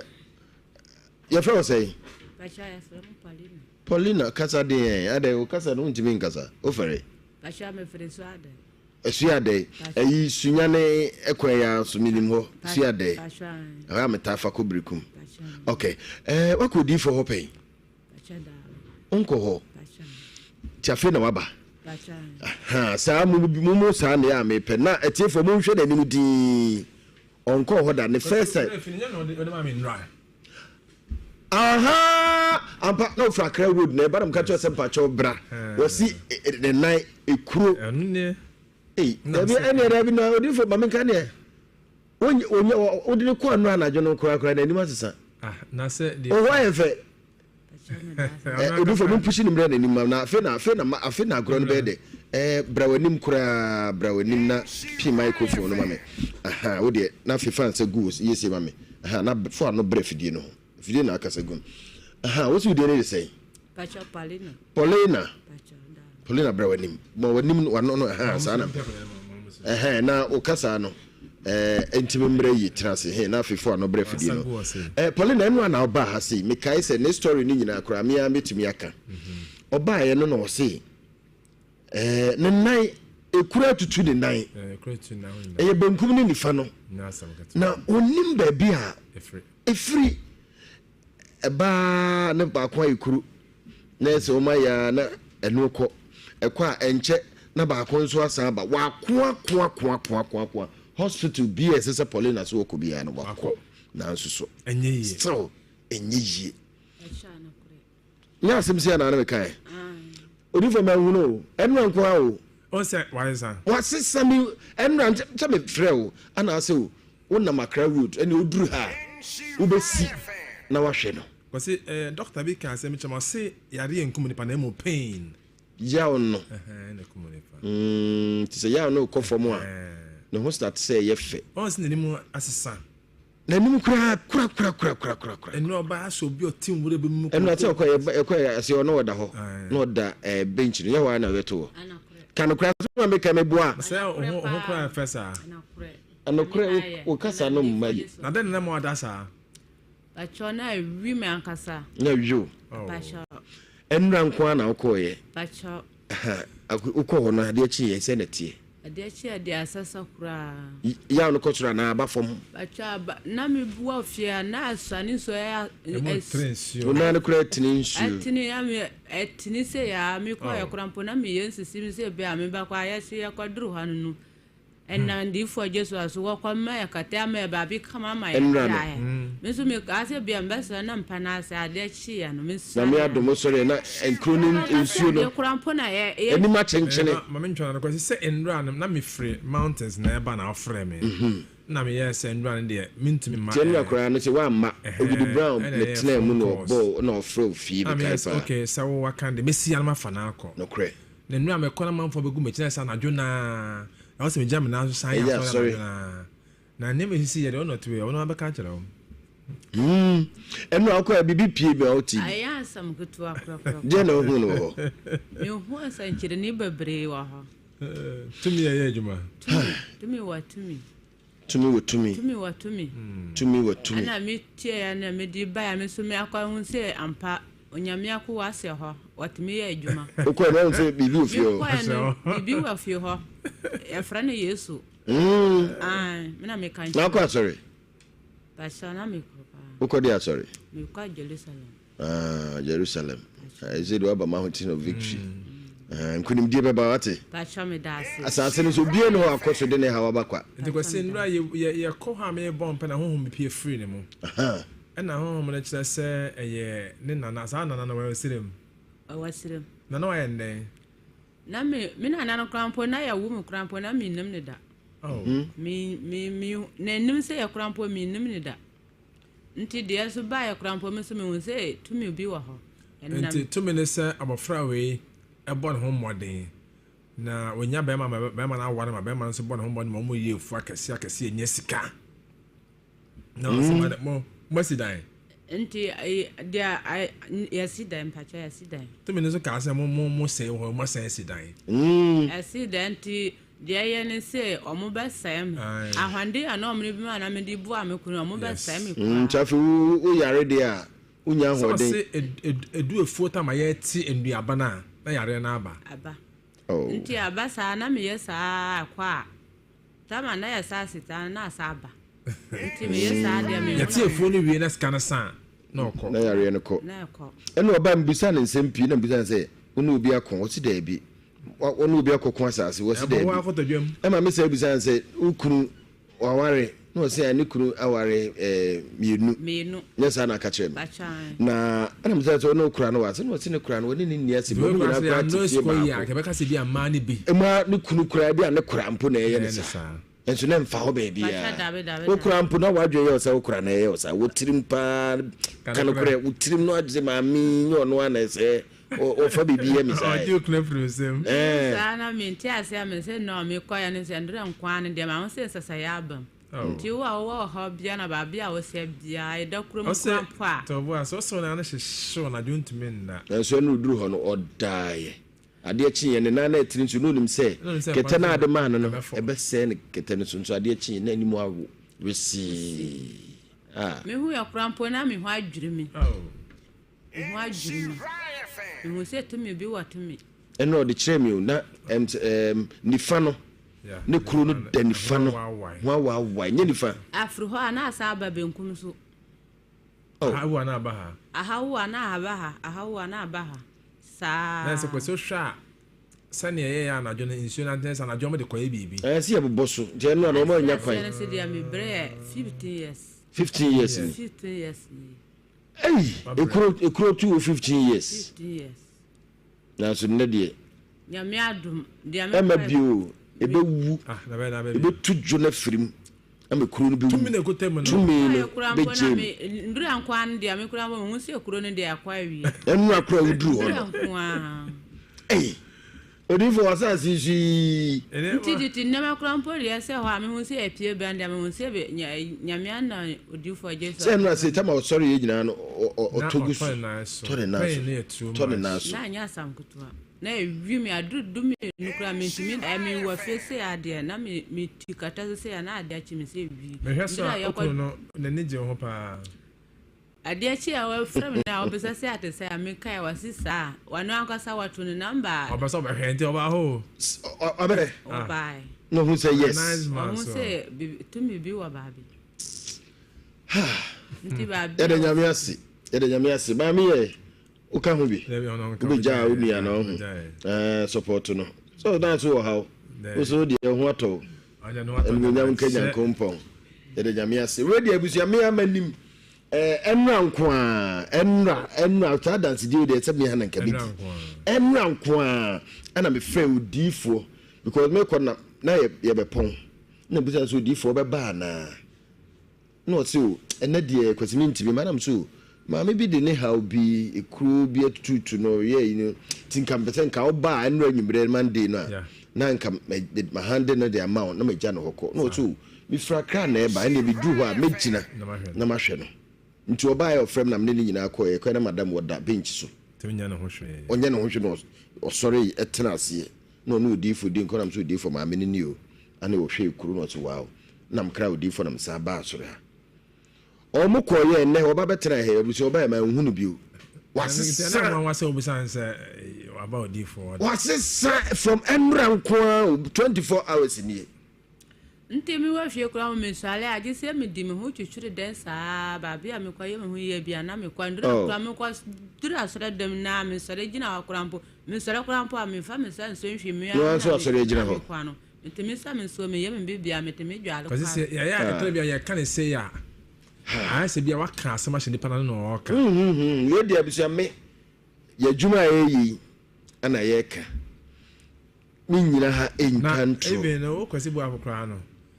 yɛfrɛ wo sɛn Paulina kasa deɛ adɛn wo kasa no wontumi nkasa wofɛre Suadɛɛ, ɛyi Sunyani kwan yi ara so, menim hɔ, Suadɛɛ, ɛhɔ a metaa fa kɔ Berekum. Ok, ɛɛ wakɔ odiyifoɔ hɔ pɛn? Wonkɔ hɔ? Nti afei na waba? Aha, saa mo mo saa na yɛ a mepɛ, na atiefoɔ monhwɛ n'anim dinn, ɔnkɔɔ hɔ da, ne first time. Ahaa ampa na ofura Accra road na ɛba na meka kyerɛ sɛ mpakyɛw bra wɔsi ne nan ekuro. Ei dabi ɛneɛ dabi na odifo ma menka neɛ wonye wonye wode ne kɔ anura anadwo no koraa koraa n'anim asesa. Ah na sɛ deɛ. Ɔhɔ ayɛ fɛ. Odifo mo mpushi ne mmerɛ n'anim ma na afei na afei na afei na agorɔ no bɛyɛ dɛ. Ɛɛ bra w'anim koraa bra w'anim na pii microphone no ma me. Aha wo deɛ na afei fa nsa gu wo yɛsie ma me. Aha na fo ano brɛ fidie no ho. Fidie na akasa gum. Aha wo si wo din ne de sɛn? Pacho Paulina. Paulina. Paulina bra w'anim. Ma w'anim w'ano no aha saa na. Ɛhɛn na wo kasa no ɛɛ ntumi mmerɛ yi tena ase he na afei fo ano brɛ fidie no. Ɛɛ Paulina ɛno a na ɔbaa ha sei mekae sɛ ne story no nyinaa koraa me ara mɛtumi aka. Ɔbaeɛ no na ɔse Ɛɛ, ne nan, ekuro atutu ne nan. Ɛyɛ benkum ne nifa no. Na onim baabi a efiri. Ɛbaa ne baako ayɛ kuro. Na ɛsɛ wɔn ayɛ a na ɛno kɔ. Ɛkɔ a ɛnkyɛ na baako nso asan aba. Wakoakoakoakoakoa. Hospital bi a ɛsɛ sɛ Paulina so wɔkɔ biara no wakɔ. Nanso so. Still ɛnyɛ yie. Nyɛ asɛm sia na na mekae. Odifo ma nhunu o. Ɛnora nko ara o. O sɛ wasesa. Wasesa mi ɛnora sɛ me frɛ o ana asɛ o wonam Accra road ɛne oduru ha a wobɛsi na wahwɛ no. Wɔsi ɛɛ eh, doctor bi ka asɛm kyɛm ɔse yareɛ nkum nipa na emu pain. Yaw no. Ɛhɛn na kum nipa. Mm, te sɛ yaw no kɔ fam a ne ho start sɛ ɛyɛ fɛ. Ɔn sɛ n'anim asesa. N'anim koraa korakorakorakorakora. Ɛnu ɔbaa sɛ obi ɔte nwura bi mu. Ɛnu ase ɔkɔ ɛkɔ ase ɔno ɔda hɔ na ɔda ɛɛ bench no yɛ hɔ ara na ɔbɛto hɔ. Ka no koraa sɛ ma meka me boa. Sɛ ɔho ɔho koraa fɛ saa. Ɛnokorɛ wo kasa no mma yi. Na dɛn na mo ada saa. Pakyɛw na awi me ankasa. Na awi o. Pakyɛw. Ɛnura nko ara na wokɔɔyɛ. Pakyɛw. Wokɔ hɔ no adeɛ kyeeɛ sɛ na teɛ. Adeɛ kye a deɛ asasa koraa. Yaw no kɔ soro anaa aba fam? Pakyɛw aba na me bu wɔ fie a na asuane nsuo ɛyɛ. Ɛmu tene nsuo. Wo nan no koraa tene nsuo. Ɛtene ya me ɛtene sɛ ya me kɔ yɛ koraa mpo na me yɛ nsisi mi sɛ bɛ a me ba kɔ ayɛ se yɛ kɔ duru hɔ no no. Ɛnam diifoɔ Joshua so wɔkɔ ma yɛ kɛtɛ ama yɛ baabi kama ama yɛ Ɛnora no. daeɛ. Me nso mekaa sɛ bia mebɛsɔre na mpa no ase adeɛ kyeeɛ no mesɔre. Nyame adom wosɔreɛ na nkuro no nsuo no Adeɛ koraa mpo na yɛ yɛ. anim akyenkyene. Ma mentwa no ano Kwasi sɛ nnora no na mefiri mountains na ɛba na wofrɛɛ me na meyɛɛ sɛ nnora no deɛ mentumi mma Nti ɛnora ɛɛ koraa no sɛ woamma Ogidi Brown ɛna ɛyɛ metenaa mu phone na calls ɔbɔɔ na ɔfrɛ wo fie na meyɛɛ mekae sɛ paa. okay sɛ wo waka deɛ mɛsi ara na mafa no akɔ. Nokorɛ. Na nnora mekɔ na manfoɔ bɛgu m'akyi na sɛ anadwo no ara ɛwɔ sɛ megyina me nan so san yɛ Ɛyɛ asɔre asɔre. anadwo no ara. Na nneɛma esisi yɛ deɛ ɔno ɔte wei ɔno ara bɛka akyerɛ wo. Hmm. Ɛno a wokɔ a biribi pie bi a wote bi. Ɛyɛ asɛm ketewa korakora. Deɛ na wohu no wɔ hɔ? Mehu nsɛnkyerɛnne bebree wɔ hɔ. Tumi yɛ yɛ adwuma. Tumi, tumi wɔ tumi. Tumi wɔ tumi. Tumi wɔ tumi. Tumi wɔ tumi. Ɛna me tie na me de baeɛ me nso me akɔ hu sɛ ampa Onyame akowa sɛ hɔ wɔtumi yɛ adwuma. Wokɔɛ no wahu sɛ biribi wɔ fie hɔ? Mekɔɛ no biribi wɔ fie hɔ. Yɛfrɛ no Yesu. Mm. Ae, me na meka nkyerɛ. Na wokɔ asɔre? Pastor, na mekɔ paa. Wokɔ de asɔre? Mekɔ Jerusalem. Ah, Jerusalem. Ɛsɛ de waba mountain of victory. Mm. Ah, nkunimdie bɛba wate. Pastor, me da ase. Asase no so obiara ne hɔ akɔ so de ne haw aba kwa. Nti kwasi nnura yɛ yɛ yɛkɔ hɔ a mebɔ mpa na honhom bi pie firi ne mu. Ɛna honhom no kyerɛ sɛ ɛyɛ ne nana saa nana no wɔyɛ serem. Ɔwɔ serem. Nana wayɛ ndɛn? Na me me nana no koraa mpo na yɛwo me koraa mpo na mennim no da. Oh. Me me me n'anim sɛ yɛ koraa mpo mennim no da. Nti deɛ so baeɛ koraa mpo me nso mehu sɛ tumi bi wɔ hɔ. Nti tumi ne sɛ abɔfra wei ɛbɔ ne ho mmɔden na wɔnya bɛrima ma bɛrima no aware ma bɛrima no nso bɔ ne ho mmɔden ma wɔn yɛ efu akɛse akɛse enya sika. Na ɔsɛ ma mo mo asi dan. Nti deɛ yɛsi dan mpakyɛ yɛsi dan. Tumi no nso kaa sɛ mo mo mo sɛe hɔ mo asan asi dan. Ɛsi dan nti deɛ ɛyɛ ne sɛ ɔmo bɛ sɛe me. Ahwande a na ɔmo de bi ma na me de boa me kunu ɔmo bɛ sɛe me koraa. Nti afei wo wo yare deɛ a wo nya ahoɔden. Sɛ ɔse edu efuo tam a yɛte nnuaba no a na yareɛ no aba. Aba. Nti aba saa na meyɛ saa kɔ a. Tama na yɛ saa sita no na asa aba nti me yɛ saa deɛ me Yɛte afuo no wie na sika no sa a na ɔkɔ. Na yareɛ no kɔ. Na ɛkɔ. Ɛna ɔbaa mebisa no nsɛm pii na mebisa no sɛ wo ne obi ako ɔse daabi wo ne obi akɔko asase ɔse Ɛbɔ wo daabi akɔtɔdwam. ɛma me saa bisa no sɛ wo kunu waware na ɔse a ne kunu aware ɛɛ mmienu Mmienu. nyɛ saa na aka kyerɛ me Bakyɛ ae. na ɛna mebisa no sɛ wo ne wo kora no wɔ ase na ɔse ne kora no ɔne no nni asɛm Nti wɔn wei koraa nyinaa sɛ koraa te yɛannɔ fie sukuu yie a baako anka yɛbɛka sɛ bi a mmaa no bi. Mmaa ne kunu koraa bi a ne kora mpo na ɛyɛ ne Ɛyɛ ne saa. saa. Nso na ɛmfa hɔ baabiara. Wo koraa mpo na w'adwene yɛ wo sɛ wo koraa na ɛyɛ wo saa. Wo tirim paa, ka nokorɛ, wo tirim no agye sɛ maame yi nyɛ ɔno ara na ɛsɛ ɔfa biribi yɛ me saa. Ɔgye wo kunu afiri wo nsam. Saa na mente ase a me sɛ no mekɔeɛ no sɛ ndrɛ nko ara no deɛ mahu sɛ nsasayɛ aba mu. Nti wo a wowɔ ɔhaw biara na baabi a wosɛ biara ɛda kurom koraa mpo a. Ɔsɛ tɔbo a sɛ ɔsɛ wo nan no hyehye wo anadwo ntumi nna. Nanso ɛno duru hɔ no ɔdaeɛ. Adeɛ kyeeɛ, ne nan na ɛtene nso, na ɔnim sɛ kɛtɛ no a ade maa no no, ɛbɛsɛe no kɛtɛ no so. Nso adeɛ kyeeɛ, na anim awo wesee. Ah. Mehuiɛ koraa mpo na me ho adwiri me. Me ho adwiri me. Mehu sɛ tumi bi wɔ tumi. Ɛna ɔde kyerɛɛ me o, na ɛm sɛ ɛɛm nifa no, ne kuro no da nifa no ho awaawae, nyɛ nifa. Afiri hɔ a na asan aba benkum so. Oh. Aha wu a na aba ha. Aha wu a na aba ha, aha wu a na aba ha. Saa. Na sɛ kwasi wohwɛ a sɛnea ɛyɛyɛ anadwo no nsuo no antene sɛ anadwo wɔde kɔyɛ biribi. Ɛɛ sɛ yɛbobɔ so nti ɛno a na wɔn anya kwan. Aseɛ no sɛ deɛ mebrɛ yɛ 15 years. 15 years ni. 15 years ni. Ɛyi ekuro ekuro tu wɔ 15 years. 15 years. Nanso nnɛ deɛ. Nyame adom deɛ me. Ɛmma bio ɛbɛwu ɛbɛtu dwo no afiri mu ama kuro no bɛwu. Tumi na ɛkuta mu no. Tumi no bɛgye mu. Ndura nko ara no deɛ me kura mpo mehu sɛ kuro no deɛ akɔ awie. Ɛnura kora woduru hɔ no. Ndura nko ara. Ɛyi. Odiyifo wɔ asase yi so yi. Nti tete nneɛma koraa mpo deɛ sɛ hɔ a mehu sɛ apue bɛn deɛ mehu sɛ bɛ nya Nyame ana odiyifo Jesu. Sɛ ɛnora sɛ tam a ɔsɔre yɛ nyinaa no ɔtɔ gu so tɔ ne nan so tɔ ne nan so. Na anyɛ asam ketewa na ewi me aduru du mmienu koraa mentumi ɛ me wɔ fie sei adeɛ na me me ti kata so sei a na adeɛ akye me sɛ wi. Mehwɛ so a okunu no n'ani gye wo ho paa. Adeɛ kye a wafrɛ me na ɔbisa sɛ ate sɛ a mekae a wase saa a wano ankasa wato ne number a. Ɔpɛ sɛ ɔbɛhwɛ nti ɔbaa hɔ o. Ɔbɛhwɛ. Ɔbae. Na ɔhu sɛ yes. Ɔhu sɛ tumi bi wɔ baabi. Nti baabi. Yɛda Nyame ase. Yɛda Nyame ase. Maame yɛ woka ho bi. Wobɛgyaa wo nua na ɔho. Ɛɛ support no. So ɔdan so wɔ ha o. Wo so deɛ ho atɔ o. Animuonyam nka Nyankompɔn. Yɛda Nyame ase. Wei deɛ abusua me ama nim. Ɛnora nko a, ɛnora, ɛnora, saa adansedie wei deɛ ɛsɛ me ha na nka medi. Ɛnora nko a, ɛna mefrɛ odiifoɔ because mekɔ na na yɛbɛpɔn. Na bisa sɛ odiifoɔ bɛba anaa. Ɛna ɔse o ɛnɛ deɛ Kwasi mentumi mma na mese o maame bi de ne haw bi ekuro bi atututu no ɔyɛ yi no nti nka mepɛ sɛ nka woba a ɛnora anwummerɛ Monday no a na nka mahande no de ama wo na magya no hɔ kɔ na ɔse o mefiri Accra na ɛba ɛnneɛ meduru hɔ a mɛgyina na mahwɛ no nti ɔbaeɛ ɔfrɛ me na mene ne nyinaa kɔɛ yɛkɔɛ na madam wɔda bench so ɔnyɛ ne ho hwee na ɔsɔre ɛtena aseɛ na ɔne odiyifoɔ di nkɔ na mese odiyifoɔ maame no ni o Ana ɔhwɛɛ kuro no ɔse wow na mekra odiyifoɔ na mesan baa asɔre ha. Ɔmo kɔɔ yɛ ɛnɛ ɔba bɛtena ha abusua ɔba yɛ ma nhu no bio. Wasesa. Wasesa from ɛnora nko ara 24 hours nie. Nti me wɔ fie koraa mo mesuale a gye sɛ medi me ho twitwiri dɛn saa baabi a mekɔ yɛ me ho yie bia na mekɔ ndura oh. koraa mekɔ duru asɔre dɛm na mesɔre gyina hɔ koraa mpo mesɔre koraa mpo a memfa me nsa nsuo nhwi me a na asɔre gyina hɔ no Metumi sa me nsuo, meyɛ me biribiara, metumi dware Kwasi koraa. sɛ yɛyɛ a ɛtɔ da bi a yɛka ne sei a, ayɛ sɛ bi a waka asɛm ahyɛ nipa no ano na ɔreka. Wei deɛ abusua me yɛ adwuma a yɛyɛ yi ɛna yɛka me nyina ha Na ntwa ntorɔ. even no wo Kwasi Boafo koraa no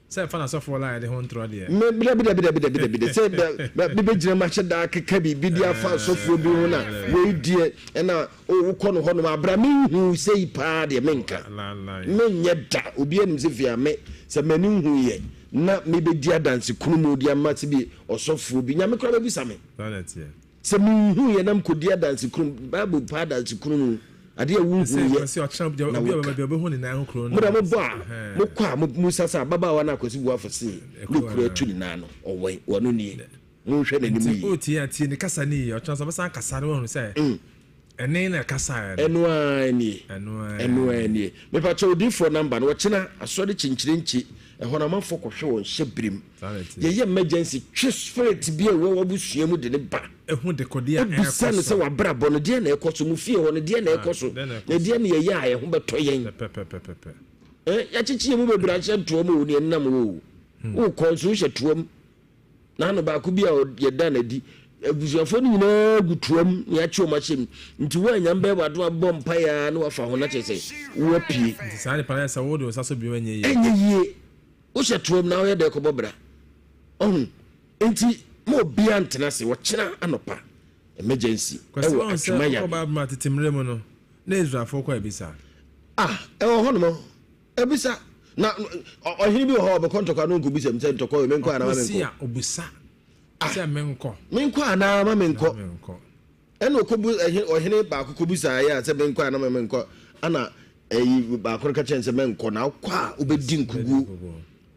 sɛ ɛfa n'asɔfoɔ line de ho ntorɔ deɛ. Me dabi dabi dabi dabi dabi de sɛ bɛ me bɛgyina mu ahyɛ daa keka biribi de afa asɔfoɔ bi ho na wei deɛ ɛna O wokɔ no hɔnom a, bra menhuu sei paa deɛ menka. Menyɛ da. Obiara nim sɛ fie a me, sɛ m'ani nhuiɛ na mebɛdi adanse kunu mu de ama sɛ bi ɔsɔfoɔ bi, Nyame koraa bɛbisa me. Sɛ menhuiɛ na mekɔdi adanse kunu mu, Bible paa adanse kunu mu, adeɛ a wonhuiɛ na woka. Mo deɛ mobɔ a, mokɔ a mosa sɛ ababaawa no a Kwasi Boafo se ne kunu atu ne nan no, ɔwɛn, ɔno nie. Monhwɛ n'anim Nti yie. wotie a, tie ne kasa no yie. Ɔkyena sɛ ɔbɛsan akasa no, woahunu sɛ ɛne na ɛkasaeɛ no. Ɛno ara nie. Ɛno ara Ɛno ara nie. Mepakyɛ odiyifoɔ number no, ɔkyena asɔre kyenkyerenkye, ɛhɔ no amanfoɔ kɔhwɛ wɔn hyɛ birim. Saa na ɛteɛ. Yɛyɛ emergency, twe spirit bi a ɛwɔ w'abusua mu de no ba. Ɛhu dekodeɛ a ɛrekɔ Bisa no sɛ so. w'abrabɔ no, deɛn na ɛrekɔ so, mo fie hɔ no, deɛn na ɛrekɔ so, Deɛn na ɛrekɔ na so. deɛn na yɛyɛ a ɛho bɛtɔ yɛn. Pɛpɛpɛpɛpɛ. Eh, yɛakyekye yɛn mu bebree ahyɛ ntoa mu o, ne yɛnenam hɔ o. Wokɔ nso wohyɛ toa mu. N'ano baako bi a yɛda no adi, abusuafoɔ no nyinaa gu toa mu na yɛakye wɔn ahyɛ mu. Nti wo a Nyame bɛyɛ w'adom abɔ mpaeɛ ara na wafa ho na kyerɛ sɛ woapue. Nti saa nipa no ayɛ sɛ wode wo nsa so bio ɛnyɛ yie. Ɛnyɛ yie. Wohyɛ toa mu na woyɛ dɛn kɔbɔ bra? Ɔho? Nti ma obiara ntena ase. Ɔkyena anɔpa emergency Kwasi ɛwɔ wahu sɛ Atwema wokɔ Yabi. Bible mu a tete mmerɛ mu no na Israelfoɔ kɔ abisa. Ah, ɛwɔ hɔnom. Abisa. Na ɔhene bi wɔ hɔ a ɔbɛkɔ ntɔkwa no nkɔbisa mu sɛ ntɔkwa wei menkɔ anaa ma Ɔkɔ si menkɔ. a ɔbisa sɛ menkɔ. Menkɔ anaa ma menkɔ. Menkɔ. Ɛna ɔkɔbu ɛhe ɔhene baako kɔbisa ayɛ a sɛ menkɔ anaa ma menkɔ ɛna ɛyi baako no ka kyerɛ no sɛ menkɔ na wokɔ a wobɛdi nkuguo.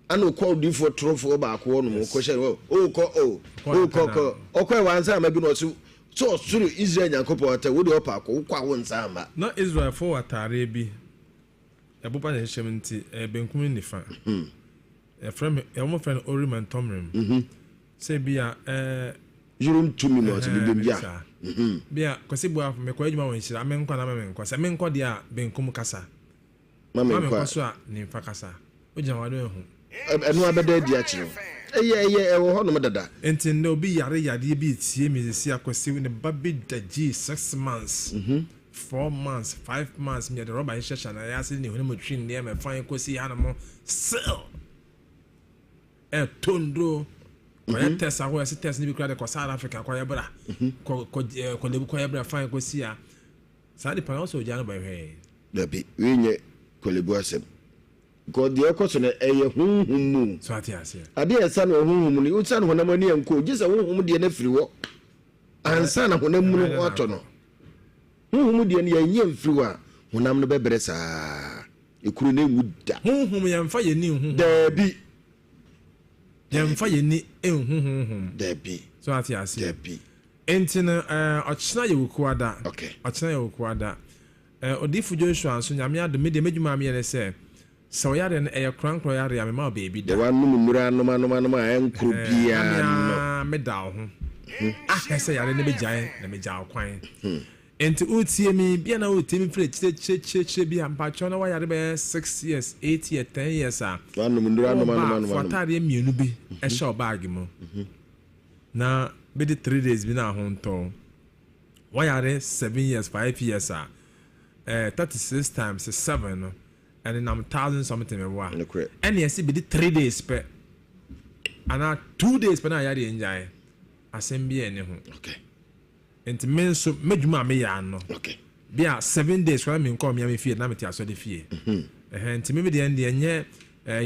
Ɛna ɔkɔ odiifoɔ torofoɔ baako hɔ nom ɔkɔhyɛ no o kɔ o o kɔ kɔ ɔkɔ ɛ wansa ama bi na ɔse sɛ ɔsoro Israel Nyankopɔn atɛ wo deɛ ɔpa akɔ wokɔ a wo nsa amma. Na Israelfoɔ wɔ ataadeɛ bi Ɛboba na ɛhyehyɛ mu nti, ɛyɛ benkum ne nifa. Yɛfrɛ me, wɔfrɛ no Urim and Thummim. Sɛ bi a ɛɛ. Urim Thummim ɔsɛ bibim bi a. Bi a Kwasi Boafo, mekɔ adwuma wɔ Nhyira, menkɔ anaa ma menkɔ? Sɛ menkɔ deɛ a, benkum kasa. Ma Ma menkɔ menkɔ a. so a, nimfa kasa. Wogyina hɔ a, na woahu. Ɛno ara bɛda adi akyerɛ wo. Ɛyɛ, ɛyɛ, ɛwɔ hɔnom dada. Nti nnɛ obi yare yadeɛ bi retie me sisi a Kwasi ne ba bi da gyee 6 months. 4 months, 5 months meyɛde rɔba hyehyɛhyɛ no ayɛ ase ne hwene mu twi nneɛma ɛfa kɔsi hanom still ɛtɔ nduro kɔyɛ test ahorow ɛsɛ test no bi koraa de kɔ South Africa kɔyɛ bra kɔ kɔ kɔlebu kɔyɛ bra fan kɔsi a saa nipa no ɔsɛ ogya no bɛhwɛ. Dabi wei nyɛ kɔlebu asɛm because deɛ ɛkɔ so no ɛyɛ honhom mu. So ate aseɛ. Adeɛ a ɛsa no wɔ honhom mu no wosa no honam ani ɛnkɔ gye sɛ honhom deɛ no afiri hɔ ansa na honam mu no ho atɔ no. Honhom mu deɛ no, yɛanyi amfiri hɔ a, honam no bɛbrɛ saa ara. Ekuro no renwu da. Honhom, yɛmfa yɛn ani nhu honhom. Daabi. Yɛmfa yɛn ani nhu honhom. Daabi. So ate aseɛ? Daabi. Enti no, ɛɛ, ɔkyena yɛ Wukuada. Okay. Ɔkyena yɛ Wukuada. Ɛɛ, Odiyifo Joshua nso, Nyame adom, me deɛ m'adwuma a meyɛ ne sɛ, sɛ wo yareɛ no, ɛyɛ korankorɔ yareɛ a, mema wo baabi da. Deɛ wanom nnuro anom anom anom a ɛnkoro Ɛhɛn, na biara me no. ara meda wo ho ahwɛ sɛ yareɛ no bɛgyae na megya wo kwan. Enti woretie me yi, bia na woretie me firi akyire-akyire-akyire bi a, mpakyɛw na woayare bɛyɛ six years, eight years, ten years a, Wanom nnuro anom woba anom a, anom fa anom. ataadeɛ mmienu bi hyɛ wo baage mu na bɛdi 3 days bi na ho ntɔ wo. Woayare 7 years, 5 years a, 36 times 7 no, ɛnenam thousand something meboa. Nokorɛ. Ɛne ɛsɛ bɛdi 3 days pɛ anaa 2 days pɛ na ayareɛ ngyae. Asɛm bi ɛni ho. Nti me nso m'adwuma a meyɛ ano. Bi a 7 days koraa menkɔɔ mmea me fie na mete asɔre fie. Ɛhɛn, nti me deɛ deɛ nyɛ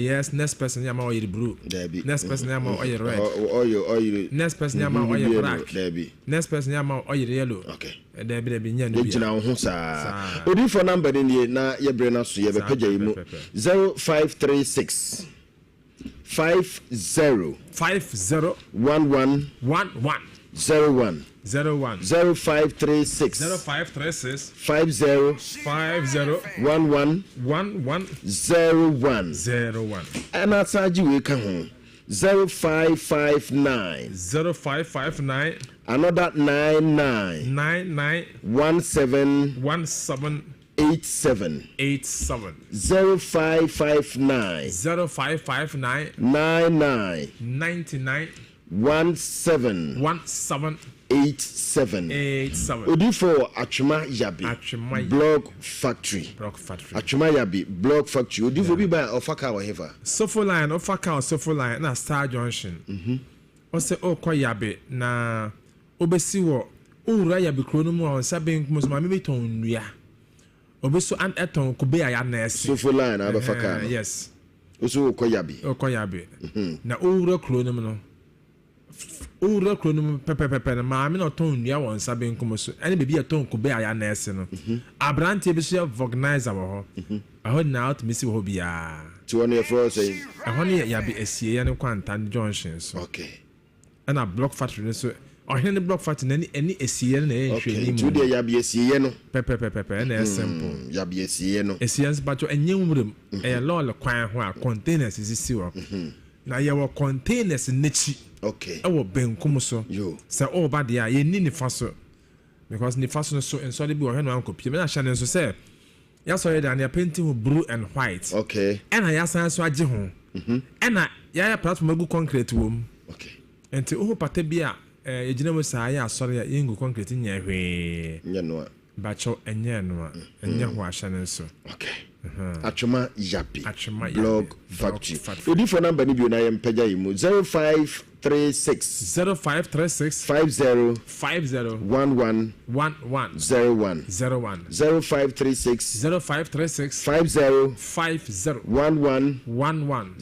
yes, next person yɛ ama ɔyɛ blue. Dabi. Next person yɛ ama ɔyɛ red. Ɔyɛ ɔyɛ. Next person yɛ ama ɔyɛ black. Dabi. Next person yɛ ama ɔyɛ yellow. Dabi, dabi, nyɛ no bia. Yɛgyina wo ho saa. Odiyifoɔ number no nie na yɛbrɛ no aso yɛbɛpagya yi mu 0536 50 50 11 11 01 01 0536 0536 50 50 11 11 01 01. Ɛna asan agye wei ka ho, 0559 0559 another 99 99 17 17 87. 87. 0559 0559 99 99 17 17 87. 87. Odifo Atwema Yabi. Atwema Yabi. Block Factory. Block Factory. Atwema Yabi Block Factory. Odifo bi ba ɔfa kaa wɔ hefa? Sofo Line, ɔfa kaa Sofo Line na Star Junction. Ɔsɛ ɔkɔ Yabi na obesi wɔ owura Yabi kuro no mu a, ɔnsa benkum so, maame bi tɔn nnua. Obi so an ɛtɔn kube a yɛanɛɛse. Sofo Line na abɛfa kaa no. Yes. Woso wokɔ Yabi. Ɔkɔ Yabi. Na owura kuro no mu no, owura kuro no mu pɛpɛpɛpɛ no, maame na ɔtɔn nnua wɔ nsa benkum so ɛne baabi a ɛtɔn kube a yɛanɛɛse no. Aberanteɛ bi so yɛ vulcanizer wɔ hɔ. Ɛhɔ nyinaa wotumi si wɔ hɔ biara. Nti wɔn yɛfrɛ wɔ sɛ? Ɛhɔ no yɛ Yabi Asieɛ no Kwanta junction so. Ɛna Block Factory no so, ɔhene no Block Factory no ɛne asieɛ no na ɛyɛ nhwɛni Nti mu. wodeɛ Yabi Asieɛ no. Pɛpɛpɛpɛ, ɛna ɛyɛ simple. Yabi Asieɛ no. Asieɛ nso patro ɛnyɛ nwuram, ɛyɛ lɔɔre kwan ho a containers sisi hɔ. Na yɛwɔ containers n'akyi. Ɛwɔ benkum so. Sɛ ɔreba deɛ a, yɛnni nifa so because nifa so no so nsɔre bi wɔ hɔ na wankɔ pie. Mena hyɛ no nso sɛ yɛasɔre deɛ a yɛpaint ho blue and white. Ɛna yɛasan so agye ho. Ɛna yɛayɛ platform agu concrete wɔ mu. Nti wohu pata bi a yɛgyina mu saa yɛ asɔre a yɛngu concrete nyɛ hwee. Nyɛ noa. Bakyɛw, ɛnyɛ noa. Ɛnyɛ ho ahyɛ no nso. Atwema Yabi. Atwema Yabi. Block Factory. Odifo number no bio na yɛmpagya yi mu, 0536 0536 50 50 11 11 01. 01. 0536 0536 50 50 11 11 01.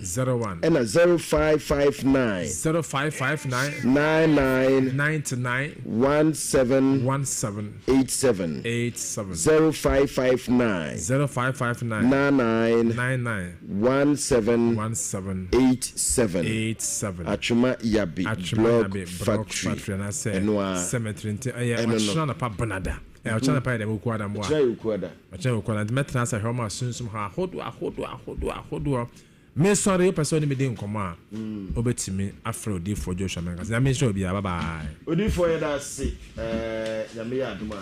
01. Ɛna 0559 0559 99 99 17 17 87. 87. 0559 0559 99 99 17 17 87. 87. Atwema Yabi Atwema Block Yabi Block Factory. Factory anaasɛ Ɛno a cemetery nti ɛyɛ ɛno no. ɔkyena anɔpa benada. Ɔkyena anɔpa yɛ dɛ Wukuada mboa. Ɔkyena yɛ Wukuada. Ɔkyena yɛ Wukuada nti mɛtena ase ahwɛ ɔmo asunsum ha ahodoɔ ahodoɔ ahodoɔ ahodoɔ. Mesɔre, wopɛ sɛ ɔne me di nkɔmmɔ a, wobɛtumi afrɛ Odiyifoɔ Joshua Menkasa. Nyame nhyira obiara. Bye bye. Odiyifoɔ, yɛda ase. Nyame yɛ adom a.